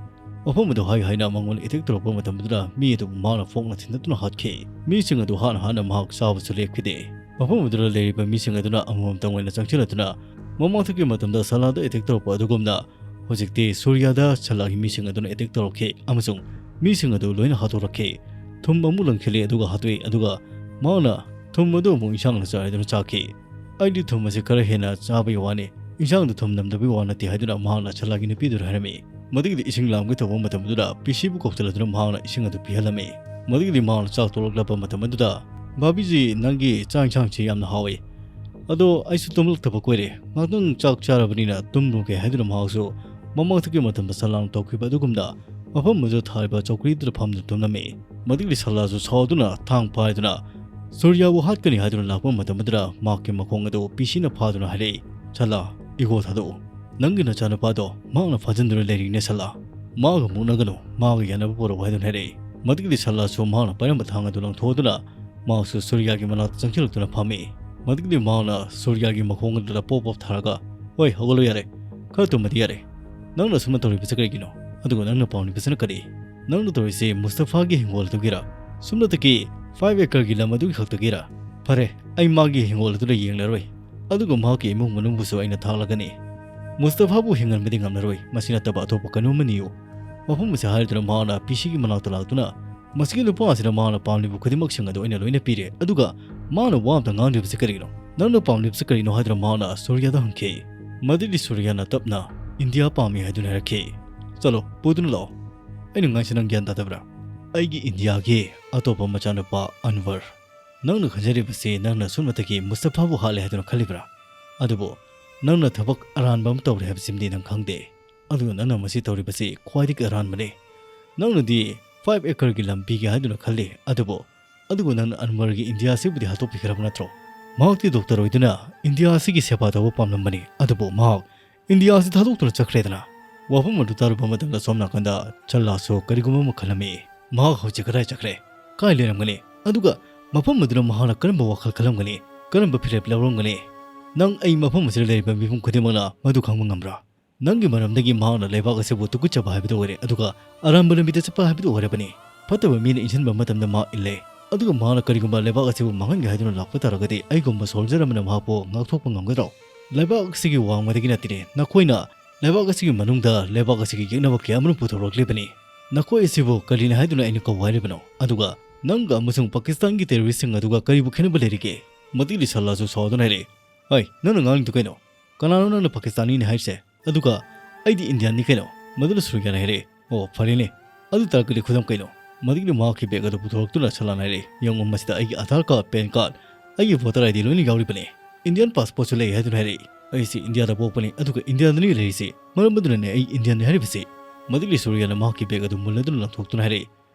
ꯃꯐꯝ ꯑꯗꯨ ꯍꯥꯏ ꯍꯥꯏꯅ ꯃꯉꯣꯟꯗ ꯑꯦꯇꯦꯛ ꯇꯧꯔꯛꯄ ꯃꯇꯝꯗꯨꯗ ꯃꯤ ꯑꯗꯨꯕꯨ ꯃꯍꯥꯛꯅ ꯐꯣꯡꯅ ꯊꯤꯟꯗꯠꯇꯨꯅ ꯍꯥꯠꯈꯤ꯫ ꯃꯤꯁꯤꯡ ꯑꯗꯨ ꯍꯥꯠꯅ ꯍꯥꯠꯅ ꯃꯍꯥꯛ ꯆꯥꯕꯁꯨ ꯂꯦꯞꯈꯤꯗꯦ꯫ ꯃꯐꯝ ꯑꯗꯨꯗ ꯂꯩꯔꯤꯕ ꯃꯤꯁꯤꯡ ꯑꯗꯨꯅ ꯑꯃꯃꯝꯇꯪ ꯑꯣꯏꯅ ꯆꯪꯁꯤꯜꯂꯗꯨꯅ ꯃꯃꯥꯡꯊꯛꯀꯤ ꯃꯇꯝꯗ ꯁꯂꯥꯗ ꯑꯦꯇꯦꯛ ꯇꯧꯔꯛꯄ ꯑꯗꯨꯒꯨꯝꯅ ꯍꯧꯖꯤꯛꯇꯤ ꯁꯨꯔꯤꯌꯥꯗ ꯁꯂꯥꯒꯤ ꯃꯤꯁꯤꯡ ꯑꯗꯨꯅ ꯑꯦꯇꯦꯛ ꯇꯧꯔꯛꯈꯤ ꯑꯃꯁꯨꯡ ꯃꯤꯁꯤꯡ ꯑꯗꯨ ꯂꯣꯏꯅ ꯍꯥꯠꯇꯣꯛꯂꯛꯈꯤ꯫ ꯊꯨꯝ ꯑꯃꯨꯛ ꯂꯪꯁꯤꯜꯂꯤ ꯑꯗꯨꯒ ꯍꯥꯠꯇꯣꯛꯏ, ꯑꯗꯨꯒ ꯃꯍꯥꯛꯅ ꯊꯨꯝ ꯑꯗꯨ ꯑꯃꯨꯛ ꯏꯟꯁꯥꯡꯅ ꯆꯥꯏꯗꯨꯅ ꯆꯥꯈꯤ꯫ "ꯑꯩꯗꯤ ꯊꯨꯝ ꯑꯁꯤ ꯈꯔ ꯍꯦꯟꯅ ꯆꯥꯕꯒꯤ ꯋꯥꯅꯤ, ꯏꯟꯁꯥꯡꯗ ꯊꯨꯝ ꯅꯝꯗꯕꯒꯤ ꯋꯥ ꯅꯠꯇꯦ" ꯍꯥꯏꯗꯨꯅ ꯃꯍꯥꯛꯅ ꯁꯂꯥꯒꯤ ꯅꯨꯄꯤꯗꯨꯗ ꯍꯥꯏꯔꯝꯃꯤ꯫ ꯃꯗꯨꯒꯤꯗꯤ ꯏꯁꯤꯡ ꯂꯥꯝꯒꯦ ꯇꯧꯕ ꯃꯇꯝꯗꯨꯗ ꯄꯤꯁꯤꯕꯨ ꯀꯧꯁꯤꯜꯂꯗꯨꯅ ꯃꯍꯥꯛꯅ ꯏꯁꯤꯡ ꯑꯗꯨ ꯄꯤꯍꯜꯂꯝꯃꯤ꯫ ꯃꯗꯨꯒꯤꯗꯤ ꯃꯍꯥꯛꯅ ꯆꯥꯛ ꯇꯣꯛꯂꯛꯂꯕ ꯃꯇꯝ ꯑꯗꯨꯗ, "ꯚꯥꯕꯤꯖꯤ, ꯅꯪꯒꯤ ꯆꯥꯛ ꯏꯟꯁꯥꯡꯁꯤ ꯌꯥꯝꯅ ꯍꯥꯎꯏ, ꯑꯗꯣ ꯑꯩꯁꯨ ꯇꯨꯝꯂꯛꯇꯕ ꯀꯨꯏꯔꯦ, ꯉꯥꯛꯇꯪ ꯆꯥꯛ ꯆꯥꯔꯕꯅꯤꯅ ꯇꯨꯝꯂꯨꯒꯦ" ꯍꯥꯏꯗꯨꯅ ꯃꯍꯥꯛꯁꯨ ꯃꯃꯥꯡꯊꯛꯀꯤ ꯃꯇꯝꯗ ꯁꯂꯥꯅ ꯇꯧꯈꯤꯕ ꯑꯗꯨꯒꯨꯝꯅ ꯃꯐꯝ ꯑꯗꯨꯗ ꯊꯥꯔꯤꯕ ꯆꯧꯀ꯭ꯔꯤꯗꯨꯗ ꯐꯝꯗꯨꯅ ꯇꯨꯝꯂꯝꯃꯤ꯫ ꯃꯗꯨꯒꯤꯗꯤ ꯁꯂꯥꯁꯨ ꯁꯥꯎꯗꯨꯅ ꯊꯥꯡ ꯄꯥꯏꯗꯨꯅ ꯁꯨꯔꯤꯌꯥꯕꯨ ꯍꯥꯠꯀꯅꯤ ꯍꯥꯏꯗꯨꯅ ꯂꯥꯛꯄ ꯃꯇꯝ ꯑꯗꯨꯗ ꯃꯍꯥꯛꯀꯤ ꯃꯈꯣꯡ ꯑꯗꯨ ꯄꯤꯁꯤꯅ ꯐꯥꯗꯨꯅ ꯍꯥꯏꯔꯛꯏ, "ꯁꯂꯥ, ꯏꯒꯣ ꯊꯥꯗꯣꯛꯎ꯫ ꯅꯪꯒꯤ ꯅꯆꯥꯅꯨꯄꯥꯗꯣ ꯃꯍꯥꯛꯅ ꯐꯥꯖꯤꯟꯗꯨꯅ ꯂꯩꯔꯤꯅꯦ ꯁꯂꯥ꯫ ꯃꯥꯒ ꯃꯨꯛꯅꯒꯅꯨ, ꯃꯥꯒ ꯌꯥꯅꯕ ꯄꯨꯔꯛꯎ" ꯍꯥꯏꯗꯨꯅ ꯍꯥꯏꯔꯛꯏ꯫ ꯃꯗꯨꯒꯤꯗꯤ ꯁꯂꯥꯁꯨ ꯃꯍꯥꯛꯅ ꯄꯥꯏꯔꯝꯕ ꯊꯥꯡ ꯑꯗꯨ ꯂꯪꯊꯣꯛꯗꯨꯅ ꯃꯍꯥꯛꯁꯨ ꯁꯨꯔꯤꯌꯥꯒꯤ ꯃꯅꯥꯛꯇ ꯆꯪꯁꯤꯜꯂꯛꯇꯨꯅ ꯐꯝꯃꯤ꯫ ꯃꯗꯨꯒꯤꯗꯤ ꯃꯍꯥꯛꯅ ꯁꯨꯔꯤꯌꯥꯒꯤ ꯃꯈꯣꯡ ꯑꯗꯨꯗ ꯄꯣꯞ ꯄꯣꯞ ꯊꯥꯔꯒ, "ꯍꯣꯏ, ꯍꯧꯒꯠꯂꯣ ꯌꯥꯔꯦ꯫ ꯈꯔ ꯇꯨꯝꯃꯗꯤ ꯌꯥꯔꯦ꯫ ꯅꯪꯅ ꯑꯁꯨꯝꯅ ꯇꯧꯔꯤꯕꯁꯤ ꯀꯔꯤꯒꯤꯅꯣ? ꯑꯗꯨꯒ ꯅꯪꯅ ꯄꯥꯝꯂꯤꯕꯁꯤꯅ ꯀꯔꯤ? ꯅꯪꯅ ꯇꯧꯔꯤꯁꯤ ꯃꯨꯁꯇꯐꯥꯒꯤ ꯍꯤꯡꯒꯣꯜ ꯑꯗꯨꯒꯤꯔ? ꯁꯨꯞꯅꯇꯒꯤ ꯐꯥꯏꯚ ꯑꯦꯀꯔꯒꯤ ꯂꯝ ꯑꯗꯨꯒꯤ ꯈꯛꯇꯒꯤꯔ? ꯐꯔꯦ, ꯑꯩ ꯃꯥꯒꯤ ꯍꯤꯡꯒꯣꯜ ꯑꯗꯨꯗ ꯌꯦꯡꯂꯔꯣꯏ꯫ ꯑꯗꯨꯒ ꯃꯍꯥꯛꯀꯤ ꯏꯃꯨꯡ ꯃꯅꯨꯡꯕꯨꯁꯨ ꯑꯩꯅ ꯊꯥꯛꯂꯒꯅꯤ꯫ ꯃꯨꯁꯇꯐꯥꯕꯨ ꯍꯤꯡꯍꯟꯕꯗꯤ ꯉꯝꯂꯔꯣꯏ꯫ ꯃꯁꯤ ꯅꯠꯇꯕ ꯑꯇꯣꯞꯄ ꯀꯩꯅꯣꯝꯃ ꯅꯤꯌꯨ꯫" ꯃꯐꯝ ꯑꯁꯤ ꯍꯥꯏꯔꯗꯨꯅ ꯃꯍꯥꯛꯅ ꯄꯤꯁꯤꯒꯤ ꯃꯅꯥꯛꯇ ꯂꯥꯛꯇꯨꯅ, "ꯃꯁꯤꯒꯤ ꯅꯨꯄꯥ ꯑꯁꯤꯅ ꯃꯍꯥꯛꯅ ꯄꯥꯝꯂꯤꯕ ꯈꯨꯗꯤꯡꯃꯛꯁꯤꯡ ꯑꯗꯨ ꯑꯩꯅ ꯂꯣꯏꯅ ꯄꯤꯔꯦ, ꯑꯗꯨꯒ ꯃꯥꯅ ꯋꯥ ꯑꯝꯇ ꯉꯥꯡꯗ꯭ꯔꯤꯕꯁꯤ ꯀꯔꯤꯒꯤꯅꯣ? ꯅꯪꯅ ꯄꯥꯝꯂꯤꯕꯁꯤ ꯀꯔꯤꯅꯣ?" ꯍꯥꯏꯗꯨꯅ ꯃꯍꯥꯛꯅ ꯁꯨꯔꯤꯌꯥꯗ ꯍꯪꯈꯤ꯫ ꯃꯗꯨꯗꯤ ꯁꯨꯔꯤꯌꯥꯅ ꯇꯞꯅ, "ꯏꯟꯗꯤꯌꯥ ꯄꯥꯝꯃꯤ" ꯍꯥꯏꯗꯨꯅ ꯍꯥꯏꯔꯛꯈꯤ꯫ "ꯆꯠꯂꯣ, ꯄꯨꯗꯨꯅ ꯂꯥꯛꯑꯣ꯫ ꯑꯩꯅ ꯉꯥꯡꯁꯤ ꯅꯪ ꯒ꯭ꯌꯥꯟ ꯇꯥꯗꯕ꯭ꯔꯥ? ꯑꯩꯒꯤ ꯏꯟꯗꯤꯌꯥꯒꯤ ꯑꯇꯣꯞꯄ ꯃꯆꯥꯅꯨꯄꯥ ꯑꯟꯋꯔ꯫ ꯅꯪꯅ ꯈꯟꯖꯔꯤꯕꯁꯤ ꯅꯪꯅ ꯁꯨꯞꯅꯇꯒꯤ ꯃꯨꯁꯇꯐꯥꯕꯨ ꯍꯥꯠꯂꯦ ꯍꯥꯏꯗꯨꯅ ꯈꯜꯂꯤꯕ꯭ꯔꯥ? ꯑꯗꯨꯕꯨ ꯅꯪꯅ ꯊꯕꯛ ꯑꯔꯥꯟꯕ ꯑꯃ ꯇꯧꯔꯦ ꯍꯥꯏꯕꯁꯤꯃꯗꯤ ꯅꯪ ꯈꯪꯗꯦ꯫ ꯑꯗꯨꯒ ꯅꯪꯅ ꯃꯁꯤ ꯇꯧꯔꯤꯕꯁꯤ ꯈ꯭ꯋꯥꯏꯗꯒꯤ ꯑꯔꯥꯟꯕꯅꯤ꯫ ꯅꯪꯅꯗꯤ ꯐꯥꯏꯚ ꯑꯦꯀꯔꯒꯤ ꯂꯝ ꯄꯤꯒꯦ ꯍꯥꯏꯗꯨꯅ ꯈꯜꯂꯤ, ꯑꯗꯨꯕꯨ, ꯑꯗꯨꯕꯨ ꯅꯪꯅ ꯑꯟꯋꯔꯒꯤ ꯏꯟꯗꯤꯌꯥ ꯑꯁꯤꯕꯨꯗꯤ ꯍꯥꯠꯇꯣꯛꯄꯤꯈ꯭ꯔꯕ ꯅꯠꯇ꯭ꯔꯣ? ꯃꯍꯥꯛꯇꯤ ꯗꯣꯛꯇꯔ ꯑꯣꯏꯗꯨꯅ ꯏꯟꯗꯤꯌꯥ ꯑꯁꯤꯒꯤ ꯁꯦꯕꯥ ꯇꯧꯕ ꯄꯥꯝꯂꯝꯕꯅꯤ, ꯑꯗꯨꯕꯨ ꯃꯍꯥꯛ ꯏꯟꯗꯤꯌꯥ ꯑꯁꯤ ꯊꯥꯗꯣꯛꯇꯨꯅ ꯆꯠꯈ꯭ꯔꯦꯗꯅ꯫" ꯋꯥꯐꯝ ꯑꯗꯨ ꯇꯥꯔꯨꯕ ꯃꯇꯝꯗ ꯁꯣꯝ ꯅꯥꯀꯟꯗ ꯆꯜꯂꯥꯁꯨ ꯀꯔꯤꯒꯨꯝꯕ ꯑꯃ ꯈꯜꯂꯝꯃꯤ꯫ "ꯃꯍꯥꯛ ꯍꯧꯖꯤꯛ ꯀꯗꯥꯏ ꯆꯠꯈ꯭ꯔꯦ? ꯀꯥꯏ ꯂꯩꯔꯝꯒꯅꯤ? ꯑꯗꯨꯒ ꯃꯐꯝ ꯑꯗꯨꯗ ꯃꯍꯥꯛꯅ ꯀꯔꯝꯕ ꯋꯥꯈꯜ ꯈꯜꯂꯝꯒꯅꯤ? ꯀꯔꯝꯕ ꯐꯤꯔꯦꯞ ꯂꯧꯔꯝꯒꯅꯤ? ꯅꯪ, ꯑꯩ, ꯃꯐꯝ ꯑꯁꯤꯗ ꯂꯩꯔꯤꯕ ꯃꯤꯄꯨꯝ ꯈꯨꯗꯤꯡꯃꯛꯅ ꯃꯗꯨ ꯈꯪꯕ ꯉꯝꯕ꯭ꯔꯥ? ꯅꯪꯒꯤ ꯃꯔꯝꯗꯒꯤ ꯃꯍꯥꯛꯅ ꯂꯩꯕꯥꯛ ꯑꯁꯤꯕꯨ ꯇꯨꯀꯠꯆꯕ ꯍꯥꯏꯕꯗꯨ ꯑꯣꯏꯔꯦ, ꯑꯗꯨꯒ ꯑꯔꯥꯟꯕ ꯂꯝꯕꯤꯗ ꯆꯠꯄ ꯍꯥꯏꯕꯗꯨ ꯑꯣꯏꯔꯕꯅꯤ꯫ ꯐꯠꯇꯕ ꯃꯤꯅ ꯏꯟꯁꯤꯟꯕ ꯃꯇꯝꯗ ꯃꯍꯥꯛ ꯏꯜꯂꯦ, ꯑꯗꯨꯒ ꯃꯍꯥꯛꯅ ꯀꯔꯤꯒꯨꯝꯕ ꯂꯩꯕꯥꯛ ꯑꯁꯤꯕꯨ ꯃꯥꯡꯍꯟꯒꯦ ꯍꯥꯏꯗꯨꯅ ꯂꯥꯛꯄ ꯇꯥꯔꯒꯗꯤ, ꯑꯩꯒꯨꯝꯕ ꯁꯣꯜꯖꯔ ꯑꯃꯅ ꯃꯍꯥꯛꯄꯨ ꯉꯥꯛꯊꯣꯛꯄ ꯉꯝꯒꯗ꯭ꯔꯣ? ꯂꯩꯕꯥꯛ ꯑꯁꯤꯒꯤ ꯋꯥꯡꯃꯗꯒꯤ ꯅꯠꯇꯦꯅꯦ, ꯅꯈꯣꯏꯅ ꯂꯩꯕꯥꯛ ꯑꯁꯤꯒꯤ ꯃꯅꯨꯡꯗ ꯂꯩꯕꯥꯛ ꯑꯁꯤꯒꯤ ꯌꯦꯛꯅꯕ ꯀꯌꯥ ꯑꯃꯔꯣꯝ ꯄꯨꯊꯣꯔꯛꯂꯤꯕꯅꯤ꯫ "ꯅꯈꯣꯏ ꯑꯁꯤꯕꯨ ꯀꯔꯤꯅꯤ ꯍꯥꯏꯗꯨꯅ ꯑꯩꯅ ꯀꯧꯕ ꯍꯥꯏꯔꯤꯕꯅꯣ? ꯑꯗꯨꯒ ꯅꯪꯒ ꯑꯃꯁꯨꯡ ꯄꯥꯀꯤꯁꯇꯥꯟꯒꯤ ꯇꯦꯔꯣꯔꯤꯁꯁꯤꯡ ꯑꯗꯨꯒ ꯀꯔꯤꯕꯨ ꯈꯦꯠꯅꯕ ꯂꯩꯔꯤꯒꯦ?" ꯃꯗꯤꯂꯤ ꯁꯜꯂꯥꯁꯨ ꯁꯥꯎꯗꯨꯅ ꯍꯥꯏꯔꯛꯏ, "ꯍꯩ, ꯅꯪꯅ ꯉꯥꯡꯂꯤꯗꯨ ꯀꯩꯅꯣ? ꯀꯅꯥꯅꯣ ꯅꯪꯅ ꯄꯥꯀꯤꯁꯇꯥꯅꯤꯅꯤ ꯍꯥꯏꯔꯤꯁꯦ? ꯑꯗꯨꯒ ꯑꯩꯗꯤ ꯏꯟꯗꯤꯌꯥꯟꯅꯤ ꯀꯩꯅꯣ?" ꯃꯗꯨꯅ ꯁꯨꯔꯤꯌꯥꯅ ꯍꯥꯏꯔꯛꯏ, "ꯑꯣ, ꯐꯔꯦꯅꯦ꯫ ꯑꯗꯨ ꯇꯥꯔꯒꯗꯤ ꯈꯨꯗꯝ ꯀꯩꯅꯣ?" ꯃꯗꯤꯂꯤ ꯃꯍꯥꯛꯀꯤ ꯕꯦꯒ ꯑꯗꯨ ꯄꯨꯊꯣꯔꯛꯇꯨꯅ ꯁꯜꯂꯥꯅ ꯍꯥꯏꯔꯛꯏ, "ꯌꯦꯡꯉꯨ, ꯃꯁꯤꯗ ꯑꯩꯒꯤ ꯑꯙꯥꯔ ꯀꯥꯔꯗ, ꯄꯦꯟ ꯀꯥꯔꯗ, ꯑꯩꯒꯤ ꯚꯣꯇꯔ ꯑꯥꯏ ꯗꯤ ꯂꯣꯏꯅ ꯌꯥꯎꯔꯤꯕꯅꯤ꯫ ꯏꯟꯗꯤꯌꯥꯟ ꯄꯥꯁꯄꯣꯔꯠꯁꯨ ꯂꯩ" ꯍꯥꯏꯗꯨꯅ ꯍꯥꯏꯔꯛꯏ꯫ "ꯑꯩꯁꯤ ꯏꯟꯗꯤꯌꯥꯗ ꯄꯣꯛꯄꯅꯤ, ꯑꯗꯨꯒ ꯏꯟꯗꯤꯌꯥꯗꯅꯤ ꯂꯩꯔꯤꯁꯤ꯫ ꯃꯔꯝ ꯑꯗꯨꯅꯅꯦ ꯑꯩ ꯏꯟꯗꯤꯌꯥꯟꯅꯤ ꯍꯥꯏꯔꯤꯕꯁꯤ"꯫ ꯃꯗꯤꯂꯤ ꯁꯨꯔꯤꯌꯥꯅ ꯃꯍꯥꯛꯀꯤ ꯕꯦꯒ ꯑꯗꯨ ꯃꯨꯜꯂꯗꯨꯅ ꯂꯪꯊꯣꯛꯇꯨꯅ ꯍꯥꯏꯔꯛꯏ,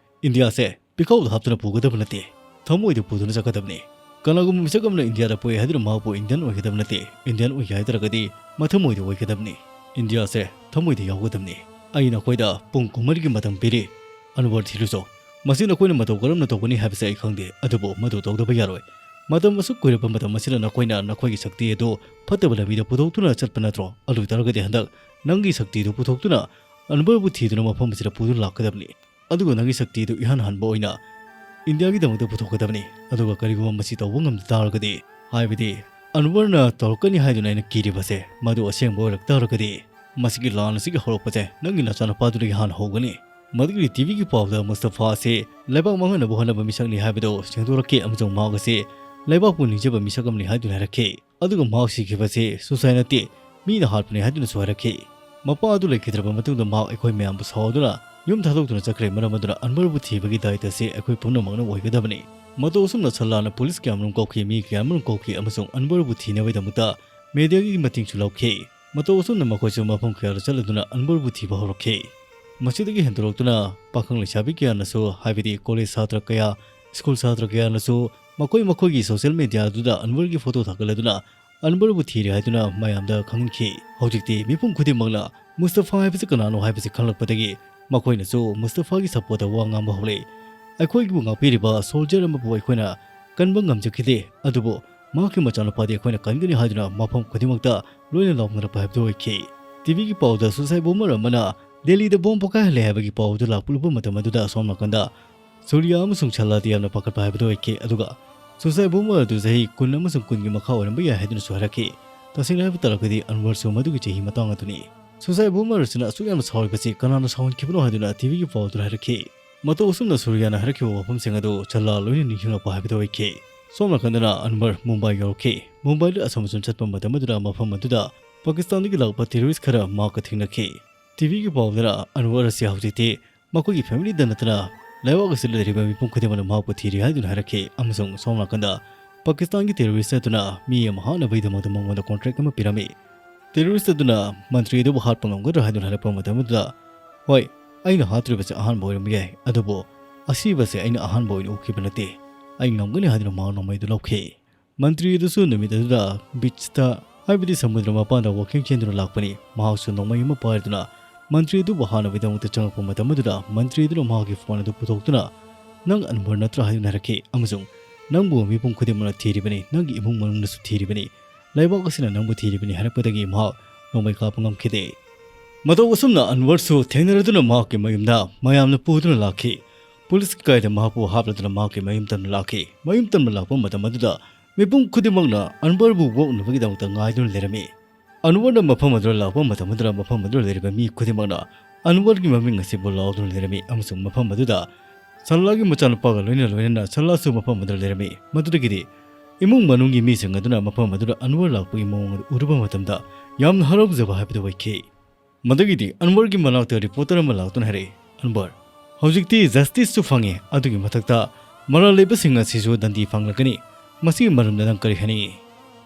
"ꯏꯟꯗꯤꯌꯥꯁꯦ ꯄꯤꯈꯥꯎꯗ ꯍꯥꯞꯇꯨꯅ ꯄꯨꯒꯗꯕ ꯅꯠꯇꯦ, ꯊꯃꯣꯏꯗ ꯄꯨꯗꯨꯅ ꯆꯠꯀꯗꯕꯅꯤ꯫ ꯀꯅꯥꯒꯨꯝꯕ ꯃꯤꯁꯛ ꯑꯃꯅ ꯏꯟꯗꯤꯌꯥꯗ ꯄꯣꯛꯑꯦ ꯍꯥꯏꯗꯨꯅ ꯃꯍꯥꯛꯄꯨ ꯏꯟꯗꯤꯌꯟ ꯑꯣꯏꯒꯗꯕ ꯅꯠꯇꯦ꯫ ꯏꯟꯗꯤꯌꯟ ꯑꯣꯏꯒꯦ ꯍꯥꯏ ꯇꯥꯔꯒꯗꯤ ꯃꯊꯃꯣꯏꯗ ꯑꯣꯏꯒꯗꯕꯅꯤ꯫ ꯏꯟꯗꯤꯌꯥꯁꯦ ꯊꯃꯣꯏꯗ ꯌꯥꯎꯒꯗꯕꯅꯤ꯫ ꯑꯩ ꯅꯈꯣꯏꯗ ꯄꯨꯡ ꯀꯨꯟꯃꯔꯤꯒꯤ ꯃꯇꯝ ꯄꯤꯔꯤ꯫ ꯑꯟꯋꯔ ꯊꯤꯔꯨꯆꯣ꯫ ꯃꯁꯤ ꯅꯈꯣꯏꯅ ꯃꯇꯧ ꯀꯔꯝꯅ ꯇꯧꯒꯅꯤ ꯍꯥꯏꯕꯁꯦ ꯑꯩ ꯈꯪꯗꯦ, ꯑꯗꯨꯕꯨ ꯃꯗꯨ ꯇꯧꯗꯕ ꯌꯥꯔꯣꯏ꯫ ꯃꯇꯝ ꯑꯁꯨꯛ ꯀꯨꯏꯔꯕ ꯃꯇꯝ ꯑꯁꯤꯗ ꯅꯈꯣꯏꯅ ꯅꯈꯣꯏꯒꯤ ꯁꯛꯇꯤ ꯑꯗꯨ ꯐꯠꯇꯕ ꯂꯝꯕꯤꯗ ꯄꯨꯊꯣꯛꯇꯨꯅ ꯆꯠꯄ ꯅꯠꯇ꯭ꯔꯣ? ꯑꯗꯨ ꯑꯣꯏ ꯇꯥꯔꯒꯗꯤ ꯍꯟꯗꯛ ꯅꯪꯒꯤ ꯁꯛꯇꯤꯗꯨ ꯄꯨꯊꯣꯛꯇꯨꯅ ꯑꯟꯋꯔꯕꯨ ꯊꯤꯗꯨꯅ ꯃꯐꯝ ꯑꯁꯤꯗ ꯄꯨꯗꯨꯅ ꯂꯥꯛꯀꯗꯕꯅꯤ꯫ ꯑꯗꯨꯒ ꯅꯪꯒꯤ ꯁꯛꯇꯤꯗꯨ ꯏꯍꯥꯟ ꯍꯥꯟꯕ ꯑꯣꯏꯅ ꯏꯟꯗꯤꯌꯥꯒꯤꯗꯃꯛꯇ ꯄꯨꯊꯣꯛꯀꯗꯕꯅꯤ꯫ ꯑꯗꯨꯒ ꯀꯔꯤꯒꯨꯝꯕ ꯃꯁꯤ ꯇꯧꯕ ꯉꯝꯗ ꯇꯥꯔꯒꯗꯤ, ꯍꯥꯏꯕꯗꯤ ꯑꯟꯋꯔꯅ ꯇꯧꯔꯛꯀꯅꯤ ꯍꯥꯏꯗꯨꯅ ꯑꯩꯅ ꯀꯤꯔꯤꯕꯁꯦ, ꯃꯗꯨ ꯑꯁꯦꯡꯕ ꯑꯣꯏꯔꯛ ꯇꯥꯔꯒꯗꯤ, ꯃꯁꯤꯒꯤ ꯂꯥꯟ ꯑꯁꯤꯒꯤ ꯍꯧꯔꯛꯄꯁꯦ ꯅꯪꯒꯤ ꯅꯆꯥꯅꯨꯄꯥꯗꯨꯗꯒꯤ ꯍꯥꯟꯅ ꯍꯧꯒꯅꯤ꯫" ꯃꯗꯨꯒꯤ ꯇꯤ ꯚꯤꯒꯤ ꯄꯥꯎꯗ ꯃꯨꯁꯇꯐꯥ ꯑꯁꯤ ꯂꯩꯕꯥꯛ ꯃꯥꯡꯍꯟꯅꯕ ꯍꯣꯠꯅꯕ ꯃꯤꯁꯛꯅꯤ ꯍꯥꯏꯕꯗꯨ ꯁꯦꯡꯗꯣꯔꯛꯈꯤ, ꯑꯃꯁꯨꯡ ꯃꯍꯥꯛ ꯑꯁꯤ ꯂꯩꯕꯥꯛꯄꯨ ꯅꯤꯡꯖꯕ ꯃꯤꯁꯛ ꯑꯃꯅꯤ ꯍꯥꯏꯗꯨꯅ ꯍꯥꯏꯔꯛꯈꯤ꯫ ꯑꯗꯨꯒ ꯃꯍꯥꯛ ꯁꯤꯈꯤꯕꯁꯤ suicide ꯅꯠꯇꯦ, ꯃꯤꯅ ꯍꯥꯠꯄꯅꯤ ꯍꯥꯏꯗꯨꯅꯁꯨ ꯍꯥꯏꯔꯛꯈꯤ꯫ ꯃꯄꯥ ꯑꯗꯨ ꯂꯩꯈꯤꯗ꯭ꯔꯕ ꯃꯇꯨꯡꯗ ꯃꯍꯥꯛ ꯑꯩꯈꯣꯏ ꯃꯌꯥꯝꯕꯨ ꯁꯥꯎꯗꯨꯅ ꯌꯨꯝ ꯊꯥꯗꯣꯛꯇꯨꯅ ꯆꯠꯈ꯭ꯔꯦ꯫ ꯃꯔꯝ ꯑꯗꯨꯅ ꯑꯟꯋꯔꯕꯨ ꯊꯤꯕꯒꯤ ꯗꯥꯏꯇ ꯑꯁꯤ ꯑꯩꯈꯣꯏ ꯄꯨꯝꯅꯃꯛꯅ ꯑꯣꯏꯒꯗꯕꯅꯤ꯫ ꯃꯇꯧ ꯑꯁꯨꯝꯅ ꯁꯜꯂꯥꯅ ꯄꯨꯂꯤꯁ ꯀꯌꯥꯃꯔꯨꯝ ꯀꯧꯈꯤ, ꯃꯤ ꯀꯌꯥꯃꯔꯨꯝ ꯀꯧꯈꯤ, ꯑꯃꯁꯨꯡ ꯑꯟꯋꯔꯕꯨ ꯊꯤꯅꯕꯒꯤꯗꯃꯛꯇ ꯃꯦꯗꯤꯌꯥꯒꯤ ꯃꯇꯦꯡꯁꯨ ꯂꯧꯈꯤ꯫ ꯃꯇꯧ ꯑꯁꯨꯝꯅ ꯃꯈꯣꯏꯁꯨ ꯃꯐꯝ ꯀꯌꯥꯗ ꯆꯠꯂꯗꯨꯅ ꯑꯟꯋꯔꯕꯨ ꯊꯤꯕ ꯍꯧꯔꯛꯈꯤ꯫ ꯃꯁꯤꯗꯒꯤ ꯍꯦꯟꯗꯣꯔꯛꯇꯨꯅ ꯄꯥꯈꯪ ꯂꯩꯁꯥꯕꯤ ꯀꯌꯥꯅꯁꯨ, ꯍꯥꯏꯕꯗꯤ ꯀꯣꯂꯦꯖ ꯁꯥꯇ꯭ꯔ ꯀꯌꯥ, ꯁ꯭ꯀꯨꯜ ꯁꯥꯇ꯭ꯔ ꯀꯌꯥꯅꯁꯨ ꯃꯈꯣꯏ ꯃꯈꯣꯏꯒꯤ ꯁꯣꯁꯤꯌꯦꯜ ꯃꯦꯗꯤꯌꯥꯗꯨꯗ ꯑꯟꯋꯔꯒꯤ ꯐꯣꯇꯣ ꯊꯥꯒꯠꯂꯗꯨꯅ ꯑꯟꯋꯔꯕꯨ ꯊꯤꯔꯦ ꯍꯥꯏꯗꯨꯅ ꯃꯌꯥꯝꯗ ꯈꯪꯍꯟꯈꯤ꯫ ꯍꯧꯖꯤꯛꯇꯤ ꯃꯤꯄꯨꯝ ꯈꯨꯗꯤꯡꯃꯛꯅ ꯃꯨꯁꯇꯐꯥ ꯍꯥꯏꯕꯁꯤ ꯀꯅꯥꯅꯣ ꯍꯥꯏꯕꯁꯤ ꯈꯪꯂꯛꯄꯗꯒꯤ ꯃꯈꯣꯏꯅꯁꯨ ꯃꯨꯁꯇꯐꯥꯒꯤ ꯁꯄꯣꯔꯠꯇ ꯋꯥ ꯉꯥꯡꯕ ꯍꯧꯔꯛꯏ꯫ ꯑꯩꯈꯣꯏꯕꯨ ꯉꯥꯛꯄꯤꯔꯤꯕ ꯁꯣꯜꯖꯔ ꯑꯃꯕꯨ ꯑꯩꯈꯣꯏꯅ ꯀꯟꯕ ꯉꯝꯖꯈꯤꯗꯦ, ꯑꯗꯨꯕꯨ ꯃꯍꯥꯛꯀꯤ ꯃꯆꯥꯅꯨꯄꯥꯗꯤ ꯑꯩꯈꯣꯏꯅ ꯀꯟꯒꯅꯤ ꯍꯥꯏꯗꯨꯅ ꯃꯐꯝ ꯈꯨꯗꯤꯡꯃꯛꯇ ꯂꯣꯏꯅ ꯂꯥꯎꯅꯔꯛꯄ ꯍꯥꯏꯕꯗꯨ ꯑꯣꯏꯈꯤ꯫ ꯇꯤ ꯚꯤꯒꯤ ꯄꯥꯎꯗ suicide bomber ꯑꯃꯅ ꯗꯦꯜꯂꯤꯗ ꯕꯣꯝ ꯄꯣꯈꯥꯏꯍꯜꯂꯦ ꯍꯥꯏꯕꯒꯤ ꯄꯥꯎ ꯑꯗꯨ ꯂꯥꯛꯄ ꯃꯇꯝ ꯑꯗꯨꯗ ꯑꯁꯣꯝ ꯅꯥꯀꯟꯗ ꯁꯨꯔꯤꯌꯥ ꯑꯃꯁꯨꯡ ꯁꯜꯂꯥꯗꯤ ꯌꯥꯝꯅ ꯄꯥꯈꯠꯄ ꯍꯥꯏꯕꯗꯨ ꯑꯣꯏꯈꯤ꯫ ꯑꯗꯨꯒ suicide bomber ꯑꯗꯨ ꯆꯍꯤ ꯀꯨꯟ ꯑꯃꯁꯨꯡ ꯀꯨꯟꯒꯤ ꯃꯈꯥ ꯑꯣꯏꯔꯝꯕ ꯌꯥꯏ ꯍꯥꯏꯗꯨꯅꯁꯨ ꯍꯥꯏꯔꯛꯈꯤ꯫ ꯇꯁꯦꯡꯅ ꯍꯥꯏꯕ ꯇꯥꯔꯒꯗꯤ ꯑꯟꯋꯔꯁꯨ ꯃꯗꯨꯒꯤ ꯆꯍꯤ ꯃꯇꯥꯡ ꯑꯗꯨꯅꯤ꯫ ꯁꯨꯁꯥꯏ ꯕꯣꯝꯕꯔ ꯑꯁꯤꯅ ꯑꯁꯨꯛ ꯌꯥꯝꯅ ꯁꯥꯎꯔꯤꯕꯁꯤ ꯀꯅꯥꯅ ꯁꯥꯎꯍꯟꯈꯤꯕꯅꯣ ꯍꯥꯏꯗꯨꯅ ꯇꯤꯚꯤꯒꯤ ꯄꯥꯎꯗꯨꯅ ꯍꯥꯏꯔꯛꯈꯤ꯫ ꯃꯇꯧ ꯑꯁꯨꯝꯅ ꯁꯨꯔꯤꯌꯥꯅ ꯍꯥꯏꯔꯛꯈꯤꯕ ꯋꯥꯐꯝꯁꯤꯡ ꯑꯗꯨ ꯆꯜꯂꯥ ꯂꯣꯏꯅ ꯅꯤꯡꯁꯤꯡꯂꯛꯄ ꯍꯥꯏꯕꯗꯨ ꯑꯣꯏꯈꯤ꯫ ꯁꯣꯝ ꯅꯥꯀꯟꯗꯅ ꯑꯟꯋꯔ ꯃꯨꯝꯕꯥꯏ ꯌꯧꯔꯛꯈꯤ꯫ ꯃꯨꯝꯕꯥꯏꯗ ꯑꯁꯨꯝ ꯑꯁꯨꯝ ꯆꯠꯄ ꯃꯇꯝ ꯑꯗꯨꯗ ꯃꯐꯝ ꯑꯗꯨꯗ ꯄꯥꯀꯤꯁꯇꯥꯟꯗꯒꯤ ꯂꯥꯛꯄ ꯇꯦꯔꯣꯔꯤꯁ ꯈꯔ ꯃꯍꯥꯛꯀ ꯊꯦꯡꯅꯈꯤ꯫ ꯇꯤꯚꯤꯒꯤ ꯄꯥꯎꯗꯅ ꯑꯟꯋꯔ ꯑꯁꯤ ꯍꯧꯖꯤꯛꯇꯤ ꯃꯈꯣꯏꯒꯤ ꯐꯦꯃꯤꯂꯤꯗ ꯅꯠꯇꯅ ꯂꯩꯕꯥꯛ ꯑꯁꯤꯗ ꯂꯩꯔꯤꯕ ꯃꯤꯄꯨꯝ ꯈꯨꯗꯤꯡꯃꯛꯅ ꯃꯍꯥꯛꯄꯨ ꯊꯤꯔꯤ ꯍꯥꯏꯗꯨꯅ ꯍꯥꯏꯔꯛꯈꯤ꯫ ꯑꯃꯁꯨꯡ ꯁꯣꯝ ꯅꯥꯀꯟꯗ ꯄꯥꯀꯤꯁꯇꯥꯟꯒꯤ ꯇꯦꯔꯣꯔꯤꯁ ꯑꯗꯨꯅ ꯃꯤ ꯑꯃ ꯍꯥꯠꯅꯕꯒꯤꯗꯃꯛꯇ ꯃꯉꯣꯟꯗ ꯀꯣꯟꯇ꯭ꯔꯦꯛ ꯑꯃ ꯄꯤꯔꯝꯃꯤ꯫ ꯇꯦꯔꯣꯔꯤꯁ ꯑꯗꯨꯅ ꯃꯟꯇ꯭ꯔꯤ ꯑꯗꯨꯕꯨ ꯍꯥꯠꯄ ꯉꯝꯒꯗ꯭ꯔꯥ ꯍꯥꯏꯗꯨꯅ ꯍꯥꯏꯔꯛꯄ ꯃꯇꯝ ꯑꯗꯨꯗ, "ꯍꯣꯏ, ꯑꯩꯅ ꯍꯥꯠꯇ꯭ꯔꯤꯕꯁꯤ ꯑꯍꯥꯟꯕ ꯑꯣꯏꯔꯝꯕ ꯌꯥꯏ, ꯑꯗꯨꯕꯨ ꯑꯁꯤꯕꯁꯤ ꯑꯩꯅ ꯑꯍꯥꯟꯕ ꯑꯣꯏꯅ ꯎꯈꯤꯕ ꯅꯠꯇꯦ꯫ ꯑꯩ ꯉꯝꯒꯅꯤ" ꯍꯥꯏꯗꯨꯅ ꯃꯍꯥꯛ ꯅꯣꯡꯃꯩꯗꯨ ꯂꯧꯈꯤ꯫ ꯃꯟꯇ꯭ꯔꯤ ꯑꯗꯨꯁꯨ ꯅꯨꯃꯤꯠ ꯑꯗꯨꯗ ꯕꯤꯆꯇ, ꯍꯥꯏꯕꯗꯤ ꯁꯃꯨꯗ꯭ꯔ ꯃꯄꯥꯟꯗ ꯋꯥꯀꯤꯡ ꯆꯦꯟꯗꯨꯅ ꯂꯥꯛꯄꯅꯤ꯫ ꯃꯍꯥꯛꯁꯨ ꯅꯣꯡꯃꯩ ꯑꯃ ꯄꯥꯏꯗꯨꯅ ꯃꯟꯇ꯭ꯔꯤ ꯑꯗꯨꯕꯨ ꯍꯥꯠꯅꯕꯒꯤꯗꯃꯛꯇ ꯆꯪꯂꯛꯄ ꯃꯇꯝ ꯑꯗꯨꯗ ꯃꯟꯇ꯭ꯔꯤ ꯑꯗꯨꯅ ꯃꯍꯥꯛꯀꯤ ꯐꯣꯟ ꯑꯗꯨ ꯄꯨꯊꯣꯛꯇꯨꯅ, "ꯅꯪ ꯑꯟꯕꯔ ꯅꯠꯇ꯭ꯔꯥ?" ꯍꯥꯏꯗꯨꯅ ꯍꯥꯏꯔꯛꯈꯤ꯫ ꯑꯃꯁꯨꯡ, "ꯅꯪꯕꯨ ꯃꯤꯄꯨꯝ ꯈꯨꯗꯤꯡꯃꯛꯅ ꯊꯤꯔꯤꯕꯅꯤ, ꯅꯪꯒꯤ ꯏꯃꯨꯡ ꯃꯅꯨꯡꯅꯁꯨ ꯊꯤꯔꯤꯕꯅꯤ, ꯂꯩꯕꯥꯛ ꯑꯁꯤꯅ ꯅꯪꯕꯨ ꯊꯤꯔꯤꯕꯅꯤ" ꯍꯥꯏꯔꯛꯄꯗꯒꯤ ꯃꯍꯥꯛ ꯅꯣꯡꯃꯩ ꯀꯥꯞꯄ ꯉꯝꯈꯤꯗꯦ꯫ ꯃꯇꯧ ꯑꯁꯨꯝꯅ ꯑꯟꯋꯔꯁꯨ ꯊꯦꯡꯅꯔꯗꯨꯅ ꯃꯍꯥꯛꯀꯤ ꯃꯌꯨꯝꯗ ꯃꯌꯥꯝꯅ ꯄꯨꯗꯨꯅ ꯂꯥꯛꯈꯤ꯫ ꯄꯨꯂꯤꯁꯀꯤ ꯀꯥꯏꯗ ꯃꯍꯥꯛꯄꯨ ꯍꯥꯞꯂꯗꯨꯅ ꯃꯍꯥꯛꯀꯤ ꯃꯌꯨꯝ ꯇꯝꯅ ꯂꯥꯛꯈꯤ꯫ ꯃꯌꯨꯝ ꯇꯝꯅ ꯂꯥꯛꯄ ꯃꯇꯝ ꯑꯗꯨꯗ ꯃꯤꯄꯨꯝ ꯈꯨꯗꯤꯡꯃꯛꯅ ꯑꯟꯋꯔꯕꯨ ꯑꯣꯛꯅꯕꯒꯤꯗꯃꯛꯇ ꯉꯥꯏꯗꯨꯅ ꯂꯩꯔꯝꯃꯤ꯫ ꯑꯟꯋꯔꯅ ꯃꯐꯝ ꯑꯗꯨꯗ ꯂꯥꯛꯄ ꯃꯇꯝ ꯑꯗꯨꯗ ꯃꯐꯝ ꯑꯗꯨꯗ ꯂꯩꯔꯤꯕ ꯃꯤ ꯈꯨꯗꯤꯡꯃꯛꯅ ꯑꯟꯋꯔꯒꯤ ꯃꯃꯤꯡ ꯑꯁꯤꯕꯨ ꯂꯥꯎꯗꯨꯅ ꯂꯩꯔꯝꯃꯤ꯫ ꯑꯃꯁꯨꯡ ꯃꯐꯝ ꯑꯗꯨꯗ ꯁꯜꯂꯥꯒꯤ ꯃꯆꯥꯅꯨꯄꯥꯒ ꯂꯣꯏꯅ ꯂꯣꯏꯅꯅ ꯁꯜꯂꯥꯁꯨ ꯃꯐꯝ ꯑꯗꯨꯗ ꯂꯩꯔꯝꯃꯤ꯫ ꯃꯗꯨꯗꯒꯤꯗꯤ ꯏꯃꯨꯡ ꯃꯅꯨꯡꯒꯤ ꯃꯤꯁꯤꯡ ꯑꯗꯨꯅ ꯃꯐꯝ ꯑꯗꯨꯗ ꯑꯟꯋꯔ ꯂꯥꯛꯄꯒꯤ ꯃꯑꯣꯡ ꯑꯗꯨ ꯎꯔꯨꯕ ꯃꯇꯝꯗ ꯌꯥꯝꯅ ꯍꯔꯥꯎꯖꯕ ꯍꯥꯏꯕꯗꯨ ꯑꯣꯏꯈꯤ꯫ ꯃꯗꯨꯒꯤꯗꯤ ꯑꯟꯋꯔꯒꯤ ꯃꯅꯥꯛꯇ ꯔꯤꯄꯣꯔꯇꯔ ꯑꯃ ꯂꯥꯛꯇꯨꯅ ꯍꯥꯏꯔꯛꯏ, "ꯑꯟꯋꯔ, ꯍꯧꯖꯤꯛꯇꯤ ꯖꯁꯇꯤꯁꯁꯨ ꯐꯪꯉꯦ, ꯑꯗꯨꯒꯤ ꯃꯊꯛꯇ ꯃꯔꯥꯜ ꯂꯩꯕꯁꯤꯡ ꯑꯁꯤꯁꯨ ꯗꯟꯗꯤ ꯐꯪꯂꯛꯀꯅꯤ꯫ ꯃꯁꯤꯒꯤ ꯃꯔꯝꯗ ꯅꯪ ꯀꯔꯤ ꯍꯥꯏꯅꯤꯡꯏ?"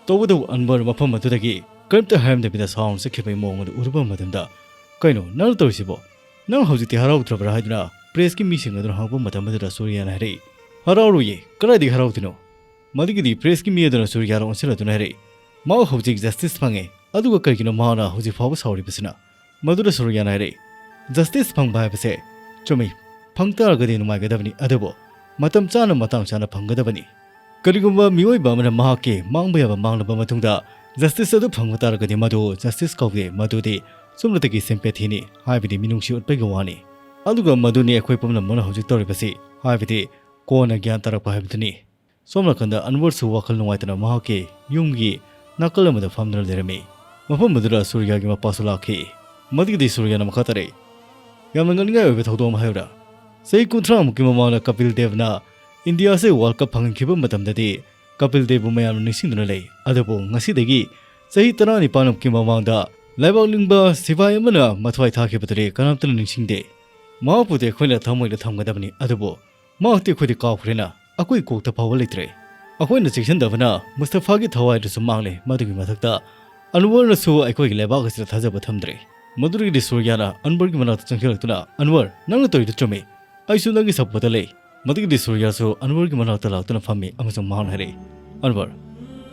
ꯇꯧꯕꯇꯕꯨ ꯑꯟꯋꯔ ꯃꯐꯝ ꯑꯗꯨꯗꯒꯤ ꯀꯔꯤꯝꯇ ꯍꯥꯏꯔꯝꯗꯕꯤꯗ ꯁꯥꯎꯅ ꯆꯠꯈꯤꯕꯒꯤ ꯃꯑꯣꯡ ꯑꯗꯨ ꯎꯔꯨꯕ ꯃꯇꯝꯗ, "ꯀꯩꯅꯣ ꯅꯪꯅ ꯇꯧꯔꯤꯁꯤꯕꯣ? ꯅꯪ ꯍꯧꯖꯤꯛꯇꯤ ꯍꯔꯥꯎꯗ꯭ꯔꯕ꯭ꯔꯥ?" ꯍꯥꯏꯗꯨꯅ ꯄ꯭ꯔꯦꯁꯀꯤ ꯃꯤꯁꯤꯡ ꯑꯗꯨꯅ ꯍꯪꯉꯛꯄ ꯃꯇꯝ ꯑꯗꯨꯗ ꯁꯨꯔꯤꯌꯥꯅ ꯍꯥꯏꯔꯛꯏ, "ꯍꯔꯥꯎꯔꯣꯏꯌꯦ, ꯀꯗꯥꯏꯗꯒꯤ ꯍꯔꯥꯎꯗꯣꯏꯅꯣ?" ꯃꯗꯨꯒꯤꯗꯤ ꯄ꯭ꯔꯦꯁꯀꯤ ꯃꯤ ꯑꯗꯨꯅ ꯁꯨꯔꯤꯌꯥꯗ ꯑꯣꯟꯁꯤꯜꯂꯗꯨꯅ ꯍꯥꯏꯔꯛꯏ, "ꯃꯍꯥꯛ ꯍꯧꯖꯤꯛ ꯖꯁꯇꯤꯁ ꯐꯪꯉꯦ, ꯑꯗꯨꯒ ꯀꯔꯤꯒꯤꯅꯣ ꯃꯍꯥꯛꯅ ꯍꯧꯖꯤꯛ ꯐꯥꯎꯕ ꯁꯥꯎꯔꯤꯕꯁꯤꯅ?" ꯃꯗꯨꯗ ꯁꯨꯔꯤꯌꯥꯅ ꯍꯥꯏꯔꯛꯏ, "ꯖꯁꯇꯤꯁ ꯐꯪꯕ ꯍꯥꯏꯕꯁꯦ ꯆꯨꯝꯃꯤ, ꯐꯪ ꯇꯥꯔꯒꯗꯤ ꯅꯨꯡꯉꯥꯏꯒꯗꯕꯅꯤ, ꯑꯗꯨꯕꯨ ꯃꯇꯝ ꯆꯥꯅ ꯃꯇꯥꯡ ꯆꯥꯅ ꯐꯪꯒꯗꯕꯅꯤ꯫ ꯀꯔꯤꯒꯨꯝꯕ ꯃꯤꯑꯣꯏꯕ ꯑꯃꯅ ꯃꯍꯥꯛꯀꯤ ꯃꯥꯡꯕ ꯌꯥꯕ ꯃꯥꯡꯂꯕ ꯃꯇꯨꯡꯗ ꯖꯁꯇꯤꯁ ꯑꯗꯨ ꯐꯪꯕ ꯇꯥꯔꯒꯗꯤ ꯃꯗꯨ ꯖꯁꯇꯤꯁ ꯀꯧꯗꯦ, ꯃꯗꯨꯗꯤ ꯆꯨꯝꯅꯇꯒꯤ ꯁꯤꯝꯄꯦꯊꯤꯅꯤ, ꯍꯥꯏꯕꯗꯤ ꯃꯤꯅꯨꯡꯁꯤ ꯎꯠꯄꯒꯤ ꯋꯥꯅꯤ꯫ ꯑꯗꯨꯒ ꯃꯗꯨꯅꯤ ꯑꯩꯈꯣꯏ ꯄꯨꯝꯅꯃꯛꯅ ꯍꯧꯖꯤꯛ ꯇꯧꯔꯤꯕꯁꯤ, ꯍꯥꯏꯕꯗꯤ ꯀꯣꯟꯅ ꯒ꯭ꯌꯥꯟ ꯇꯥꯔꯛꯄ ꯍꯥꯏꯕꯗꯨꯅꯤ꯫" ꯁꯣꯝ ꯅꯥꯀꯟꯗ ꯑꯟꯋꯔꯁꯨ ꯋꯥꯈꯜ ꯅꯨꯡꯉꯥꯏꯇꯅ ꯃꯍꯥꯛꯀꯤ ꯌꯨꯝꯒꯤ ꯅꯥꯀꯜ ꯑꯃꯗ ꯐꯝꯗꯨꯅ ꯂꯩꯔꯝꯃꯤ꯫ ꯃꯐꯝ ꯑꯗꯨꯗ ꯁꯨꯔꯤꯌꯥꯒꯤ ꯃꯄꯥꯁꯨ ꯂꯥꯛꯈꯤ꯫ ꯃꯗꯨꯒꯤꯗꯤ ꯁꯨꯔꯤꯌꯥꯅ ꯃꯈꯥ ꯇꯥꯔꯛꯏ, "ꯌꯥꯝꯅ ꯉꯛꯅꯤꯡꯉꯥꯏ ꯑꯣꯏꯕ ꯊꯧꯗꯣꯛ ꯑꯃ ꯍꯥꯏꯌꯨꯔꯥ? ꯆꯍꯤ ꯀꯨꯟꯊ꯭ꯔꯥꯃꯨꯛꯀꯤ ꯃꯃꯥꯡꯗ ꯀꯄꯤꯜ ꯗꯦꯕꯅ ꯏꯟꯗꯤꯌꯥ ꯑꯁꯤ ꯋꯥꯔꯜ ꯀꯞ ꯐꯪꯍꯟꯈꯤꯕ ꯃꯇꯝꯗꯗꯤ ꯀꯄꯤꯜ ꯗꯦꯕꯕꯨ ꯃꯌꯥꯝꯅ ꯅꯤꯡꯁꯤꯡꯗꯨꯅ ꯂꯩ꯫ ꯑꯗꯨꯕꯨ ꯉꯁꯤꯗꯒꯤ ꯆꯍꯤ ꯇꯔꯥꯅꯤꯄꯥꯟꯃꯨꯛꯀꯤ ꯃꯃꯥꯡꯗ ꯂꯩꯕꯥꯛ ꯅꯤꯡꯕ ꯁꯤꯐꯥꯏ ꯑꯃꯅ ꯃꯊ꯭ꯋꯥꯏ ꯊꯥꯈꯤꯕꯗꯨꯗꯤ ꯀꯅꯥꯝꯇꯅ ꯅꯤꯡꯁꯤꯡꯗꯦ꯫ ꯃꯍꯥꯛꯄꯨꯗꯤ ꯑꯩꯈꯣꯏꯅ ꯊꯃꯣꯏꯗ ꯊꯝꯒꯗꯕꯅꯤ, ꯑꯗꯨꯕꯨ ꯃꯍꯥꯛꯇꯤ ꯑꯩꯈꯣꯏꯗꯤ ꯀꯥꯎꯈ꯭ꯔꯦꯅ, ꯑꯩꯈꯣꯏ ꯀꯣꯛꯇ ꯐꯥꯎꯕ ꯂꯩꯇ꯭ꯔꯦ꯫ ꯑꯩꯈꯣꯏꯅ ꯆꯦꯛꯁꯤꯟꯗꯕꯅ ꯃꯨꯁꯇꯐꯥꯒꯤ ꯊꯋꯥꯏꯗꯨꯁꯨ ꯃꯥꯡꯂꯦ꯫ ꯃꯗꯨꯒꯤ ꯃꯊꯛꯇ ꯑꯟꯋꯔꯅꯁꯨ ꯑꯩꯈꯣꯏꯒꯤ ꯂꯩꯕꯥꯛ ꯑꯁꯤꯗ ꯊꯥꯖꯕ ꯊꯝꯗ꯭ꯔꯦ꯫ ꯃꯗꯨꯗꯒꯤꯗꯤ ꯁꯨꯔꯤꯌꯥꯅ ꯑꯟꯋꯔꯒꯤ ꯃꯅꯥꯛꯇ ꯆꯪꯁꯤꯜꯂꯛꯇꯨꯅ, "ꯑꯟꯋꯔ, ꯅꯪꯅ ꯇꯧꯔꯤꯗꯨ ꯆꯨꯝꯃꯤ꯫ ꯑꯩꯁꯨ ꯅꯪꯒꯤ ꯁꯞꯄꯣꯔꯠꯇ ꯂꯩ꯫" ꯃꯗꯨꯒꯤꯗꯤ ꯁꯨꯔꯤꯌꯥꯁꯨ ꯑꯟꯋꯔꯒꯤ ꯃꯅꯥꯛꯇ ꯂꯥꯛꯇꯨꯅ ꯐꯝꯃꯤ ꯑꯃꯁꯨꯡ ꯃꯍꯥꯛꯅ ꯍꯥꯏꯔꯛꯏ, "ꯑꯟꯋꯔ,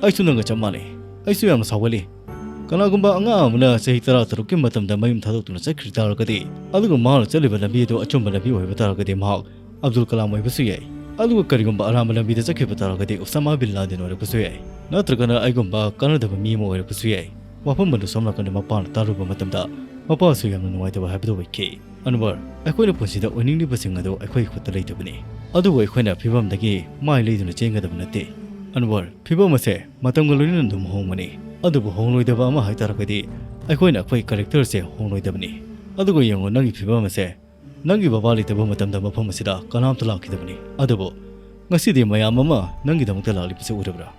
ꯑꯩꯁꯨ ꯅꯪꯒ ꯆꯞ ꯃꯥꯟꯅꯩ꯫ ꯑꯩꯁꯨ ꯌꯥꯝꯅ ꯁꯥꯎꯒꯠꯂꯤ꯫ ꯀꯅꯥꯒꯨꯝꯕ ꯑꯉꯥꯡ ꯑꯃꯅ ꯆꯍꯤ ꯇꯔꯥ ꯇꯔꯨꯛꯀꯤ ꯃꯇꯝꯗ ꯃꯌꯨꯝ ꯊꯥꯗꯣꯛꯇꯨꯅ ꯆꯠꯈ꯭ꯔꯤ ꯇꯥꯔꯒꯗꯤ, ꯑꯗꯨꯒ ꯃꯍꯥꯛꯅ ꯆꯠꯂꯤꯕ ꯂꯝꯕꯤ ꯑꯗꯨ ꯑꯆꯨꯝꯕ ꯂꯝꯕꯤ ꯑꯣꯏꯕ ꯇꯥꯔꯒꯗꯤ, ꯃꯍꯥꯛ ꯑꯕꯗꯨꯜ ꯀꯂꯥꯝ ꯑꯣꯏꯕꯁꯨ ꯌꯥꯏ꯫ ꯑꯗꯨꯒ ꯀꯔꯤꯒꯨꯝꯕ ꯑꯔꯥꯟꯕ ꯂꯝꯕꯤꯗ ꯆꯠꯈꯤꯕ ꯇꯥꯔꯒꯗꯤ ꯎꯁꯥꯃꯥ ꯕꯤꯟ ꯂꯥꯗꯤꯟ ꯑꯣꯏꯔꯛꯄꯁꯨ ꯌꯥꯏ꯫ ꯅꯠꯇ꯭ꯔꯒꯅ ꯑꯩꯒꯨꯝꯕ ꯀꯥꯟꯅꯗꯕ ꯃꯤ ꯑꯃ ꯑꯣꯏꯔꯛꯄꯁꯨ ꯌꯥꯏ꯫" ꯋꯥꯐꯝ ꯑꯗꯨ ꯁꯣꯝ ꯅꯥꯀꯟꯗ ꯃꯄꯥꯅ ꯇꯥꯔꯨꯕ ꯃꯇꯝꯗ, ꯃꯄꯥꯁꯨ ꯌꯥꯝꯅ ꯅꯨꯡꯉꯥꯏꯇꯕ ꯍꯥꯏꯕꯗꯨ ꯑꯣꯏꯈꯤ꯫ "ꯑꯟꯋꯔ, ꯑꯩꯈꯣꯏꯅ ꯄꯨꯟꯁꯤꯗ ꯑꯣꯏꯅꯤꯡꯂꯤꯕꯁꯤꯡ ꯑꯗꯨ ꯑꯩꯈꯣꯏꯒꯤ ꯈꯨꯠꯇ ꯂꯩꯇꯕꯅꯤ꯫ ꯑꯗꯨꯕꯨ ꯑꯩꯈꯣꯏꯅ ꯐꯤꯕꯝꯗꯒꯤ ꯃꯥꯏ ꯂꯩꯗꯨꯅ ꯆꯦꯟꯒꯗꯕ ꯅꯠꯇꯦ꯫ ꯑꯟꯋꯔ, ꯐꯤꯕꯝ ꯑꯁꯦ ꯃꯇꯝꯒ ꯂꯣꯏꯅꯅ ꯑꯗꯨꯝ ꯍꯣꯡꯕꯅꯤ꯫ ꯑꯗꯨꯕꯨ ꯍꯣꯡꯂꯣꯏꯗꯕ ꯑꯃ ꯍꯥꯏ ꯇꯥꯔꯒꯗꯤ, ꯑꯩꯈꯣꯏꯅ ꯑꯩꯈꯣꯏ ꯀꯦꯔꯦꯛꯇꯔꯁꯦ ꯍꯣꯡꯂꯣꯏꯗꯕꯅꯤ꯫ ꯑꯗꯨꯒ ꯌꯦꯡꯉꯨ, ꯅꯪꯒꯤ ꯐꯤꯕꯝ ꯑꯁꯦ, ꯅꯪꯒꯤ ꯕꯕꯥ ꯂꯩꯇꯕ ꯃꯇꯝꯗ ꯃꯐꯝ ꯑꯁꯤꯗ ꯀꯅꯥꯝꯇ ꯂꯥꯛꯈꯤꯗꯕꯅꯤ꯫ ꯑꯗꯨꯕꯨ ꯉꯁꯤꯗꯤ ꯃꯌꯥꯝ ꯑꯃ ꯅꯪꯒꯤꯗꯃꯛꯇ ꯂꯥꯛꯂꯤꯕꯁꯤ ꯎꯔꯕ꯭ꯔꯥ?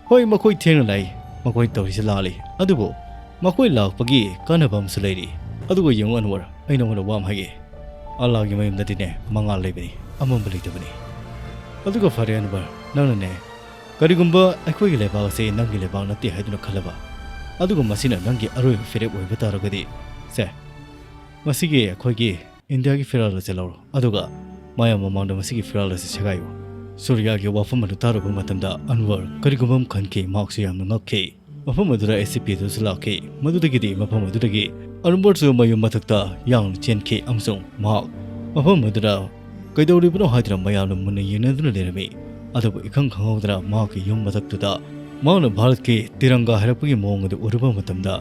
ꯍꯣꯏ, ꯃꯈꯣꯏ ꯊꯦꯡꯅ ꯂꯥꯛꯏ, ꯃꯈꯣꯏ ꯇꯧꯔꯤꯁꯤ ꯂꯥꯜꯂꯤ, ꯑꯗꯨꯕꯨ ꯃꯈꯣꯏ ꯂꯥꯛꯄꯒꯤ ꯀꯥꯟꯅꯕ ꯑꯃꯁꯨ ꯂꯩꯔꯤ꯫ ꯑꯗꯨꯒ ꯌꯦꯡꯉꯨ ꯑꯟꯋꯔ, ꯑꯩ ꯅꯉꯣꯟꯗ ꯋꯥ ꯑꯃ ꯍꯥꯏꯒꯦ꯫ ꯑꯜꯂꯥꯒꯤ ꯃꯌꯨꯝꯗꯗꯤꯅꯦ ꯃꯉꯥꯜ ꯂꯩꯕꯅꯤ, ꯑꯃꯝꯕ ꯂꯩꯇꯕꯅꯤ꯫ ꯑꯗꯨꯒ ꯐꯔꯦ ꯑꯟꯋꯔ, ꯅꯪꯅꯅꯦ, ꯀꯔꯤꯒꯨꯝꯕ ꯑꯩꯈꯣꯏꯒꯤ ꯂꯩꯕꯥꯛ ꯑꯁꯤ ꯅꯪꯒꯤ ꯂꯩꯕꯥꯛ ꯅꯠꯇꯦ ꯍꯥꯏꯗꯨꯅ ꯈꯜꯂꯕ, ꯑꯗꯨꯒ ꯃꯁꯤꯅ ꯅꯪꯒꯤ ꯑꯔꯣꯏꯕ ꯐꯤꯔꯦꯞ ꯑꯣꯏꯕ ꯇꯥꯔꯒꯗꯤ, ꯁꯦ, ꯃꯁꯤꯒꯤ ꯑꯩꯈꯣꯏꯒꯤ ꯏꯟꯗꯤꯌꯥꯒꯤ ꯐꯤꯔꯥꯜ ꯑꯁꯤ ꯂꯧꯔꯣ, ꯑꯗꯨꯒ ꯃꯌꯥꯝ ꯃꯃꯥꯡꯗ ꯃꯁꯤꯒꯤ ꯐꯤꯔꯥꯜ ꯑꯁꯤ ꯁꯦꯒꯥꯏꯌꯨ꯫" ꯁꯨꯔꯤꯌꯥꯒꯤ ꯋꯥꯐꯝ ꯑꯗꯨ ꯇꯥꯔꯨꯕ ꯃꯇꯝꯗ ꯑꯟꯋꯔ ꯀꯔꯤꯒꯨꯝꯕ ꯑꯃ ꯈꯟꯈꯤ, ꯃꯍꯥꯛꯁꯨ ꯌꯥꯝꯅ ꯉꯛꯈꯤ꯫ ꯃꯐꯝ ꯑꯗꯨꯗ ꯑꯦ ꯁꯤ ꯄꯤ ꯑꯗꯨꯁꯨ ꯂꯥꯛꯈꯤ꯫ ꯃꯗꯨꯗꯒꯤꯗꯤ ꯃꯐꯝ ꯑꯗꯨꯗꯒꯤ ꯑꯟꯋꯔꯁꯨ ꯃꯌꯨꯝ ꯃꯊꯛꯇ ꯌꯥꯡꯅ ꯆꯦꯟꯈꯤ ꯑꯃꯁꯨꯡ ꯃꯍꯥꯛ ꯃꯐꯝ ꯑꯗꯨꯗ ꯀꯩꯗꯧꯔꯤꯕꯅꯣ ꯍꯥꯏꯗꯨꯅ ꯃꯌꯥꯝꯅ ꯃꯨꯟꯅ ꯌꯦꯡꯅꯗꯨꯅ ꯂꯩꯔꯝꯃꯤ꯫ ꯑꯗꯨꯕꯨ ꯏꯈꯪ ꯈꯪꯍꯧꯗꯅ ꯃꯍꯥꯛꯀꯤ ꯌꯨꯝ ꯃꯊꯛꯇꯨꯗ ꯃꯍꯥꯛꯅ ꯚꯥꯔꯠꯀꯤ ꯇꯤꯔꯪꯒꯥ ꯍꯥꯏꯔꯛꯄꯒꯤ ꯃꯑꯣꯡ ꯑꯗꯨ ꯎꯔꯨꯕ ꯃꯇꯝꯗ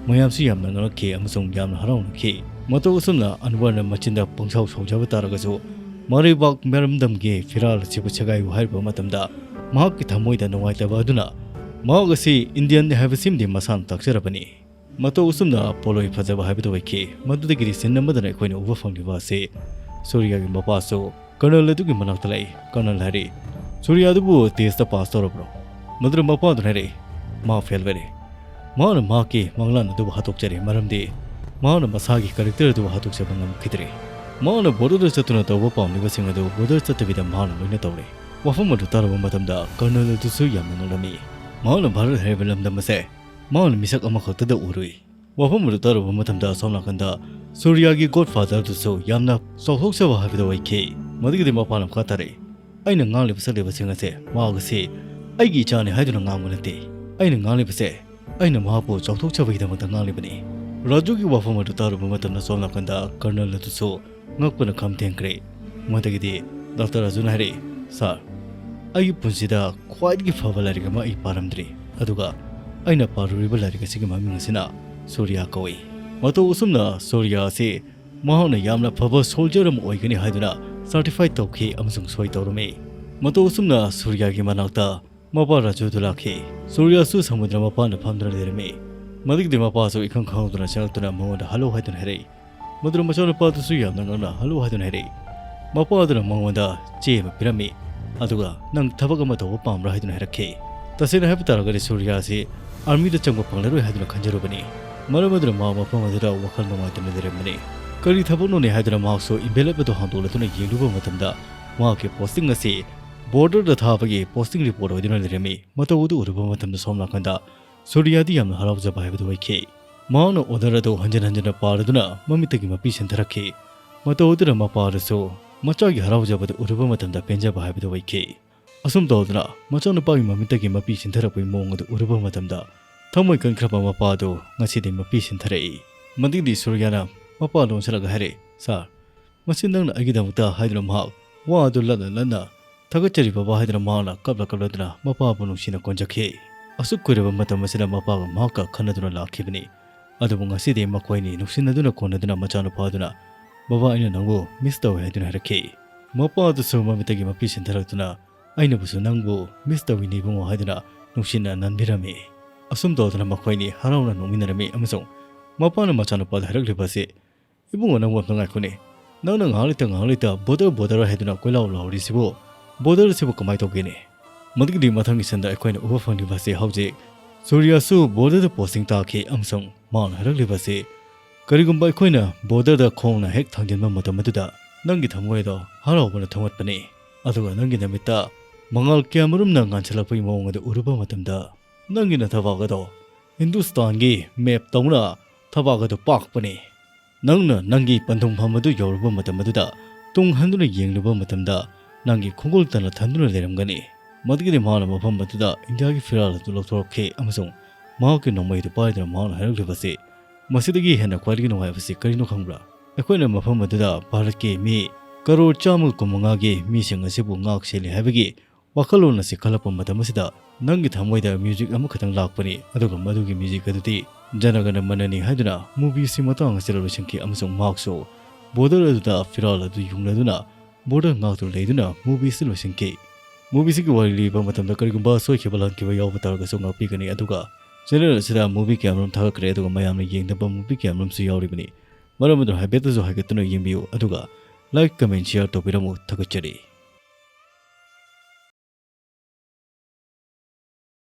ꯃꯌꯥꯝꯁꯨ ꯌꯥꯝꯅ ꯉꯛꯈꯤ ꯑꯃꯁꯨꯡ ꯌꯥꯝꯅ ꯍꯔꯥꯎꯅꯈꯤ꯫ ꯃꯇꯧ ꯑꯁꯨꯝꯅ ꯑꯟꯋꯔꯅ ꯃꯆꯤꯟꯗ ꯄꯪꯁꯥꯎ ꯁꯥꯎꯖꯕ ꯇꯥꯔꯒꯁꯨ, ꯃꯔꯩꯕꯥꯛ ꯃꯔꯝꯗꯝꯒꯤ ꯐꯤꯔꯥꯜ ꯑꯁꯤꯕꯨ ꯁꯦꯒꯥꯏꯌꯨ ꯍꯥꯏꯔꯨꯕ ꯃꯇꯝꯗ ꯃꯍꯥꯛꯀꯤ ꯊꯃꯣꯏꯗ ꯅꯨꯡꯉꯥꯏꯇꯕ ꯑꯗꯨꯅ ꯃꯍꯥꯛ ꯑꯁꯤ ꯏꯟꯗꯤꯌꯟꯅꯤ ꯍꯥꯏꯕꯁꯤꯃꯗꯤ ꯃꯁꯥꯅ ꯇꯥꯛꯆꯔꯕꯅꯤ꯫ ꯃꯇꯧ ꯑꯁꯨꯝꯅ ꯄꯣꯠꯂꯣꯏ ꯐꯖꯕ ꯍꯥꯏꯕꯗꯨ ꯑꯣꯏꯈꯤ꯫ ꯃꯗꯨꯗꯒꯤꯗꯤ ꯁꯤꯟ ꯑꯃꯗꯅ ꯑꯩꯈꯣꯏꯅ ꯎꯕ ꯐꯪꯂꯤꯕ ꯑꯁꯤ ꯁꯨꯔꯤꯌꯥꯒꯤ ꯃꯄꯥꯁꯨ ꯀꯔꯅꯜ ꯑꯗꯨꯒꯤ ꯃꯅꯥꯛꯇ ꯂꯥꯛꯏ꯫ ꯀꯔꯅꯜ ꯍꯥꯏꯔꯤ, "ꯁꯨꯔꯤꯌꯥ ꯑꯗꯨꯕꯨ ꯇꯦꯁꯇ ꯄꯥꯁ ꯇꯧꯔꯕ꯭ꯔꯣ?" ꯃꯗꯨꯗ ꯃꯄꯥꯗꯨꯅ ꯍꯥꯏꯔꯛꯏ, "ꯃꯥ ꯐꯦꯜ ꯑꯣꯏꯔꯦ꯫ ꯃꯍꯥꯛꯅ ꯃꯍꯥꯛꯀꯤ ꯃꯪꯂꯥꯟ ꯑꯗꯨꯕꯨ ꯍꯥꯠꯇꯣꯛꯆꯔꯦ, ꯃꯔꯝꯗꯤ ꯃꯍꯥꯛꯅ ꯃꯁꯥꯒꯤ ꯀꯦꯔꯦꯛꯇꯔ ꯑꯗꯨꯕꯨ ꯍꯥꯠꯇꯣꯛꯆꯕ ꯉꯝꯈꯤꯗ꯭ꯔꯦ꯫ ꯃꯍꯥꯛꯅ ꯕꯣꯔꯗꯔꯗ ꯆꯠꯇꯨꯅ ꯇꯧꯕ ꯄꯥꯝꯂꯤꯕꯁꯤꯡ ꯑꯗꯨ ꯕꯣꯔꯗꯔ ꯆꯠꯇꯕꯤꯗ ꯃꯍꯥꯛꯅ ꯂꯣꯏꯅ ꯇꯧꯔꯦ꯫" ꯋꯥꯐꯝ ꯑꯗꯨ ꯇꯥꯔꯨꯕ ꯃꯇꯝꯗ ꯀꯔꯅꯜ ꯑꯗꯨꯁꯨ ꯌꯥꯝꯅ ꯅꯣꯛꯂꯝꯃꯤ꯫ ꯃꯍꯥꯛꯅ ꯚꯥꯔꯠ ꯍꯥꯏꯔꯤꯕ ꯂꯝꯗꯝ ꯑꯁꯦ ꯃꯍꯥꯛꯅ ꯃꯤꯁꯛ ꯑꯃꯈꯛꯇꯗ ꯎꯔꯨꯏ꯫ ꯋꯥꯐꯝ ꯑꯗꯨ ꯇꯥꯔꯨꯕ ꯃꯇꯝꯗ ꯑꯁꯣꯝ ꯅꯥꯀꯟꯗ ꯁꯨꯔꯤꯌꯥꯒꯤ ꯒꯣꯗ ꯐꯥꯗꯔ ꯑꯗꯨꯁꯨ ꯌꯥꯝꯅ ꯆꯥꯎꯊꯣꯛꯆꯕ ꯍꯥꯏꯕꯗꯨ ꯑꯣꯏꯈꯤ꯫ ꯃꯗꯨꯒꯤꯗꯤ ꯃꯄꯥꯅ ꯃꯈꯥ ꯇꯥꯔꯛꯏ, "ꯑꯩꯅ ꯉꯥꯡꯂꯤꯕ ꯁꯛꯂꯤꯕꯁꯤꯡ ꯑꯁꯦ ꯃꯍꯥꯛ ꯑꯁꯤ ꯑꯩꯒꯤ ꯏꯆꯥꯅꯤ ꯍꯥꯏꯗꯨꯅ ꯉꯥꯡꯕ ꯅꯠꯇꯦ꯫ ꯑꯩꯅ ꯉꯥꯡꯂꯤꯕꯁꯦ ꯑꯩꯅ ꯃꯍꯥꯛꯄꯨ ꯆꯥꯎꯊꯣꯛꯆꯕꯒꯤꯗꯃꯛꯇ ꯉꯥꯡꯂꯤꯕꯅꯤ꯫" ꯔꯥꯖꯨꯒꯤ ꯋꯥꯐꯝ ꯑꯗꯨ ꯇꯥꯔꯨꯕ ꯃꯇꯝꯗ ꯁꯣꯝ ꯅꯥꯀꯟꯗ ꯀꯔꯅꯜ ꯑꯗꯨꯁꯨ ꯉꯛꯄꯅ ꯈꯝ ꯊꯦꯡꯈ꯭ꯔꯦ꯫ ꯃꯗꯨꯗꯒꯤꯗꯤ ꯗꯥꯛꯇꯔ ꯔꯥꯖꯨꯅ ꯍꯥꯏꯔꯛꯏ, "ꯁꯥꯔ, ꯑꯩꯒꯤ ꯄꯨꯟꯁꯤꯗ ꯈ꯭ꯋꯥꯏꯗꯒꯤ ꯐꯕ ꯂꯥꯏꯔꯤꯛ ꯑꯃ ꯑꯩ ꯄꯥꯔꯝꯗ꯭ꯔꯤ꯫ ꯑꯗꯨꯒ ꯑꯩꯅ ꯄꯥꯔꯨꯔꯤꯕ ꯂꯥꯏꯔꯤꯛ ꯑꯁꯤꯒꯤ ꯃꯃꯤꯡ ꯑꯁꯤꯅ ꯁꯨꯔꯤꯌꯥ ꯀꯧꯏ꯫" ꯃꯇꯧ ꯑꯁꯨꯝꯅ ꯁꯨꯔꯤꯌꯥ ꯑꯁꯤ ꯃꯍꯥꯛꯅ ꯌꯥꯝꯅ ꯐꯕ ꯁꯣꯜꯖꯔ ꯑꯃ ꯑꯣꯏꯒꯅꯤ ꯍꯥꯏꯗꯨꯅ ꯁꯔꯇꯤꯐꯥꯏ ꯇꯧꯈꯤ ꯑꯃꯁꯨꯡ ꯁꯣꯏ ꯇꯧꯔꯝꯃꯤ꯫ ꯃꯇꯧ ꯑꯁꯨꯝꯅ ꯁꯨꯔꯤꯌꯥꯒꯤ ꯃꯅꯥꯛꯇ ꯃꯄꯥ ꯔꯥꯖꯨꯗꯨ ꯂꯥꯛꯈꯤ꯫ ꯁꯨꯔꯤꯌꯥꯁꯨ ꯁꯃꯨꯗ꯭ꯔ ꯃꯄꯥꯟꯗ ꯐꯝꯗꯨꯅ ꯂꯩꯔꯝꯃꯤ꯫ ꯃꯗꯨꯒꯤꯗꯤ ꯃꯄꯥꯁꯨ ꯏꯈꯪ ꯈꯪꯍꯧꯗꯅ ꯆꯪꯂꯛꯇꯨꯅ ꯃꯉꯣꯟꯗ "ꯍꯜꯂꯣ" ꯍꯥꯏꯗꯨꯅ ꯍꯥꯏꯔꯛꯏ꯫ ꯃꯗꯨꯅ ꯃꯆꯥꯅꯨꯄꯥꯗꯨꯁꯨ ꯌꯥꯝꯅ ꯉꯛꯅ "ꯍꯜꯂꯣ" ꯍꯥꯏꯗꯨꯅ ꯍꯥꯏꯔꯛꯏ꯫ ꯃꯄꯥ ꯑꯗꯨꯅ ꯃꯉꯣꯟꯗ ꯆꯦ ꯑꯃ ꯄꯤꯔꯝꯃꯤ, ꯑꯗꯨꯒ "ꯅꯪ ꯊꯕꯛ ꯑꯃ ꯇꯧꯕ ꯄꯥꯝꯕ꯭ꯔꯥ?" ꯍꯥꯏꯗꯨꯅ ꯍꯥꯏꯔꯛꯈꯤ꯫ ꯇꯁꯦꯡꯅ ꯍꯥꯏꯕ ꯇꯥꯔꯒꯗꯤ ꯁꯨꯔꯤꯌꯥ ꯑꯁꯤ ꯑꯥꯔꯃꯤꯗ ꯆꯪꯕ ꯐꯪꯂꯔꯣꯏ ꯍꯥꯏꯗꯨꯅ ꯈꯟꯖꯔꯨꯕꯅꯤ꯫ ꯃꯔꯝ ꯑꯗꯨꯅ ꯃꯍꯥꯛ ꯃꯐꯝ ꯑꯗꯨꯗ ꯋꯥꯈꯜ ꯅꯨꯡꯉꯥꯏꯇꯅ ꯂꯩꯔꯝꯕꯅꯤ꯫ ꯀꯔꯤ ꯊꯕꯛꯅꯣꯅꯦ ꯍꯥꯏꯗꯨꯅ ꯃꯍꯥꯛꯁꯨ ꯏꯟꯚꯦꯂꯞ ꯑꯗꯨ ꯍꯥꯡꯗꯣꯛꯂꯗꯨꯅ ꯌꯦꯡꯂꯨꯕ ꯃꯇꯝꯗ ꯃꯍꯥꯛꯀꯤ ꯄꯣꯁꯇꯤꯡ ꯑꯁꯤ ꯕꯣꯔꯗꯔꯗ ꯊꯥꯕꯒꯤ ꯄꯣꯁꯇꯤꯡ ꯔꯤꯄꯣꯔꯠ ꯑꯣꯏꯗꯨꯅ ꯂꯩꯔꯝꯃꯤ꯫ ꯃꯇꯧ ꯑꯗꯨ ꯎꯔꯨꯕ ꯃꯇꯝꯗ ꯁꯣꯝ ꯅꯥꯀꯟꯗ ꯁꯨꯔꯤꯌꯥꯗꯤ ꯌꯥꯝꯅ ꯍꯔꯥꯎꯖꯕ ꯍꯥꯏꯕꯗꯨ ꯑꯣꯏꯈꯤ꯫ ꯃꯍꯥꯛꯅ ꯑꯣꯔꯗꯔ ꯑꯗꯨ ꯍꯟꯖꯤꯟ ꯍꯟꯖꯤꯟꯅ ꯄꯥꯔꯗꯨꯅ ꯃꯃꯤꯠꯇꯒꯤ ꯃꯄꯤ ꯁꯤꯟꯊꯔꯛꯈꯤ꯫ ꯃꯇꯧ ꯑꯗꯨꯅ ꯃꯄꯥ ꯑꯗꯨꯁꯨ ꯃꯆꯥꯒꯤ ꯍꯔꯥꯎꯖꯕꯗꯨ ꯎꯔꯨꯕ ꯃꯇꯝꯗ ꯄꯦꯟꯖꯕ ꯍꯥꯏꯕꯗꯨ ꯑꯣꯏꯈꯤ꯫ ꯑꯁꯨꯝ ꯇꯧꯗꯨꯅ ꯃꯆꯥꯅꯨꯄꯥꯒꯤ ꯃꯃꯤꯠꯇꯒꯤ ꯃꯄꯤ ꯁꯤꯟꯊꯔꯛꯄꯒꯤ ꯃꯑꯣꯡ ꯑꯗꯨ ꯎꯔꯨꯕ ꯃꯇꯝꯗ ꯊꯃꯣꯏ ꯀꯟꯈ꯭ꯔꯕ ꯃꯄꯥ ꯑꯗꯨ ꯉꯁꯤꯗꯤ ꯃꯄꯤ ꯁꯤꯟꯊꯔꯛꯏ꯫ ꯃꯗꯨꯒꯤꯗꯤ ꯁꯨꯔꯤꯌꯥꯅ ꯃꯄꯥ ꯂꯣꯟꯁꯤꯜꯂꯒ ꯍꯥꯏꯔꯛꯏ, "ꯁꯥꯔ, ꯃꯁꯤ ꯅꯪꯅ ꯑꯩꯒꯤꯗꯃꯛꯇ" ꯍꯥꯏꯗꯨꯅ ꯃꯍꯥꯛ ꯋꯥ ꯑꯗꯨ ꯂꯟꯅ ꯂꯟꯅ "ꯊꯥꯒꯠꯆꯔꯤ ꯕꯕꯥ" ꯍꯥꯏꯗꯨꯅ ꯃꯍꯥꯛꯅ ꯀꯞꯂ ꯀꯞꯂꯗꯨꯅ ꯃꯄꯥꯕꯨ ꯅꯨꯡꯁꯤꯅ ꯀꯣꯟꯖꯈꯤ꯫ ꯑꯁꯨꯛ ꯀꯨꯏꯔꯕ ꯃꯇꯝ ꯑꯁꯤꯗ ꯃꯄꯥꯒ ꯃꯍꯥꯛꯀ ꯈꯟꯅꯗꯨꯅ ꯂꯥꯛꯈꯤꯕꯅꯤ꯫ ꯑꯗꯨꯕꯨ ꯉꯁꯤꯗꯤ ꯃꯈꯣꯏꯅꯤ ꯅꯨꯡꯁꯤꯅꯗꯨꯅ ꯀꯣꯟꯅꯗꯨꯅ ꯃꯆꯥꯅꯨꯄꯥꯗꯨꯅ, "ꯕꯕꯥ, ꯑꯩꯅ ꯅꯪꯕꯨ ꯃꯤꯁ ꯇꯧꯏ" ꯍꯥꯏꯗꯨꯅ ꯍꯥꯏꯔꯛꯈꯤ꯫ ꯃꯄꯥ ꯑꯗꯨꯁꯨ ꯃꯃꯤꯠꯇꯒꯤ ꯃꯄꯤ ꯁꯤꯟꯊꯔꯛꯇꯨꯅ, "ꯑꯩꯅꯕꯨꯁꯨ ꯅꯪꯕꯨ ꯃꯤꯁ ꯇꯧꯏꯅꯦ ꯏꯕꯨꯡꯉꯣ" ꯍꯥꯏꯗꯨꯅ ꯅꯨꯡꯁꯤꯅ ꯅꯟꯕꯤꯔꯝꯃꯤ꯫ ꯑꯁꯨꯝ ꯇꯧꯗꯅ ꯃꯈꯣꯏꯅꯤ ꯍꯔꯥꯎꯅ ꯅꯣꯛꯃꯤꯟꯅꯔꯝꯃꯤ ꯑꯃꯁꯨꯡ ꯃꯄꯥꯅ ꯃꯆꯥꯅꯨꯄꯥꯗ ꯍꯥꯏꯔꯛꯂꯤꯕ ꯑꯁꯤ, "ꯏꯕꯨꯡꯉꯣ, ꯅꯪꯕꯨ ꯑꯝꯇ ꯉꯥꯏꯈꯣꯅꯦ꯫ ꯅꯪꯅ ꯉꯥꯏꯍꯥꯛ ꯂꯩꯇ ꯉꯥꯏꯍꯥꯛ ꯂꯩꯇ border border ꯍꯥꯏꯗꯨꯅ ꯀꯣꯏꯂꯥꯎ ꯂꯥꯎꯔꯤꯁꯤꯕꯨ, border ꯑꯁꯤꯕꯨ ꯀꯃꯥꯏꯅ ꯇꯧꯒꯦꯅꯦ?" ꯃꯗꯨꯒꯤꯗꯤ ꯃꯊꯪꯒꯤ ꯁꯟꯗ ꯑꯩꯈꯣꯏꯅ ꯎꯕ ꯐꯪꯂꯤꯕ ꯑꯁꯤ ꯍꯧꯖꯤꯛ ꯁꯨꯔꯤꯌꯥꯁꯨ border ꯗ posting ꯇꯥꯈꯤ ꯑꯃꯁꯨꯡ ꯃꯥꯅ ꯍꯥꯏꯔꯛꯂꯤꯕ ꯑꯁꯤ, "ꯀꯔꯤꯒꯨꯝꯕ ꯑꯩꯈꯣꯏꯅ border ꯗ ꯈꯣꯡꯅ ꯍꯦꯛ ꯊꯥꯡꯖꯤꯟꯕ ꯃꯇꯝ ꯑꯗꯨꯗ ꯅꯪꯒꯤ ꯊꯃꯣꯏ ꯑꯗꯣ ꯍꯔꯥꯎꯕꯅ ꯊꯨꯝꯒꯠꯄꯅꯤ, ꯑꯗꯨꯒ ꯅꯪꯒꯤ ꯅꯃꯤꯠꯇ ꯃꯉꯥꯜ ꯀꯌꯥꯃꯔꯨꯝꯅ ꯉꯥꯟꯁꯤꯜꯂꯛꯄꯒꯤ ꯃꯑꯣꯡ ꯑꯗꯨ ꯎꯔꯨꯕ ꯃꯇꯝꯗ ꯅꯪꯒꯤ ꯅꯊꯕꯥꯛ ꯑꯗꯣ ꯍꯤꯟꯗꯨꯁꯇꯥꯟꯒꯤ map ꯇꯧꯅ ꯊꯕꯥꯛ ꯑꯗꯨ ꯄꯥꯛꯄꯅꯤ꯫ ꯅꯪꯅ ꯅꯪꯒꯤ ꯄꯟꯊꯨꯡꯐꯝ ꯑꯗꯨ ꯌꯧꯔꯨꯕ ꯃꯇꯝ ꯑꯗꯨꯗ ꯇꯨꯡ ꯍꯟꯗꯨꯅ ꯌꯦꯡꯂꯨꯕ ꯃꯇꯝꯗ ꯅꯪꯒꯤ ꯈꯣꯡꯒꯨꯜ ꯇꯅ ꯊꯟꯗꯨꯅ ꯂꯩꯔꯝꯒꯅꯤ꯫" ꯃꯗꯨꯒꯤꯗꯤ ꯃꯍꯥꯛꯅ ꯃꯐꯝ ꯑꯗꯨꯗ ꯏꯟꯗꯤꯌꯥꯒꯤ ꯐꯤꯔꯥꯜ ꯑꯗꯨ ꯂꯧꯊꯣꯔꯛꯈꯤ ꯑꯃꯁꯨꯡ ꯃꯍꯥꯛꯀꯤ ꯅꯣꯡꯃꯩ ꯑꯗꯨ ꯄꯥꯏꯗꯨꯅ ꯃꯍꯥꯛꯅ ꯍꯥꯏꯔꯛꯂꯤꯕꯁꯤ, "ꯃꯁꯤꯗꯒꯤ ꯍꯦꯟꯅ ꯈ꯭ꯋꯥꯏꯗꯒꯤ ꯅꯨꯡꯉꯥꯏꯕꯁꯤ ꯀꯔꯤꯅꯣ ꯈꯪꯕ꯭ꯔꯥ? ꯑꯩꯈꯣꯏꯅ ꯃꯐꯝ ꯑꯗꯨꯗ ꯚꯥꯔꯠꯀꯤ ꯃꯤ ꯀꯔꯣꯔ ꯆꯥꯝꯃꯒ ꯀꯨꯟꯃꯉꯥꯒꯤ ꯃꯤꯁꯤꯡ ꯑꯁꯤꯕꯨ ꯉꯥꯛ ꯁꯦꯜꯂꯤ ꯍꯥꯏꯕꯒꯤ ꯋꯥꯈꯜꯂꯣꯟ ꯑꯁꯤ ꯈꯜꯂꯛꯄ ꯃꯇꯝ ꯑꯁꯤꯗ ꯅꯪꯒꯤ ꯊꯃꯣꯏꯗ music ꯑꯃꯈꯛꯇꯪ ꯂꯥꯛꯄꯅꯤ, ꯑꯗꯨꯒ ꯃꯗꯨꯒꯤ music ꯑꯗꯨꯗꯤ ꯖꯅꯒꯅ ꯃꯅꯅꯤ ꯍꯥꯏꯗꯨꯅ movie ꯑꯁꯤ ꯃꯇꯥꯡ ꯑꯁꯤꯗ ꯂꯣꯏꯁꯤꯟꯈꯤ ꯑꯃꯁꯨꯡ ꯃꯍꯥꯛꯁꯨ border ꯑꯗꯨꯗ ꯐꯤꯔꯥꯜ ꯑꯗꯨ ꯌꯨꯡꯂꯗꯨꯅ border ꯉꯥꯛꯇꯨꯅ ꯂꯩꯗꯨꯅ movie ꯑꯁꯤ ꯂꯣꯏꯁꯤꯟꯈꯤ꯫" Movie ꯑꯁꯤꯒꯤ ꯋꯥꯔꯤ ꯂꯤꯕ ꯃꯇꯝꯗ ꯀꯔꯤꯒꯨꯝꯕ ꯁꯣꯏꯈꯤꯕ ꯂꯥꯟꯈꯤꯕ ꯌꯥꯎꯕ ꯇꯥꯔꯒꯁꯨ ꯉꯥꯛꯄꯤꯒꯅꯤ, ꯑꯗꯨꯒ channel ꯑꯁꯤꯗ movie ꯀꯌꯥꯃꯔꯨꯝ ꯊꯥꯒꯠꯈ꯭ꯔꯦ, ꯑꯗꯨꯒ ꯃꯌꯥꯝꯅ ꯌꯦꯡꯗꯕ movie ꯀꯌꯥꯃꯔꯨꯝꯁꯨ ꯌꯥꯎꯔꯤꯕꯅꯤ꯫ ꯃꯔꯝ ꯑꯗꯨꯅ ꯍꯥꯏꯐꯦꯠꯇꯁꯨ ꯍꯥꯏꯒꯠꯇꯨꯅ ꯌꯦꯡꯕꯤꯌꯨ, ꯑꯗꯨꯒ like, comment, share ꯇꯧꯕꯤꯔꯝꯃꯨ꯫ ꯊꯥꯒꯠꯆꯔꯤ꯫